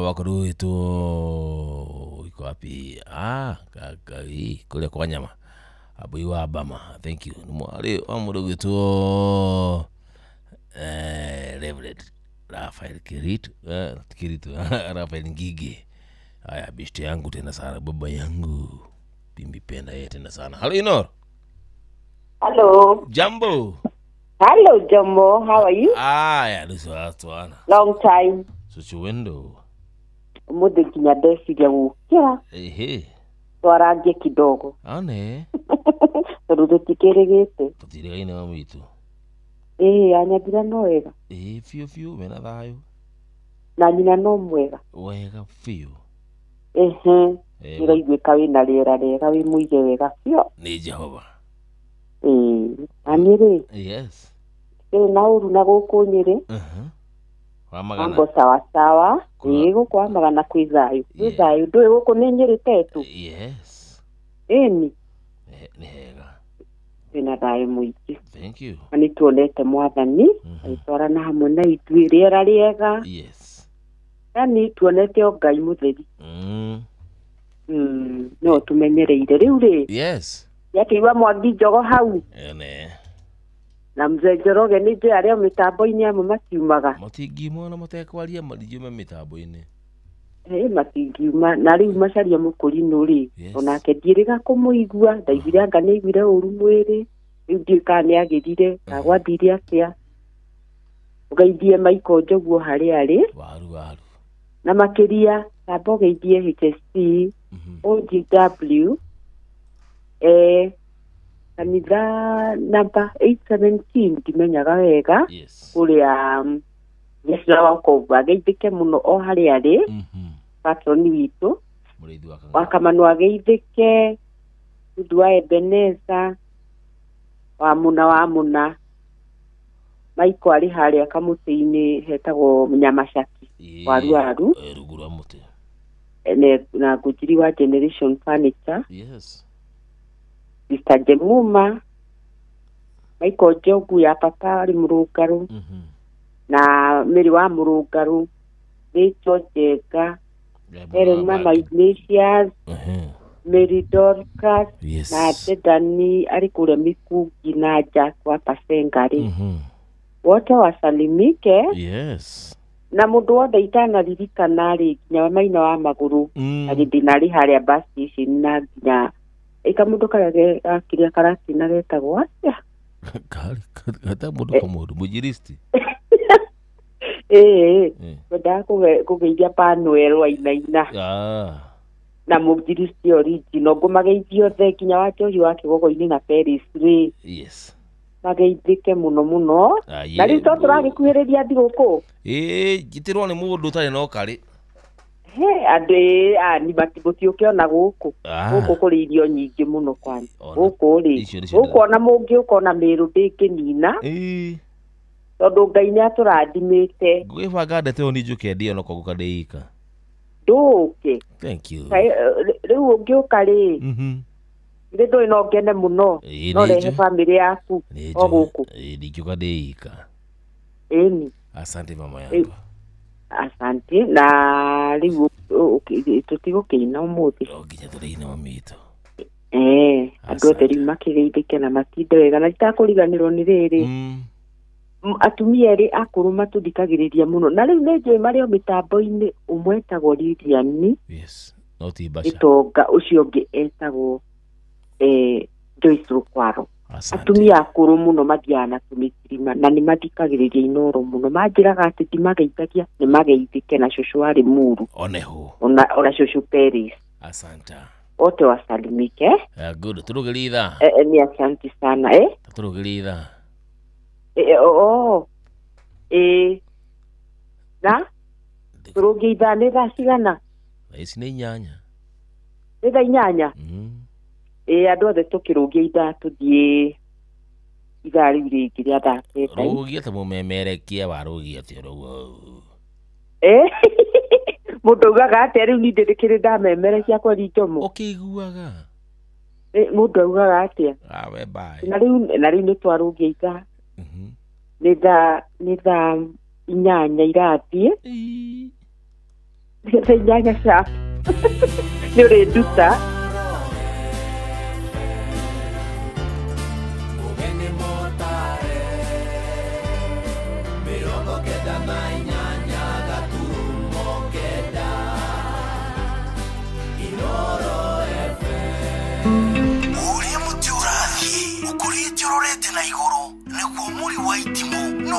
wakuru itu iko wapi? Kule kwa nyama Abu wa Obama, thank you. Mwale wa mudogo tu Reverend Rafael Kiritu, Kiritu Rafael Ngige. Haya, bishti yangu tena sana, baba yangu pimbipenda yeye tena sana. Halo Inoro. Hello. Jambo. Hello Jombo, how are you? Aya, luso watu ana. Long time. Suchuwendo. Umuthi nginya ndeciria gũkĩra. Ehe. Twarangie kidogo. Ane. Tondũ tũtikĩrĩgĩte. Tũtirĩgaine wa mwitu. Ĩĩ, anyagira no wega. Ĩĩ, biũ biũ, mena thayũ. Na nyina no mwega. Wega biũ. Ehe. Nĩũraiguĩka wĩna rĩera rĩega, wĩ mũige wega biũ. Nĩ Jehova. Ĩĩ, na niĩ rĩ. Yes. Ĩĩ, na ũru na gũkũ Nyĩrĩ. Wamagana. Mambo sawa sawa. Ĩĩ, gũkũ Wamagana kwĩ thayũ. Kwĩ thayũ, ndũĩ gũkũ nĩ Nyĩrĩ tetu. Yes. Ĩni. Nĩ hega. Twĩna thayũ mũingĩ. Thank you. Na nĩ tuonete mwathani agĩtwarana hamwe na ithuĩ, rĩera rĩega. Yes. Yani tuonete o Ngai mũtheri. No tumenyereire rĩu rĩ. Yes. Yakĩigua Mwangi Njogo hau. Ene. Na mzee Njoroge nĩ njũĩ arĩa mĩtambo-inĩ amwe matiumaga. Matingiuma na matekwaria maringiuma mĩtambo-inĩ. Ĩ, matingiuma na rĩu macaria mũkũrinũ rĩ. Onake ndiĩrĩga kũmũigua, ndaiguire anga nĩ aiguire ũru mwĩrĩ. Rĩu ndiũĩ kana nĩ agĩrire, kana gwathire atĩa. Ũgeithie Michael Njoguo harĩa arĩ. Waru waru. Na makĩria tamba ũgeithie HSC, OGW, kanitha namba 817 ndimenyaga wega. Kũrĩa Yesla wa Kovu ageithĩke mũno o harĩa arĩ. Patroni witũ wa Kamanu ageithĩke, Dudu wa Ebeneza, wa Muna Maiko arĩ harĩa kamũtĩ-inĩ hetagwo Nyamacaki waru waru. Rungu rwa mũtĩ. Na Ngũnjiri wa Generation Furniture. Yes. Mr. Jemuma, Michael Njogu ya papa arĩ Mũrũngarũ. Na Mary wa Mũrũngarũ, Rachel Njenga, Helen Mama Ignatius, Mary Dorcas, yes. Na Dedani arĩ kũrĩa Mĩkungi na Jack wa Pasenga rĩ. Wote wasalimike. Yes. Na mũndũ wothe itanaririkana rĩ, nginya maina wa magũrũ, agĩthiĩ narĩ harĩa bus station na nginya ĩka mũndũ karĩa gakĩrĩa karatina getagwo atĩa? Kari gata mũndũ kamũndũ mũnjiristi. Ĩĩ, ngwendaga kũgeithia Panuel Wainaina. Na mũnjiristi original, ngũmageithia othe nginya wa Njohi wa Kĩgogo-inĩ na Paris rĩ. Yes. Mageithĩke mũno mũno. Na rĩu to tũragĩkuhĩrĩria thigũkũ. Ĩĩ, njĩtĩrwo nĩ mũndũ ũtarĩ na ũkarĩ. He, andũ ani mũtiũkĩona gũkũ. Gũkũ kũrĩ irio nyingĩ mũno kwani. Gũkũ rĩ, gũkũ ona mũngĩũka ona Mĩrũ ndĩngĩnina. Tondũ Ngai nĩ atũrathimĩte. Ngwĩbanga ndete ĩyo nĩ njũke ndĩe ona korwo ngũka ndĩ ika. Ndũke. Thank you. Rĩu ũngĩũka rĩ, ithe ndũĩ no ngene mũno. No rehe bamĩrĩ yaku o gũkũ. Ndingĩũka ndĩ ika. Ĩni. Asante mama yangu. Asante. Na rĩu tũtigũkĩina ũmũthĩ. No nginya tũrĩine mami witũ. Andũ othe rĩu makĩgeithĩke na matinde wega na itakũriganĩrwo nĩ rĩrĩ. Atumia erĩ akũrũ matũthikagĩrĩria mũno na rĩu nĩ njũĩ marĩ o mĩtambo-inĩ, ũmwe etagwo Lilian. Yes. No ti Basha. Gĩtonga, ũcio ũngĩ etagwo Joyce Rukwaro. Atumia akũrũ mũno mathiaga na tũmĩtirima na nĩ mathikagĩrĩria Inoro mũno. Manjĩraga atĩ ndimageithagia, nĩ mageithĩke na cũcũ arĩ Muru. Oneho. Ona cũcũ Paris. Asante. Wote wasalimike. Good. Tũrũgĩrie ithaa. Ni asante sana. Tũrũgĩrie ithaa. Na tũrũgie ithaa nĩ thaa cigana? Thaa ici nĩ 8. Nĩ thaa 8? Ĩĩ, andũ othe tũkĩrũgia ithaa tũthiĩ ithaa rĩu rĩngĩ rĩa thaa 9. Rũgia ta mũmemerekia warũgia atĩa ũguo? Mũndũ augaga atĩa rĩu niĩ ndĩrĩkĩrĩ ndamemerekia kweri Njomo? Ũkĩiguaga? Mũndũ augaga atĩa? We bye. Na rĩu nĩ twarũgia ithaa. Nĩ thaa 8 irathiĩ. Nĩ thaa 8 sharp. Nĩ ũrĩnduta.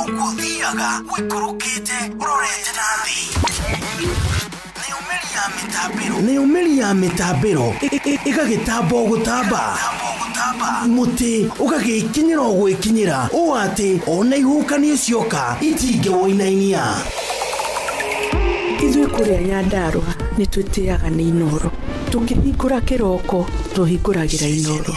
Ũguo ũthiaga ũikũrũkĩte ũrorete na thĩ. Nayo mĩri ya mĩtambĩro ĩgagĩtamba o gũtamba, mũtĩ ũgagĩkinyĩra o gwĩkinyĩra ũũ atĩ ona ihuhũkanio cioka itingĩwũinainia. Ithuĩ kũrĩa Nyandarũa nĩ twĩtĩaga nĩ Inooro. Tũkĩhingũra kĩroko tũhingũragĩra Inooro.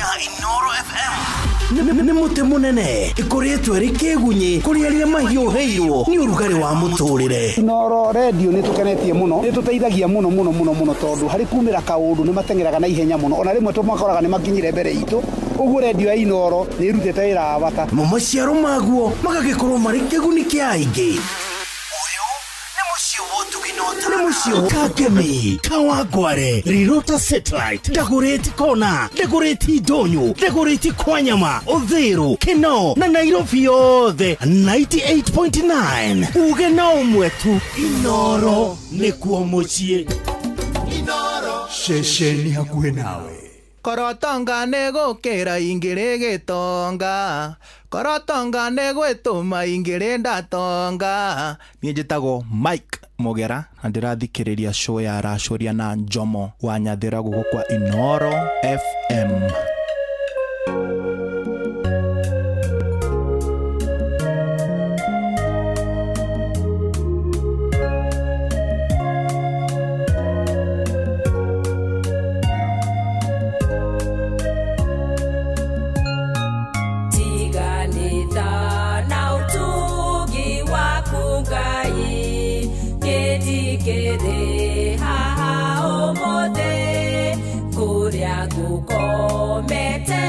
Nĩ mũtĩ mũnene ĩkoretwo ĩrĩ kĩgunyĩ kũrĩ arĩa mahiũhĩirwo nĩ ũrugarĩ wa mũtũrĩre. Inooro redio nĩ tũkenetie mũno, nĩ tũteithagia mũno mũno mũno mũno tondũ harĩ kumĩra kaũndũ nĩ mateng'eraga na ihenya mũno, ona rĩmwe tũmakoraga nĩ makinyire mbere itũ. Ũguo redio ya Inooro nĩ ĩrutĩte wĩra wa bata. Mo maciaro maguo magagĩkorwo marĩ kĩguni kĩa aingĩ. Nĩ mũciĩ Kangemi, Kawangware, Rirota Satellite, Dagoretti Kona, Dagoretti Ndonyo, Dagoretti Kwanyama, Uthiru, Kinoo na Nairobi yothe 98.9. Uge na ũmwe tu, Inooro nĩkuo mũciĩ. Ceceni hakuhĩ nawe. Korotonga nĩ gũkĩra ingĩrĩ gĩtonga, korotonga nĩ gwĩtũma ingĩrĩ ndatonga. Niĩ njĩtagwo Mike Mugera na ndĩrathikĩrĩria show ya Racũria na Njomo wa Nyathĩra gũkũ kwa Inooro FM. Kuria gukomete.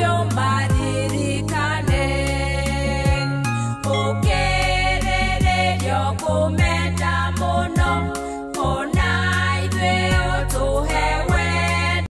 Your body.